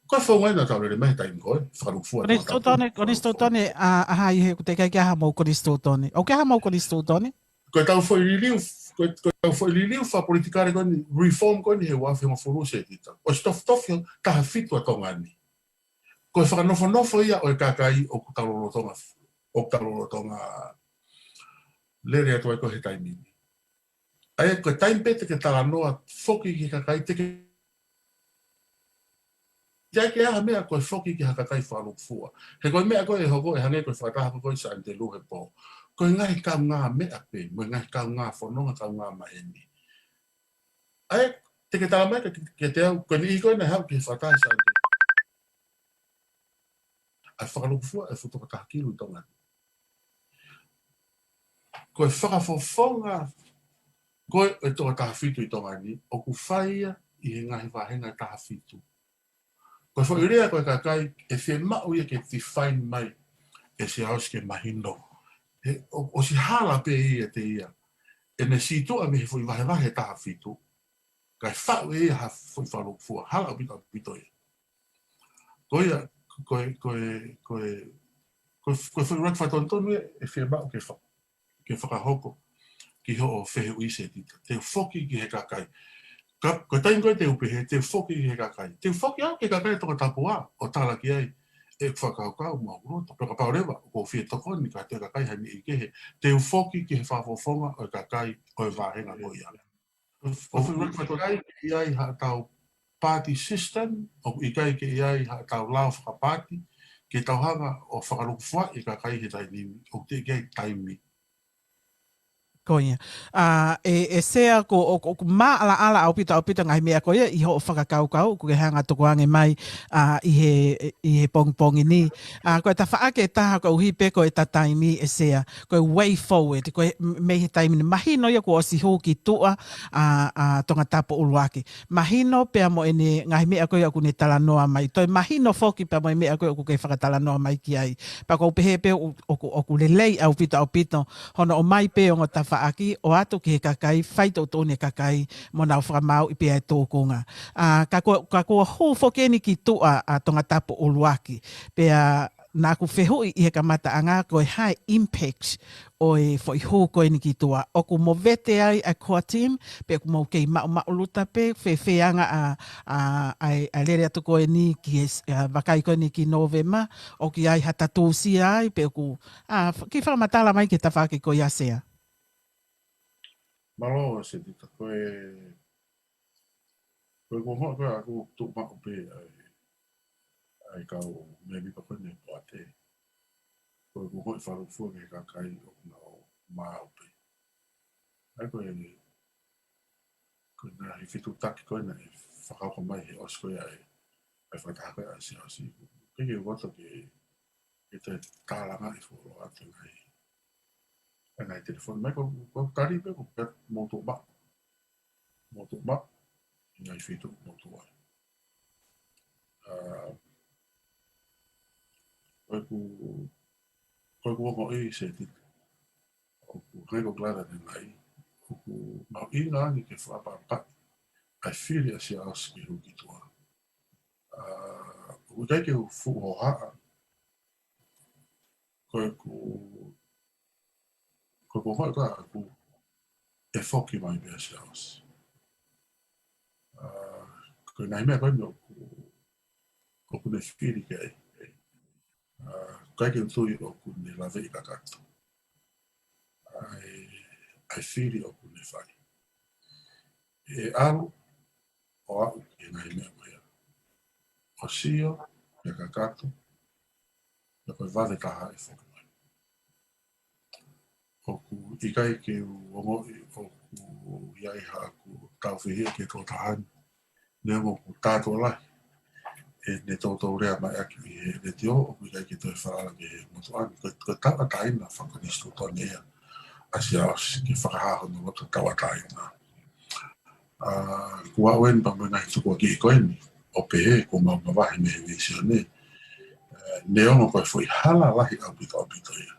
Ko e founga ia naʻa tau lele mai he taimi ko ē, fakalūkufua e Tongatapu. Konisitūtone, konisitūtone, ʻa, ʻa hai he ʻoku teʻeki ai ke ʻi ai haʻamou konisitūtone. ʻOku ʻi ai haʻamou konisitūtone? Ko ʻetau foʻi liliu, ko e, ko ʻetau foʻi liliu fakapolitikale ko eni, reform ko eni he ua afe hongofulu Setita. ʻOsi tofutofu taha fitu ʻa Tonga ni. Ko e fakanofonofo ia ʻo e kakai ʻoku tau lolotonga, ʻoku tau lolotonga lele atu ai ko ē he taimi ni. ʻA ia ko e taimi pē te ke talanoa foki ki he kakai, te ke, teʻeki ke ʻi ai ha meʻa ko e foki ki ha kakai fakalūkufua. He ko e meʻa ko ē ʻe hoko ʻe hangē ko e fakataha ko ē ʻa Sānitelū he pō. Ko e ngaahi kaungāmeʻa pē, mo e ngaahi kaungāfononga, kaungāmaheni. ʻA ia, te ke tala mai ke, ke te au, ko e niʻihi ko ē naʻe haʻu ki he fakataha ʻa Sānitelū. ʻA e fakalūkufua ʻe fuʻu toko taha kilu ʻi Tonga ni. Ko e fakafofonga ko ē ʻo e toko taha fitu ʻi Tonga ni, ʻoku fai ia ʻi he ngaahi vāhenga ʻe taha fitu. Ko e foʻi lea ko e kakai, ʻe fiemaʻu ia ke define mai ʻe Siaosi ke mahino. He ʻo, ʻosi hala pē ia ʻiate ia ʻene sītuʻa mei he foʻi vahevahe ʻe taha fitu, kae faʻu ʻe ia ha foʻi fakalūkufua, hala ʻaupito, ʻaupito ia. Ko ia, ko e, ko e, ko e, ko e, ko e foʻi ʻuluaki fakatonutonu ia ʻe fiemaʻu ke fa-, ke fakahoko ki hoʻo fehuʻi Setita. Te u foki ki he kakai. Ka, ko e taimi ko ē te u pehē, te u foki ki he kakai. Te u foki au ki he kakai Tongatapu ʻo tala ki ai ʻeku fakakaukau mo ʻeku loto. Pea kapau leva ʻoku ou fie tokoni ki ha toe kakai ha niʻihi kehe, te u foki ki he fakafofonga ʻo e kakai ʻo e vāhenga ko ia. ʻOku ʻikai ke ʻi ai haʻatau party system, ʻoku ʻikai ke ʻi ai haʻatau lao fakapaati, ke tau hanga ʻo fakalūkufuaʻi e kakai he taimi ni, ʻoku teʻeki ai taimi. Ko ia. ʻA, ʻe, ʻe Sea, ʻoku, ʻoku, ʻoku maʻalaʻala ʻaupito, ʻaupito ngaahi meʻa ko ia ʻi hoʻo fakakaukau, ʻoku ke hanga ʻo tukuange mai, ʻa, ʻi he, ʻi he pongipongi ni. ʻA, ko e tafaʻaki ʻe taha koeʻuhi pē ko ʻeta taimi, ʻe Sea, ko e way forward, ko e m-, mei he taimi ni. Mahino ia kuo ʻosi hū ki tuʻa, ʻa, ʻa Tongatapu ʻUluaki. Mahino pea mo ʻene ngaahi meʻa ko ia ʻoku ne talanoa mai. Toe mahino foki pea mo e meʻa ko ia ʻoku ke fakatalanoa mai ki ai. Pea ʻoku ou pehē pē ʻoku, ʻoku, ʻoku lelei ʻaupito, ʻaupito hono ʻomai pē ongo tafaʻaki ʻo ʻoatu ki he kakai, fai tuʻutuʻuni e kakai mo nau fakamaauʻi pē ʻa e tūkunga. ʻA, ka kuo, ka kuo hū foki eni ki tuʻa ʻa Tongatapu ʻUluaki. Pea naʻa ku fehuʻi ʻi he kamataʻanga ko e hā e impact ʻo e foʻi hū ko eni ki tuʻa. ʻOku mou vete ai ʻa e core team, pe ʻoku mou kei maʻumaʻuluta pē, fēfē ʻa e anga ʻa, ʻa, ʻa e, ʻa e lele atu ko eni ki he s-, ʻa, vakai ko eni ki Nōvema, ʻoku ʻi ai ha tatūsia ai, pe ʻoku, ʻa, f-, kiʻi fakamatala mai ki he tafaʻaki ko ia, Sea. Mālō, Setita, ko e, ko e kuo ongoʻi ko ē ʻaku tuʻu maʻu pē ʻa e, ʻa e kau mēmipa ko eni ʻo e poate. Ko e kuo ongoʻi fakalūkufua ki he kakai ʻoku nau maau pē. ʻA ia ko e, ko e ngaahi fetuʻutaki ko ē naʻe fakahoko mai he ʻosi ko ia ʻa e, ʻa e fakataha ko ē ʻa Siaosi. Ke ke uoto ke, ke te tālangaʻi fuoloa atu e ngaahi, e ngaahi telefoni mai ko, ko e tali pē ko e mou tuʻu maʻu. Mou tuʻu maʻu, ʻi he ngaahi feituʻu mou tuʻu ai. ʻA, ko ʻeku, ko ʻeku ongoʻi, Setita, ʻoku hangē ko e lea ʻanenai, ʻoku mahuʻinga ange ke fakaʻapaʻapaʻi ʻa e fili ʻa Siaosi ke hū ki tuʻa. ʻA, ʻoku ʻikai ke u fuʻu hohaʻa, ko ʻeku, ko ʻeku ongoʻi ko ē ʻaku ʻe foki mai pē ʻa Siaosi. ʻA, ko e ngaahi meʻa ko eni ʻoku, ʻoku ne fili ki ai. ʻA, ʻikai ke u tui ʻoku ne laveʻi kakato ʻa e, ʻa e fili ʻoku ne fai. ʻE ʻalu ʻo aʻu ki he ngaahi meʻa ko ia. ʻO sio, pea kakato, pea ko e vave taha ʻe foki mai. ʻOku ʻikai ke u ongoʻi ʻoku ʻi ai haʻaku tau fehiʻa ki he tokotaha ni. Neongo ʻoku tātuʻa lahi ʻene toutou lea mai ʻaki ʻi he letiō, ʻoku ʻikai ke toe falala ki he motuʻa ni. Ko, ko e tauʻatāina fakakonisitūtone ia ʻa Siaosi ke fakahā hono loto tauʻatāina. ʻA, kuo aʻu eni pea mo e ngaahi tukuakiʻi ko eni, ʻo pehē kuo mau mavahe mei he Vīsone. ʻE, neongo ko e foʻi hala lahi ʻaupito, ʻaupito ia.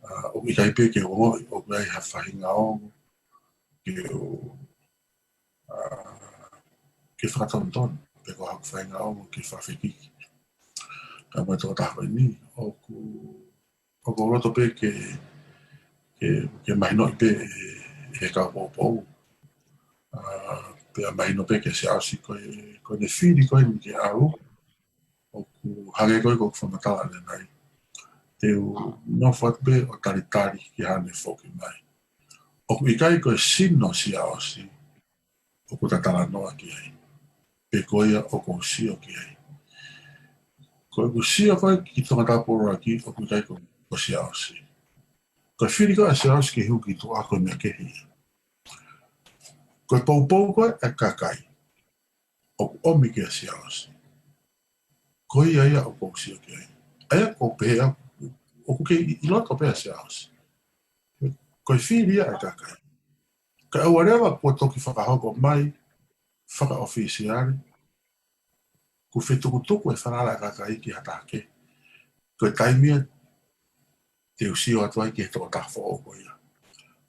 ʻA, ʻoku ʻikai pē ke u ongoʻi ʻoku ʻi ai ha faʻahinga ongo ke u, ʻa, ke fakatonutonu, pe ko haku faʻahinga ongo ke fakafekiki. Ka mo e tokotaha ko eni, ʻoku, ʻoku ou loto pē ke, ke, ke mahinoʻi pē ʻe, ʻe he kau poupou. ʻA, pea mahino pē kia Siaosi ko e, ko ʻene fili ko eni ke ʻalu, ʻoku hangē ko ē ko ʻeku fakamatala ʻanenai. Te u nofo atu pē ʻo talitali ki haʻane foki mai. ʻOku ʻikai ko e sino Siaosi ʻoku ta talanoa ki ai, pe ko ia ʻoku ou sio ki ai. Ko ʻeku sio ko ē ki Tongatapu ʻUluaki ʻoku ʻikai ko, ko Siaosi. Ko e fili ko ē ʻa Siaosi ke hū ki tuʻa ko e meʻa kehe ia. Ko e poupou ko ē ʻa e kakai ʻoku ʻomi kia Siaosi, ko ia ia ʻoku ou sio ki ai. ʻA ia ʻoku ou pehē au, ʻoku kei ʻi, ʻi loto pē ʻa Siaosi. Ko e fili ia ʻa e kakai. Ka ʻoua leva kuo toki fakahoko mai fakaʻofisiale, kuo fetukutuku e falala ʻa e kakai ki ha taha kehe. Ko e taimi ia te u sio atu ai ki he tokotaha foʻou ko ia.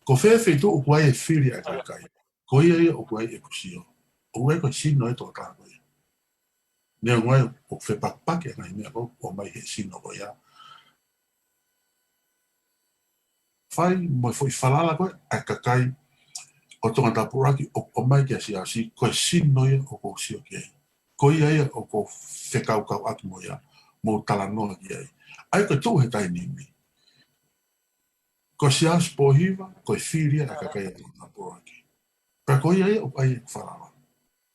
Ko fē feituʻu ʻoku ʻi ai e fili ʻa e kakai, ko ia ia ʻoku ʻi ai ʻeku sio. ʻOku ʻikai ko e sino e tokotaha ko ia. Neongo ʻoku fepakipaki e ngaahi meʻa ʻoku ʻomai he sino ko ia. Fai mo e foʻi falala ko ē ʻa e kakai ʻo Tongatapu ʻUluaki ʻoku ʻomai ki he Siaosi, ko e sino ia ʻoku ou sio ki ai. Ko ia ia ʻoku ou fekaukauʻaki mo ia, mo talanoa ki ai. ʻA ia ko e tuʻu he taimi ni, ko Siaosi Pōhiva, ko e fili ia ʻa e kakai ʻa Tongatapu ʻUluaki. Pea ko ia ia ʻoku ʻai ʻeku falala.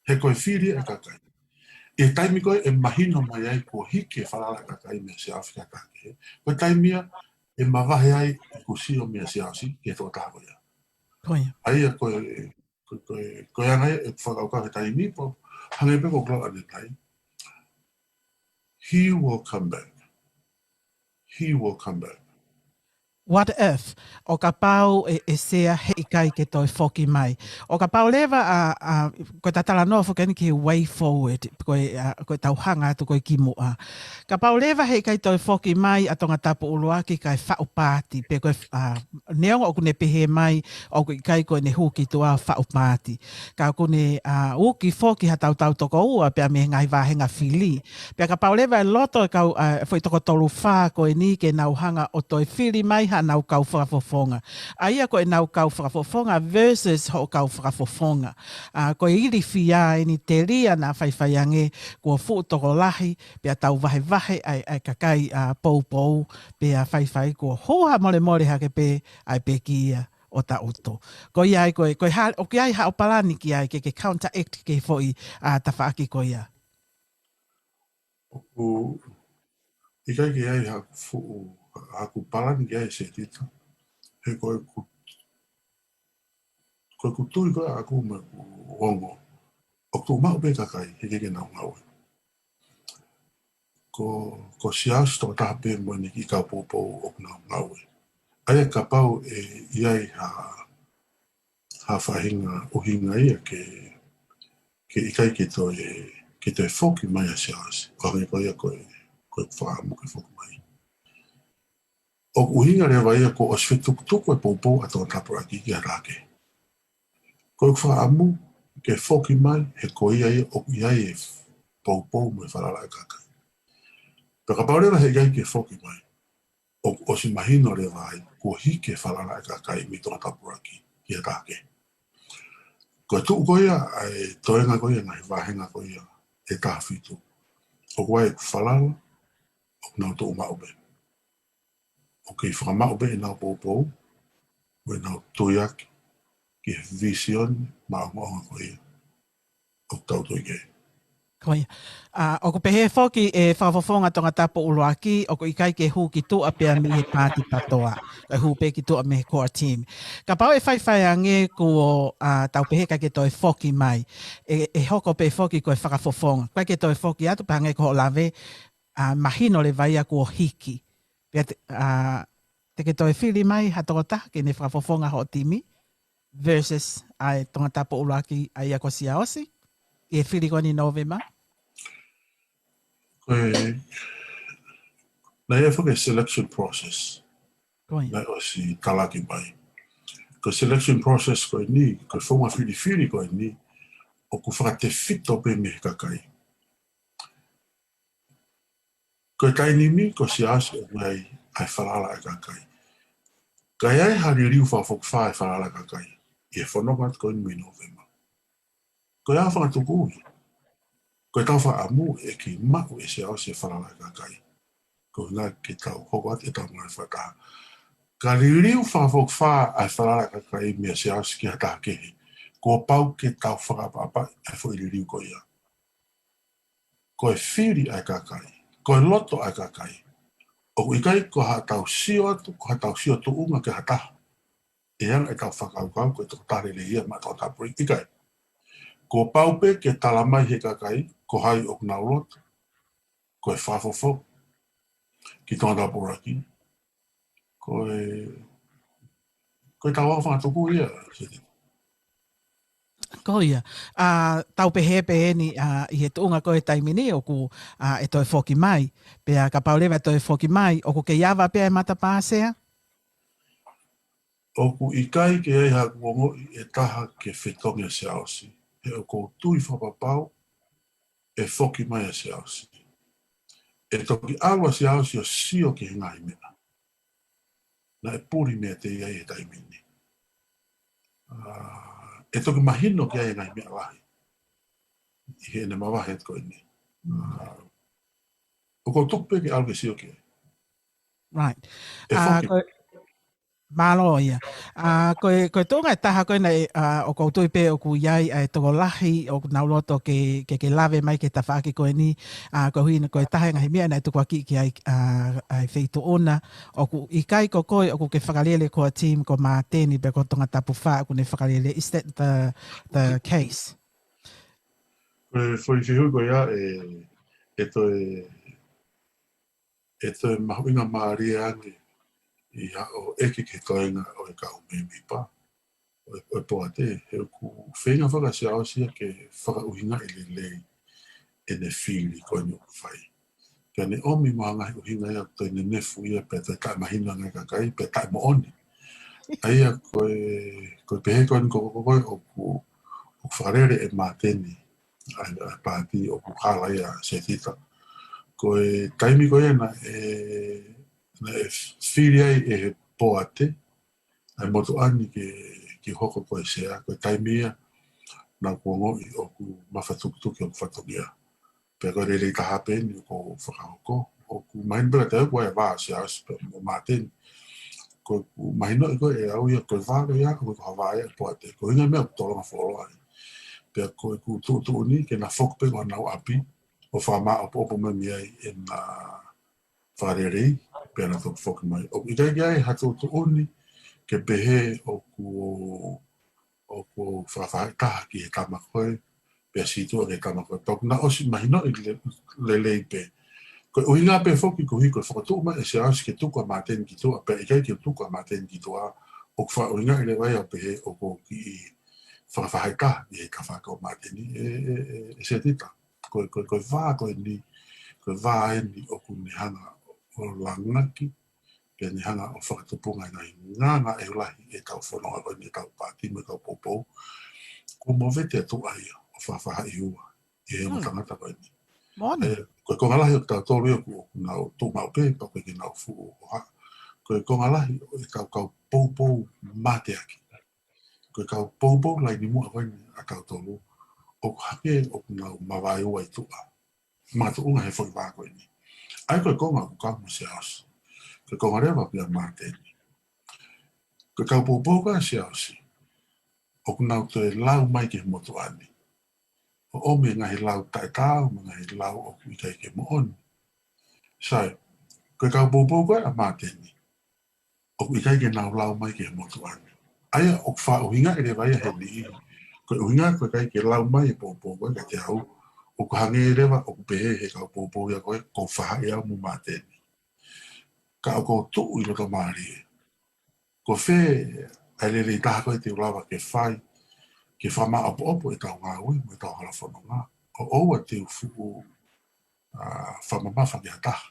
He ko e fili ia ʻa e kakai. ʻI he taimi ko ē ʻe mahino mai ai kuo hiki e falala ʻa e kakai meia Siaosi ki ha taha kehe, ko e taimi ia ʻe mavahe ai ʻeku sio meia Siaosi ki he tokotaha ko ia. Ko ia. ʻA ia ko e, ko e, ko e, ko e anga ia ʻeku fakakaukau he taimi ni, pea hangē pē ko e lau ʻanenai. He will come back. He will come back. What if, ʻo kapau ʻe, ʻe Sea heʻikai ke toe foki mai? ʻO kapau leva ʻa, ʻa, ko e talanoa foki eni ki he way forward, ko e, ʻa, ko e tau hanga atu ko e kimuʻa. Kapau leva heʻikai toe foki mai ʻa Tongatapu ʻUluaki kae faʻu paati, pe ko e, ʻa, neongo ʻoku ne pehē mai ʻoku ʻikai ko ʻene hū ki tuʻa ʻo faʻu paati. Ka ʻoku ne, ʻa, uki foki ha tautau toko ua pea mei he ngaahi vāhenga fili. Pea kapau leva ʻe loto e kau, ʻa, foʻi toko tolu fā ko eni ke nau hanga ʻo toe fili mai haʻanau kau fakafofonga. ʻA ia ko ʻenau kau fakafofonga versus hoʻo kau fakafofonga. ʻA, ko e ilifia eni telia naʻa faifai ange kuo fuʻu tokolahi, pea tau vahevahe ʻa e, ʻa e kakai, ʻa, poupou, pea faifai kuo hū ha molemole hake pē ʻa e pekia ʻo taʻutu. Ko ia ai ko e, ko e ha, ʻoku ʻi ai haʻo palani ki ai ke, ke counteract ki he foʻi, ʻa, tafaʻaki ko ia? ʻOku ʻikai ke ʻi ai haku fuʻu, haku palani ki ai Setita. He ko ʻeku, ko ʻeku tui ko ē ʻaʻaku mo ʻeku ongo, ʻoku tuʻu maʻu pē kakai, heʻikai ke nau ngāue. Ko, ko Siaosi tokotaha pē mo ʻene kiʻi kau poupou ʻoku nau ngāue. ʻA ia kapau ʻe ʻi ai ha, ha faʻahinga ʻuhinga ia ke, ke ʻikai ke toe, ke toe foki mai ʻa Siaosi. ʻO hangē ko ia ko e, ko e fakaʻamu ke foki mai. ʻOku ʻuhinga leva ia kuo ʻosi fetukutuku e poupou ʻa Tongatapu ʻUluaki ki ha taha kehe. Ko ʻeku fakaʻamu ke foki mai, he ko ia ia ʻoku ʻi ai e poupou mo e falala ʻa e kakai. Pea kapau leva heʻikai ke foki mai, ʻoku ʻosi mahino leva ai kuo hiki e falala ʻa e kakai mei Tongatapu ʻUluaki ki ha taha kehe. Ko e tuʻu ko ia, ʻa e toenga ko ia, ngaahi vāhenga ko ia ʻe taha fitu. ʻOku ʻi ai ʻeku falala, ʻoku nau tuʻu maʻu pē. ʻOku kei fakamaʻu pē ʻenau poupou, mo ʻenau tuiaki ki he visone maʻongoʻonga ko ia ʻoku tau tui ki ai. Ko ia. ʻA, ʻoku pehē foki e fakafofonga Tongatapu ʻUluaki, ʻoku ʻikai ke hū ki tuʻa pea mei he paati PATOA. Kae hū pē ki tuʻa mei he core team. Kapau ʻe faifai ange kuo, ʻa, tau pehē ʻikai ke toe foki mai. ʻE, ʻe hoko pē foki ko e fakafofonga. ʻIkai ke toe foki atu pea hangē ko hoʻo lave, ʻa, mahino leva ia kuo hiki. Pea te, ʻa, te ke toe fili mai ha tokotaha ke ne fakafofonga hoʻo timi versus ʻa e Tongatapu ʻUluaki ʻa ia ko Siaosi, ʻi he fili ko eni Nōvema? Ko e, naʻe ʻi ai foki e selection process. Ko ia. Naʻe ʻosi talaki mai. Ko e selection process ko eni, ko e founga filifili ko eni, ʻoku fakatefito pē mei he kakai. Ko e taimi ni ko Siaosi ʻoku ʻi ai ʻa e falala ʻa e kakai. Ka ʻi ai ha liliu fakafokifā ʻa e falala ʻa e kakai ʻi he fononga atu ko eni mei Nōvema. Ko e ʻaho fakatuku ia. Ko e tau fakaʻamu ʻe kei maʻu ʻe Siaosi e falala ʻa e kakai. Ko e ʻuhinga ke tau hoko atu e tau ngāue fakataha. Ka liliu fakafokifā ʻa e falala ʻa e kakai meia Siaosi ki ha taha kehe. Kuo pau ke tau fakaʻapaʻapaʻi ʻa e foʻi liliu ko ia. Ko e fili ʻa e kakai, ko e loto ʻa e kakai. ʻOku ʻikai ko haʻatau sio atu, ko haʻatau sio tuʻunga ki ha taha. ʻE anga ʻetau fakakaukau ko e tokotaha lelei ia maʻa Tongatapu ʻIkai. Kuo pau pē ke tala mai he kakai, ko hai ʻoku nau loto, ko e fakafofonga ki Tongatapu ʻUluaki. Ko e, ko e tau ʻaho fakatuku ia, Setita. Ko ia, ʻa, tau pehē pē eni, ʻa, ʻi he tuʻunga ko e taimi ni ʻoku, ʻa, ʻe toe foki mai. Pea kapau leva ʻe toe foki mai, ʻoku kei ava pē ʻa e matapā Sea? ʻOku ʻikai ke ʻi ai haʻaku ongoʻi ʻe taha ke fetongi ʻa Siaosi. He ʻoku ou tui fakapapau ʻe foki mai ʻa Siaosi. ʻE toki ʻalu ʻa Siaosi ʻo sio ki he ngaahi meʻa naʻe puli meiate ia ʻi he taimi ni. ʻA, ʻe toki mahino ki ai e ngaahi meʻa lahi ʻi heʻene mavahe atu ko eni. ʻOku ou tuku pē ke ʻalu ke sio ki ai. Right. ʻE foki. Mālō ia. ʻA, ko e, ko e tuʻunga ʻe taha ko ena, ʻa, ʻoku ou tui pē ʻoku ʻi ai ʻa e tokolahi ʻoku nau loto ke, ke, ke lave mai ki he tafaʻaki ko eni, ʻa, ko e ʻuhinga ko e taha e ngaahi meʻa naʻe tukuakiʻi ki ai, ʻa, ʻa e feituʻu na, ʻoku ʻikai ko koe ʻoku ke fakalele ko e team ko Māteni pe ko Tongatapu Fā ʻoku ne fakalele. Is that the, the case? Ko e foʻi fehuʻi ko ia ʻe, ʻe toe ʻe toe mahuʻinga mālie ange ʻi haʻo ʻeke ki he toenga ʻo e kau mēmipa ʻo e, ʻo e poate, he ʻoku feinga fakaSiaosi ia ke fakaʻuhingaʻi lelei ʻene fili ko eni ʻoku fai. Pea ne ʻomi mo e ngaahi ʻuhinga ia ʻoku toe nenefu ia pea toe taʻemahino ange ki he kakai, pea taʻemoʻoni. ʻA ia ko e, ko e pehē ko eni ko, ko, ko e ʻoku, ʻoku fakalele ʻe Māteni ʻa e, ʻa e paati ʻoku hala ia ʻa Setita. Ko e taimi ko ia naʻe, naʻe fili ai ʻe he poate ʻa e motuʻa ni ke, ke hoko ko e sea, ko e taimi ia naʻa ku ongoʻi ʻoku mafatukutuku hoku fatongia. Pea ko e lelei taha pē eni ʻoku ou fakahoko. ʻOku mahino pē kiate au ko e vā ʻa Siaosi pea mo Māteni. Ko ʻeku mahinoʻi ko ē ʻe au ia ko e vā ko ia, ʻoku ʻikai ko ha vā ia ʻa e poate. Ko e ʻuhinga meʻa ʻoku tolonga fuoloa ai. Pea ko ʻeku tuʻutuʻuni ke na foki pē ki honau ʻapi ʻo fakamāʻopoʻopo mai mei ai ʻena fakalelei, pea na toki foki mai. ʻOku ʻikai ke ʻi ai ha tuʻutuʻuni ke pehē ʻoku, ʻoku ou fakafaʻahitaha ki he tama ko ē, pea sītuʻa ki he tama ko ē. Pea ʻoku na ʻosi mahinoʻi le-, lelei pē. Ko e ʻuhinga pē foki koeʻuhi ko e fokotuʻu mai ʻe Siaosi ke tuku ʻa Māteni ki tuʻa, pea ʻikai ke tuku ʻa Māteni ki tuʻa, ʻoku fakaʻuhingaʻi leva ia ʻo pehē ʻoku ou kiʻi fakafaʻahitaha ʻi he tafaʻaki ʻo Māteni ʻe, ʻe, ʻe, ʻe Setita. Ko e, ko e, ko e vā ko eni, ko e vā eni ʻoku ne hanga ʻo langaki, pea ne hanga ʻo fakatupunga e ngaahi ngāngā ʻeku lahi ʻetau fononga ko eni, ʻetau paati mo ʻetau poupou. Kuo movete atu ai ʻo fakafaʻahi ua ʻi he ongo tangata ko eni. Moʻoni. Ko e konga lahi ʻo kitautolu ia ʻoku, ʻoku nau tuʻu maʻu pē, pea ʻoku ʻikai ke nau fuʻu ʻoha. Ko e konga lahi ʻo e kau, kau poupou mateaki. Ko e kau poupou laini muʻa ko eni ʻa tautolu, ʻoku hangē ʻoku nau mavaeua ʻi tuʻa. Makatuʻunga he foʻi vā ko eni. ʻA ia ko e konga ʻoku kau mo Siaosi. Ko e konga leva pē ʻa Māteni. Ko e kau poupou ko ē ʻa Siaosi, ʻoku nau toe lau mai ki he motuʻa ni ʻo ʻomi e ngaahi lau taʻetaau, mo e ngaahi lau ʻoku ʻikai ke moʻoni. Sai, ko e kau poupou ko ē ʻa Māteni, ʻoku ʻikai ke nau lau mai ki he motuʻa ni. ʻA ia ʻoku fakaʻuhingaʻi leva ia he niʻihi. Ko e ʻuhinga ko e ʻikai ke lau mai e poupou ko ē kiate au, ʻoku hangē leva ʻoku pehē he kau poupou ia ko ē, ʻoku ou faʻahi au mo Māteni. Ka ʻoku ou tuʻu ʻi loto mālie. Ko fē ʻa e lelei taha ko ē te u lava ke fai, ke fakamāʻopoʻopo ʻetau ngāue mo ʻetau hala fononga, ʻo ʻoua te u fuʻu, ʻa, fakamamafa ki ha taha,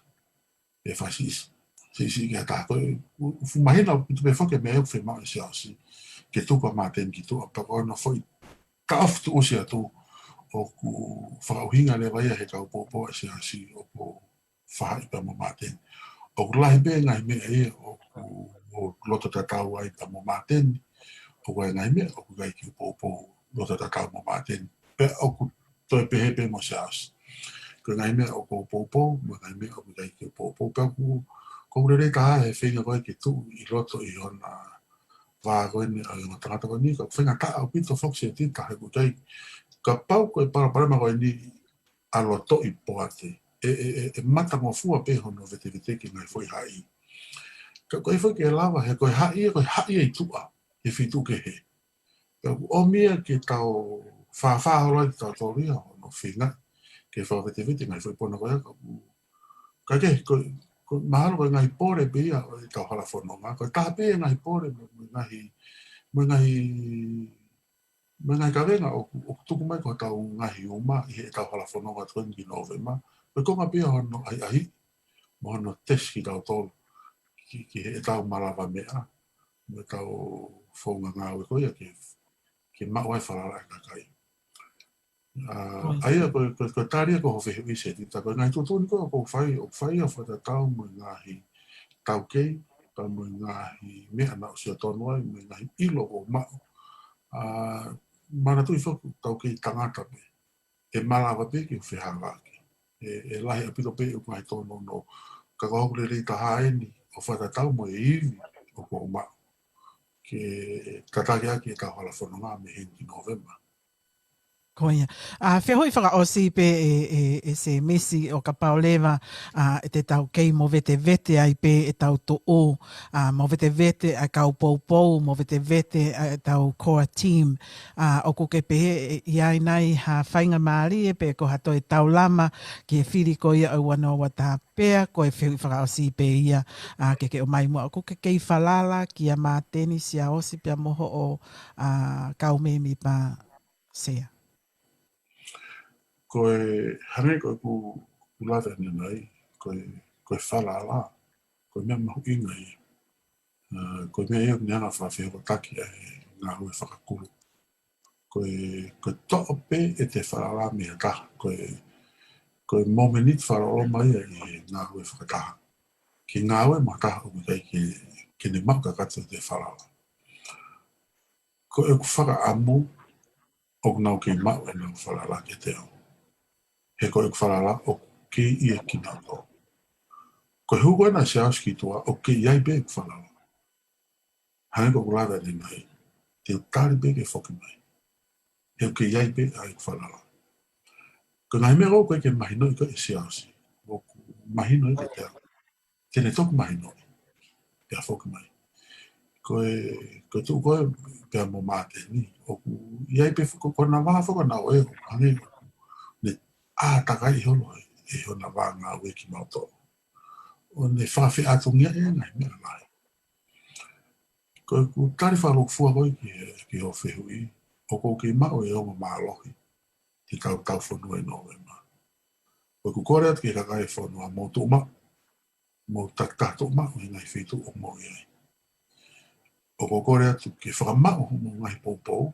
pe fakasiʻisiʻi, siʻisiʻi ki ha taha. Ko e, ʻoku fuʻu mahino ʻaupito pē foki e meʻa ʻoku fiemaʻu ʻe Siaosi, ke tuku ʻa Māteni ki tuʻa, pea ko hono foʻi taʻofi tuʻusi atu, ʻoku fakaʻuhinga leva ia he kau poupou ʻa Siaosi, ʻoku faʻahi pea mo Māteni. ʻOku lahi pē ngaahi meʻa ia ʻoku, ʻoku loto tatau ai pea mo Māteni. ʻOku ʻi ai ngaahi meʻa ʻoku ʻikai ke u poupou loto tatau mo Māteni. Pea ʻoku toe pehē pē mo Siaosi. Ko e ngaahi meʻa ʻoku ou poupou, mo e ngaahi meʻa ʻoku ʻikai ke u poupou. Pea ʻoku, ʻoku ou lelei taha he feinga ko ē ke tuʻu ʻi loto ʻi hona vā ko eni ʻa e ongo tangata ko eni, ka ʻoku faingataʻa ʻaupito foki Setita he ʻoku ʻikai, kapau ko e palopalema ko eni ʻa lotoʻi poate, ʻe, ʻe, ʻe, ʻe matangofua pē hono veteveteki e ngaahi foʻi haʻi. Ka ʻoku ʻikai foki ke lava, he ko e haʻi, ko e haʻi ʻi tuʻa, he feituʻu kehe. Pea ʻoku ʻomi ia ke tau fāfā holo ai kitautolu ia hono feinga ke fakavetevete e ngaahi foʻi pono ko ia, ka ʻoku, ka ke, ko, ko, mahalo ko e ngaahi pole pē ia ʻo ʻetau hala fononga, ko e taha pē ia e ngaahi pole mo, mo e ngaahi, mo e ngaahi, mo e ngaahi kavenga ʻoku, ʻoku tuku mai ko hotau ngaahi uma ʻi heʻetau hala fononga ko eni ki Nōvema. Ko e konga pē ia hono ʻahiʻahi, mo hono tesi kitautolu ki, ki heʻetau malava meʻa, mo ʻetau founga ngāue ko ia ke, ke maʻu ai e falala ʻa e kakai. ʻA, ʻa ia ko, ko, ko e tali ia ki hoʻo fehuʻi Setita, ko e ngaahi tuʻutuʻuni ko ē ʻoku ou fai, ʻoku ou fai ia fakatatau mo e ngaahi taukei, pea mo e ngaahi meʻa naʻa ku sio tonu ai, mo e ngaahi ʻilo kuo u maʻu. ʻA, manatuʻi foki ʻoku tau kei tangata pē. ʻE malava pē ke u fehālaaki. ʻE, ʻe lahi ʻaupito pē ʻeku ngaahi tōnounou. Ka ko hoku lelei taha eni ʻo fakatatau mo e ivi ʻoku ou maʻu ke tataki ʻaki ʻetau hala fononga mei heni ki Nōvema. Ko ia. ʻA, fehuʻi fakaʻosi pē ʻe, ʻe, ʻe Semisi ʻo kapau leva, ʻa, ʻe te tau kei movetevete ai pē ʻetau tuʻu, ʻa, movetevete ʻa e kau poupou, movetevete ʻa ʻetau core team. ʻA, ʻoku ke pehē ʻe ʻi ai nai ha faingamālie pe ko ha toe taulama ki he fili ko ia ʻo e ua noa ua taha pea ko e fehuʻi fakaʻosi pē ia, ʻa, ke ke ʻomai muʻa. ʻOku ke kei falala kia Māteni Siaosi pea mo hoʻo, ʻa, kau mēmipa Sea. Ko e hangē ko ʻeku lave ʻanenai, ko e, ko e falala, ko e meʻa mahuʻinga ia. ʻA, ko e meʻa ia ʻoku ne hanga ʻo fakafehokotaki ʻa e ngāue fakakulupu. Ko e, ko e toʻo pē ʻete falala mei ha taha, ko e, ko e momeniti fakaloloma ia ʻi he ngāue fakataha. Ke ngāue mo ha taha ʻoku ʻikai ke, ke ne maʻu kakato ʻete falala. Ko ʻeku fakaʻamu ʻoku nau kei maʻu ʻenau falala kiate au. He ko ʻeku falala ʻoku kei ʻiate kinautolu. Ko e hū ko ena ʻa Siaosi ki tuʻa ʻoku kei ʻi ai pē ʻeku falala. Hangē ko ʻeku lave ʻanenai, te u tali pē ke foki mai. He ʻoku kei ʻi ai pē ʻa ʻeku falala. Ko e ngaahi meʻa ʻoku ʻikai ke mahinoʻi ko ē ʻe Siaosi, ʻoku mahinoʻi kiate au. Te ne toki mahinoʻi pea foki mai. Ko e, ko e tuʻu ko ē pea mo Māteni, ʻoku ʻi ai pē foki, ko hona vā foki naʻe ʻo e, hangē ne ʻātakaiʻi holo ʻe hona vā ngāue kimautolu. ʻO ne fakafeʻātungiaʻi e ngaahi meʻa lahi. Ko ʻeku tali fakalūkufua ko ē ki he, ki hoʻo fehuʻi, ʻoku ou kei maʻu e ongo mālohi ke tau tau fonua ʻi Nōvema. ʻOku ou kole atu ki he kakai e fonua, mou tuʻu maʻu, mou takitaha tuʻu maʻu he ngaahi feituʻu ʻoku mou ʻi ai. ʻOku ou kole atu ke fakamaʻu hoʻomou ngaahi poupou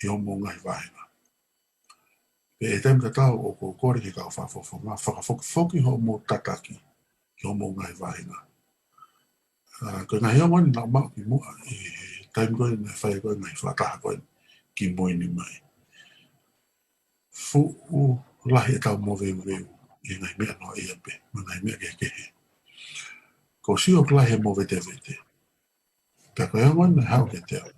ʻi hoʻomou ngaahi vāhenga. Pea ʻi he taimi tatau ʻoku ou kole ki he kau fakafofonga, fakafokifoki hoʻomou tataki ki hoʻomou ngaahi vāhenga. ʻA, ko e ngaahi ongo ni naʻa ku maʻu ki muʻa ʻi he taimi ko ē naʻe fai ko ē ngaahi fakataha ko ē kimui ni mai. Fuʻu lahi ʻetau moveuveu ʻi he ngaahi meʻa noaʻia pē, mo e ngaahi meʻa kehekehe. Ko e sio ʻoku lahi e movetevete. Pea ko e ongo ni naʻe haʻu kiate au.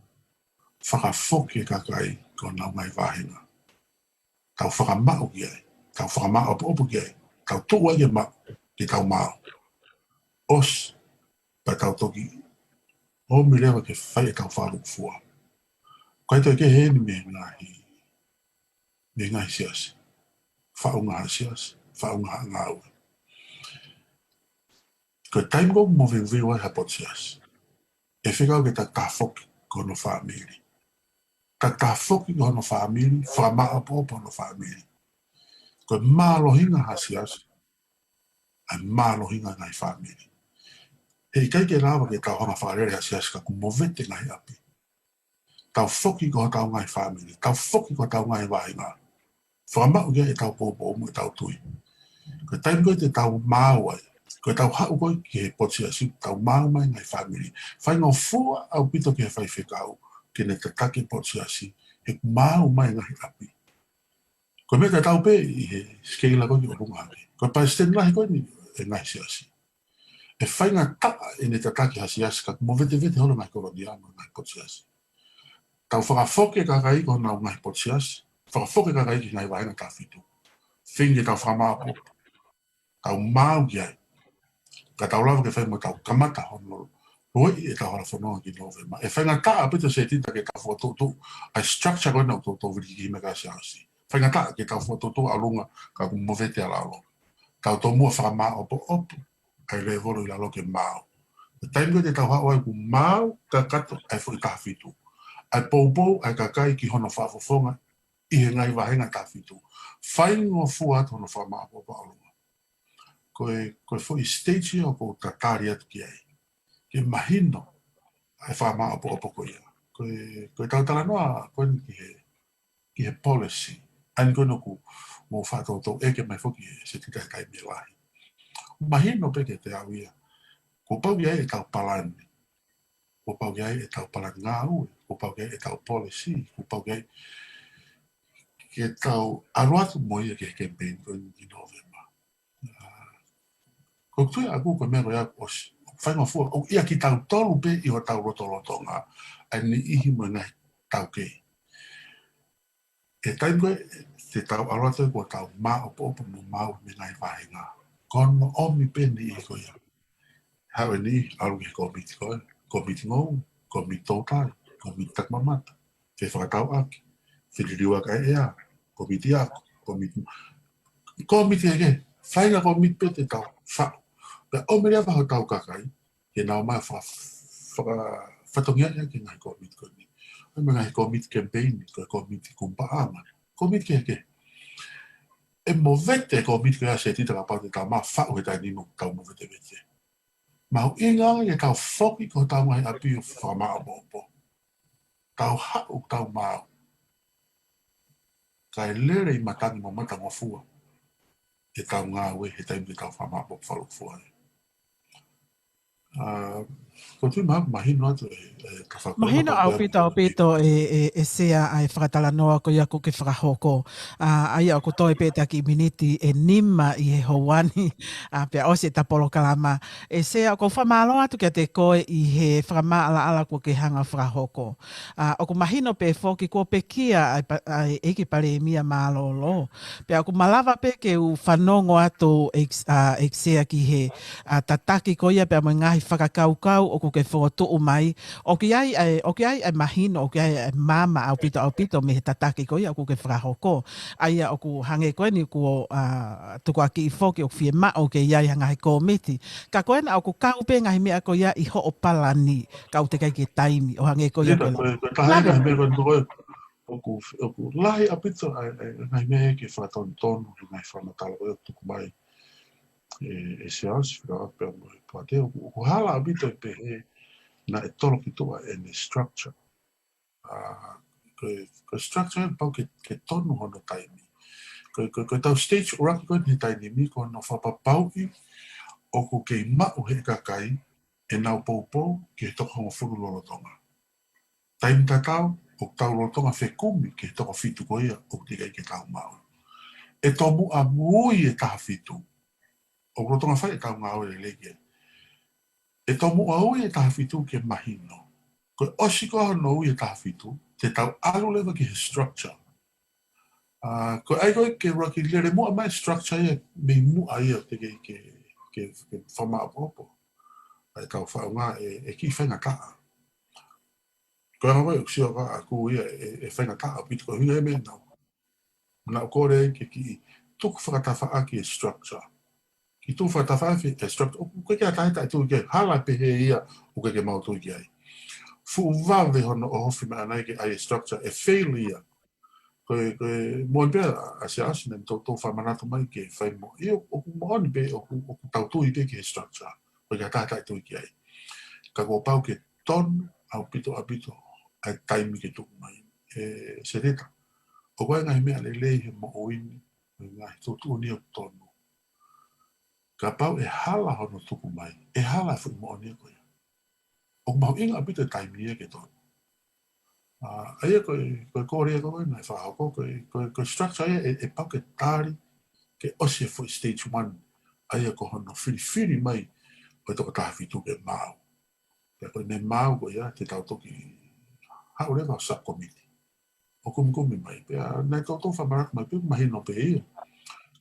Fakafoki e kakai ki honau ngaahi vāhenga. Tau fakamaʻu ki ai, tau fakamāʻopoʻopo ki ai, tau tuʻu ai ke maʻu, ke tau maau. ʻOsi, pea tau toki ō mai leva ke fai ʻetau fakalūkufua. Ko e toe kehe eni mei he ngaahi, mei he ngaahi siasi. Faʻunga ha siasi, faʻunga ha ngāue. Ko e taimi ko ē ʻoku moveuveu ai ha potu siasi, ʻe fekau ke takitaha foki ki hono fāmili. Takitaha foki ki hono fāmili, fakamāʻopoʻopo hono fāmili. Ko e mālohinga ha siasi, ʻa e mālohinga ngaahi fāmili. He ʻikai ke lava ke tau hanga ʻo fakalele ha siasi ka kuo movete ngaahi ʻapi. Tau foki ki hotau ngaahi fāmili, tau foki ki hotau ngaahi vāhenga. Fakamaʻu ki ai ʻetau poupou mo ʻetau tui. Ko e taimi ko ē te tau maau ai, ko ʻetau haʻu ko ē ki he potu siasi, tau maau mai ngaahi fāmili. Faingofua ʻaupito ki he faifekau ke ne tataki e potu siasi, he ʻoku maau mai ngaahi ʻapi. Ko e meʻa tatau pē ʻi he sikeila ko ē ki ʻolunga hake. Ko e palesiteni lahi ko eni e ngaahi siasi, ʻe faingataʻa ʻene tataki ha siasi ka kuo movetevete holo ngaahi kolonia mo e ngaahi potu siasi. Tau fakafoki e kakai ki honau ngaahi potu siasi, fakafoki e kakai ki he ngaahi vāhenga taha fitu. Feinga ke tau fakamāʻopoʻopo, tau maau ki ai, ka tau lava ke fai mo tau kamata hono loi ʻetau hala fononga ki Nōvema. ʻE faingataʻa pē ʻe Setita ke tau fokotuʻutuʻu ʻa e structure ko ena ʻoku toutou vili ki he meʻa ka Siaosi. Faingataʻa ke tau fokotuʻutuʻu ʻa ʻolunga ka kuo movete ʻa lalo. Tau tomuʻa fakamāʻopoʻopo ʻa e lēvolo ʻi lalo ke maau. Ko e taimi ko ē te tau haʻu ai kuo maau kakato ʻa e foʻi taha fitu, ʻa e poupou ʻa e kakai ki hono fakafofonga ʻi he ngaahi vāhenga taha fitu. Faingofua atu hono fakamāʻopoʻopo ʻa ʻolunga. Ko e, ko e foʻi stage ia ʻoku ou tatali atu ki ai ke mahino ʻa e fakamāʻopoʻopo ko ia. Ko e, ko ʻetau talanoa ko eni ki he, ki he policy. ʻA eni ko ē ʻoku mou faʻa toutou ʻeke mai foki ʻe Setita he taimi lahi. Mahino pē kiate au ia. Kuo pau ke ʻi ai ʻetau palani. Kuo pau ke ʻi ai ʻetau palani ngāue. Kuo pau ke ʻi ai ʻetau policy. Kuo pau ke ʻi ai ke tau ʻalu atu mo ia ki he campaign ko eni ki Nōvema. ʻA, ko e tui ʻaʻaku ko e meʻa ko ia ʻosi, faingofua, ʻoku ʻia kitautolu pē ʻi hotau lotolotonga, ʻa e niʻihi mo e ngaahi taukei. ʻI he taimi ko ē te tau ʻalu atu ai kuo tau māʻopoʻopo mo maau mei he ngaahi vāhenga. Ko hono ʻomi pē niʻihi ko ia. Haʻu e niʻihi ʻalu ki he kōmiti ko ē, kōmiti ngoue, kōmiti toutai, kōmiti takimamata, fefakatauʻaki, feliliuaki ʻa e ʻea, kōmiti ako, kōmiti, kōmiti ʻeke, faʻahinga kōmiti pē te tau faʻu. Pea ʻomi leva hotau kakai, ke nau ō mai faka-, faka-, fatongia ia ki he ngaahi kōmiti ko eni. ʻA e ngaahi kōmiti campaign, ko e kōmiti kumu paʻanga, kōmiti kehekehe. ʻE movete e kōmiti ko ia Setita kapau te tau mafaʻu he taimi ni ʻoku tau movetevete. Mahuʻinga ange ke tau foki ki hotau ngaahi ʻapi ʻo fakamāʻopoʻopo. Tau haʻu, tau maau. Kae lele ʻi matangi mo matangofua ʻetau ngāue he taimi te tau fakamāʻopoʻopo fakalūkufua ai. ʻA, ko e tui mahalo mahino atu ʻe, ʻe Tafakua Mahino ʻaupito, ʻaupito ʻe, ʻe, ʻe Sea ʻa e fakatalanoa ko ia ʻoku ke fakahoko. ʻA, ʻa ia ʻoku toe pē ʻa e kiʻi miniti ʻe nima ʻi he houa ni. ʻA, pea ʻosi ʻeta polokalama. ʻE Sea, ʻoku ou fakamālō atu kiate koe ʻi he fakamaʻalaʻala kuo ke hanga ʻo fakahoko. ʻA, ʻoku mahino pē foki kuo pekia ʻa e pa-, ʻa e ʻEiki Palēmia mālōlō. Pea ʻoku malava pē ke u fanongo atu ʻEiki, ʻa, ʻEiki Sea ki he, ʻa, tataki ko ia pea mo e ngaahi fakakaukau ʻoku ke fokotuʻu mai. ʻOku ʻi ai ʻa e, ʻoku ʻi ai ʻa e mahino, ʻoku ʻi ai ʻa e maama ʻaupito, ʻaupito mei he tataki ko ia ʻoku ke fakahoko. ʻA ia ʻoku hangē ko eni kuo, ʻa, tukuakiʻi foki ʻoku fiemaʻu ke ʻi ai ha ngaahi kōmiti. Ka ko ena ʻoku kau pē ngaahi meʻa ko ia ʻi hoʻo palani, ka ʻoku teʻeki ai ke taimi, ʻo hangē ko ia Lita, ko e ko e, ko e taha e ngaahi meʻa ko eni ko e, ʻoku, ʻoku lahi ʻaupito ʻa e, ʻa e ngaahi meʻa ke fakatonutonu, he ngaahi fakamatala ko ia ʻoku tuku mai ʻe, ʻe Siaosi, Fekauʻaki pea mo e Poate, ʻoku, ʻoku hala ʻaupito ʻa e pehē naʻe tolo ki tuʻa ʻene structure. ʻA, ko e, ko e structure ia pau ke, ke tonu hono taimi. Ko e, ko e, ko ʻetau stage ʻuluaki ko eni he taimi ni ko hono fakapapauʻi ʻoku kei maʻu ʻe he kakai ʻenau poupou ki he toko hongofulu lolotonga. Taimi tatau, ʻoku tau lolotonga fekumi ki he toko fitu ko ia ʻoku teʻeki ai ke tau maʻu. ʻE tomuʻa ui e taha fitu. ʻOku lolotonga fai ʻetau ngāue lelei ki ai. ʻE tomuʻa ui e taha fitu ke mahino. Ko e ʻosi ko ē hono ui e taha fitu, te tau ʻalu leva ki he structure. ʻA, ko e ʻai ko ē ke ʻuluaki lele muʻa mai structure ia, mei muʻa ia teʻeki ke, ke, ke fakamāʻopoʻopo ʻa ʻetau faʻunga ʻe, ʻe kiʻi faingataʻa. Ko e anga ko ē ʻoku sio ʻaʻaku ia ʻe, ʻe faingataʻa ʻaupito ko e ʻuhinga ia meʻa naʻa naʻa ku kole ai ke kiʻi tuku fakatafaʻaki e structure. Kiʻi tuku fakatafaʻaki e structure. ʻOku ʻikai ke ʻi ai ha taha ʻe tui ki ai, hala pehē ia ʻoku ʻikai ke mau tui ki ai. Fuʻu vave hono ʻohofi mai ʻanai ke ʻai e structure ʻe fail ia. Ko e, ko e moʻoni pē ʻa Siaosi naʻa ne toutou fakamanatu mai ke fai mo. ʻIo, ʻoku moʻoni pē, ʻoku, ʻoku tau tui pē ki he structure. ʻOku ʻikai ke ʻi ai ha taha ʻe tui ki ai. Ka kuo pau ke tonu ʻaupito, ʻaupito ʻa e taimi ke tuku mai. ʻE Setita, ʻoku ʻi ai e ngaahi meʻa lelei he moʻui ni, mo e ngaahi tuʻutuʻuni ʻoku tonu. Kapau ʻe hala hono tuku mai, ʻe hala e foʻi moʻoni ko ia. ʻOku mahuʻinga ʻaupito e taimi ia ke tonu. ʻA, ʻa ia ko e, ko e kole ia ko ē naʻe fakahoko, ko e, ko e, ko e structure ia ʻe, ʻe pau ke tali, ke ʻosi e foʻi stage one, ʻa ia ko hono filifili mai ʻo e toko taha fitu ke maau. Pea ko ʻene maau ko ia, te tau toki haʻu leva ʻo subcommittee ʻo kumikumi mai. Pea naʻe toutou fakamanatu mai pē, mahino pē ia.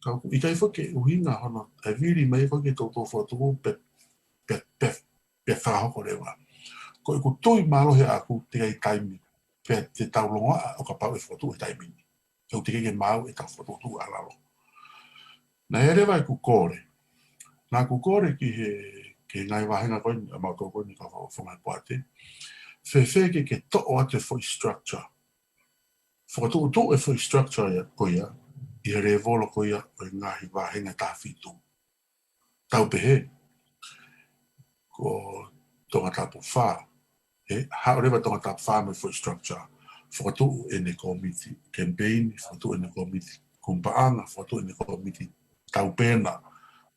Ka ʻoku ʻikai foki ke ʻuhinga hono, ʻa e vili mai ko ē ke toutou fokotuʻu pē, pē, pē, pē fakahoko leva. Ko ʻeku tui mālohi ʻaʻaku teʻeki ai taimi, pea te tau longoaʻa ʻo kapau ʻe fokotuʻu he taimi ni. ʻOku teʻeki ke maau ʻetau fokotuʻutuʻu ʻa lalo. Naʻe leva ʻeku kole. Naʻa ku kole ki he, ki he ngaahi vāhenga ko eni, ʻa mautolu ko eni kau Fakafofonga Poate. Fēfē ke ke toʻo atu e foʻi structure. Fokotuʻutuʻu e foʻi structure ia, ko ia, ʻi he lēvolo ko ia, ʻo e ngaahi vāhenga taha fitu. Tau pehē, ko Tongatapu fā, ʻe, haʻu leva Tongatapu fā mo e foʻi structure. Fokotuʻu ʻene kōmiti campaign, fokotuʻu ʻene kōmiti kumu paʻanga, fokotuʻu ʻene kōmiti taupena,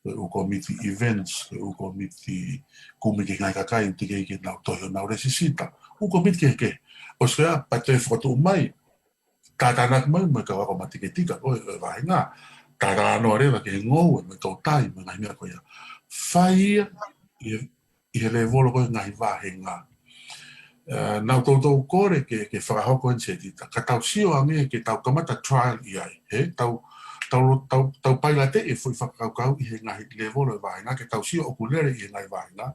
ko e ʻū kōmiti events, ko e ʻū kōmiti kumi ki he ngaahi kakai, teʻeki ke nau tohi honau lēsisita. ʻŪ kōmiti kehekehe. ʻOsi ko ia, pea toe fokotuʻu mai, Tātānaki mai mo e kau ako matematika ko ē ʻo e vāhenga. Tātānaki leva ki he ngoue mo e tōtai mo e ngaahi meʻa ko ia. Fai ia ʻi he, ʻi he lēvolo ko ē ngaahi vāhenga. Ē, naʻa ku toutou kole ke, ke fakahoko eni Setita. Ka tau sio ange ke tau kamata trial ʻi ai. He, tau, tau, tau, tau pailateʻi e foʻi fakakaukau ʻi he ngaahi lēvolo ʻo e vāhenga, ke tau sio ʻoku lele ʻi he ngaahi vāhenga.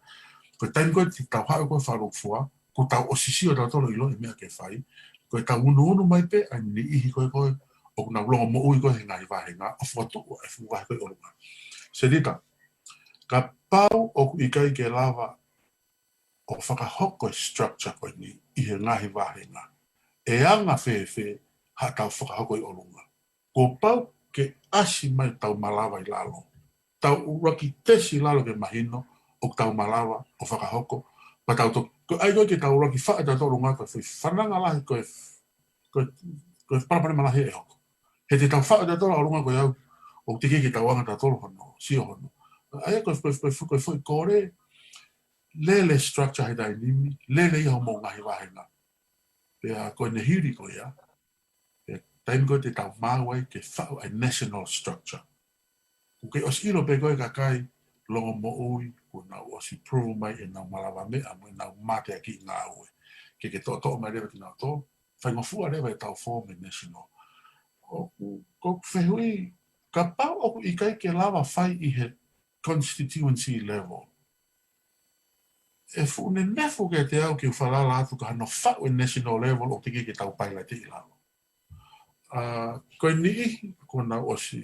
Ko e taimi ko ē te tau haʻu ko ē fakalūkufua, kuo tau ʻosi sio tautolu ʻiloʻi e meʻa ke fai. Ko ʻetau unuunu mai pē ʻa e niʻihi ko ē ko ē ʻoku nau longomoʻui ko ē he ngaahi vāhenga, ʻo fokotuʻu e fuʻu vahe ko ē ʻi ʻolunga. Setita, kapau ʻoku ʻikai ke lava ʻo fakahoko e structure ko eni ʻi he ngaahi vāhenga, ʻe anga fēfē haʻatau fakahoko ʻi ʻolunga? Kuo pau ke ʻasi mai ʻetau malava ʻi lalo. Tau ʻuluaki tesi ʻi lalo ke mahino ʻoku tau malava ʻo fakahoko. Pea tau to-, ko e ʻai ko ē ke tau ʻuluaki faʻu ʻe tautolu ʻolunga ko e foʻi fananga lahi ko e, ko e, ko e palopalema lahi ʻe hoko. He te tau faʻu ʻe tautolu ʻolunga ko e ʻau, ʻoku teʻeki ke tau anga tautolu hono, sio hono. ʻA ia ko e, ko e, ko e, ko e foʻi kole, lele structure he taimi ni, lele ia homou ngaahi vāhenga. Pea ko ʻene hili ko ia, pea taimi ko ē te tau maʻu ai ke faʻu ʻa e national structure. ʻOku kei ʻosi ʻilo pē ko ē kakai longomoʻui, kuo nau ʻosi prove mai ʻenau malava meʻa mo ʻenau mateaki ngāue. Ke ke toʻotoʻo mai leva kinautolu, faingofua leva ʻetau form e national. ʻOku, ko e fehuʻi, kapau ʻoku ʻikai ke lava fai ʻi he constituency level, ʻe fuʻu nenefu kiate au ke u falala atu ki hano faʻu e national level ʻo teʻeki ke tau pailateʻi ʻi lalo. ʻA, ko e niʻihi kuo nau ʻosi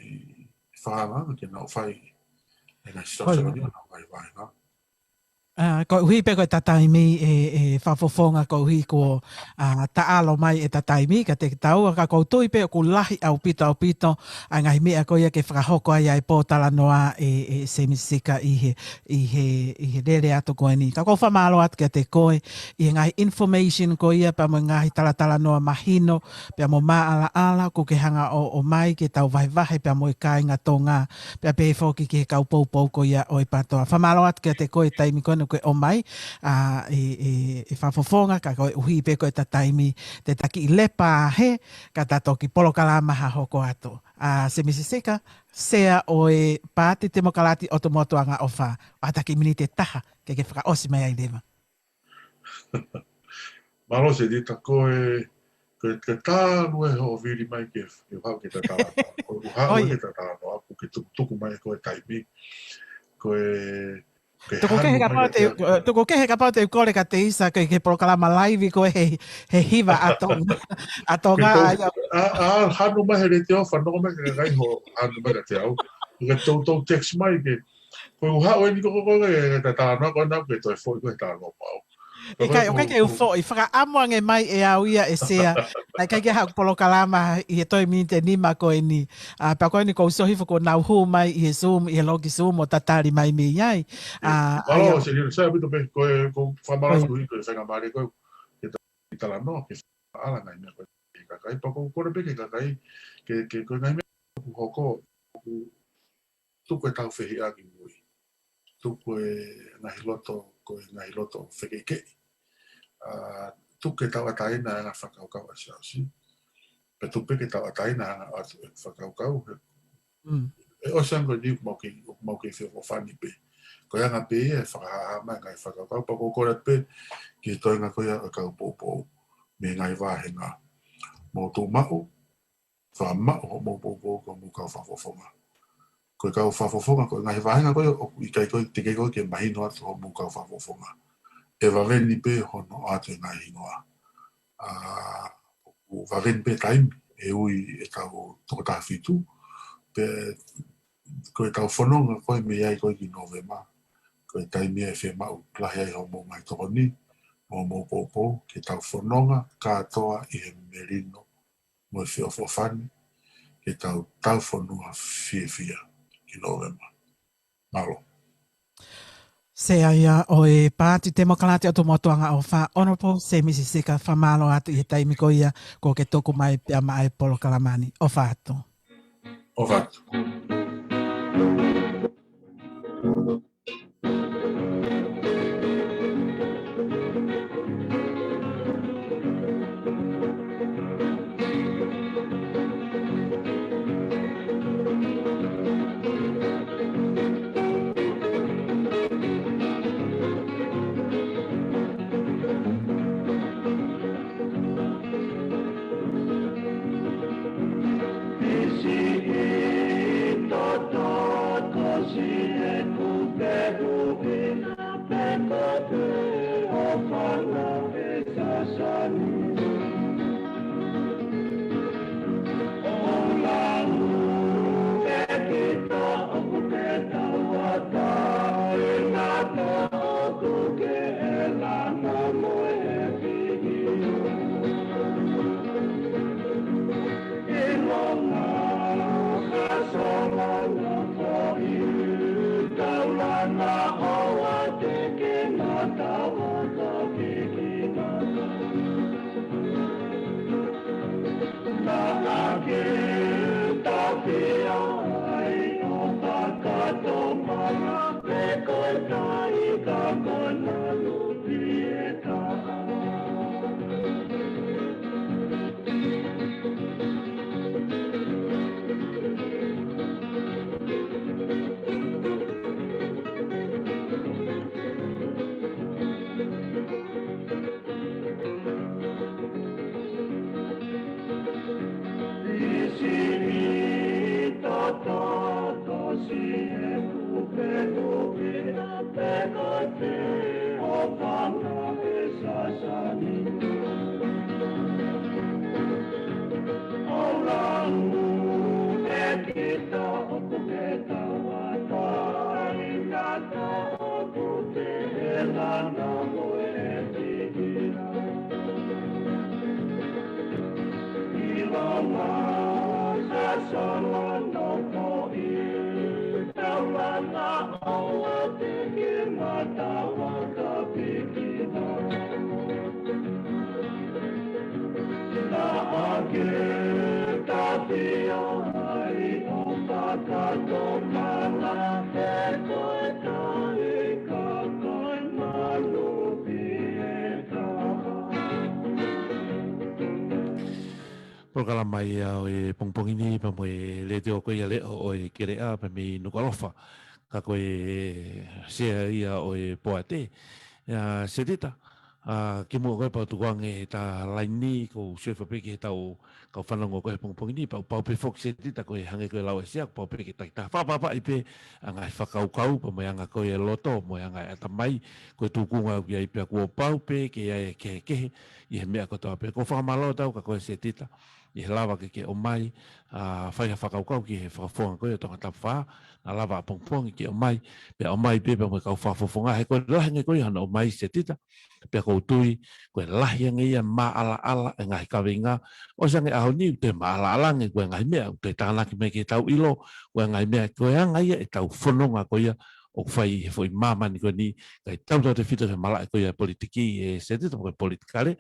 fakaanga ke nau fai e ngaahi structure ni ʻo nau fai fai na. ʻA, koeʻuhi pē ko e taimi ē, ʻe fakafofonga koeʻuhi kuo, ʻa, taʻalo mai e taimi kiate kitaua, ka ʻoku ou tui pē ʻoku lahi ʻaupito, ʻaupito ʻa e ngaahi meʻa ko ia ke fakahoko ai ʻa e pōtalanoa ē, ē Semisi Sika ʻi he, ʻi he, ʻi he lele atu ko eni. Ka ʻoku ou fakamālō atu kiate koe ʻi he ngaahi information ko ia pea mo e ngaahi talatalanoa mahino pea mo maʻalaʻala ʻoku ke hanga ʻo, ʻomai ke tau vahevahe pea mo e kāinga Tonga pea pehē foki ki he kau poupou ko ia ʻo e PTOA. Fakamālō atu kiate koe taimi ko eni ʻoku ke ʻomai, ʻa, ē, ē, ē fakafofonga, ka koeʻuhi pē ko e taimi te ta kiʻi lepa hē, ka ta toki polokalama hoko atu. ʻA, Semisi Sika, Sea ʻo e Paati Temokalati ʻo Motuʻanga ʻOfa, ʻoatu ha kiʻi miniti ʻe taha ke ke fakaʻosi mai ai leva. Mālō Setita, ko e, ko e, ko e talu ē hoʻo vili mai ke, ke u haʻu ke ta talanoa. Ko e haʻu ē ke ta talanoa, ʻoku ke tukutuku mai ko e taimi. Ko e, ke tuku kehe kapau te, tuku kehe kapau te u kole kiate Isa ke, ke polokalama live ko ē he, he hiva ʻa Tonga, ʻa Tonga ʻa ia. ʻA, ʻa, hanu mai he letiō, fanongo mai ke kai ho, hanu mai kiate au. Ke toutou text mai ke, ko e haʻu eni ko, ko, ko, ke, ke ta talanoa ko ena ke toe foʻi ko e talanoa pau. ʻIkai, ʻoku ʻikai ke u foʻi, fakaʻamu ange mai ʻe au ia ʻe Sea. Naʻe ʻikai ke haʻaku polokalama ʻi he toe miniti ʻe nima ko eni. ʻA, pea ko eni ʻoku ou sio hifo kuo nau hū mai ʻi he Zoom, ʻi he loki Zoom ʻo tatali mai mei ai. ʻA, ʻa ia. Mālō Setita, Sea ʻaupito pē, ko e, ko e fakamālō atu ʻi he faingamālie ko ē ke ta talanoa, ke fakaʻalangaʻi meʻa ko ē ki he kakai. Pea ʻoku ou kole pē ki he kakai, ke, ke, ko e ngaahi meʻa ʻoku hoko, ʻoku tuku ʻetau fehiʻa ki mui. Tuku e ngaahi loto, ko e ngaahi loto fekeʻikeʻi. ʻA, tuku ke tauʻatāina e anga fakakaukau ʻa e Siasi. Pea tuku pē ke tauʻatāina e anga ʻoatu e fakakaukau. He, ʻe ʻosi ange ko eni ʻoku mau kei, ʻoku mau kei feʻofoʻofani pē. Ko e anga pē ia e fakahāhā mai e ngaahi fakakaukau. Pea ʻoku ou kole pē ki he toenga ko ia ʻo e kau poupou mei he ngaahi vāhenga. Mou tuʻu maʻu, fakamaʻu hoʻomou poupou ki homou kau fakafofonga. Ko e kau fakafofonga, ko e ngaahi vāhenga ko ē ʻoku ʻikai ko ē, teʻeki ko ē ke mahino atu hoʻomou kau fakafofonga. ʻE vave ni pē hono ʻoatu e ngaahi hingoa. ʻA, ʻoku vave ni pē taimi, ʻe ui ʻetau toko taha fitu, pea ko ʻetau fononga ko ē mei ai ko ē ki Nōvema, ko e taimi ia ʻe fiemaʻu lahi ai hoʻomou ngaahi tokoni, mo hoʻomou poupou, ke tau fononga kātoa ʻi he melino mo e feʻofoʻofani, ke tau taufonua fiefia ki Nōvema. Mālō. Sea ia ʻo e Paati Temokalati ʻo Motuʻanga ʻOfa, Honourable Semisi Sika, fakamālō atu ʻi he taimi ko ia kuo ke tuku mai pea maʻa e polokalama ni. ʻOfa atu. ʻOfa atu. Polokalama ia ʻo e pongipongi ni, pea mo e Letiō ko ia Leʻo ʻo e Keleʻa, pea mei Nukuʻalofa. Ka ko e sea ia ʻo e poate. ʻIa, Setita, ʻa, kimuʻa ko ē pea u tukuange ʻeta laini, ʻoku ou sio pē ki heʻetau kau fanongo ko ē he pongipongi ni, pea ʻoku pau pē foki Setita ko e hangē ko e lau ʻa e sea, ʻoku pau pē ke takitaha fakaʻapaʻapaʻi pē ʻa e ngaahi fakakaukau, pea mo e anga ko ē e loto, mo e anga e ʻatamai, ko e tūkunga ʻoku ʻi ai pea kuo pau pē ke ʻi ai e kehekehe ʻi he meʻa kotoa pē. ʻOku ou fakamālō atu au kia koe Setita, ʻi he lava ke ke ʻomai, ʻa, fai ha fakakaukau ki he fakafofonga ko ē ʻo Tongatapu Fā, naʻa lava ʻapongipongi ke ʻomai, pea ʻomai pē pea mo e kau fakafofonga, he ko e lahi ange ko ē hono ʻomai Setita, pea ʻoku ou tui, ko e lahi ange ia maʻalaʻala e ngaahi kaveinga, ʻosi ange ʻaho ni ʻoku toe maʻalaʻala ange ko e ngaahi meʻa, ʻoku toe tānaki mai ke tau ʻilo, ko e ngaahi meʻa, ko e anga ia ʻetau fononga ko ia, ʻoku fai ʻi he foʻi māmani ko eni, kae tautautefito ki he malaʻe ko ia e politiki ʻe Setita, ko e politikale,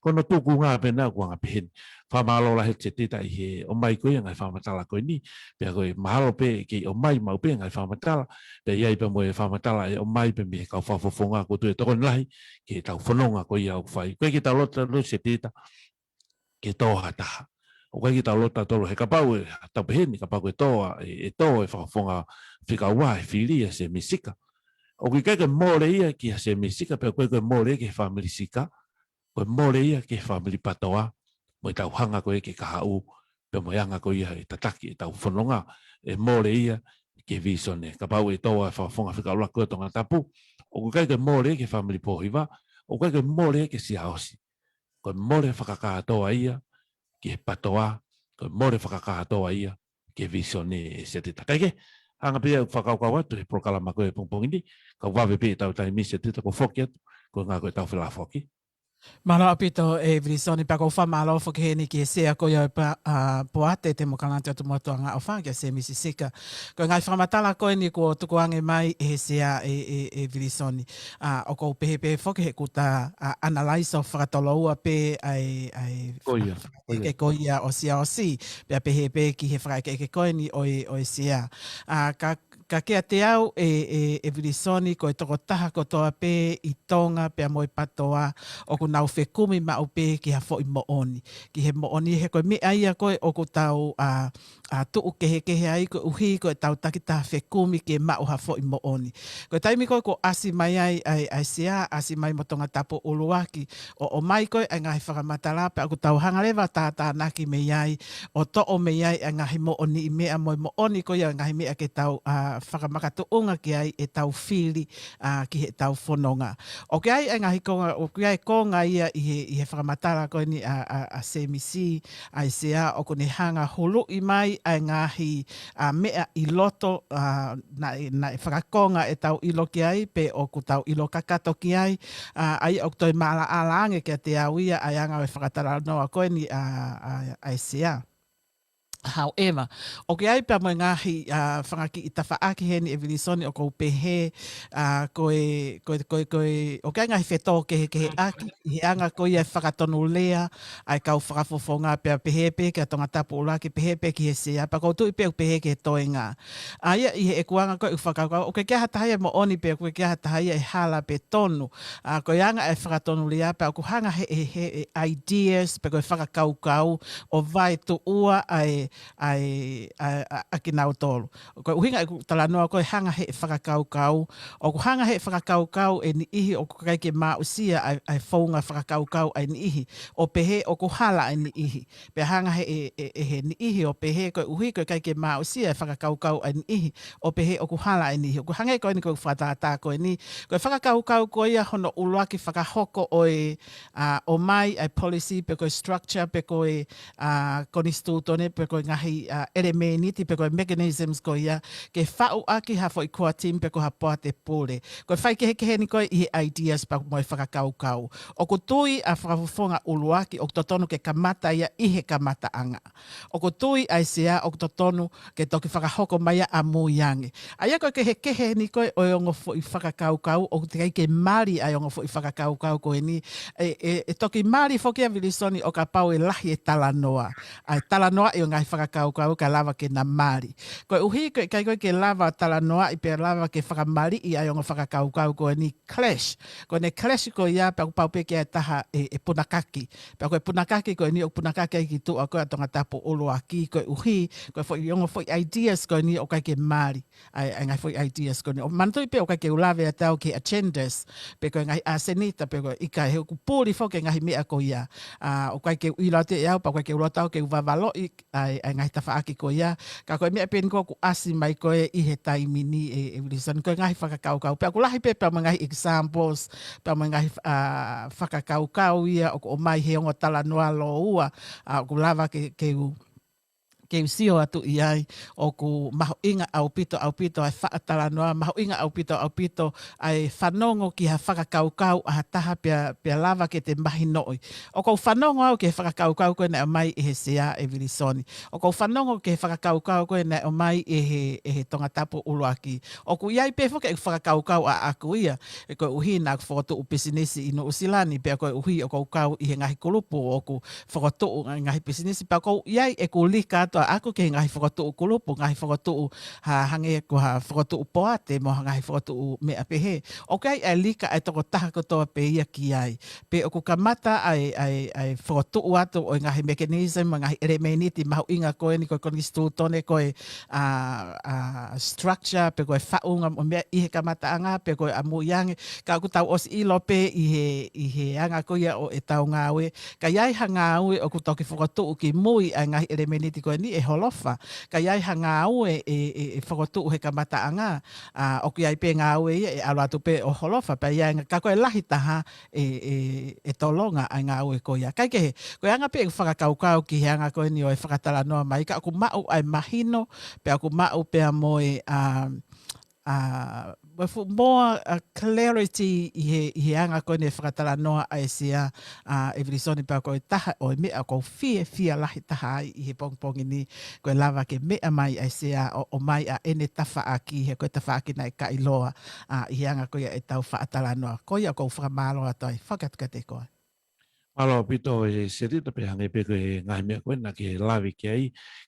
ko hono tūkunga pē ena ʻoku anga pehē ni. Fakamālō lahi Setita ʻi he ʻomai ko ia e ngaahi fakamatala ko eni, pea ko e mahalo pē ke ʻomai maʻu pē e ngaahi fakamatala, pea ʻi ai pea mo e fakamatala ʻe ʻomai pē mei he kau fakafofonga ʻoku ou tui ʻe tokoni lahi, ki heʻetau fononga ko ia ʻoku fai. ʻOku ʻikai ke tau loto ʻa Setita, ke tō ha taha. ʻOku ʻikai ke tau loto ʻa tolu he kapau ʻe, tau pehē ni kapau ʻe tō ʻa, ʻe, ʻe tō e fakafofonga fika ua he fili ʻa Sēmisi Sika. ʻOku ʻikai ke mole ia ki ha Sēmisi Sika, pea ʻoku ʻikai ke mole ki he fāmili Sika, ko e mole ia ki he fāmili PATOA, mo ʻetau hanga ko ē ke kahaʻu, pea mo e anga ko ia e tataki ʻetau fononga, ʻe mole ia ki he vīsone. Kapau ʻe tō ʻa e fakafofonga fika ʻuluaki ʻo Tongatapu, ʻoku ʻikai ke mole ki he fāmili Pōhiva, ʻoku ʻikai ke mole ki he Siaosi. Ko e mole fakakātoa ia ki he PATOA, ko e mole fakakātoa ia ki he vīsone ʻe Setita. Kae kehe, hanga pē ia ʻo fakakaukau atu he polokalama ko ē he pongipongi ni, ka ʻoku vave pē ʻetau taimi Setita, ʻoku ou foki atu, ko e ʻuhinga ko ʻetau felāfoaki. Mālō ʻaupito ʻe Vilisoni, pea ʻoku ou fakamālō foki heni ki he sea ko ia ʻo e pa-, ʻa, Poate Temokalati ʻo Motuʻa Angaʻofa kia Sēmisi Sika. Ko e ngaahi fakamatala ko eni kuo tukuange mai ʻe he sea ʻe, ʻe, ʻe Vilisoni. ʻA, ʻoku ou pehē pē foki he kuta, ʻa, analaiso fakatoloua pē ʻa e, ʻa e Ko ia, ko ia. fakaʻekeʻeke ko ia ʻo Siaosi, pea pehē pē ki he fakaʻekeʻeke ko eni ʻo e, ʻo e sea. ʻA, ka, ka kiate au ʻe, ʻe, ʻe Vilisoni, ko e tokotaha kotoa pē ʻi Tonga pea mo e PATOA, ʻoku nau fekumi maʻu pē ki ha foʻi moʻoni. Ki he moʻoni he ko e meʻa ia ko ē ʻoku tau, ʻa, ʻa, tuʻu kehekehe ai koeʻuhi ko ʻetau takitaha fekumi ke maʻu ha foʻi moʻoni. Ko e taimi ko ē kuo ʻasi mai ai, ʻa e, ʻa e sea, ʻasi mai mo Tongatapu ʻUluaki, ʻo, ʻomai ko ē ʻa e ngaahi fakamatala pea ʻoku tau hanga leva ʻo tātānaki mei ai, ʻo toʻo mei ai ʻa e ngaahi moʻoniʻi meʻa mo e moʻoni ko ia ʻa e ngaahi meʻa ke tau, ʻa, fakamakatuʻunga ki ai ʻetau fili, ʻa, ki heʻetau fononga. ʻOku ʻi ai e ngaahi konga, ʻoku ʻi ai e konga ia ʻi he, ʻi he fakamatala ko eni ʻa, ʻa, ʻa Semisi, ʻa e Sea, ʻoku ne hanga huluʻi mai ʻa e ngaahi, ʻa, meʻa ʻi loto, ʻa, naʻe, naʻe fakakonga ʻetau ʻilo ki ai, pe ʻoku tau ʻilo kakato ki ai, ʻa, ʻa ia ʻoku toe maʻalaʻala ange kiate au ia ʻa e anga ʻo e fakatalanoa ko eni ʻa, ʻa, ʻa e Sea. However, ʻoku ʻi ai pea mo e ngaahi, ʻa, fanga kiʻi tafaʻaki heni ʻEvilisoni ʻoku ou pehē, ʻa, ko e, ko e, ko e, ko e, ʻoku ʻi ai e ngaahi fetōkehekeheʻaki ʻi he anga ko ia e fakatonulea ʻa e kau fakafofonga pea pehē pē kia Tongatapu ʻUluaki, pehē pē ki he Sea, pea ʻoku ou tui pē ʻoku pehē ki he toenga. ʻA ia ʻi heʻeku anga ko ē ʻeku fakakaukau, ʻoku ʻikai ke ʻi ai ha taha ia moʻoni pe ʻoku ʻikai ke ʻi ai ha taha ia ʻe hala pe tonu. ʻA, ko e anga e fakatonulea pea ʻoku hanga he, he, he, he ideas pe ko e fakakaukau ʻo vaetuʻua ʻa e, ʻa e, ʻa e, ʻa, ʻa kinautolu. Ko e ʻuhinga ʻeku talanoa ko e hanga he fakakaukau, ʻoku hanga he fakakaukau ʻe niʻihi ʻoku ʻikai ke maʻusia ʻa e, ʻa e founga fakakaukau ʻa e niʻihi, ʻo pehē ʻoku hala ʻa e niʻihi. Pea hanga he, ʻe, ʻe, ʻe he niʻihi ʻo pehē koeʻuhi ko e ʻikai ke maʻusia e fakakaukau ʻa e niʻihi, ʻo pehē ʻoku hala ʻa e niʻihi. ʻOku hangē ko eni ko e fakatātā ko eni. Ko e fakakaukau ko ia hono ʻuluaki fakahoko ʻo e, ʻa, ʻomai ʻa e policy pe ko e structure pe ko e, ʻa, konisitūtone pe ko e ngaahi, ʻa, ʻelemēniti pe ko e mechanisms ko ia ke faʻu ʻaki ha foʻi core team pe ko ha poate pule. Ko e faikehekehe ni ko ē ʻi he ideas pea mo e fakakaukau. ʻOku tui ʻa Fakafofonga ʻUluaki ʻoku totonu ke kamata ia ʻi he kamataʻanga. ʻOku tui ʻa e Sea ʻoku totonu ke toki fakahoko mai ia ʻamui ange. ʻA ia ko e kehekehe ni ko ē ʻo e ongo foʻi fakakaukau, ʻoku teʻeki ai ke mali ʻa e ongo foʻi fakakaukau ko eni. ʻE, ʻe, ʻe toki mali foki ʻEvilisoni ʻo kapau ʻe lahi e talanoa. ʻA e talanoaʻi ʻo e ngaahi fakakaukau kae lava ke na mali. Koeʻuhi ko e ʻikai ko ē ke lava talanoaʻi pea lava ke fakamaliʻi ʻa e ongo fakakaukau ko eni, clash. Ko ʻene clash ko ia pea ʻoku pau pē ke ʻi ai e taha ʻe, ʻe punakaki. Pea ko e punakaki ko eni ʻoku punakaki ai ki tuʻa ko ē ʻa Tongatapu ʻUluaki koeʻuhi ko e foʻi ongo foʻi ideas ko eni ʻoku ʻikai ke mali. ʻA e, ʻa e ngaahi foʻi ideas ko eni. ʻOku manatuʻi pē ʻoku ʻikai ke u lave atu au ki he agendas, pe ko e ngaahi ʻasenita, pe ko e ʻikai, he ʻoku puli foki e ngaahi meʻa ko ia. ʻA, ʻoku ʻikai ke u ʻilo atu ʻe au, pea ʻoku ʻikai ke u loto au ke u vavaloʻi ʻa e, ʻa e ngaahi tafaʻaki ko ia. Ka ko e meʻa pē eni ko ē ʻoku ʻasi mai ko ē ʻi he taimi ni ʻe, ʻEvilisoni, ko e ngaahi fakakaukau. Pea ʻoku lahi pē pea mo e ngaahi examples, pea mo e ngaahi, ʻa, fakakaukau ia ʻoku ʻomai he ongo talanoa lōua, ʻa, ʻoku lava ke, ke u, ke u sio atu ʻi ai, ʻoku mahuʻinga ʻaupito, ʻaupito ʻa e faʻa talanoa, mahuʻinga ʻaupito, ʻaupito ʻa e fanongo ki ha fakakaukau ʻa ha taha pea, pea lava ke te mahinoʻi. ʻOku ou fanongo au ki he fakakaukau ko ē naʻe ʻomai ʻe he Sea ʻEvilisoni. ʻOku ou fanongo ki he fakakaukau ko ē naʻe ʻomai ʻe he, ʻe he Tongatapu ʻUluaki. ʻOku ʻi ai pē foki ʻeku fakakaukau ʻaʻaku ia, ʻe koeʻuhi naʻa ku fokotuʻu pisinisi ʻi Nuʻusila ni, pea koeʻuhi ʻoku ou kau ʻi he ngaahi kulupu ʻoku fokotuʻu ngaahi pisinisi, pea ʻoku ʻi ai ʻeku lika atu ʻaʻaku ki he ngaahi fokotuʻu kulupu, ngaahi fokotuʻu ha, hangē ko ha fokotuʻu poate mo ha ngaahi fokotuʻu meʻa pehē. ʻOku ʻi ai e lika ʻa e tokotaha kotoa pē ia ki ai. Pea ʻoku kamata ʻa e, ʻa e, ʻa e fokotuʻu atu ʻo e ngaahi mechanism, ʻa e ngaahi ʻelemēniti mahuʻinga ko eni ko e konisitūtone ko e, ʻa, ʻa, structure, pe ko e faʻunga mo e meʻa ʻi he kamataʻanga, pe ko e ʻamui ange. Ka ʻoku tau ʻosi ʻilo pē ʻi he, ʻi he anga ko ia ʻo ʻetau ngāue. Ka ʻi ai ha ngāue ʻoku toki fokotuʻu ki mui ʻa e ngaahi ʻelemēniti ko eni ʻe holofa. Ka ʻi ai ha ngāue ʻe, ʻe, ʻe fokotuʻu he kamataʻanga, ʻa, ʻoku ʻi ai pē ngāue ia ʻe ʻalu atu pē ʻo holofa, pea ʻi ai ngā, ka ko e lahi taha ʻe, ʻe, ʻe tolonga ʻa e ngāue ko ia. Kaekehe, ko e anga pē ʻeku fakakaukau ki he anga ko eni ʻo e fakatalanoa mai, ka ʻoku maʻu ʻa e mahino, pea ʻoku maʻu pea mo e, ʻa, ʻa, mo e fuʻu more, ʻa, clarity ʻi he, ʻi he anga ko eni e fakatalanoa ʻa e Sea, ʻa, ʻEvilisoni, pea ko e taha ʻo e meʻa ʻoku ou fiefia lahi taha ai ʻi he pongipongi ni, ko e lava ke meʻa mai ʻa e Sea ʻo, ʻomai ʻa ʻene tafaʻaki, he ko e tafaʻaki naʻe kailoa, ʻa, ʻi he anga ko ia ʻetau faʻa talanoa. Ko ia ʻoku ou fakamālō atu ai, fakatu kiate koe. Mālō ʻaupito ʻe Setita, pea hangē pē ko e ngaahi meʻa ko ē naʻa ke lave ki ai.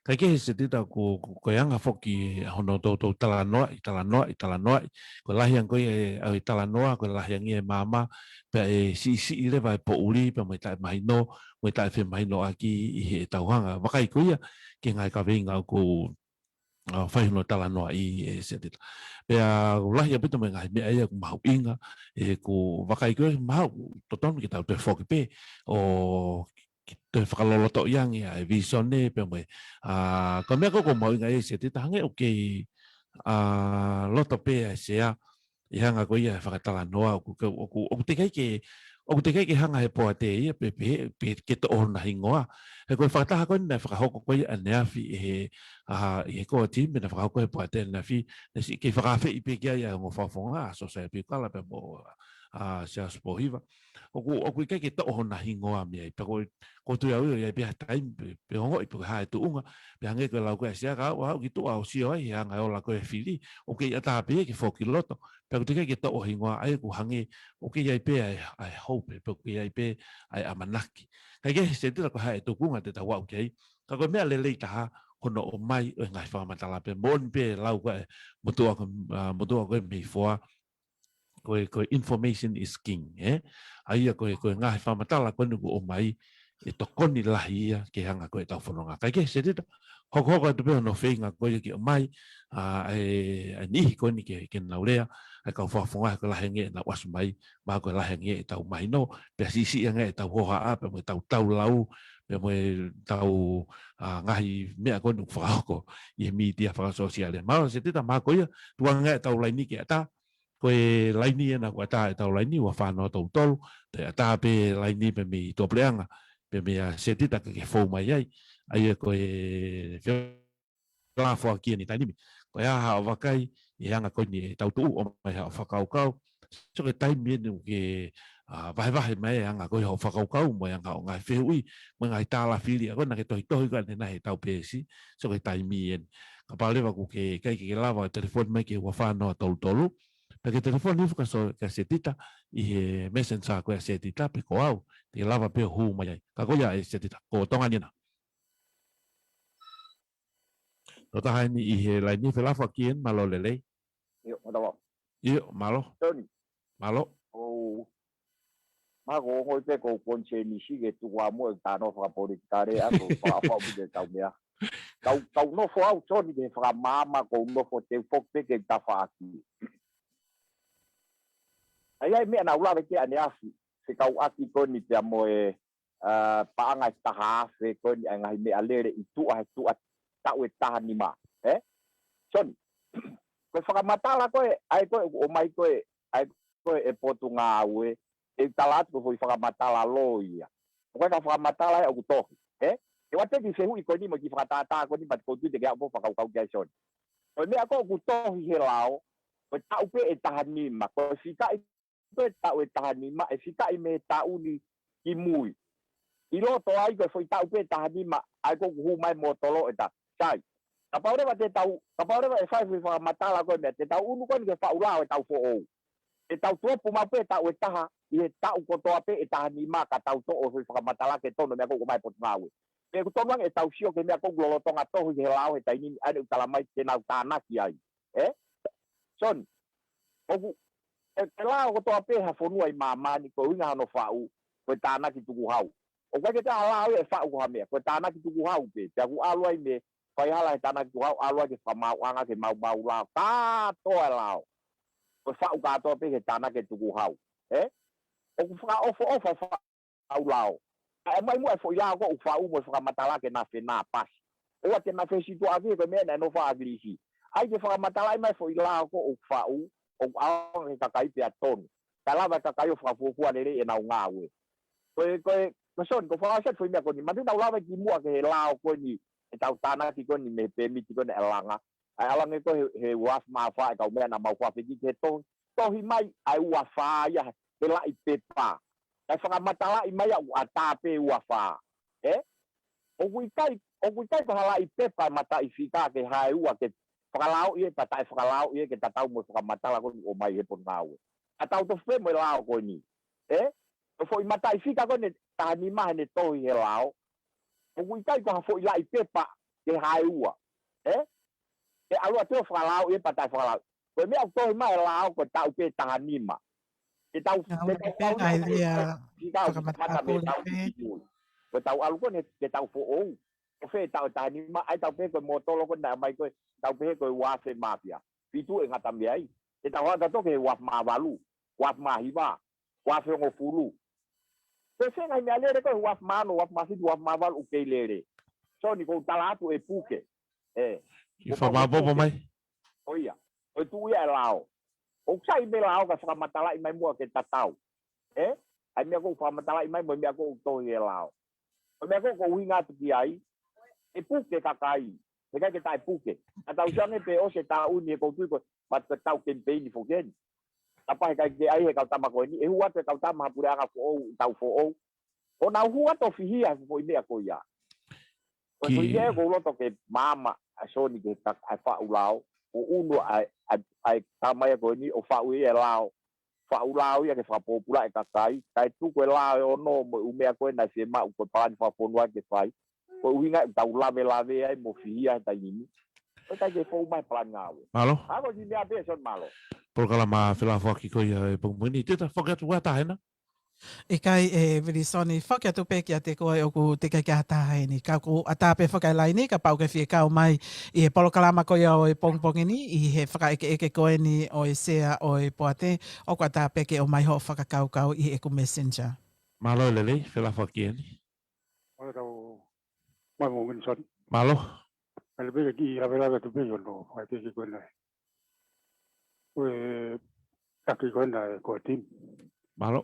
Kaekehe Setita ko, ko, ko e anga foki hono toutou talanoaʻi, talanoaʻi, talanoaʻi. Ko e lahi ange ko ia ʻa e, ʻa e talanoa, ko e lahi ange e maama, pea ʻe siʻisiʻi leva e poʻuli, pea mo e taʻemahino, mo e taʻefemahinoʻaki ʻi heʻetau hanga. Vakai ko ia ki he ngaahi kaveinga ʻoku, ʻa, fai hono talanoaʻi ʻe Setita. Pea ʻoku lahi ʻaupito mo e ngaahi meʻa ia ʻoku mahuʻinga, ʻe, ʻoku vakai ko ia mahu, totonu ke tau toe foki pē ʻo toe fakalolotoʻi ange ʻa e visone pea mo e, ʻa, ko e meʻa ko ē ʻoku mahuʻinga ʻe Setita, hangē ʻoku kei ʻa loto pē ʻa e sea, ʻi he anga ko ia e fakatalanoa, ʻoku, ʻoku, ʻoku teʻeki ai ke, ʻoku teʻeki ai ke hanga he poate ia, pe, pe, pe ke toʻo hona hingoa. He ko e fakataha ko eni naʻe fakahoko ko ia ʻaneafi ʻi he, ʻa, ʻi he core team, naʻe fakahoko he poate ʻaneafi, naʻe siʻi kei fakaafeʻi pē ki ai ʻa e ongo fakafofonga, ʻa Sosaia Piukala pea mo, ʻa, Siaosi Pōhiva. ʻOku, ʻoku ʻikai ke toʻo hona hingoa mei ai. Pea ko, ko tui au ʻi ai pē ha taimi, pe, pe ongoʻi pe ko e hā e tuʻunga, pe hangē ko e lau ko ē ʻa Sea ka, ʻoku ou ki tuʻa ʻo sio ai, he anga e ola ko ē fili, ʻoku kei ʻatā pē ke foki loto, pea ʻoku teʻeki ai ke toʻo hingoa ai ʻoku hangē, ʻoku kei ai pē ʻa e, ʻa e hope, pe ʻoku kei ai pē ʻa e ʻamanaki. Kae kehe, Setita, ko e hā e tuʻunga te tau aʻu ki ai, ka ko e meʻa lelei taha, hono ʻomai ʻo e ngaahi fakamatala pē, moʻoni pē lau ko ē, motuʻa ko, ʻa, motuʻa ko ē mei Foa, ko e, ko e information is king, ē? ʻA ia ko e, ko e ngaahi fakamatala ko eni ʻoku ʻomai ʻe tokoni lahi ia ke hanga ko ē ʻetau fononga. Kae kehe, Setita, hokohoko atu pē hono feinga ko ia ke ʻomai, ʻa, ʻa e, ʻa e niʻihi ko eni ke, ke nau lea, ʻa e kau fakafofonga he ko e lahi ange ʻenau ʻasu mai, mahalo ko e lahi ange ʻetau mahino, pea siʻisiʻi ange ʻetau hohaʻa, pea mo ʻetau taulau, pea mo ʻetau, ʻa, ngaahi meʻa ko eni ʻoku fakahoko ʻi he mītia fakasōsiale. Mālō, Setita, mahalo ko ia, tuku ange ʻetau laini ke ʻatā, ko e laini ena kuo ʻatā ʻetau laini, ua fā noa tolu tolu, toe ʻatā pē laini pē mei tuʻapuleʻanga, pē mei a Setita ke ke fou mai ai, ʻa ia ko e felāfoaki eni taimi ni. Ko e hā haʻo vakai, ʻi he anga ko eni ʻetau tuʻu ʻomai haʻo fakakaukau, sio ki he taimi eni ʻoku ke, ʻa, vahevahe mai e anga ko ē hoʻo fakakaukau, mo e anga hoʻo ngaahi fehuʻi, mo e ngaahi tālafili, ʻa ko ena ke tohitohi ko ena he ʻetau peesi, sio ki he taimi eni. Kapau leva ʻoku ke ʻikai ke ke lava telefoni mai ki he ua fā noa tolu tolu, pea ke telefoni hifo kia Sō-, kia Setita ʻi he messenger ko ē ʻa Setita pe ko au, te ke lava pē ʻo hū mai ai. Ka ko ia ē Setita, ko Tonga ni ena. Tō taha eni ʻi he laini, felāfoaki eni, mālō e lelei. ʻIo, mālō. ʻIo, mālō. Tony. Mālō. ʻOu. Mahalo ʻoku ou ongoʻi pē ʻoku ou konisēnisi ke tuku ā muʻa e talanoa fakapolitikale ʻa ko e fakaʻofoʻofa ʻetau meʻa. Kau, kau nofo au, Tony, ki he fakamaama, ʻoku ou nofo, te u foki pē ki he tafaʻaki. ʻA ia e meʻa naʻa ku lave ki ai ʻaneafi, fekauʻaki ko eni pea mo e, ʻa, paʻanga ʻe taha afe ko eni ʻa e ngaahi meʻalele ʻi tuʻa he tuʻa taʻu ʻe taha nima, ē? Tony, ko e fakamatala ko ē, ʻa ē ko ē ʻoku ʻomai ko ē, ʻa ē ko ē ʻe Potungāue, ʻe tala atu ko e foʻi fakamatala lō ia. ʻOku ʻikai ko ha fakamatala ia ʻoku tohi, ē? ʻE ʻoua te ke fehuʻi ko eni mo e kiʻi fakatātā ko eni, pea te ke tuʻu te ke aʻu pē ʻo fakakaukau ki ai, Tony. Ko e meʻa ko ē ʻoku tohi he lao, ko e taʻu pē ʻe taha nima, ko e fikaʻi ko e taʻu ʻe taha nima, ʻe fikaʻi mei he taʻu ni ki mui. ʻI loto ai ko e foʻi taʻu pē ʻe taha nima, ʻa ē ko ē ʻoku hū mai mōtolo ʻe taha. Sai. Kapau leva te tau, kapau leva ʻe fai foʻi fakamatala ko e meʻa, te tau ʻunu ko eni ki he faʻu lao ʻetau foʻou. Te tau tupu maʻu pē taʻu ʻe taha, ʻi he taʻu kotoa pē ʻe taha nima ka tau toʻo foʻi fakamatala ke tonu meʻa ko ē ʻoku ʻomai ʻe Potungāue. Pea ʻoku tonu ange ʻetau sio ki he meʻa ko ē ʻoku lolotonga tohi he lao he taimi ni, ʻa ē ʻoku tala mai te nau tānaki ai. Ē? Tony, ʻoku, ʻe, ʻe lao kotoa pē ha fonua ʻi māmani, ko e ʻuhinga hono faʻu, ko e tānaki tukuhau. ʻOku ʻikai ke ʻi ai ha lao ia ʻe faʻu ko ha meʻa, ko e tānaki tukuhau pē, pea ʻoku ʻalu ai mei he faihala he tānaki tukuhau, ʻalu ai ki he fakamaauʻanga ke maumau lao, kātoa e lao. Ko e faʻu kātoa pē ki he tānaki tukuhau. Ē? ʻOku fakaʻofoʻofa e fa- faʻu lao. ʻA e ʻomai muʻa e foʻi lao ko ē ʻoku faʻu mo e fakamatala ke na fenāpasi. ʻOua te na fesituʻaki he ko e meʻa naʻe nofo ʻa ʻAkilisi. ʻAi ke fakamatalaʻi mai e foʻi lao ko ē ʻoku faʻu, ʻoku ʻaonga ki he kakai pea tonu. Kae lava e kakai ʻo fakafuofua lelei ʻenau ngāue. Ko e, ko e, ko e Tony, ko e fakaʻosi atu e foʻi meʻa ko eni. Manatuʻi naʻa ku lave kimuʻa ki he lao ko eni, ʻetau tānaki ko eni mei he pēmiti ko eni ʻe langa. ʻA e ʻalu ange ko ē he, he ua afe mā fā e kau meʻa naʻa mau fakafekiki he tohi, tohi mai ʻa e ua fā ia he laʻi pepa. Kae fakamatalaʻi mai ʻoku ʻatā pē ua fā. Ē? ʻOku ʻikai, ʻoku ʻikai ko ha laʻi pepa ʻe mataʻi fika ke hae ua ke fakalaoʻi ē, pe taʻe fakalaoʻi ē ke tatau mo e fakamatala ko eni ʻomai he Potungāue. ʻA tau tofu pē mo e lao ko eni. Ē? Ko e foʻi mataʻi fika ko eni ʻe taha nima heʻene tohi he lao. ʻOku ʻikai ko ha foʻi laʻi pepa ke hae ua. Ē? ʻE ʻalu atu ʻo fakalaoʻi ē pe taʻe fakalaoʻi. Ko e meʻa ʻoku tohi mai e lao ko e taʻu pē ʻe taha nima. Ke tau, ke tau pē ʻai lea fika ʻoku kamata mei he taʻu ki mui. Ko e tau ʻalu ko eni ke tau foʻou. Ko fē taʻu ʻe taha nima, ʻai tau pehē ko e mōtolo ko ē naʻe ʻomai ko ē, tau pehē ko e ua afe mā fā. Fitu ʻe ngata mei ai. Ke tau hanga atu ki he ua afe mā valu, ua afe mā hiva, ua afe hongofulu. Ko e fē ngaahi meʻalele ko ē ua afe mā ono, ua afe mā fitu, ua afe mā valu ʻoku kei lele. Tony, ʻoku ou tala atu ʻe puke. Ē. ʻI fakamaopoopo mai. ʻO ia, ʻoku tuʻu ia ʻi he lao. ʻOku sai pē lao ka fakamatalaʻi mai muʻa ke tatau. ʻE? ʻA e meʻa ʻoku fakamatalaʻi mai mo e meʻa ʻoku tohi ʻi he lao. Ko e meʻa ʻoku ou ʻuhinga atu ki ai, ʻe puke kakai. He ʻikai ke taʻepuke. Ka tau sio ange pē ʻosi e taʻu ni he ʻoku ou tui ko e, ma te tau kemipeini foki eni. Kapau he ʻikai ke ʻai he kau tama ko eni, ʻe hū atu e kau tama ha puleʻanga foʻou, tau foʻou. ʻO nau hū atu ʻo fihia he foʻi meʻa ko ia. Ko e foʻi meʻa ʻoku ou loto ke maama ʻa Soni ke ka-, ʻa e faʻu lao. ʻO ʻunu ʻa e, ʻa e, ʻa e tama ia ko eni ʻo faʻu ia e lao. Faʻu lao ia ke fakapōpulaʻi e kakai. Kae tuku e lao ʻe ono mo e ʻū meʻa ko ē naʻe fiemaʻu ko e palani fakafonua ke fai. Ko e ʻuhinga ʻoku tau lavelave ai mo fihia he taimi ni. Ko e ʻikai ke foʻou mai e palani ngāue. Mālō. Ka ko e kiʻi meʻa pē Soni, mālō. Polokalama felafoaki ko ia e pongipongi ni. Tētā, foki atu ʻa Tahena. ʻIkai ē Vilisoni, foki atu pē kiate koe ʻoku teʻeki ke ʻatā heni. Ka ʻoku ʻatā pē foki e laini, kapau ʻoku ke fie kau mai ʻi he polokalama ko ia ʻo e pongipongi ni, ʻi he fakaʻekeʻeke ko eni ʻo e sea ʻo e poate, ʻoku ʻatā pē ke ʻomai hoʻo fakakaukau ʻi heʻeku messenger. Mālō e lelei, felafoaki eni. Mālō e tau mai mo Vilisoni. Mālō. ʻAlu pē ke kiʻi lavelave atu pē ʻi hono fakaʻekeʻeke ko ena. Ko e taki ko ena ʻa e core team. Mālō.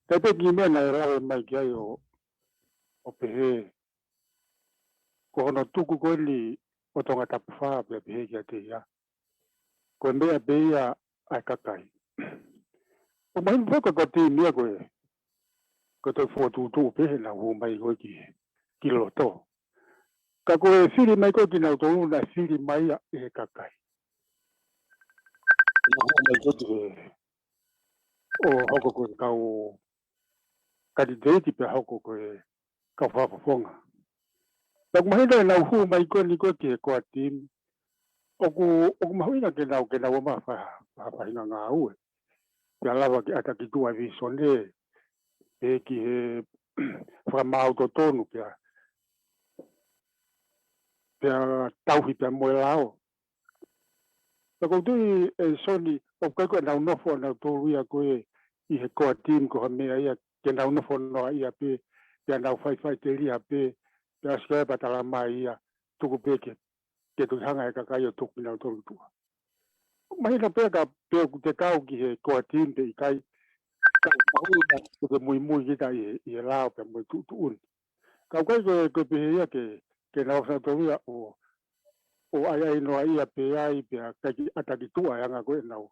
Ka ʻi ai pē kiʻi meʻa naʻe lave mai ki ai ʻo, ʻo pehē, ko hono tuku ko eni ʻo Tongatapu fā pea pehē kiate ia, ko e meʻa pē ia ʻa e kakai. ʻOku mahino pē ko e core team ia ko e, ko e toe fokotuʻutuʻu pē heʻenau hū mai ko ē ki, ki loto. Ka ko e fili mai ko ē kinautolu naʻe fili mai ia ʻe he kakai. Naʻa nau hū mai ko ē ki he, ʻo hoko ko e kau kanititeiti pea hoko ko e kau fakafofonga. Ka ʻoku mahino ʻenau hū mai ko eni ko ē ki he core team, ʻoku, ʻoku mahuʻinga ke nau, ke nau ō mai ʻo fa-, fa-, faʻahinga ngāue. Pea lava ke ʻata ki tuʻa e visone, pea ki he fakamaau totonu, pea, pea tauhi pea mo e lao. Ka ʻoku ou tui ē Soni, ʻoku ʻikai ko ʻenau nofo ʻanautolu ia ko ē ʻi he core team ko ha meʻa ia, ke nau nofo noaʻia pē, pea nau faifaiteliha pē, pea ʻosi ko ia pea tala mai ia, tuku pē ke, ke toki hanga ʻe he kakai ʻo tuku kinautolu ki tuʻa. Mahino pē ka pe ʻoku te kau ki he core team pe ʻikai, ka ʻoku mahuʻinga ke te muimui kita ʻi he, ʻi he lao pea mo e tuʻutuʻuni. Ka ʻoku ʻikai ko e, ko e pehē ia ke, ke nau ʻosi ʻanautolu ia ʻo, ʻo ʻaiʻai noaʻia pē ai, pea ʻikai ke ʻata ki tuʻa e anga ko ē ʻenau,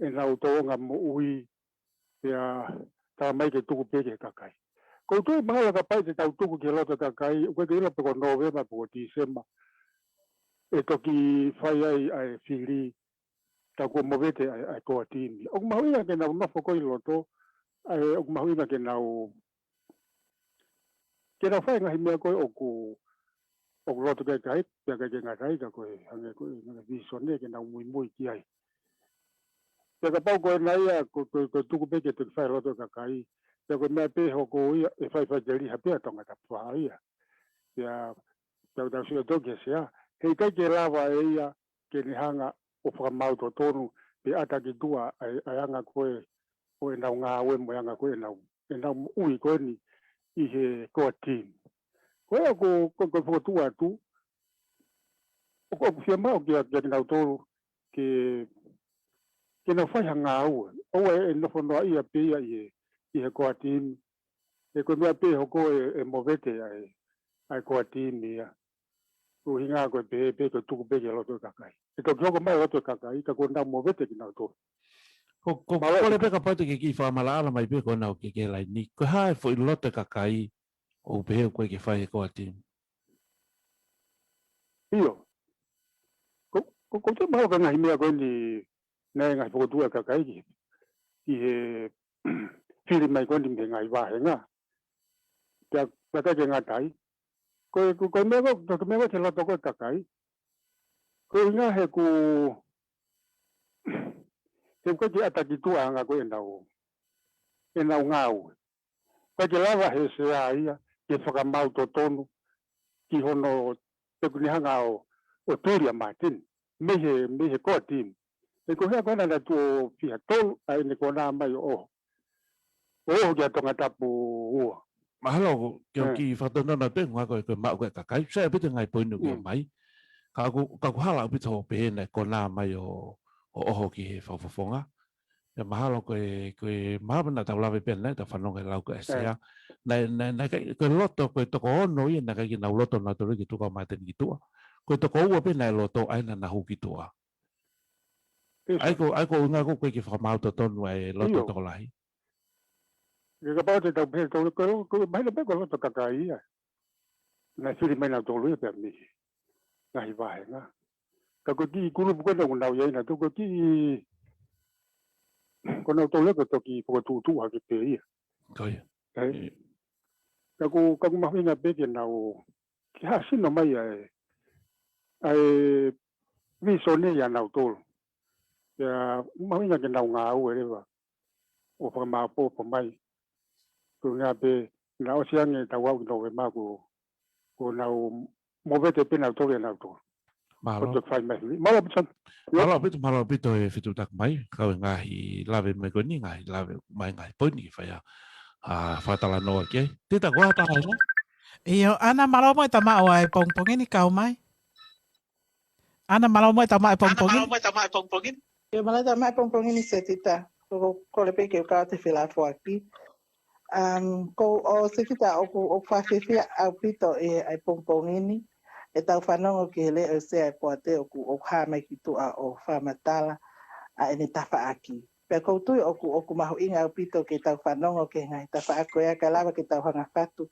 ʻenau tōʻonga moʻui, pea tala mai ke tuku pē ki he kakai. ʻOku ou tui mahalo kapau te tau tuku ki he loto e kakai, ʻoku ʻikai ke ʻilo pe ko Nōvema pe ko Tīsema ʻe toki fai ai ʻa e fili, ka kuo movete ʻa e, ʻa e core team. ʻOku mahuʻinga ke nau nofo ko ē ʻi loto, ʻa e, ʻoku mahuʻinga ke nau, ke nau fai e ngaahi meʻa ko ē ʻoku, ʻoku loto ki ai e kakai, pea ʻikai ke ngata ai ka ko e hangē ko e ngaahi visone ke nau muimui ki ai. Pea kapau ko ena ia, ko, ko, ko e tuku pē ke toki fai ʻi loto e kakai, pea ko e meʻa pē hoko ia, ʻe faifaiteliha pē ʻa Tongatapu fā ia. Pea, pea tau sio toki he sea, he ʻikai ke lava ʻe ia, ke ne hanga ʻo fakamaau totonu, pe ʻata ki tuʻa ʻa e, ʻa e anga ko ē ʻo ʻenau ngāue mo e anga ko ē ʻenau, ʻenau moʻui ko eni ʻi he core team. Ko ia ko, ko, ko e fokotuʻu atu, ʻoku, ʻoku fiemaʻu kia, kia kinautolu ke, ke nau fai ha ngāue. ʻOua ʻe nofo noaʻia pē ia ʻi he, ʻi he core team. He ko e meʻa pē hoko ʻe, ʻe movete ʻa e, ʻa e core team ia. ʻUhinga ko e pehē pē ko e tuku pē ki he loto e kakai. ʻE toki hoko mai loto e kakai, ka kuo nau movete kinautolu. Ko, ko, mālō. Kole pē kapau te ke kiʻi fakamaʻalaʻala mai pē ko ena ʻoku ke laini. Ko e hā e foʻi loto e kakai ʻoku pehē ʻoku ʻikai ke fai he core team? ʻIo. Ko, ko, ko e mahalo ko e ngaahi meʻa ko eni naʻe ngaahi fokotuʻu e kakai ki, ki he fili mai ko eni mei he ngaahi vāhenga. Pea, pea ʻikai ke ngata ai. Ko e, ko, ko e meʻa ko, ko e meʻa ko ē ki he loto ko ē e kakai. Ko e ʻuhinga he ʻoku, he ʻoku ʻikai ke ʻata ki tuʻa e anga ko ē ʻenau, ʻenau ngāue. ʻIkai ke lava he sea ia ke fakamaau totonu ki hono, pe ʻoku ne hanga ʻo, ʻo tuli ʻa Martin mei he, mei he core team. He ko e hā ko ena naʻe tuʻo fiha tolu ʻa ʻene konā mai ʻo ʻoho. ʻO ʻoho kia Tongatapu ua. Mahalo ke u kiʻi fakatonutonu atu e ngaahi ko e, ko e maʻu ko ē e kakai. Sai ʻaupito e ngaahi poini ʻoku ke ʻomai. Ka ʻoku, ka ʻoku hala ʻaupito hoʻo pehē naʻe konā mai ʻo, ʻo ʻoho ki he fakafofonga. Pea mahalo ko e, ko e mahalo naʻa tau lave pē ʻanenai, tau fanongo he lau ko ē ʻa e Sea. Naʻe, naʻe, naʻe ʻikai, ko e loto, ko e toko ono ia naʻe ʻikai ke nau loto nautolu ke tuku ʻa Māteni ki tuʻa. Ko e toko ua pē naʻe loto ai naʻa na hū ki tuʻa. ʻA ia ko, ʻa ia ko e ʻuhinga ko ē ʻoku ʻikai ke fakamaau totonu ʻa e loto tokolahi. Ia kapau te tau pehē, tau, ko, ko, mahino pē ko e loto kakai ia. Naʻe fili mai nautolu ia pea mei he ngaahi vāhenga. Ka ko e kiʻi kulupu ko ē naʻa nau ʻi ai nautolu ko e kiʻi, ko nautolu ia ko e toki fokotuʻutuʻu hake pē ia. Ko ia. Ka ʻoku, ka ʻoku mahuʻinga pē ke nau, ke hāsino mai ʻa e, ʻa e vīsone ia ʻanautolu. Pea mahuʻinga ke nau ngāue leva ʻo fakamāopoopo mai. Ko e ʻuhinga pē naʻe ʻosi ange tau au ki Nōvema ko, ko nau movete pē nautolu ia nautolu. Mālō. Ko e fai mai. Mālō ʻaupito. Mālō ʻaupito, mālō ʻaupito e fetuʻutaki mai. Kau e ngaahi lave mai ko eni, ngaahi lave mai ngaahi poini ke fai ʻa, ʻa fakatalanoa ki ai. Tita, ko e hā e tala ʻi ai? ʻIo, ʻAna, mālō mo e tamaʻa ʻo e pongipongi ni kau mai. ʻAna, mālō mo e tamaʻa e pongipongi ni. ʻIo, mālō e tamaʻa e pongipongi ni Setita. Ko, ko, kole pē ke u kau atu he felāfoaki. Um, ko ʻo Setita ʻoku, ʻoku fakafiefia ʻaupito ʻi he pongipongi ni ʻetau fanongo ki he leʻo ʻa e Sea ʻo e Poate ʻoku, ʻoku hā mai ki tuʻa ʻo fakamatala ʻa ʻene tafaʻaki. Pea ʻoku ou tui ʻoku, ʻoku mahuʻinga ʻaupito ke tau fanongo ki he ngaahi tafaʻaki ko ia kae lava ke tau hanga ʻo fatu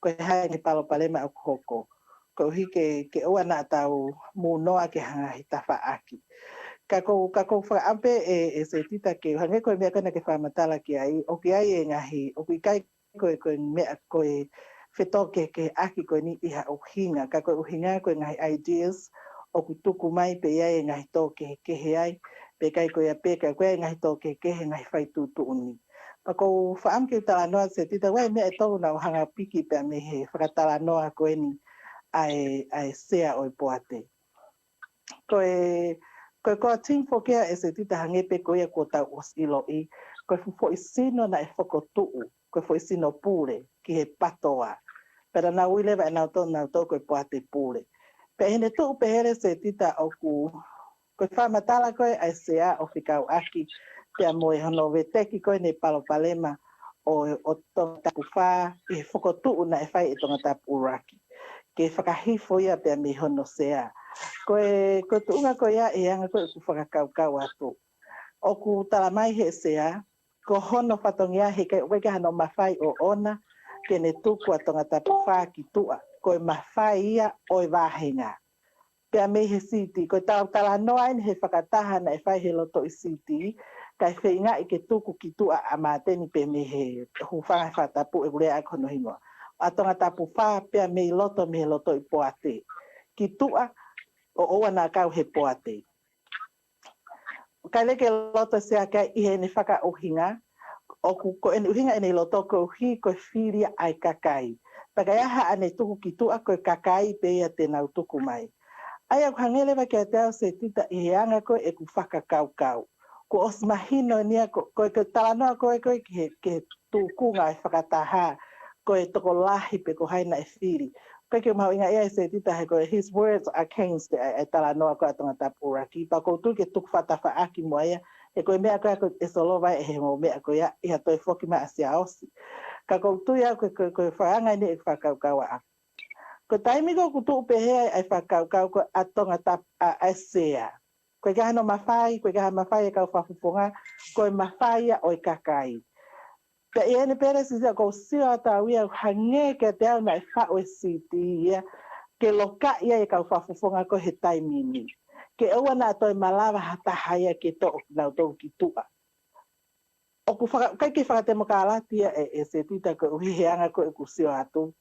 ko e hā e ngaahi palopalema ʻoku hoko. Koeʻuhi ke, ke ʻoua naʻa tau mūnoa ki he ngaahi tafaʻaki. Ka ʻoku, ka ʻoku ou fakaʻamu pē ʻe, ʻe Setita ke hangē ko e meʻa ko ē naʻa ke fakamatala ki ai, ʻoku ʻi ai e ngaahi, ʻoku ʻikai ko e, ko e meʻa ko e fetōkehekeheʻaki ko eni ʻi ha ʻuhinga, ka ko e ʻuhinga ko e ngaahi ideas ʻoku tuku mai pea ʻi ai e ngaahi tōkehekehe ai, pe ʻikai ko ia pē, ka ko e ngaahi tōkehekehe, ngaahi fai tuʻutuʻuni. Pea ʻoku ou fakaʻamu ke u talanoa Setita, ʻoku ʻi ai e meʻa ʻe tolu naʻa ku hanga ʻo piki pē mei he fakatalanoa ko eni ʻa e, ʻa e Sea ʻo e Poate. Ko e, ko e core team foki ia ʻe Setita hangē pē ko ia kuo tau ʻosi ʻiloʻi, ko e fuʻu foʻi sino naʻe fokotuʻu, ko e foʻi sino pule ki he PATOA. Pea naʻa nau ui leva ʻe nautolu, nautolu ko e Poate Pule. Pea ʻi heʻene tuʻu pehē leva Setita ʻoku, ko e fakamatala ko ē ʻa e Sea ʻo fekauʻaki pea mo e hono veteki ko eni e palopalema ʻo, ʻo Tongatapu Fā ʻi he fokotuʻu naʻe fai ʻe Tongatapu ʻUluaki ke fakahifo ia pea mei hono Sea. Ko e, ko e tuʻunga ko ia ʻi he anga ko ē ʻeku fakakaukau atu. ʻOku talamai ʻe he Sea, ko hono fatongia he ʻikai, ʻoku ʻikai ke ʻi ai hano mafai ʻoʻona ke ne tuku ʻa Tongatapu Fā ki tuʻa. Ko e mafai ia ʻo e vāhenga. Pea mei he Sea Team, ko e tau talanoa eni he fakataha naʻe fai he lotoʻi Sea Team, kae feingaʻi ke tuku ki tuʻa ʻa Māteni pea mei he hūfanga he fakatapu ʻeku lea ʻaki hono hingoa. ʻA Tongatapu Fā pea mei loto mei he lotoʻi Poate. Ki tuʻa ʻo ʻoua naʻa kau he Poate. ʻIkai leva ke loto e Sea ki ai ʻi heʻene fakaʻuhinga, ʻoku ko ʻene ʻuhinga ʻene ʻi loto koeʻuhi ko e fili ia ʻa e kakai. Pea ka ʻi ai haʻane tuku ki tuʻa ko e kakai pē ia te nau tuku mai. ʻA ia ʻoku hangē leva kiate au Setita ʻi he anga ko ē ʻeku fakakaukau. Kuo ʻosi mahino eni ia ko, ko e, ko e talanoa ko ē ko ē ki he, ki he tūkunga e fakataha, ko e tokolahi pe ko hai naʻe fili. ʻIkai ke mahuʻinga ia ʻe Setita he ko e his words against ʻa e, ʻa e talanoa ko ē ʻa Tongatapu ʻUluaki. Pea ʻoku ou tui ke tuku fakatafaʻaki mo ia, he ko e meʻa ko ē ko ē ʻe solova ʻe he mo meʻa ko ia ʻi ha toe foki mai ʻa Siaosi. Ka ʻoku ou tui au ko e, ko e, ko e fakaanga eni ʻeku fakakaukau ʻaʻaku. Ko e taimi ko ē ʻoku tuʻu pehē ai ʻa e fakakaukau ko ē ʻa Tongatapu, ʻa, ʻa e Sea. ʻOku ʻikai ke ʻi ai hano mafai, ʻoku ʻikai ke ʻi ai ha mafai ʻa e kau fakafofonga, ko e mafai ia ʻo e kakai. Pea ʻi heʻene pehē leva Setita ʻoku ou sio atu au ia ʻoku hangē kiate au naʻe faʻu ʻe he Sea Team ia, ke lokaʻi ai e kau fakafofonga ko ē he taimi ni. Ke ʻoua naʻa toe malava ha taha ia ke toʻo kinautolu ki tuʻa. ʻOku faka-, ʻikai ke fakatemokalati ia ʻe, ʻe Setita koeʻuhi he anga ko ē ʻeku sio atu.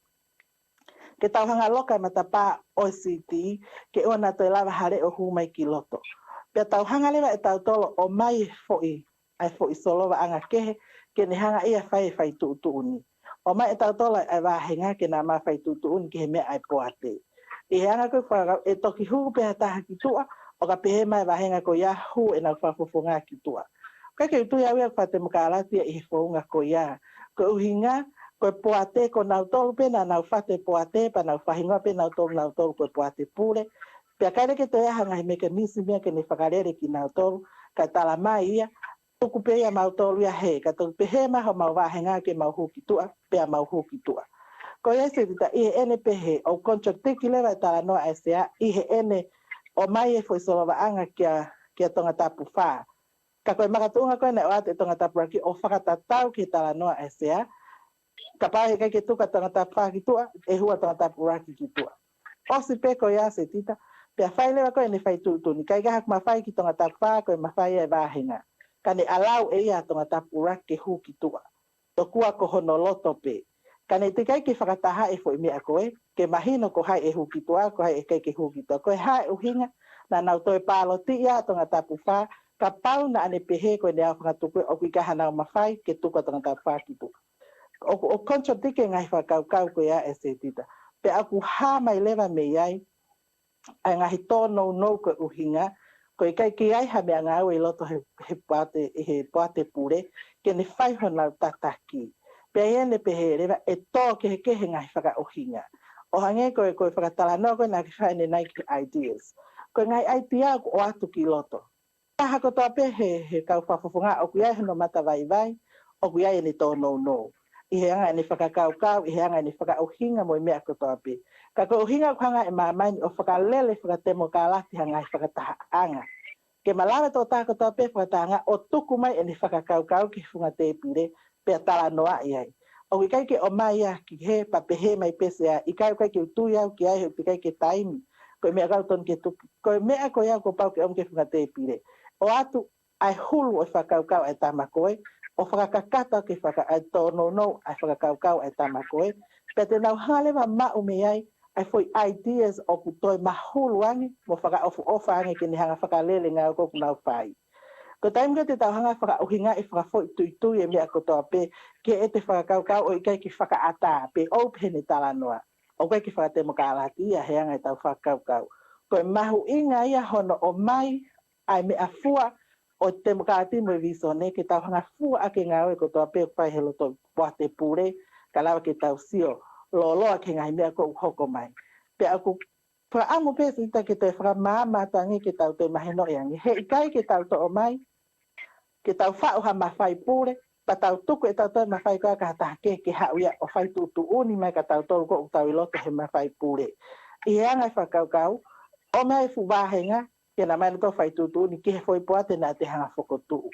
Ke tau hanga ʻo loka e matapā ʻo e Sea Team, ke ʻoua naʻa toe lava ha leʻo ʻo hū mai ki loto. Pea tau hanga leva ʻe tautolu ʻo ʻomai e foʻi, ʻa e foʻi solovaʻanga kehe, ke ne hanga ia ʻo fai e fai tuʻutuʻuni. ʻOmai ʻe tautolu ʻa e vāhenga ke na ō mai ʻo fai tuʻutuʻuni ki he meʻa ʻa e Poate. ʻI he anga ko ē faka-, ʻe toki hū pē ha taha ki tuʻa, ʻo ka pehē mai e vāhenga ko ia hū ʻenau fakafofonga ki tuʻa. ʻIkai ke u tui au ia ʻoku fakatemokalati ia ʻi he founga ko ia. Ko e ʻuhinga, ko e Poate ko nautolu pē naʻa nau fatu e Poate, pea nau fakahingoa pē nautolu, nautolu ko e Poate Pule. Pea ʻikai leva ke toe ʻi ai ha ngaahi mekanīsimi ia ke ne fakalele kinautolu, ka tala mai ia, tuku pē ia mautolu ia he, ka toki pehē mai homau vāhenga ke mau hū ki tuʻa, pea mau hū ki tuʻa. Ko ia Setita ʻi heʻene pehē, ʻoku contradict leva e talanoa ʻa e Sea, ʻi heʻene ʻomai e foʻi solovaʻanga kia, kia Tongatapu fā. Ka ko e makatuʻunga ko ē naʻe ʻoatu ʻe Tongatapu ʻUluaki ʻo fakatatau ki he talanoa ʻa e Sea, kapau he ʻikai ke tuku ʻa Tongatapu fā ki tuʻa, ʻe hū ʻa Tongatapu ʻUluaki ki tuʻa. ʻOsi pē ko ia Setita, pea fai leva ko ē ʻene fai tuʻutuʻuni, ʻikai ke ʻi ai haku mafai ki Tongatapu fā, ko e mafai ia ʻa e vāhenga. Ka ne allow ʻe ia ʻa Tongatapu ʻUluaki ke hū ki tuʻa. Tokua ko hono loto pē. Ka ne teʻeki ai ke fakataha e foʻi meʻa ko ē, ke mahino ko hai ʻe hū ki tuʻa, ko hai ʻe ʻikai ke hū ki tuʻa. Ko e hā e ʻuhinga, naʻa nau toe pāloti ia ʻa Tongatapu fā, kapau naʻa ne pehē ko ʻene ʻaofangatuku ʻoku ʻikai hanau mafai ke tuku ʻa Tongatapu fā ki tuʻa. ʻOku, ʻoku contradict e ngaahi fakakaukau ko ia ʻe Setita. Pea ʻoku hā mai leva mei ai, ʻa e ngaahi tōnounou ko e ʻuhinga, ko e ʻikai ke ʻi ai ha meʻangāue ʻi loto he, he poate, he poate pule, ke ne fai honau tataki. Pea ʻi heʻene pehē leva ʻe tō kehekehe ngaahi fakaʻuhinga. ʻO hangē ko e, ko e fakatalanoa ko ē naʻa ke fai ʻanenai ki he ideas. Ko e ngaahi idea ʻoku ʻoatu ki loto. Taha kotoa pē he, he kau fakafofonga ʻoku ʻi ai hono matavaivai, ʻoku ʻi ai ʻene tōnounou. ʻI he anga ʻene fakakaukau, ʻi he anga ʻene fakaʻuhinga mo e meʻa kotoa pē. Ka ko e ʻuhinga ʻoku hanga ʻe māmani ʻo fakalele fakatemokalati ha ngaahi fakatahaʻanga. Ke malava tokotaha kotoa pē fakatahaʻanga ʻo tuku mai ʻene fakakaukau ki he funga tēpile, pea talanoaʻi ai. ʻOku ʻikai ke ʻomai ia ki he pea pehē mai pē Sea, ʻikai ʻoku ʻikai ke u tui au ki ai he ʻoku ʻikai ke taimi. Ko e meʻa ʻoku totonu ke tuku. Ko e meʻa ko ia kuo pau ke ʻomi ki he funga tēpile. ʻOatu ʻa e hulu ʻo e fakakaukau ʻa e tama ko ē, ʻo fakakakato ke faka-, ʻa e tōnounou ʻa e fakakaukau ʻa e tama ko ē, pea te nau hanga leva maʻu mei ai, ʻa e foʻi ideas ʻoku toe mahulu ange, mo fakaʻofoʻofa ange ke ne hanga fakalele ngāue ʻoku nau fai. Ko e taimi ko ē te tau hanga fakaʻuhingaʻi fakafoʻituitui e meʻa kotoa pē, ke ʻete fakakaukau ʻo ʻikai ke fakaʻatā, pe ʻoku pehē ʻene talanoa. ʻOku ʻikai ke fakatemokalati ia he anga ʻetau fakakaukau. Ko e mahuʻinga ia hono ʻomai, ʻa e meʻafua, ʻo e temokalati mo e vīsone ke tau hanga fua ʻaki e ngāue kotoa pē ʻoku fai he loto poate pule, ka lava ke tau sio, lōloa ki he ngaahi meʻa ʻoku hoko mai. Pea ʻoku fakaʻamu pē Setita ke toe fakamaama atu ange ke tau toe mahinoʻi ange. He ʻikai ke tau toʻo mai, ke tau faʻu ha mafai pule, pea tau tuku ʻetau toe mafai ko ia ki ha taha kehe ke haʻu ia ʻo fai tuʻutuʻuni mai kia tautolu ʻoku tau ʻi loto he mafai pule. ʻI he anga e fakakaukau, ʻomai e fuʻu vāhenga, ke na mai nautolu ʻo fai tuʻutuʻuni ki he foʻi poate naʻa te hanga fokotuʻu.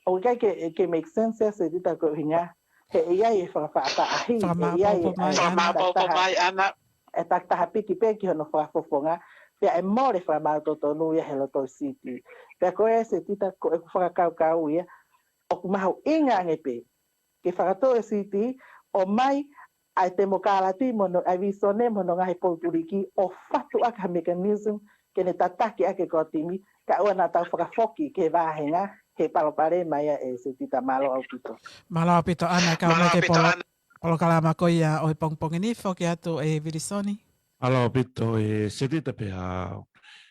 ʻOku ʻikai ke, ke make sense ia Setita ko e ʻuhinga, he ʻe ʻi ai e fakafaʻafaʻahi, ʻe ʻi ai e, fakamaopoopo mai ʻa e Ana. Fakamaopoopo mai ʻa e Ana. ʻE takitaha piki pē ki hono fakafofonga, pea ʻe mole fakamaau totonu ia he loto City. Pea ko e Setita ko ʻeku fakakaukau ia, ʻoku mahuʻinga ange pē, ke fakatō e City, ʻomai ʻa e temokalati mo hono, ʻa e vīsone mo hono ngaahi poutuliki, ʻo fatu ʻaki ha mechanism, ke ne tataki ʻaki e kau timi, kae ʻoua naʻa tau fakafoki ki he vāhenga, he palopalema ia ʻe Setita. Mālō ʻaupito. Mālō ʻaupito Ana, kau mai ki he polo-, polokalama ko ia ʻo e pongipongi ni, foki atu ʻe Vilisoni. Mālō ʻaupito ʻe Setita pea,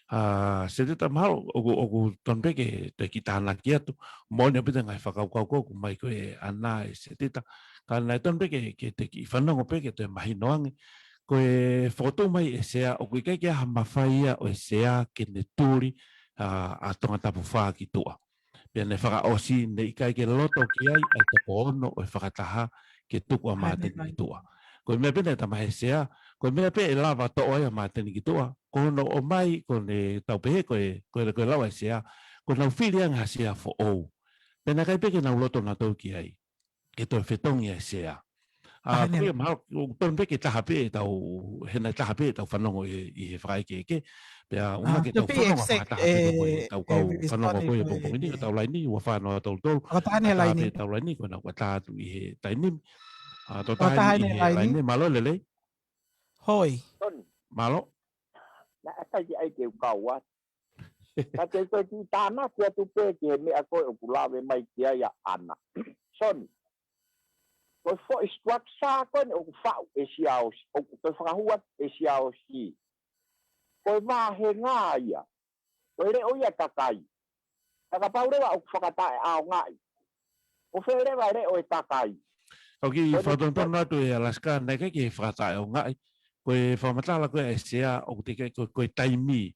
ʻa, Setita mahalo, ʻoku, ʻoku tonu pē ke te kiʻi tānaki atu, moʻoni ʻaupito e ngaahi fakakaukau ko ē ʻoku ʻomai ko ē ʻe Ana ʻe Setita, ka naʻe tonu pē ke, ke te kiʻi fanongo pē ke te mahino ange, ko e fokotuʻu mai ʻe Sea, ʻoku ʻikai ke ʻi ai ha mafai ia ʻo e Sea ke ne tuli, ʻa, ʻa Tongatapu fā ki tuʻa. Pea ne fakaʻosi, ne ʻikai ke loto ki ai ʻa e toko ono ʻo e fakataha ke tuku ʻa Māteni ki tuʻa. Ko e meʻa pē naʻe tala mai ʻe Sea, ko e meʻa pē ʻe lava toʻo ai ʻa Māteni ki tuʻa, ko hono ʻomai, ko ʻene tau pehē, ko e, ko e, ko e lau ʻa e Sea, ko ʻenau fili ange ha Sea foʻou. Pea naʻe ʻikai pē ke nau loto nautolu ki ai, ke toe fetongi ʻa e Sea. ʻA, taha eni ko ia mahalo, ʻoku tonu pē ke taha pē ʻetau, he naʻe taha pē ʻetau fanongo ʻi, ʻi he fakaʻekeʻeke. Pea ʻoku, ʻa, ke tau fanongo fakataha pē ko e kau, kau fanongo ko ē he pongipongi ni, ko e tau laini, ua fā noa tolu tolu. Ko e taha eni he laini. Tau laini, ko ena ʻoku ʻatā atu ʻi he taimi ni. ʻA, tau taha eni he laini, mālō e lelei. Hoi. Mālō. Naʻe ʻikai ke ʻai ke u kau atu. Ka te u toe kiʻi tānaki atu pē ki he meʻa ko ē ʻoku lave mai ki ai ʻa Ana. Soni. Ko e foʻi structure ko eni ʻoku faʻu ʻe Siaosi, ʻoku toe fakahū atu ʻe Siaosi. Ko e vāhenga ia. Ko e leʻo ia ʻa e kakai. Ka kapau leva ʻoku fakataʻeʻaongaʻi, ʻoku fēfē leva e leʻo ʻa e kakai? ʻOku ou kiʻi fakatonutonu atu ʻe Alaska, naʻe ʻikai ke fakataʻeʻaongaʻi. Ko e fakamatala ko ē ʻa e Sea, ʻoku teʻeki ai ko, ko e taimi,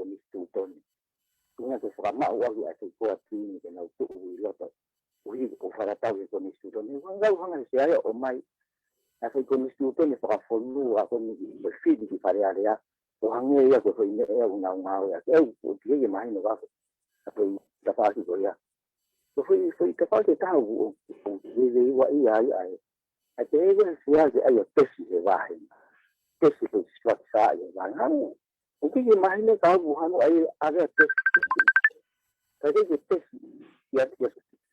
konisitūtone. Ko e ʻuhinga ke fakamaʻu ʻaki ʻa e foʻi koa tini ke nau tuʻu ʻi loto. ʻUhi ko e fakatatau ki he konisitūtone. Ua ngau hanga he Sea ia ʻo ʻomai ʻa e foʻi konisitūtone fakafonua ko eni ʻi he fili ki Fale Alea. ʻO hangē ia ko e foʻi meʻa ʻoku nau ngāueʻaki. ʻOku ou tui ʻoku mahino ʻa e foʻi tafaʻaki ko ia. Ko e foʻi, foʻi tafaʻaki ʻe taha ʻoku, ʻoku, ʻoku veiveiuaʻi ai ʻa e. ʻA e pehē ko e Sea ke ʻai ʻo tesi he vahe. Tesi he structure ʻi he vahe. Hau, ʻoku ʻikai ke mahino ka ʻoku hano ai ʻave ʻa e tesi. Ka ʻikai ke tesi ia, ia,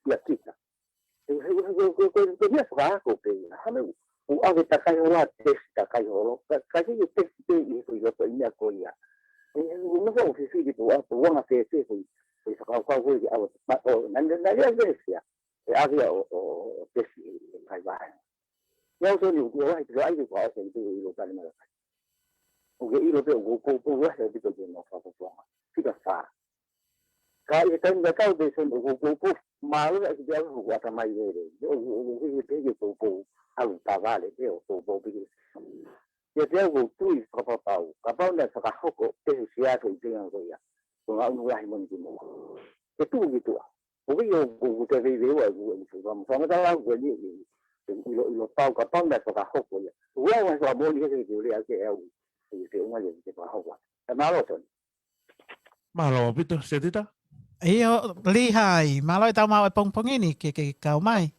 ia kita. He, he, he, ko, ko, ko, ko e meʻa fakaako pē ia. Hame ʻoku ʻave takai holo, tesi takai holo. Ka, ka ʻikai ke tesi pē ʻi he foʻi loto ʻi meʻa ko ia. He, he, ʻoku nofo ʻo fifili pe ʻoku ʻalu ʻo anga fēfē foʻi ʻE fakakaukau ko ē ke ʻave, ma, ʻo, na, na, na, lea, lea, sia. ʻE ʻave ia ʻo, ʻo, ʻo, tesi, ʻe, kai vahe. Ia ʻo Soni, ʻoku ʻi ai, ʻoku ʻi ai, ʻoku ʻi ai, ʻoku ʻi ai, ʻoku ʻi ai, ʻoku ke ʻilo pē ʻoku ou poupou lahi ʻaupito ki he ngaahi fakafofonga. Fika fā. Ka ʻi he taimi tatau pē Soni ʻoku ou poupou mālohi ʻaupito au ʻoku ʻatamai lelei. ʻOku, ʻoku, ʻoku, ʻoku, ʻoku poupou ʻalu tavale pē ʻo poupou pē. Ia te au ʻoku ou tui fakapapau. Kapau naʻe fakahoko pē he Sea ʻi he taimi ko ia, ko e ngaʻunu lahi moʻoni ki muʻa. Ke tuʻu ki tuʻa. ʻOku ʻi ai ʻoku, ʻoku te veiveiua ʻoku, ʻoku, ʻoku, ʻoku, ʻoku, ʻoku, ʻoku, ʻoku, ʻoku, ʻilo, ʻilo pau, kapau naʻe fakahoko ia. ʻOku ʻi ai ʻoku fakamoʻoni he ke lea ke au, ʻe te unga ia ke fakahoko. ʻE mālō Soni. Mālō ʻaupito, Setita. ʻIo, Lihai, mālō e tau maʻu e pongipongi ni ke, ke kau mai.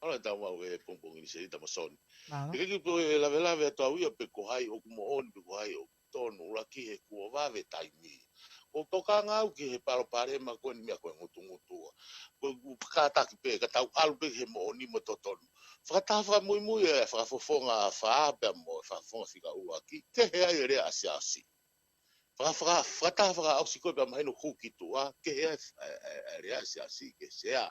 Mālō e tau maʻu e pongipongi ni, Setita mo Soni. Mālō. Ke kiki po e lavelave atu au ia pe ko hai ʻoku moʻoni, pe ko hai ʻoku tonu, ʻuluaki he kuo vave taimi. ʻOku tokanga au ki he palopalema ko eni meʻa ko e ngutungutua. Ko e, ʻoku kātaki pē, ka tau ʻalu pē he moʻoni mo totonu. Fakataha fakamuimui e fakafofonga fā pea mo e fakafofonga fika ʻuluaki. Kehe ai e lea ʻa Siaosi. Faka, faka, fakataha fakaʻosi ko ē pea mahino hū ki tuʻa, kehe ai, e, e, e lea ʻa Siaosi ki he Sea.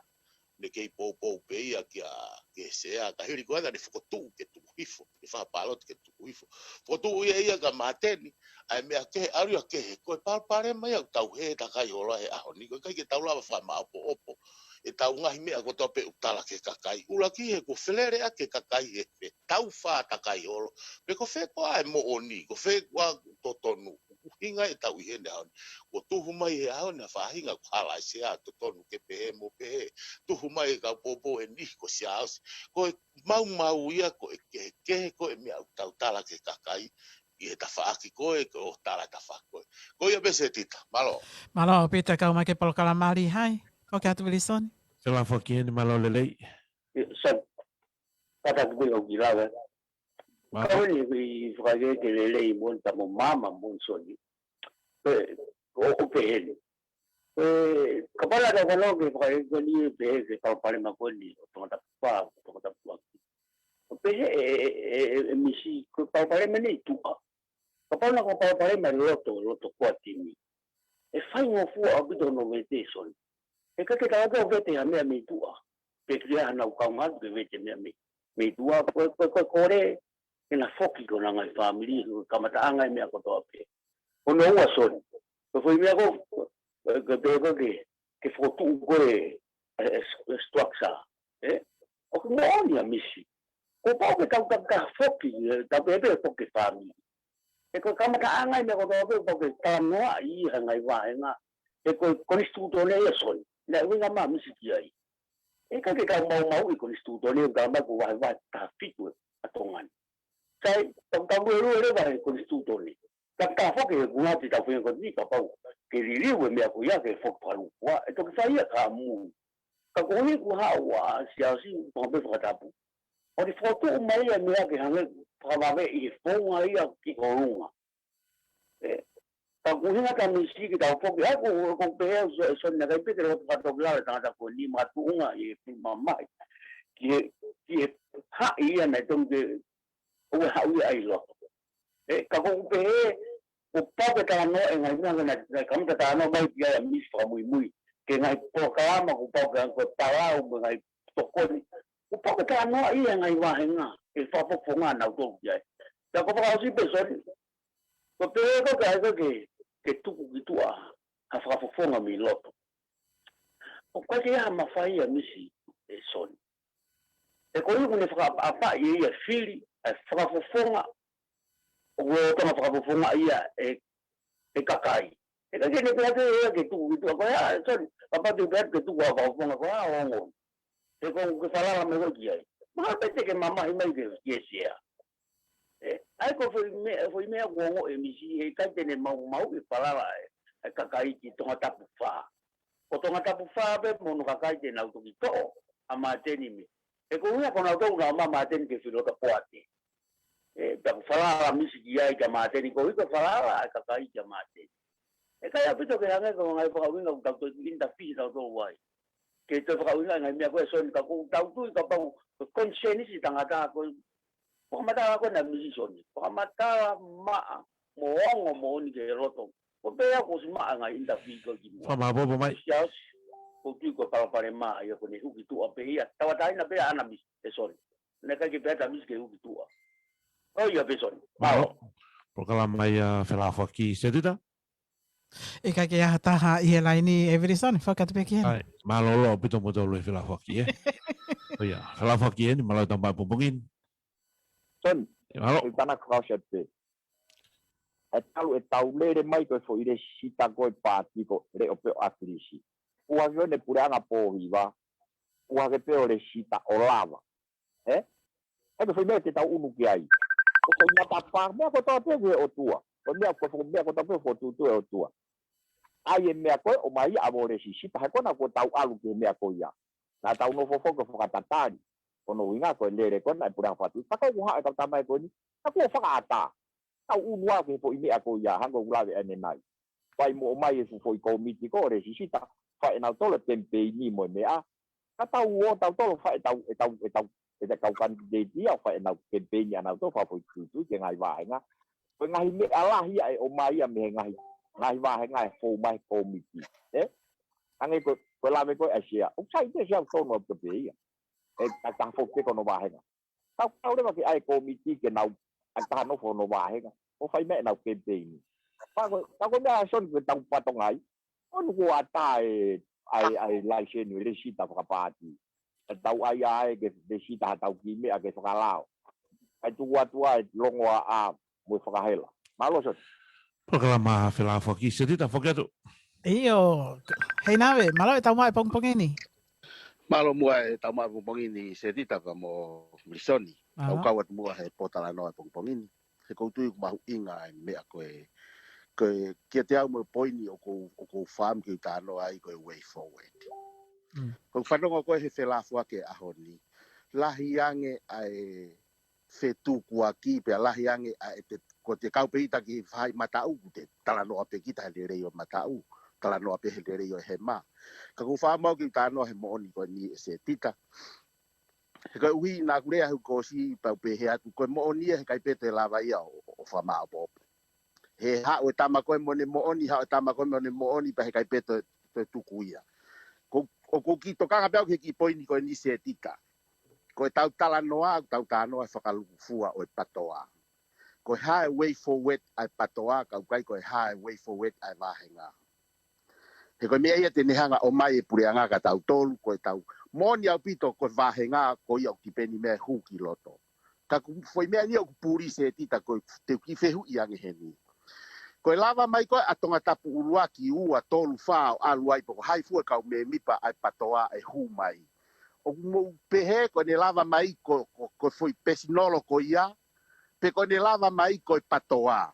Ne kei poupou pē ia kia, ki he Sea, ka hili ko ē naʻa ne fokotuʻu ke tuku hifo, ke fakapaloti ke tuku hifo. Fokotuʻu ia ia kia Māteni, ʻa e meʻa kehe, ʻalu ia kehe, ko e palopalema ia ʻoku tau hē takai holo he ʻaho ni, ko e ʻikai ke tau lava fakamaʻopoʻopo ʻetau ngaahi meʻa kotoa pē ʻoku tala ki he kakai. ʻUluaki he kuo felele ʻaki e kakai he, he tau fā takai holo. Pe ko fē koā e moʻoni, ko fē koā ʻoku totonu. ʻUhinga ʻetau ʻi heni he ʻaho ni. Kuo tuhu mai he ʻaho ni ha faʻahinga kuo hala e Sea, totonu ke pehē mo pehē. Tuhu mai e kau poupou he niʻihi ko Siaosi. Ko e maumau ia, ko e kehekehe, ko e meʻa ʻoku tau tala ki he kakai. ʻI he tafaʻaki ko ē, ko e tala tafaʻaki ko ē. Ko ia pē Setita, mālō. Mālō, Pita, kau mai ki he polokalama Lihai. Foki atu Vilisoni. Sela foki heni, mālō lelei. Ia, Soni, kātaki pē ʻoku lava. Mālō. Kau ni i fakaike ke lelei mo ta mo mama mo Soni. Pe, ʻo, ʻo pehē ni. Pe, kapau naʻa tau fanongo ki he fakaike ko eni pehē ki he palopalema ko eni ʻo Tongatapu fā, Tongatapu ʻuluaki. ʻO pehē e, e, e, e, e Misi, ko e palopalema eni ʻi tuʻa. Kapau naʻe ko e palopalema ʻi loto, loto kuatini. ʻE faingofua ʻaupito hono vete Soni. He ʻikai ke tau ō ʻo vete ha meʻa mei tuʻa. Pe ke ʻi ai haʻanau kaungā atu ke vete meʻa mei, mei tuʻa. Ko e, ko e, ko e kole ke na foki ki honau ngaahi fāmili, ko e kamataʻanga e meʻa kotoa pē. Ko hono ua Soni. Ko e foʻi meʻa ko, ko e, ko e pehē ko ē ke, ke fokotuʻu ko ē, e, e, e structure. ʻE? ʻOku moʻoni ʻa Misi. Kuo pau ke tau, tau, tau foki, e, tau pehē pē foki fāmili. He ko e kamataʻanga e meʻa kotoa pē, pau ke talanoaʻi ʻi he ngaahi vāhenga. He ko e konisitūtone ia Soni. Naʻe ʻuhinga mai ʻa Misi ki ai. ʻE ʻikai ke kau maumauʻi konisitūtone, ʻoku tala mai ko e vahevahe taha fitu ʻa Tonga ni. Sai, tau, tau luelue leva he konisitūtone. Tau, tau foki he kuonga ti tau fenga ko ni kapau ke liliu e meʻa ko ia ke foki fakalukua. ʻE toki fai ia ka mui. Ka ko eni kuo haʻu ʻa Siaosi, ʻoku tau pē fakatapu. ʻO ne fokotuʻu mai ia meʻa ke hangē fakavave ʻi he founga ia ki ʻolunga. ʻE, ka ʻoku ʻuhinga kia Misi ke tau foki, ʻa ko, ko pehē ʻa Soni naʻe ʻikai pē ke loto fakatokilalo e tangata ko eni makatuʻunga ʻi he puli mamahi. Ki he, ki he haʻi ia naʻe tonu ke ʻoua haʻu ia ʻi loto. ʻE, ka ʻoku pehē, kuo pau ke talanoa e ngaahi meʻa naʻe, naʻe kamata talanoa mai ki ai ʻa Misi fakamuimui. Ki he ngaahi polokalama, kuo pau ke, ko e palau, mo e ngaahi tokoni. Kuo pau ke talanoaʻi e ngaahi vāhenga, ʻe fakafofonga nautolu ki ai. Ka ko e fakaʻosi pē Soni. Ko e pehē ko e ʻikai ke, ke tuku ki tuʻa, ha fakafofonga mei loto. ʻOku ʻikai ke ʻi ai ha mafai ʻa Misi, ʻe Soni. ʻE ko ia ʻoku ne fakaʻapaʻapaʻi ʻe ia fili, ʻa e fakafofonga, ʻoku lolotonga fakafofongaʻi ia ʻe, ʻe kakai. ʻE ʻikai ke ne pehē atu ʻe ia ke tuku ki tuʻa ko ia, Soni, kapau te u pehē atu ke tuku ha fakafofonga ko ia, ʻo ongo. He ko ʻoku ke falala mai koe ki ai. Mahalo pē te ke mamahi mai ke, ke Sea. ʻE, ʻa ia ko e foʻi meʻa, foʻi meʻa kuo ongo ʻe Misi, he ʻikai te ne maumauʻi e falala ʻa e, ʻa e kakai ki Tongatapu fā. Ko Tongatapu fā pē mo hono kakai te nau toki toʻo ʻa Māteni mei. ʻE ko e ʻuhinga ko nautolu naʻa ō mai ʻa Māteni ki he Filoto Poate. ʻE, pea ko e falala ʻa Misi ki ai kia Māteni, koeʻuhi ko e falala ʻa e kakai kia Māteni. ʻE ʻikai ʻaupito ke hangē ko e ngaahi fakaʻuhinga ʻoku tau toe interfere tautolu ai. Ke toe fakaʻuhinga e ngaahi meʻa ko ē Soni ka ʻoku tau tui kapau ko e konisēnisi tangata ko e fakamatala ko ē naʻe Misi Soni. Fakamatala maʻa mo ongo moʻoni ki he loto. Ko pea ko si maʻa ngai interview ko ki mua. Fakamāopoopo mai. Siaosi, ko tui ko palapale mā ia ko ne huki tuʻa pē ia. Tauʻatāina pē ana misi, e sorry. Naʻe ʻikai ke pehē ʻe Misi ke huki tuʻa. ʻO ia pē sorry. Mālō. Polokalama ia Felafoaki Setita. ʻIkai ke ʻi ai ha taha ʻi he laini, Everson, fakatu pē ki heni. ʻAi, mālō ʻaupito kimoutolu he Felafoaki, ē. ʻO ia, Felafoaki eni, mālō e tau maʻu pongipongi ni. Son, ʻE, mālō. ʻOku ou tana kau se pē. ʻE talu ʻetau lele mai ko e foʻi lēsisita ko e paati ko e leʻo pē ʻo ʻAkilisi. ʻUa ke ʻo ne puleʻanga pōhiva. ʻUa ke pē ʻo lēsisita ʻo lava. Ē? ʻE ke foʻi meʻa te tau ʻunu ki ai. Ko e foʻi matapā, meʻa kotoa pē ki he ʻOtua. Ko e meʻa ko e foʻi meʻa kotoa pē fokotuʻutuʻu ʻe he ʻOtua. ʻAi e meʻa ko ē, ʻomai ia ʻo lēsisita, he ko ena kuo tau ʻalu ki he meʻa ko ia. Naʻa tau nofo foki ʻo fakatatali. Ko hono ʻuhinga ko e lele ko ena e puleʻanga fakatuʻi. Ka ko e kuo haʻu e kau tama ko eni. Ka kuo fakaʻatā. Tau ʻunu au ki he foʻi meʻa ko ia, hangē ko ʻeku lave ʻanenai. Fai mo ʻomai e fuʻu foʻi kōmiti ko ē lēsisita, fai ʻenau tolo kemipeini mo e meʻa. Ka tau ō tautolu fai ʻetau, ʻetau, ʻetau, ʻetau kanititeiti ia, fai ʻenau kemipeini ʻanautolu, fai foʻi tuitui ki he ngaahi vāhenga. Ko e ngaahi meʻa lahi ia ʻe ʻomai ia mei he ngaahi, ngaahi vāhenga ʻe fou mai he kōmiti. Ē? Hangē ko, ko e lave ko ē ʻa e sea. ʻOku sai pē sea tonu ʻaupito pē ia. ʻE, ka, ka foki pē ko hono vāhenga. Tau, tau leva ke ʻai e kōmiti ke nau, ʻai taha nofo hono vāhenga. ʻO fai meʻa ʻenau kemipeini. Pea ko, pea ko e meʻa Son ko e tau patonga ai. ʻOku ʻatā e, ʻai, ʻai laiseni, lēsisita fakapaati. ʻE tau ʻai ʻa e ke lēsisita ha tau kiʻi meʻa ke fakalao. ʻAi tuku atu ʻa e longoaʻa mo e fakahela. Mālō Son. Polokalama Felafoaki Setita, foki atu. ʻIo, Heinave, mālō e tau maʻu pongipongi ni. Mālō muʻa e tau maʻu pongipongi ni Setita pea mo Milisoni. Mālō. ʻOku ou kau atu muʻa he pōtalanoa pongipongi ni. He ʻoku ou tui ʻoku mahuʻinga e meʻa ko e, ko e kiate au mo e poini ʻoku ou, ʻoku ou fakaʻamu ke u talanoa ai ko e way forward. Mm. ʻOku ou fanongo ko ē he Felafoaki he ʻaho ni. Lahi ange ʻa e fetukuaki pea lahi ange ʻa e te, ko te kau pē ita ki he faʻahi mataʻu, ko te talanoa pē kita he lelei ʻo e mataʻu, talanoa pē he lelei ʻo e hema. Ka ʻoku ou fakaʻamu au ke u talanoa he moʻoni ko eni ʻe Setita. He koeʻuhi naʻa ku lea he kuo ʻosi pea u pehē atu, ko e moʻoni ia he ʻikai pē toe lava ia ʻo, ʻo, ʻo fakamāopoopo. He haʻu e tama ko ē mo ʻene moʻoni, haʻu e tama ko ē mo ʻene moʻoni, pea he ʻikai pē toe, toe tuku ia. Ko, ʻoku ou kiʻi tokanga pē au ki he kiʻi poini ko eni Setita. Ko e tau talanoa, ʻoku tau talanoa he fakalūkufua ʻo e PTOA. Ko e hā e way forward ʻa e PTOA, ka ʻoku ʻikai ko e hā e way forward ʻa e vāhenga. He ko e meʻa ia te ne hanga ʻo ʻomai e puleʻanga kia tautolu, ko e tau moʻoni ʻaupito ko e vāhenga, ko ia ʻoku tipeni mei he hū ki loto. Ka ko e foʻi meʻa ni ʻoku puli Setita ko e te u kiʻi fehuʻi ange heni. Ko e lava mai ko ē ʻa Tongatapu ʻuluaki, ua, tolu, fā ʻo ʻalu ai pe ko hai fua e kau mēmipa ʻa e PTOA ʻe hū mai. ʻOku mou pehē ko ʻene lava mai ko, ko, ko e foʻi pesinolo ko ia, pe ko ʻene lava mai ko e PTOA.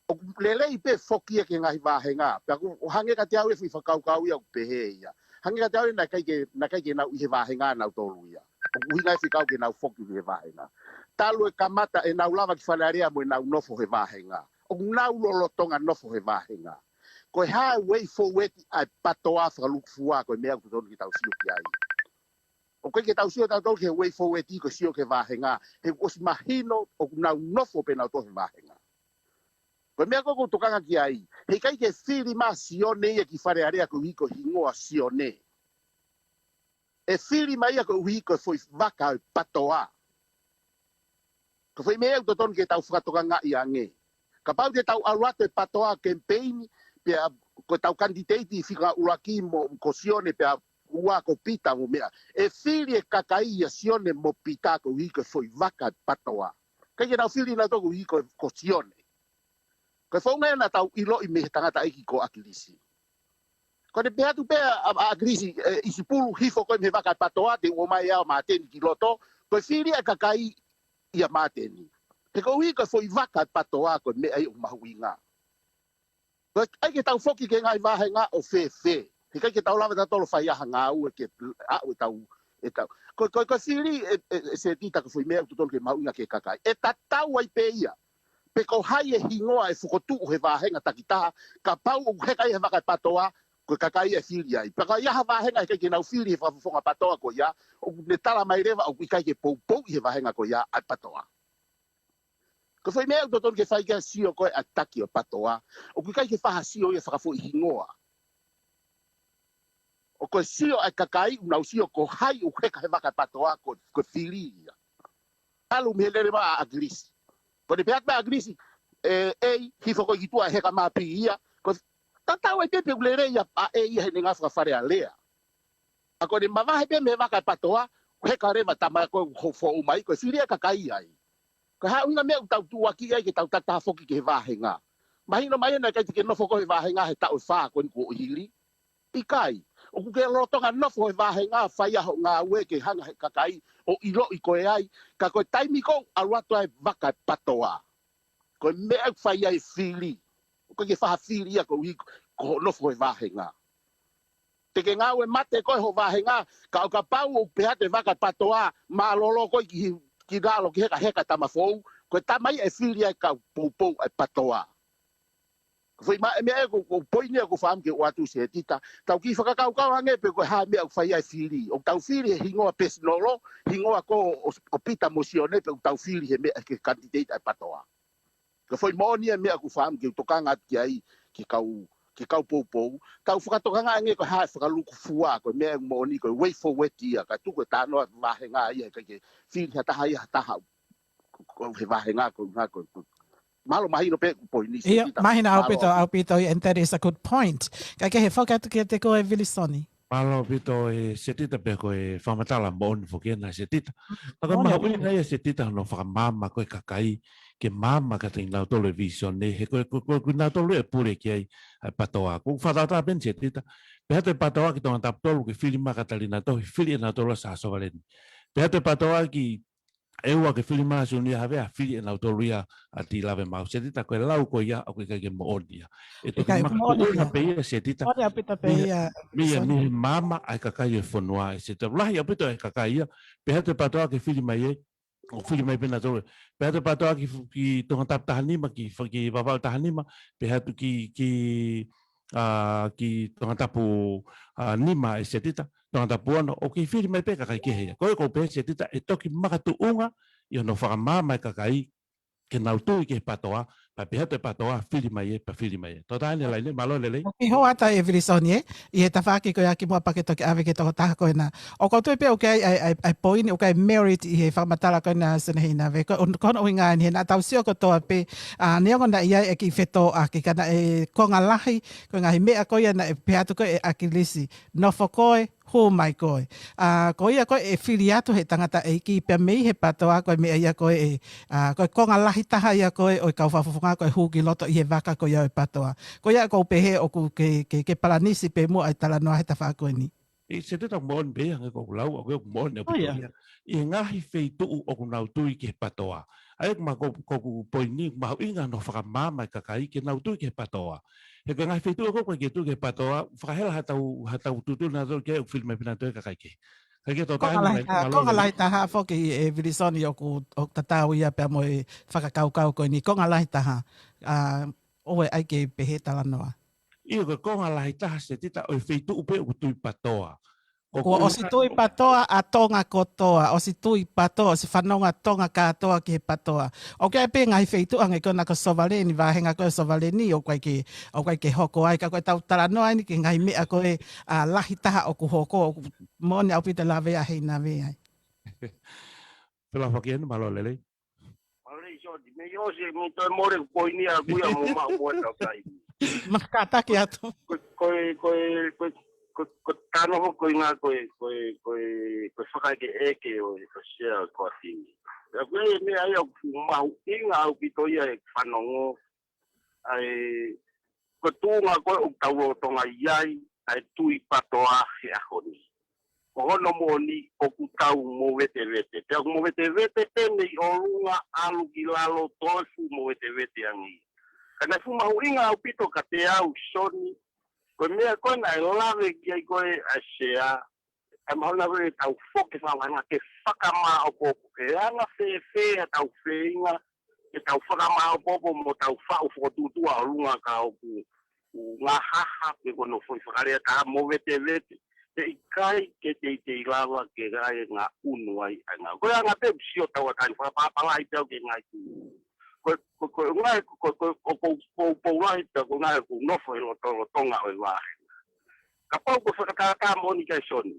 ʻOku lelei pē foki ia ki he ngaahi vāhenga. Pea ʻoku hangē kiate au e foʻi fakakaukau ia ʻoku pehē ia. Hangē kiate au ia naʻe ʻikai ke, naʻe ʻikai ke nau ʻi he vāhenga nautolu ia. ʻOku ʻuhinga e fekau ke nau foki ki he vāhenga. Talu e kamata ʻenau lava ki Fale Alea mo ʻenau nofo he vāhenga. ʻOku nau lolotonga nofo he vāhenga. Ko e hā e way forward ʻa e PTOA fakalūkufua ko e meʻa ʻoku totonu ke tau sio ki ai. ʻOku ʻikai ke tau sio tautolu ki he way forward ko e sio ki he vāhenga. He ʻosi mahino ʻoku nau nofo pē nautolu he vāhenga. Ko e meʻa ko ē ʻoku ou tokanga ki ai. He ʻikai ke fili mai Sione ia ki Fale Alea koeʻuhi ko e hingoa Sione. ʻE fili mai ia koeʻuhi ko e foʻi vaka ʻo e PTOA. Ko e foʻi meʻa ʻoku totonu ke tau fakatokangaʻi ange. Kapau te tau ʻalu atu e PTOA kemipeini, pea ko e tau kanititeiti fika ʻuluaki mo ko Sione pea ua ko Pita mo meʻa. ʻE fili e kakai ia Sione mo Pita koeʻuhi ko e foʻi vaka ʻo e PTOA. ʻIkai ke nau fili nautolu koeʻuhi ko, ko Sione. Ko e founga ia naʻa tau ʻiloʻi mei he tangataʻeiki ko ʻAkilisi. Ko ʻene pehē atu pē ʻa, ʻa ʻAkilisi, ʻe, ʻIsipulu hifo koe mei he vaka ʻo e PTOA te u ʻomai ʻe au ʻa Māteni ki loto, ko e fili ʻa e kakai ʻia Māteni. He koeʻuhi ko e foʻi vaka ʻo e PTOA ko e meʻa ia ʻoku mahuʻinga. Ko e ʻikai ke tau foki ki he ngaahi vāhenga ʻo fēfē. He ʻikai ke tau lava tautolu ʻo fai ha ngāue ke aʻu ʻetau, ʻetau. Ko, ko, ko e fili ʻe, ʻe, ʻe Setita ko e foʻi meʻa ʻoku totonu ke mahuʻinga ki he kakai. ʻE tatau ai pē ia. Pe ko hai e hingoa ʻe fokotuʻu he vāhenga takitaha, kapau ʻoku heka ia he vaka ʻo e PTOA, ko e kakai ʻe fili ai. Pea ka ʻi ai ha vāhenga ʻe ʻikai ke nau fili he fakafofonga PTOA ko ia, ʻoku ne tala mai leva ʻoku ʻikai ke poupouʻi he vāhenga ko ia ʻa e PTOA. Ko e foʻi meʻa ʻoku totonu ke fai ke sio ko ē ʻa e taki ʻo e PATOA. ʻOku ʻikai ke fai ha sio ia fakafoʻi hingoa. ʻOku sio ʻa e kakai, ʻoku nau sio ko hai ʻoku heka he vaka ʻa e PATOA ko, ko e fili ia. Talu mei he lele mai ʻa ʻAkilisi. Ko ʻene pehē atu ʻa ʻAkilisi, ʻe, ʻe, hifo ko ē ki tuʻa ʻe heka mā pī ia. Ko e tatau ai pē pe ʻoku lele ia ʻa ʻEi ia heʻene ngaahi fakafalealea. ʻA ko ʻene mavahe pē mei he vaka ʻa e PATOA, heka leva tama ko ē ʻoku foʻou mai, ko e fili ʻa e kakai ai. Ko e hā ʻuhinga meʻa ʻoku tau tuʻuaki ai ke tau tataha foki ki he vāhenga. Mahino mai ʻe naʻe ʻikai te ke nofo koe he vāhenga he taʻu ʻe fā ko eni kuo hili. ʻIkai, ʻoku ke lolotonga nofo he vāhenga fai ʻa hoʻo ngāue ke hanga he kakai ʻo ʻiloʻi koe ai, ka ko e taimi ko ē ʻoku ʻalu atu ai vaka ʻa e PATOA. Ko e meʻa ʻoku fai ai fili. ʻOku ʻikai ke fai ha fili ia koeʻuhi ko hoʻo nofo he vāhenga. Te ke ngāue mate koe hoʻo vāhenga, ka ʻo kapau ʻoku pehē atu ʻe he vaka ʻa e PATOA, mālōlō koe ki, ki lalo ki heka, heka tama foʻou, ko e tama ia ʻe fili ai kau poupou ʻa e PATOA. Ko e foʻi ma-, ʻe meʻa ē ko, ko e poini ē ʻoku ou fakaʻamu ke u ʻoatu Setita. Tau kiʻi fakakaukau ange pe ko e hā e meʻa ʻoku fai ai fili. ʻOku tau fili he hingoa pesinolo, hingoa ko ē ʻo, ʻo Pita mo Sione pe ʻoku tau fili he meʻa ki he kanititeiti ʻa e PATOA. Ko e foʻi moʻoni ē meʻa ʻoku ou fakaʻamu ke u tokanga atu ki ai ki he kau, ki he kau poupou. Tau fakatokanga ange ko e hā e fakalukufua, ko e meʻa ʻoku moʻoni ko e way forward ia, ka tuku e talanoa vāhenga ia, ʻikai ke fili ha taha ia ha taha. Ko, ko he vāhenga, ko e ngā, ko, ko. Mālō mahino pē ʻeku poini, ʻIo, Setita. Mahino ʻaupito, mālō ʻaupito, and that is a good point. Kae kehe, foki atu kiate koe Vilisoni. Mālō ʻaupito ē Setita pea ko e fakamatala moʻoni foki ena Setita. Ka ko e moʻoni mahuʻinga ia Setita hono fakamaama ko ē kakai, ke maama kiate kinautolu e visone, he ko e, ko e, ko e, ko kinautolu ē ʻe pule ki ai ʻa e PATOA. Ko e fakatātā pē eni Setita, pehē atu e PATOA ki Tongatapu tolu ke fili mai ʻa Katalina Tohi, fili ʻe nautolu ʻa Sā Sovaleni. Pehē atu e PATOA ki ʻEua ke fili mai ʻa Siunia Havea, fili ʻe nautolu ia ʻa Tī Lavemaau Setita, ko e lau ko ia ʻoku ʻikai ke moʻoni ia. ʻE toki ʻIkai, moʻoni makatuʻunga ia. Pē ia Setita. Moʻoni ʻaupito pē ia, mei, mei, Vilisoni. Mei he maama ʻa e kakai ʻo e fonua ē Setita. Lahi ʻaupito e kakai ia, pehē atu e PATOA ke fili mai ē, ʻo fili mai pē nautolu. Pehē atu e PATOA ki, ki Tongatapu taha nima, ki, ki Vavaʻu taha nima, pehē atu ki, ki, ʻa, ki Tongatapu, ʻa, nima ē Setita, Tongatapu ono, ʻoku fili mai pē kakai kehe ia. Ko ia ʻoku ou pehē Setita, ʻe toki makatuʻunga ʻi hono fakamaama e kakai, ke nau tui ki he PATOA, pea pehē atu e PATOA, fili mai ē, pea fili mai ē. Tō taha eni e laine, mālō e lelei. ʻOku hō atu ē Vilisoni ē, ʻi he tafaʻaki ko ia kimuʻa pea ke toki ʻave ki he tokotaha ko ena. ʻOku ou tui pē ʻoku ʻi ai, ʻa e, ʻa e, ʻa e poini, ʻoku ʻi ai e merit ʻi he fakamatala ko ena Sione Heinavē. Ko, ko hono ʻuhinga eni he naʻa tau sio kotoa pē, ʻa, neongo naʻe ʻi ai e kiʻi fetōʻaki ka naʻe konga lahi, ko e ngaahi meʻa ko ia naʻe pehē atu ko ē ʻe ʻAkilisi. Nofo koe, hū mai koe. ʻA, ko ia ko ē ʻe fili atu he tangataʻeiki pea mei he PATOA ko e meʻa ia ko ē ʻe, ʻa, ko e konga lahi taha ia ko ē ʻo e kau fakafofonga ko e hū ki loto ʻi he vaka ko ia ʻo e PATOA. Ko ia ʻoku ou pehē ʻoku ke, ke, ke palanisi pē muʻa ʻa e talanoa he tafaʻaki ko eni. ʻE Setita ʻoku moʻoni pē ia, hangē ko ʻeku lau, ʻoku, ʻoku moʻoni ʻaupito ia. ʻI he ngaahi feituʻu ʻoku nau tui ki he PATOA. ʻA ia ko ma ko, ko ʻeku poini, mahuʻinga hono fakamaama e kakai ke nau tui ki he PATOA. He ko e ngaahi feituʻu ʻoku ʻikai ke tui ki he PATOA, fakahela haʻatau, haʻatau tuʻutuʻuni ʻa e tō ke ʻoku fili mai pē nautolu e kakai kehe. Kae kehe tō taha eni, konga lahi taha, mālō e lelei. Konga lahi taha foki ē Vilisoni ʻoku, ʻoku tatau ia pea mo e fakakaukau ko eni, konga lahi taha. ʻA, ʻoua ʻe ʻai ke pehē talanoa. ʻIo, ko e konga lahi taha Setita ʻo e feituʻu pē ʻoku tui PATOA. Ko ʻoku ʻosi tui PATOA ʻa Tonga kotoa, ʻosi tui PATOA, ʻosi fanongo Tonga kātoa ki he PATOA. ʻOku ʻi ai pē ngaahi feituʻu hangē ko ena ko Sovaleni, vāhenga ko ē Sovaleni, ʻoku ʻikai ke, ʻoku ʻikai ke hoko ai, ka ko ʻetau talanoa eni ki he ngaahi meʻa ko ē, ʻa, lahi taha ʻoku hoko, ʻoku moʻoni ʻaupito e lave ʻa Heinavē ai. Pela faki eni, mālō e lelei. Mālō e lelei Sione, mei ʻosi, mei toe mole ʻeku poini ʻaʻaku ia mo maʻu mo e tau kai. Maka kātaki atu. Ko, ko, ko, ko, ko, ko tano ko ʻuhinga ko e, ko e, ko e, ko e fakaʻekeʻeke ʻo e, ko e sea ko a fini. Ia ko e meʻa ia ʻoku mahuʻinga ʻaupito ia e fanongo. ʻA e, ko e tuʻunga ko ē ʻoku tau lolotonga ʻi ai, ʻa e tui PATOA he ʻaho ni. Ko hono moʻoni ʻoku tau movetevete. Pea ʻoku movetevete pē mei ʻolunga ʻalu ki lalo toe fuʻu movetevete ange. Ka naʻe fuʻu mahuʻinga ʻaupito kiate au Sione, ko e meʻa ko ē naʻe lave ki ai ko ē ʻa e sea, ʻa e mahalo naʻe tau foki fakaʻaonga ke fakamāopoopo, ke anga fēfē ʻa ʻetau feinga, ke tau fakamāopoopo mo tau faʻu fokotuʻutuʻu ʻa ʻolunga ka ʻoku, ʻoku ngahaha pe ko hono foʻi fakalea taha movetevete. He ʻikai ke teitei lava ke ngaahi ngā unu ai ʻa e ngā. Ko e anga pē ʻeku sio tauʻatāina fakapapalahi pē au ki he ngaahi tuʻu. ko, ko, ko, ngaahi, ko, ko, ko, ko, ko, ko, lahi, tā ko ngaahi ʻoku nofo he loto, lolotonga ʻo e vāhenga. Kapau ko e fakatātā moʻoni kia Soni.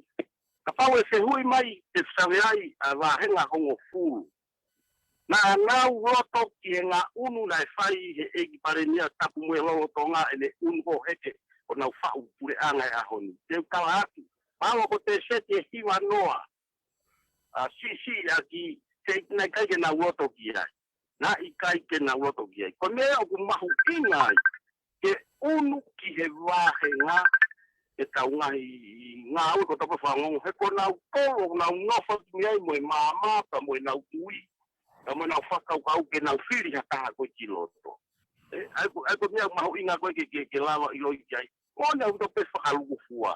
Kapau ʻe fehuʻi mai, ʻe fesaveʻi ʻa e vāhenga hongofulu. Naʻa nau loto ki he ngaahi ʻunu naʻe fai he ʻEiki Palēmia tapu mo e lolotonga ʻene ʻunu ko heke ʻo nau faʻu puleʻanga he ʻaho ni. Te u tala atu, mahalo ko e seti ʻe hiva noa. ʻA, siʻisiʻi ʻaki, he naʻe ʻikai ke nau loto ki ai. Naʻe ʻikai ke nau loto ki ai. Ko e meʻa ʻoku mahuʻinga ai, ke ʻunu ki he vāhenga, ʻetau ngaahi ngāue ko e tapa fangongo, he ko nau kolo, nau nofo ki ai mo e maama, pea mo ʻenau tui, pea mo ʻenau fakakaukau ke nau fili ha taha ko ē ki loto. ʻE, ʻa ia ko, ʻa ia ko e meʻa mahuʻinga ko ē ke, ke, ke lava ʻiloʻi ki ai. Ko ʻenau tau pē fakalukufua.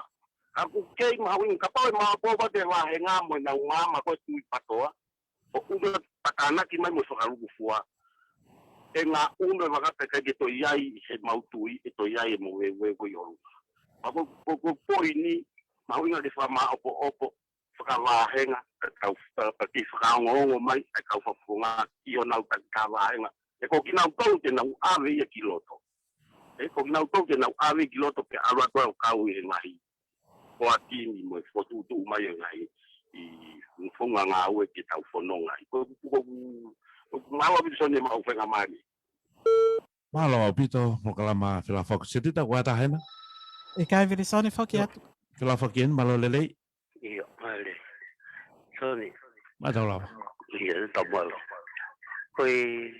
Ka ʻoku kei mahuʻinga kapau ʻe maʻopoʻopo atu e vāhenga mo ʻenau maama ko ē tui patoa. ʻO ʻunu atu pea tānaki mai mo e fakalukufua. ʻE ngaahi ʻunu ʻe vaka pē ʻikai ke toe ʻi ai ʻemau tui, ʻe toe ʻi ai ʻemau veuve ko ē ʻi ʻolunga. Pea ko, ko, ko e poini, mahuʻinga ke fakamaʻopoʻopo, fakavāhenga, ʻa e kau, pea, pea ke fakaongoongo mai, ʻa e kau fakafofonga, ki honau takitaha vāhenga. ʻE ko kinautolu te nau ʻave ia ki loto. ʻE ko kinautolu te nau ʻave ki loto pea ʻalu atu ʻo kau ʻi he ngaahi. Ko e timi mo e fokotuʻutuʻu mai ʻo e ngaahi, ʻi he founga ngāue ke tau fononga ai. Ko, ko, ko, ko, mālō ʻaupito Soni maʻu fenga mani. Mālō ʻaupito, polokalama Felafoaki. Setita, ʻoku ʻatā hena? ʻIkai Vilisoni foki atu. Felafoaki eni, mālō lelei. ʻIo, mālō. Soni. Mālō lava. ʻIo, ta mālō. Ko e,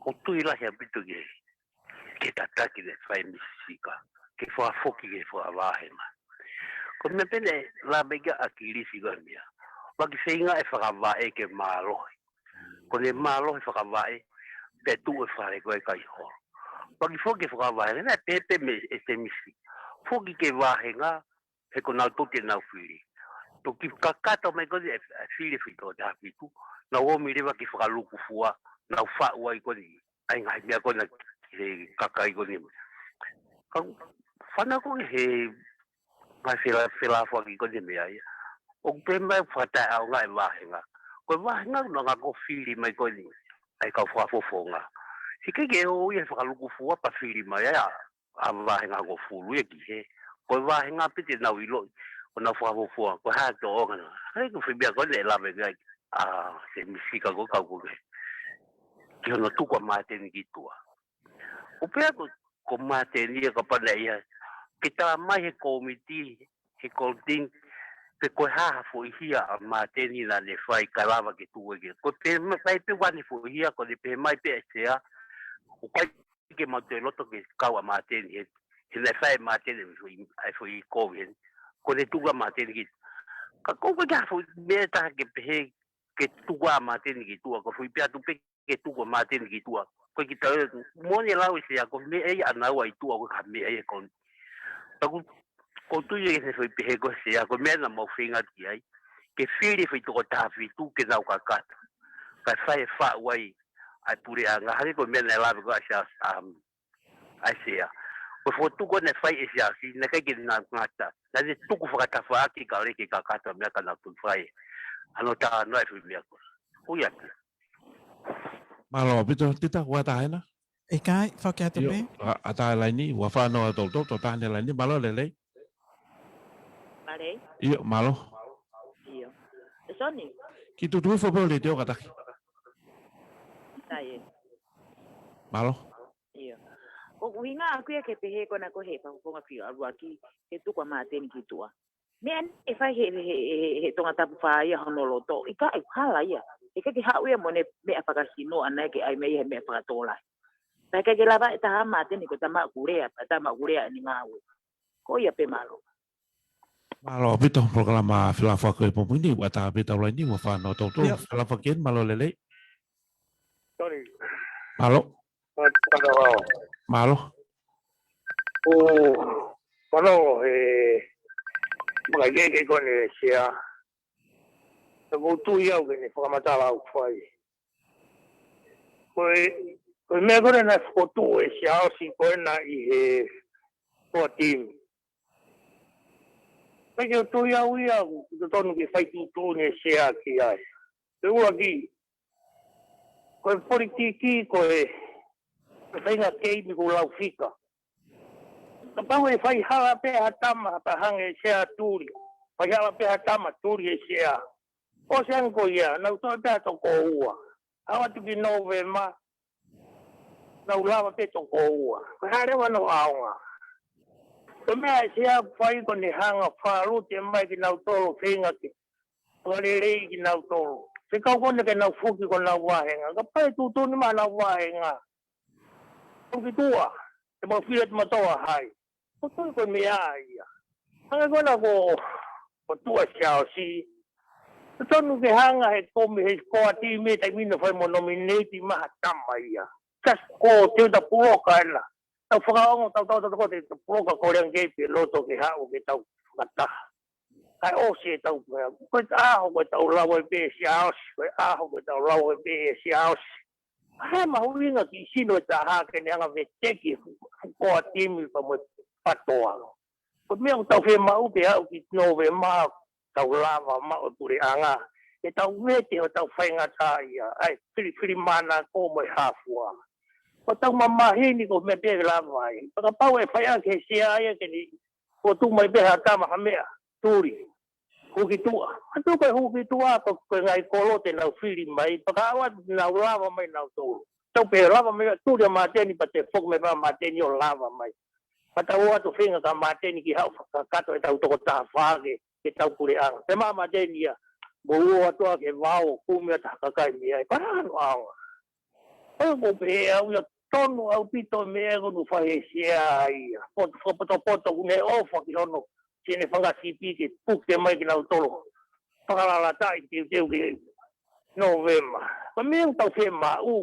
ʻoku ou tui lahi ʻaupito ke, ke tataki ʻe he faimisika, ke fakafoki ke fakavāhenga. Ko e meʻa pē naʻe lave ki ai ʻa ʻAkilisi ko e meʻa. ʻOku ʻikai feinga ʻe fakavaʻe ke mālohi. Ko ʻene mālohi fakavaʻe, pea tuʻu e fale ko ē ʻikai holo. ʻOku ʻikai foki ke fakavaʻe, naʻe pehē pē mei he ʻEsemisi. Foki ke vāhenga, he ko nautolu te nau fili. Toki kakato mai ko eni e, e fili fito taha fitu, nau ō mai leva ki he fakalukufua, nau faʻu ai ko eni, ʻa e ngaahi meʻa ko ena ki he kakai ko eni. Ka fanongo ko ē he ngaahi fela, Felafoaki ko eni meʻa ia. ʻOku pehē mai fakataʻeʻaonga e vāhenga. Ko e vāhenga ʻoku nau ngāue ko e fili mai ko eni, ʻa e kau fakafofonga. He ʻikai ke ō ia he fakalukufua pea fili mai ai ʻa e vāhenga hongofulu ia ki hē. Ko e vāhenga pē te nau ʻiloʻi, ʻo nau fakafofonga, ko e hā e tōʻonga na. He ko e foʻi meʻa ko eni ʻe lave ki ai ʻa ʻEsemisi ka ko e kau ko ē. Ki hono tuku ʻa Māteni ki tuʻa. ʻO pehē ko, ko Māteni ia kapau naʻe ʻi ai. Ke tala mai he kōmiti, he kōmiti, pe ko e hā ha foʻi hia ʻa Māteni naʻa ne fai ka lava ke tuku ē ki ai. Ko e pehē mai pē ʻoku ʻi ai ha foʻi hia, ko ʻene pehē mai pē ʻe he sea, ʻoku ʻikai ke mau toe loto ke kau ʻa Māteni he, he naʻe fai ʻe Māteni e foʻi, e foʻi kovi heni. Ko ʻene tuku ʻa Māteni ki. Ka ko e ʻikai ha foʻi meʻa ʻe taha ke pehē ke tuku ʻa Māteni ki tuʻa, ko e foʻi pehē atu pē ke tuku ʻa Māteni ki tuʻa. Ko e kiʻi tau, moʻoni e lau ʻe he sea, ko e meʻa ia ʻa naua ʻi tuʻa, ko e hā e meʻa ia ko eni. Ka ʻoku, ʻoku ou tui ʻe ʻi ai e foʻi pehē ko ē ʻa e sea, ko e meʻa naʻa mau feinga ki ai. Ke fili e foʻi toko taha fitu ke nau kakato. Kae fai e faʻu ai ʻa e puleʻanga, hangē ko e meʻa naʻe lave ko ē ʻa e sea, um, ʻa e sea. Ko e fokotuʻu ko ē naʻe fai ʻe he sea, si naʻe ʻikai ke na ngata. Naʻa ne tuku fakatafaʻaki kae ʻoua ke kakato meʻa ka nau toe fai. Hano tā noa e foʻi meʻa ko ē. Ui atu. Mālō ʻaupito, Tita, ʻoku ʻatā hena? ʻIkai, foki atu pē. ʻIo, ʻa, ʻatā e laini, ʻoku fanongo atu ʻo, ʻo, ʻatā hena e laini, mālō lelei. Mālō. ʻIo, mālō. ʻIo. ʻE Soni. Kiʻi tutuʻi hifo pē ho letiō kātaki. ʻIkai ē. Mālō. ʻIo. ʻOku ʻuhinga ʻaku ia ke pehē ko ena ko e fakafofonga fio ʻalu ʻaki, ke tuku ʻa Māteni ki tuʻa. Meʻa naʻe fai he, he, he, he, he Tongatapu fā ia hono loto. ʻIkai, hala ia. ʻIkai ke haʻu ia mo ʻene meʻa fakasino ʻana ke ʻai mai he meʻa fakatōlahi. Pea ʻikai ke lava ʻe taha ʻa Māteni ko e tama ʻoku lea, tama ʻoku lea ʻene ngāue. Ko ia pē mālō. Mālō ʻaupito, polokalama Felafoaki ʻi he pongipongi ni, ʻoku ʻatā pē ʻetau laini, ʻoku fanongo atu ʻo, ʻio. Felafoaki eni, mālō lelei. Sorry. Mālō. Mālō. Mālō. ʻO, mālō, ʻe, maka ke ke kone sea. Ka ʻoku ou tui au ke ne fakamatala ʻoku fai. Ko e, ko e meʻa ko ē naʻe fokotuʻu ʻe Siaosi ko ena ʻi he core team. Pea ʻoku ou tui au ia, ʻoku totonu ke fai tuʻutuʻuni ʻe he sea ki ai. Pea ʻuluaki, Ko e politiki, ko e, ko e faʻahinga keimi ʻoku lau fika. Kapau ʻe fai hala pē ha tama, ka hangē Sea Tuli. Fai hala pē ha tama, Tuli ʻe Sea. ʻOsi ange ko ia, nau toe pē ha toko ua. Aʻu atu ki Nōvema, nau lava pē toko ua. Ko e hā leva hono ʻaonga? Ko e meʻa ʻa Sea ʻoku fai ko ʻene hanga ʻo fālute mai kinautolu, feinga ke fakalelei kinautolu. Fekau ko ena ke nau foki ki honau vāhenga. Kapau ʻe tuʻutuʻuni mai honau vāhenga, ʻoku tuʻa, te mau fili atu mautolu ʻa hai. Ko e tui ko e meʻa ia. Hangē ko ena ko, ko Tuʻa Siaosi. Totonu ke hanga he komi-, he core team ʻe taimi ni ʻo fai mo nominate mai ha tama ia. Kasi ko e teu ta puloka ena. Tau fakaongo, tau, tau, tau, tau, tau puloka ko e leʻo ange pē loto ke haʻu ke tau fakataha. Kae ʻosi ʻetau, ko e ʻaho ko ē tau lava ai pē Siaosi, ko e ʻaho ko ē tau lava ai pē Siaosi. He mahuʻinga ki sino ʻe taha ke ne hanga ʻo veteki fu-, fu-, core team pea mo e PATOA. Ko e meʻa ʻoku tau fiemaʻu ke aʻu ki Nōvema tau lava maʻu e puleʻanga. Ke tau vete hotau faingataʻaʻia, ʻa e fili-, filifilimānako mo e hā fua. Ko ʻetau mamahi ni ko e meʻa pē ʻe lava ai. Pea kapau ʻe fai ʻaki ʻe Sea ia ke ne fotu mai pē ha tama ha meʻa, Tuli. Hukituʻa. Atu ko e Hukituʻa, ko, ko e ngaahi kolo te nau fili mai. Pea ka ʻoua te nau lava mai nautolu. Tau pē lava mai Tuli ʻa Māteni pea te foki mai pē ʻa Māteni ʻo lava mai. Pea tau ō atu feinga kia Māteni ke haʻu ʻo fakakakato ʻetau toko taha fā ke, ke tau puleʻanga. Pea ʻomai ʻa Māteni ia, mou ō atu ā ki he vao ʻo kumi atu ha kakai mei ai. Pea hā hono ʻaonga? ʻOku ou pehē au ia tonu ʻaupito e meʻa ko eni ʻoku fai ʻe Sea ia. Pot-, fakapotopoto ʻoku ne ʻofa ki hono, ki heʻene fanga sipi ke puke mai kinautolu. Fakalalataʻi teuteu ki Nōvema. Ko e meʻa ʻoku tau fiemaʻu,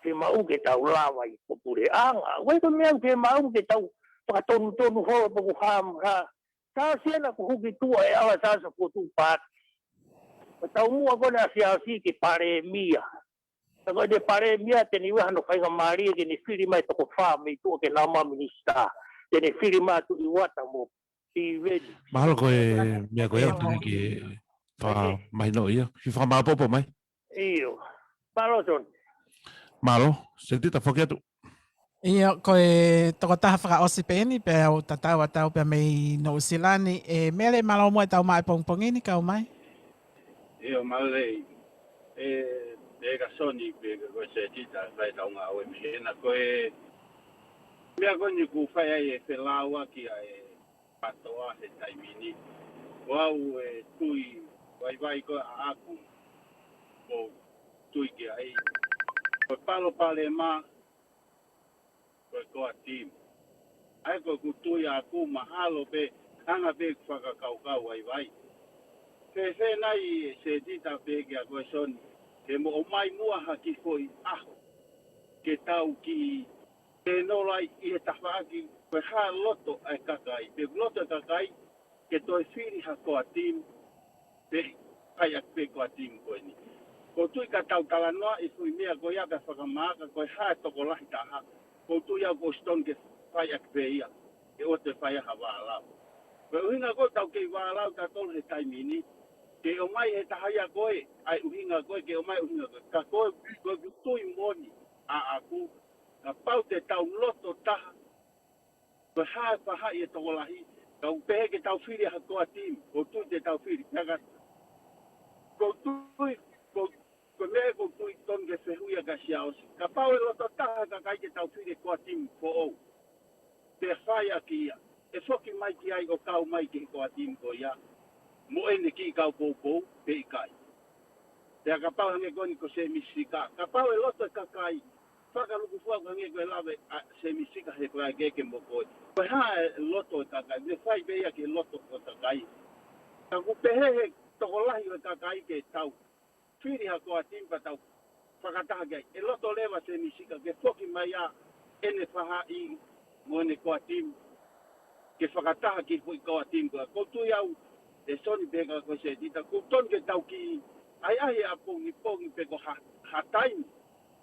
fiemaʻu ke tau lava ai ko e puleʻanga. ʻOku ʻikai ko e meʻa ʻoku fiemaʻu ke tau fakatonutonu holo pe ko e hā mo e hā. Siaosi ena kuo Hukituʻa ʻe ala Siaosi ʻo fotu paati. Ko e taumuʻa ko ena ʻa Siaosi ke palēmia. Ka ko ʻene palēmia te ne ʻi ai hano faingamālie ke ne fili mai toko fā mei tuʻa ke nau maʻu minisitā. Te ne fili mai atu ʻi Uata mo Piveni. Mahalo ko e meʻa ko ia ʻoku tonu ke fakamahinoʻi ia. Fai fakamāopoopo mai. ʻIo. Mālō, Tony. Mālō, Senitita, foki atu. ʻIo, ko e tokotaha fakaʻosi pē eni, pea u tatau atu pē mei Nuʻusila ni. ʻE Mele, mālō muʻa e tau maʻu e pongipongi ni, kau mai. ʻIo, mālō. ʻE, ʻe ka Soni pē ko e Senitita, fai tau ngāue mei hena ko e meʻa ko eni ʻoku fai ai e felāuaki ʻa e PATOA he taimi ni. Ko au ʻe tui vaivai ko ē ʻaʻaku ʻoku ou tui ki ai. Ko e palopalema, ko e core team. ʻA ia ko ʻeku tui ʻaʻaku mahalo pē, hanga pē ʻeku fakakaukau vaivai. Fēfē nai ʻe Senitita pea kia koe Soni, ke mo ʻomai muʻa ha kiʻi foʻi ʻaho ke tau kiʻi tēnolo ai ʻi he tafaʻaki, ko e hā e loto ʻa e kakai, pe loto e kakai ke toe fili ha core team, pe fai ʻaki pē core team ko eni. ʻOku ou tui ka tau talanoaʻi e foʻi meʻa ko ia ka fakamaaka ko e hā e tokolahi taha, ʻoku ou tui au ʻoku ʻosi tonu ke fai ʻaki pē ia, ʻe ʻoua toe fai ha vālau. Ko e ʻuhinga ko ē ʻoku tau kei vālau tautolu he taimi ni, ke ʻomai he taha ia ko ē ʻa e ʻuhinga ko ē, ke ʻomai ʻuhinga ko ē. Ka ko e, ko ʻeku tui moʻoni ʻaʻaku, kapau te tau loto taha, ko e hā e faʻahi e tokolahi, ka ʻoku pehē ke tau fili ha core team, ʻoku ou tui te tau fili, pea ka, ʻoku ou tui, ʻoku, ko e meʻa ʻoku ou tui tonu ke fehuʻia kia Siaosi. Kapau ʻe loto taha e kakai ke tau fili e core team foʻou, pea fai ʻaki ia, ʻe foki mai ki ai ʻo kau mai ki he core team ko ia, mo ʻene kiʻi kau poupou, pe ʻikai. Pea kapau hangē ko eni ko Semi Sika, kapau ʻe loto e kakai, fakalūkufua hangē ko e lave ʻa Semi Sika he fakaʻekeʻeke mo koe. Ko e hā e loto e kakai, ne fai pē ia ki he loto ʻo e kakai. Ka ʻoku pehē he tokolahi ʻo e kakai ke tau fili ha core team pea tau fakataha ki ai. ʻE loto leva Semi Sika ke foki mai ʻa ʻene faʻahi mo ʻene core team ke fakataha ki he foʻi core team ko ia. ʻOku ou tui au ʻe Soni pea kia koe Senitita, ʻoku tonu ke tau kiʻi ʻahiʻahi ʻapongipongi pe ko ha, ha taimi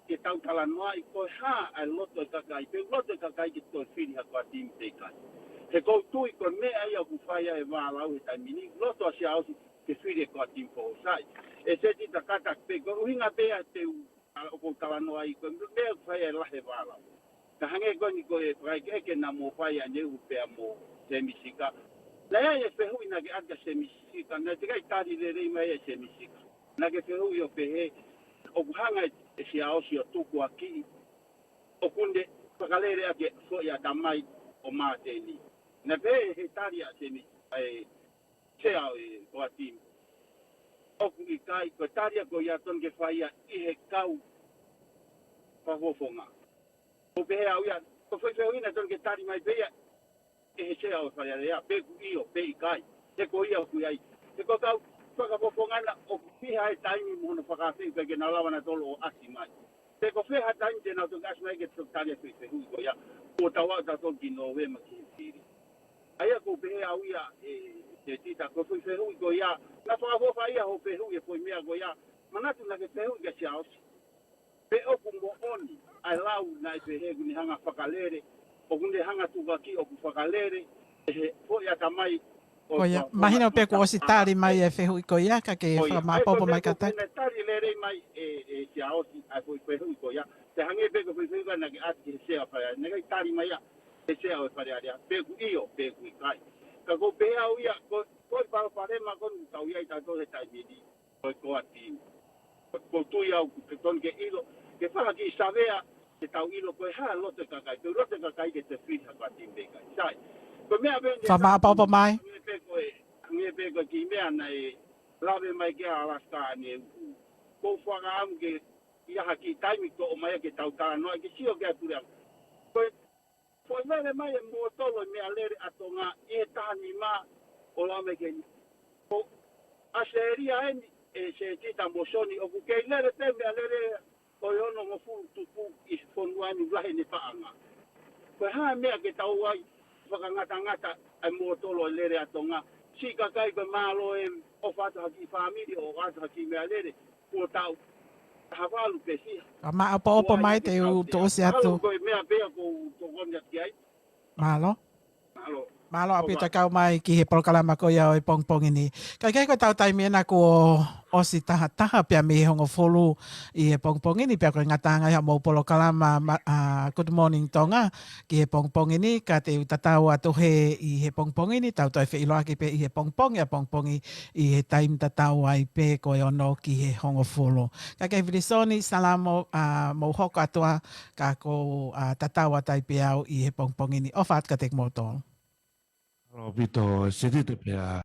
ke tau talanoaʻi ko e hā ʻa e loto e kakai, pe loto e kakai ke toe fili ha core team pe ʻikai. He ʻoku ou tui ko e meʻa ia ʻoku fai ai e vālau he taimi ni, loto ʻa Siaosi ke fili e core team foʻou. Sai, ʻe Senitita, kātaki pē, ko e ʻuhinga pē ia te u ʻa ʻoku ou talanoa ai, ko e meʻa ʻoku fai ai e lahi e vālau. Ka hangē ko eni ko e fakaʻekeʻeke naʻa mo fai ʻaneuhu pea mo Semisika. Naʻe ʻi ai e fehuʻi naʻa ke ʻai kia Semisika, naʻe teʻeki ai tali lelei mai ʻe Semisika. Naʻa ke fehuʻi ʻo pehē, ʻoku hanga ʻe Siaosi ʻo tukuakiʻi, ʻoku ne fakalele ʻaki e foʻi ʻatamai ʻo Māteni. Naʻe pehē he tali ʻa Semi, ʻa e sea ʻo e, ʻo e timi. ʻOku ʻikai, ko e tali ia ko ia tonu ke fai ia ʻi he kau fakafofonga. ʻO pehē au ia, ko e foʻi fehuʻi naʻe tonu ke tali mai pē ia ʻe he sea ʻo e Fale Alea, pe ʻoku ʻio, pe ʻikai. He ko ia ʻoku ʻi ai. He ko e kau fakafofonga na ʻoku fiha e taimi mo hono fakaafeʻi ʻikai ke nau lava nautolu ʻo ʻasi mai. Pe ko fē ha taimi te nau toki ʻasi mai ke toki tali e foʻi fehuʻi ko ia, kuo tau aʻu tautolu ki Nōvema ki he fili. ʻA ia ʻoku ou pehē au ia ʻe, ʻe Tita, ko e foʻi fehuʻi ko ia, naʻe fakaʻofoʻofa ia hoʻo fehuʻi e foʻi meʻa ko ia, manatu naʻa ke fehuʻi kia Siaosi. Pe ʻoku moʻoni ʻa e lau naʻe pehē ʻoku ne hanga fakalele, ʻoku ne hanga tukuakiʻi ʻoku fakalele ʻe he foʻi ʻatamai ʻo e Ko ia, fakafofonga mahino pē kuo ʻosi tali mai e fehuʻi ko ia, ka ke Ko ia, ʻa e fakamaʻopoʻopo foʻi mai fehuʻi kātaki. Naʻe tali lelei mai ʻe, ʻe Siaosi, ʻa e foʻi fehuʻi ko ia. Te hangē pē ko e foʻi fehuʻi naʻa ke ʻasi ki he sea ʻo e Fale Alea, naʻe ʻikai tali mai ia ʻe he sea ʻo e Fale Alea, pe ʻoku ʻio, pe ʻoku ʻikai. Ka ʻoku ou pehē au ia, ko, ko e palopalema ko eni ʻoku tau ʻi ai tautolu he taimi ni, ko e core team. Ko, ʻoku ou tui au ʻoku totonu ke ʻilo, ke fai ha kiʻi savea, ke tau ʻilo ko e hā e loto e kakai, pe loto e kakai ke te fili ha core team pe ʻikai. Sai. Ko e meʻa pē eni Fakamaʻopoʻopo mai. Hangē pē ko e, hangē pē ko e kiʻi meʻa naʻe lave mai ki ai ʻa Alaska ʻaneuhu. ʻOku ou fakaʻamu ke ʻi ai ha kiʻi taimi toʻo mai ke tau talanoa, ke sio ki ai pule au. Ko e, ko e lele mai e mōtolo e meʻalele ʻa Tonga ʻi he taha nima ʻo lau mai ke ni. Ko ʻAositelēlia eni ʻe Setita mo Soni ʻoku kei lele pē meʻalele ʻo e onongofulu tupu ʻi he fonua ni lahi ʻene paʻanga. Ko e hā e meʻa ke tau ʻai fakangatangata e mōtolo e lele ʻa Tonga. Siʻi kakai ko e mālō e ʻofa atu ha kiʻi fāmili, ʻofa atu ha kiʻi meʻalele, kuo tau taha valu pe fiha. Fakamaʻopoʻopo mai te u tuʻusi atu. Ko e meʻa pē ia ʻoku ou tokoni atu ki ai. Mālō. Mālō. Mālō ʻaupito e kau mai ki he polokalama ko ia ʻo e pongipongi ni. Kae kehe ko ʻetau taimi ena kuo ʻosi taha taha pea mei he hongofulu ʻi he pongipongi ni, pea ko e ngataʻanga ia homou polokalama ma-, ʻa Good Morning Tonga ki he pongipongi ni, ka te u tatau atu hē ʻi he pongipongi ni, tau toe feʻiloaki pē ʻi he pongipongi ʻa pongipongi ʻi he taimi tatau ai pē ko e ono ki he hongofulu. Kae kehe Vilisoni, Salamo, ʻa, mou hoko atu ā, ka ʻoku ou, ʻa, tatau atu ai pē au ʻi he pongipongi ni. ʻOfa atu kiate kimoutolu. Mālō ʻaupito Setita pea